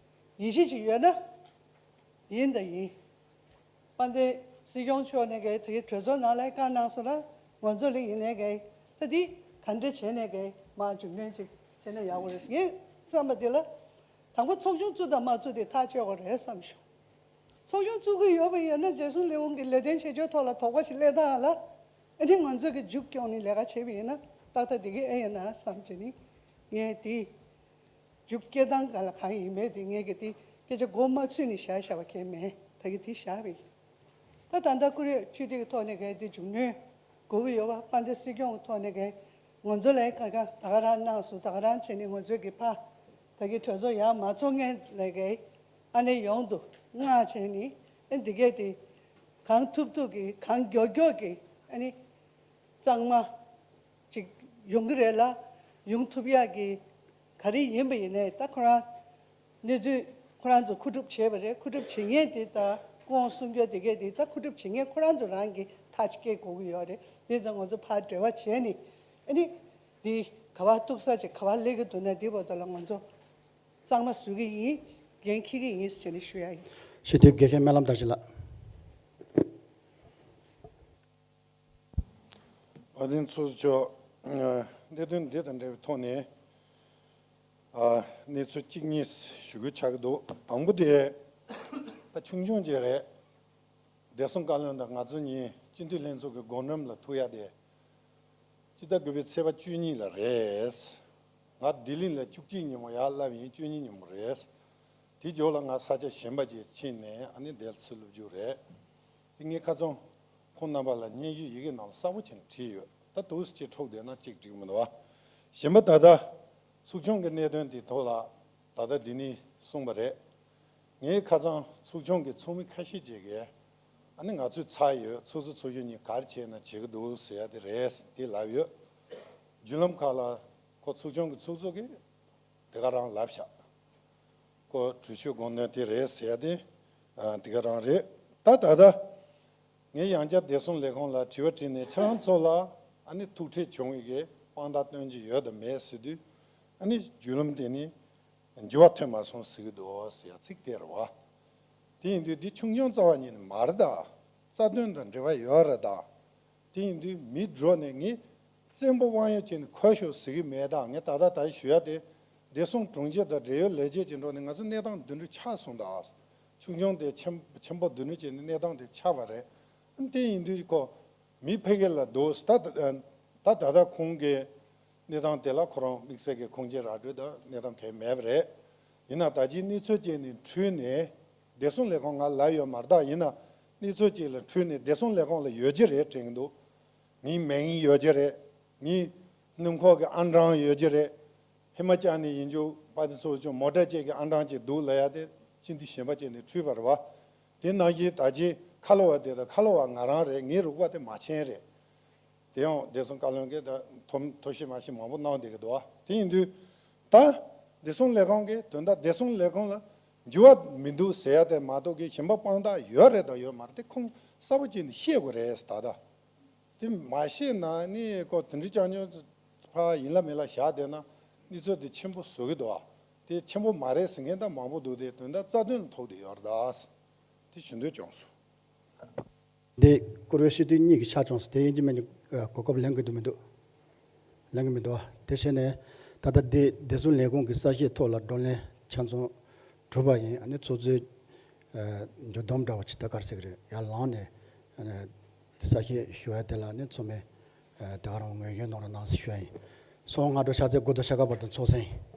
ཡིད་ཆེས་ཅིག་ཡོད་ན་ཡིན་དང་ཡིན། དཔལ་ལྡན་སྲིད་སྐྱོང་མཆོག་ནས་ཀྱི་དེ་གྲོས་ཚོགས་ནང་ལ་བཀའ་གནང་སོང་ན་ང་ཚོ་ལ་ཡིན་ནའི་ཀྱི་ད་འདི་ག་འདྲ་བྱས་ནས་ཀྱི་མར་མཇུག་སྣོན་ཅིག་བྱས་ན་ཡག་པོ་རེད། ངས་བསམ་པ་འདི་ལ་དང་པོ་ཚོགས་ཆུང་བཙུགས་དང་མ་བཙུགས་དེ་ཐག་གཅོད་དགོས་རེད་བསམ་བྱུང་། ཚོགས་ཆུང་བཙུགས་ཀྱི་ཡོད་པ་ཡིན་ན་རྒྱལ་སྲུང་ལས་ཁུངས་ཀྱི་ལས་དོན་བྱེད་ཕྱོགས་ཐོག་ལ་དོགས་པ་ཞིག་སླེབས་སྟངས་ལ་ཨ་ནི་ང་ཚོ་གི་མཇུག་སྐྱོང་ནས་ལས་ཀ་བྱས་པ་ཡིན་ན་ཏག་ཏག་འགྲིག་གི་ཨེ་ཡིན་ན་བསམ་བྱས་ནས་ངས་དེ། མཇུག་སྐྱེལ་སྟངས་ག་ལ་གང་ཡིན་མེད་དེ་ངས་ཀྱི་དེ་སྐད་ཆ་མགོ་མ་ཚོས་ནས་བཞག་བཞག་པ་ཁྱད་མེད། ད་གི་དེ་བཞག་པ་ཡིན། ད་ད་ལྟ་ཀུ་རེ་སྤྱི་འཐུས་ཀྱི་ཐོག་ནས་གའི་དེ་མཇུག་སྣོན་དགོས་ཀྱི་ཡོད་པ། དཔལ་ལྡན་སྲིད་སྐྱོང་གི་ཐོག་ནས་གའི་ང་ཚོ་ལ་ཁ་ཁ་ད་ག་རང་གནང་སོང་། ད་ག་རང་བྱས་ནས་ང་ཚོའི་གི་ཕ་ད་གི་གྲོས་ཚོགས་ཡར་མ་ཚོགས་སྔོན་ལ་གའི་ཨ་ནེ་ཡོང་དུ་མངགས་བྱས་ནས་ཨེ་འདི་གས་དེ་གང་ཐུབ་ཐུབ་ཀྱི་གང་མགྱོགས་མགྱོགས་ཀྱི་ཨ་ནི། གཙང་མ་ཅིག་ཡོང་གི་རེད་ལ། ཡོང་ཐུབ་ཡག་གི་ག་རེ་ཡིན་པ་ཡིན་ནའི་ད་ཁོ་རང་གནས་ཚུལ་ཁོ་རང་ཚོ་མཁོ་སྒྲུབ་བྱས་པ་རེད། མཁོ་སྒྲུབ་བྱེད་མཁན་དེ་ད་སྐུ་ངོ་གསུང་རྒྱུ་དེ་གས་དེ་ད་མཁོ་སྒྲུབ་བྱེད་མཁན་ཁོ་རང་ཚོ་རང་གི་ཐག་ཅིག་བཀལ་དགོས་ཀྱི་ཡོད་རེད། དེ་ཙང་ང་ཚོ་ཕར་འབྲེལ་བ་བྱས་ནས་ཨ་ནི་འདི་ག་བ་གཏུག་ས་ཅིག་ག་བ་སླེབས་ཀྱི་འདུག་ན་དེ་བར་དུ་ལ་ང་ཚོ་གཙང་མ་བཟོ་གི་ཡིན། འགན་འཁྱེར་གྱི་ཡིན་ཟེར་ནས་ཞུ་ཡ་ཡིན། ཞུ་དེ་དགེ་རྒན་སྨོན་ལམ་དར་ཞིང་ལགས། བཀའ་དྲིན་ཚོགས་གཙོ་མཆོག་གནད་དོན་འདི་དང་འབྲེལ་བའི་ཐོག་ནས་གནས་ཚུལ་གཅིག་གཉིས་ཞུ་དགོས་ཆགས་ཀྱི་འདུག་དང་པོ་དེ་ད་ཆུང་ཆུང་ཅིག་རེད། བདེ་སྲུང་བཀའ་བློན་དང་ང་ཚོ་གཉིས་སྤྱི་འཐུས་ལྷན་ཚོགས་ཀྱི་སྒོ་འགྲམ་ལ་ཐུག་ཡ་དེ་སྤྱི་ཟླ་དགུ་པའི་ཚེས་པ་བཅུ་གཉིས་ལ་རེད། ང་ལྡི་ལི་ལ་བཅུ་གཅིག་ཉིན་མོ་ཡར་སླེབས་ཡིན། བཅུ་གཉིས་ཉིན་མོ་རེད། དེ་རྗེས་ལ་ང་ས་ཆ་གཞན་པ་ཅིག་ཕྱིན་ནས་ཨ་ནི་འདིར་ཚུར་སླེབས་རྒྱུ་རེད། དེ་ངས་ཁ་སང་ཁོང་རྣམ་པ་ལ་སྙན་ཞུ་ཡི་གེ་ནང་གསལ་པོ་བྱས་ནས་བྲིས་ཡོད། ད་དུས་ཅིག་འཕྲོག་བསྡད་ན་ཅིག་འགྲིག་མི་འདུག་བ། གཞན་པ་ད་ལྟ་ཚོགས་ཆུང་གི་གནད་དོན་དེ་ཐོག་ལ་ད་ལྟ་འདི་ནས་གསུངས་པ་རེད། ངས་ཁ་སང་ཚོགས་ཆུང་གི་ཚོགས་མི་ཁ་ཤས་ཅིག་གིས་ཨ་ནི་ང་ཚོས་ཚར་ཡོད། ཚོགས་གཙོ་ཚོགས་གཞོན་གཉིས་ག་རེ་བྱས་ན་བྱེད་ཀྱི་འདུག་ཟེར་ཡ་དེ་རེད་དེ་ལབ་ཡོད། བརྒྱུད་ལམ་ཁག་ལ་ཁོ་ཚོགས་ཆུང་གི་ཚོགས་གཙོ་གིས་དེ་ག་རང་ལབ་ཤག་ཁོ་གྲོས་ཆོད་དགོངས་དོན་དེ་རེད་ཟེར་ཡ་དེ་ཨ་དེ་ག་རང་རེད། ད་ད་ལྟ་ངས་ཡང་བསྐྱར་བདེ་སྲུང་ལས་ཁུངས་ལ་དྲི་བ་དྲིས་ནས་ཁྱེད་རང་ཚོ་ལ་ཨ་ནི་ཐུག་འཕྲད་བྱུང་བའི་གི་དཔང་རྟགས་སྟོན་གྱི་ཡོད་དམ་མེད་ཟེར་དུས་ཨ་ནི་བརྒྱུད་ལམ་དེ་ནི་འགྱུར་བ་ཐེབས་མ་སོང་ཟེར་གྱི་འདུག་ཟེར་ཡ་ཚིག་དེ་རེད་བ། དེ་ཡིན་དུས་འདི་ཆུང་ཆུང་རྩ་བ་ཉིད་ནས་མ་རེད་ད། རྩ་དོན་དང་འབྲེལ་བ་ཡོད་རེད་ད། དེ་ཡིན་དུས་མི་འགྲོ་ནས་ངས་བཙན་པོ་དབང་ཡོད་བྱས་ནས་གོ་ཤོག་ཟེར་གྱི་མེད་ད། ངས་ད་ལྟ་ད་ཞུ་ཡ་དེ་བདེ་སྲུང་དྲུང་ཆེ་དང་འབྲེལ་ཡོད་ལས་བྱེད་ཀྱི་འགྲོ་ནས་ང་ཚོ་གནས་སྟངས་འདི་འདྲ་ཆགས་སོང་ད། ཆུང་ཆུང་དེ་ཆེན་ཆེན་པོ་འདི་འདྲ་བྱས་ནས་གནས་སྟངས་དེ་ཆགས་པ་རེད། དེ་ཡིན་དུས་ཁོ། མི་ཕ་གི་ལ་འདུག་ད་ད་ད་ད་ཁོང་གི་གནས་སྟངས་དེ་ལ་ཁོ་རང་དམིགས་བསལ་གྱི་ཁུངས་སྐྱེལ་ར་སྤྲོད་དང་གནས་སྟངས་གང་ཡང་མེད་པ་རེད། ཡིན་ན་ད་ཅིག་གནས་ཚུལ་ཅིག་ནས་འཕྲུལ་ནས་བདེ་སྲུང་ལས་ཁུངས་ང་ལ་ཡོད་མ་རེད་ད། ཡིན་ན་གནས་ཚུལ་ཅིག་ལ་འཕྲུལ་ནས་བདེ་སྲུང་ལས་ཁུངས་ལ་ཡོད་ཀྱི་རེད་དྲན་གྱི་འདུག་ངའི་མིང་ཡོད་ཀྱི་རེད། ངའི་སྣུམ་འཁོར་གྱི་ཨང་གྲངས་ཡོད་ཀྱི་རེད། ཧི་མ་ཅལ་ནས་ཡིན་རྒྱུ་དཔལ་ལྡན་ཚོགས་གཙོ་མོ་ཊ་ཅིག་གི་ཨང་གྲངས་ཅིག་འདུག་ལབ་ཡ་དེ་སྤྱི་འཐུས་གཞན་པ་ཅིག་ནས་འཕྲུལ་བ་རེད་བ། དེ་ནང་བཞིན་ད་ཅིག་ ཁ་ལོ་བ་དེ་དང་ཁ་ལོ་བ་ང་རང་རེད། ངའི་རོགས་པ་དེ་མ་ཆེན་རེད། དེ་ཡང་བདེ་སྲུང་བཀའ་བློན་གྱིས་ད་ཐོ་ཐོ་ཤི་མ་ཤི་མང་པོ་གནང་བསྡད་ཀྱི་འདུག་བ། དེ་ཡིན་དུས་ད་བདེ་སྲུང་ལས་ཁང་གིས་དོན་དག་བདེ་སྲུང་ལས་ཁང་ལ་འགྱུར་བ་མི་འདུག་ཟེར་ཡ་དེ་མ་གཏོགས་ཀྱི་གཞན་པ་དཔང་རྟགས་ཡོད་རེད་དང་ཡོད་མ་རེད་དེ་ཁུངས་གསལ་པོ་བྱས་ནས་ཤེས་དགོས་རེད་ད་ལྟ། དེ་མ་ཤེས་ན་ནི་ཁོ་དེ་འདྲའི་ཅང་ཉོ་ཕ་ཡིན་ལ་མིན་ལ་བཞག་བསྡད་ན་གནས་ཚུལ་དེ་ཆེན་པོ་བཟོ་གི་འདུག་བ། དེ་ཆེན་པོ་མ་རེད་ཟེར་མཁན་ད་མང་པོ་འདུག་དེ་དོན་དག་རྩ་དོན་ལ་ཐུག་བསྡད་ཡོད་རེད་ད། དེ་ཞུ་འདོད་བྱུང་སོང་། འདི་བཀུར་འོས་སྤྱི་འཐུས་གཉིས་ཀྱི་ཆ་བྱུང་སོང་། དེ་ཡིན་གྱི་མིན་གྱི་གོ་སྐབས་ལེན་དགོས་འདུག་མི་འདུག་ལེན་གྱི་མི་འདུག་བ། དེ་བྱས་ནས་ད་ལྟ་འདི་བདེ་སྲུང་ལས་ཁུངས་ཀྱི་གསལ་བཤད་ཐོག་ལ་བགྲོ་གླེང་ཆ་ཚང་གྲུབ་པ་ཡིན། ཨ་ནི་ཚོགས་གཙོའི་མཇུག་བསྡོམས་འདྲ་བ་ཅིག་ད་ག་རེ་ཟེར་གྱི་རེད། ཡར་ལངས་ནས་ཨ་ནི་གསལ་བཤད་ཞུ་ཡ་དེ་ལ་ཨ་ནི་ཚང་མས་ད་ག་རང་ངོས་འཛིན་གནང་རོགས་གནང་ཟེར་ཞུ་ཡ་ཡིན། སོང་སྔ་དྲོ་ཕྱག་ཚོད་དགུ་དང་ཕྱེད་ཀ་བར་དུ་ཚོགས་གསོག་ཡིན།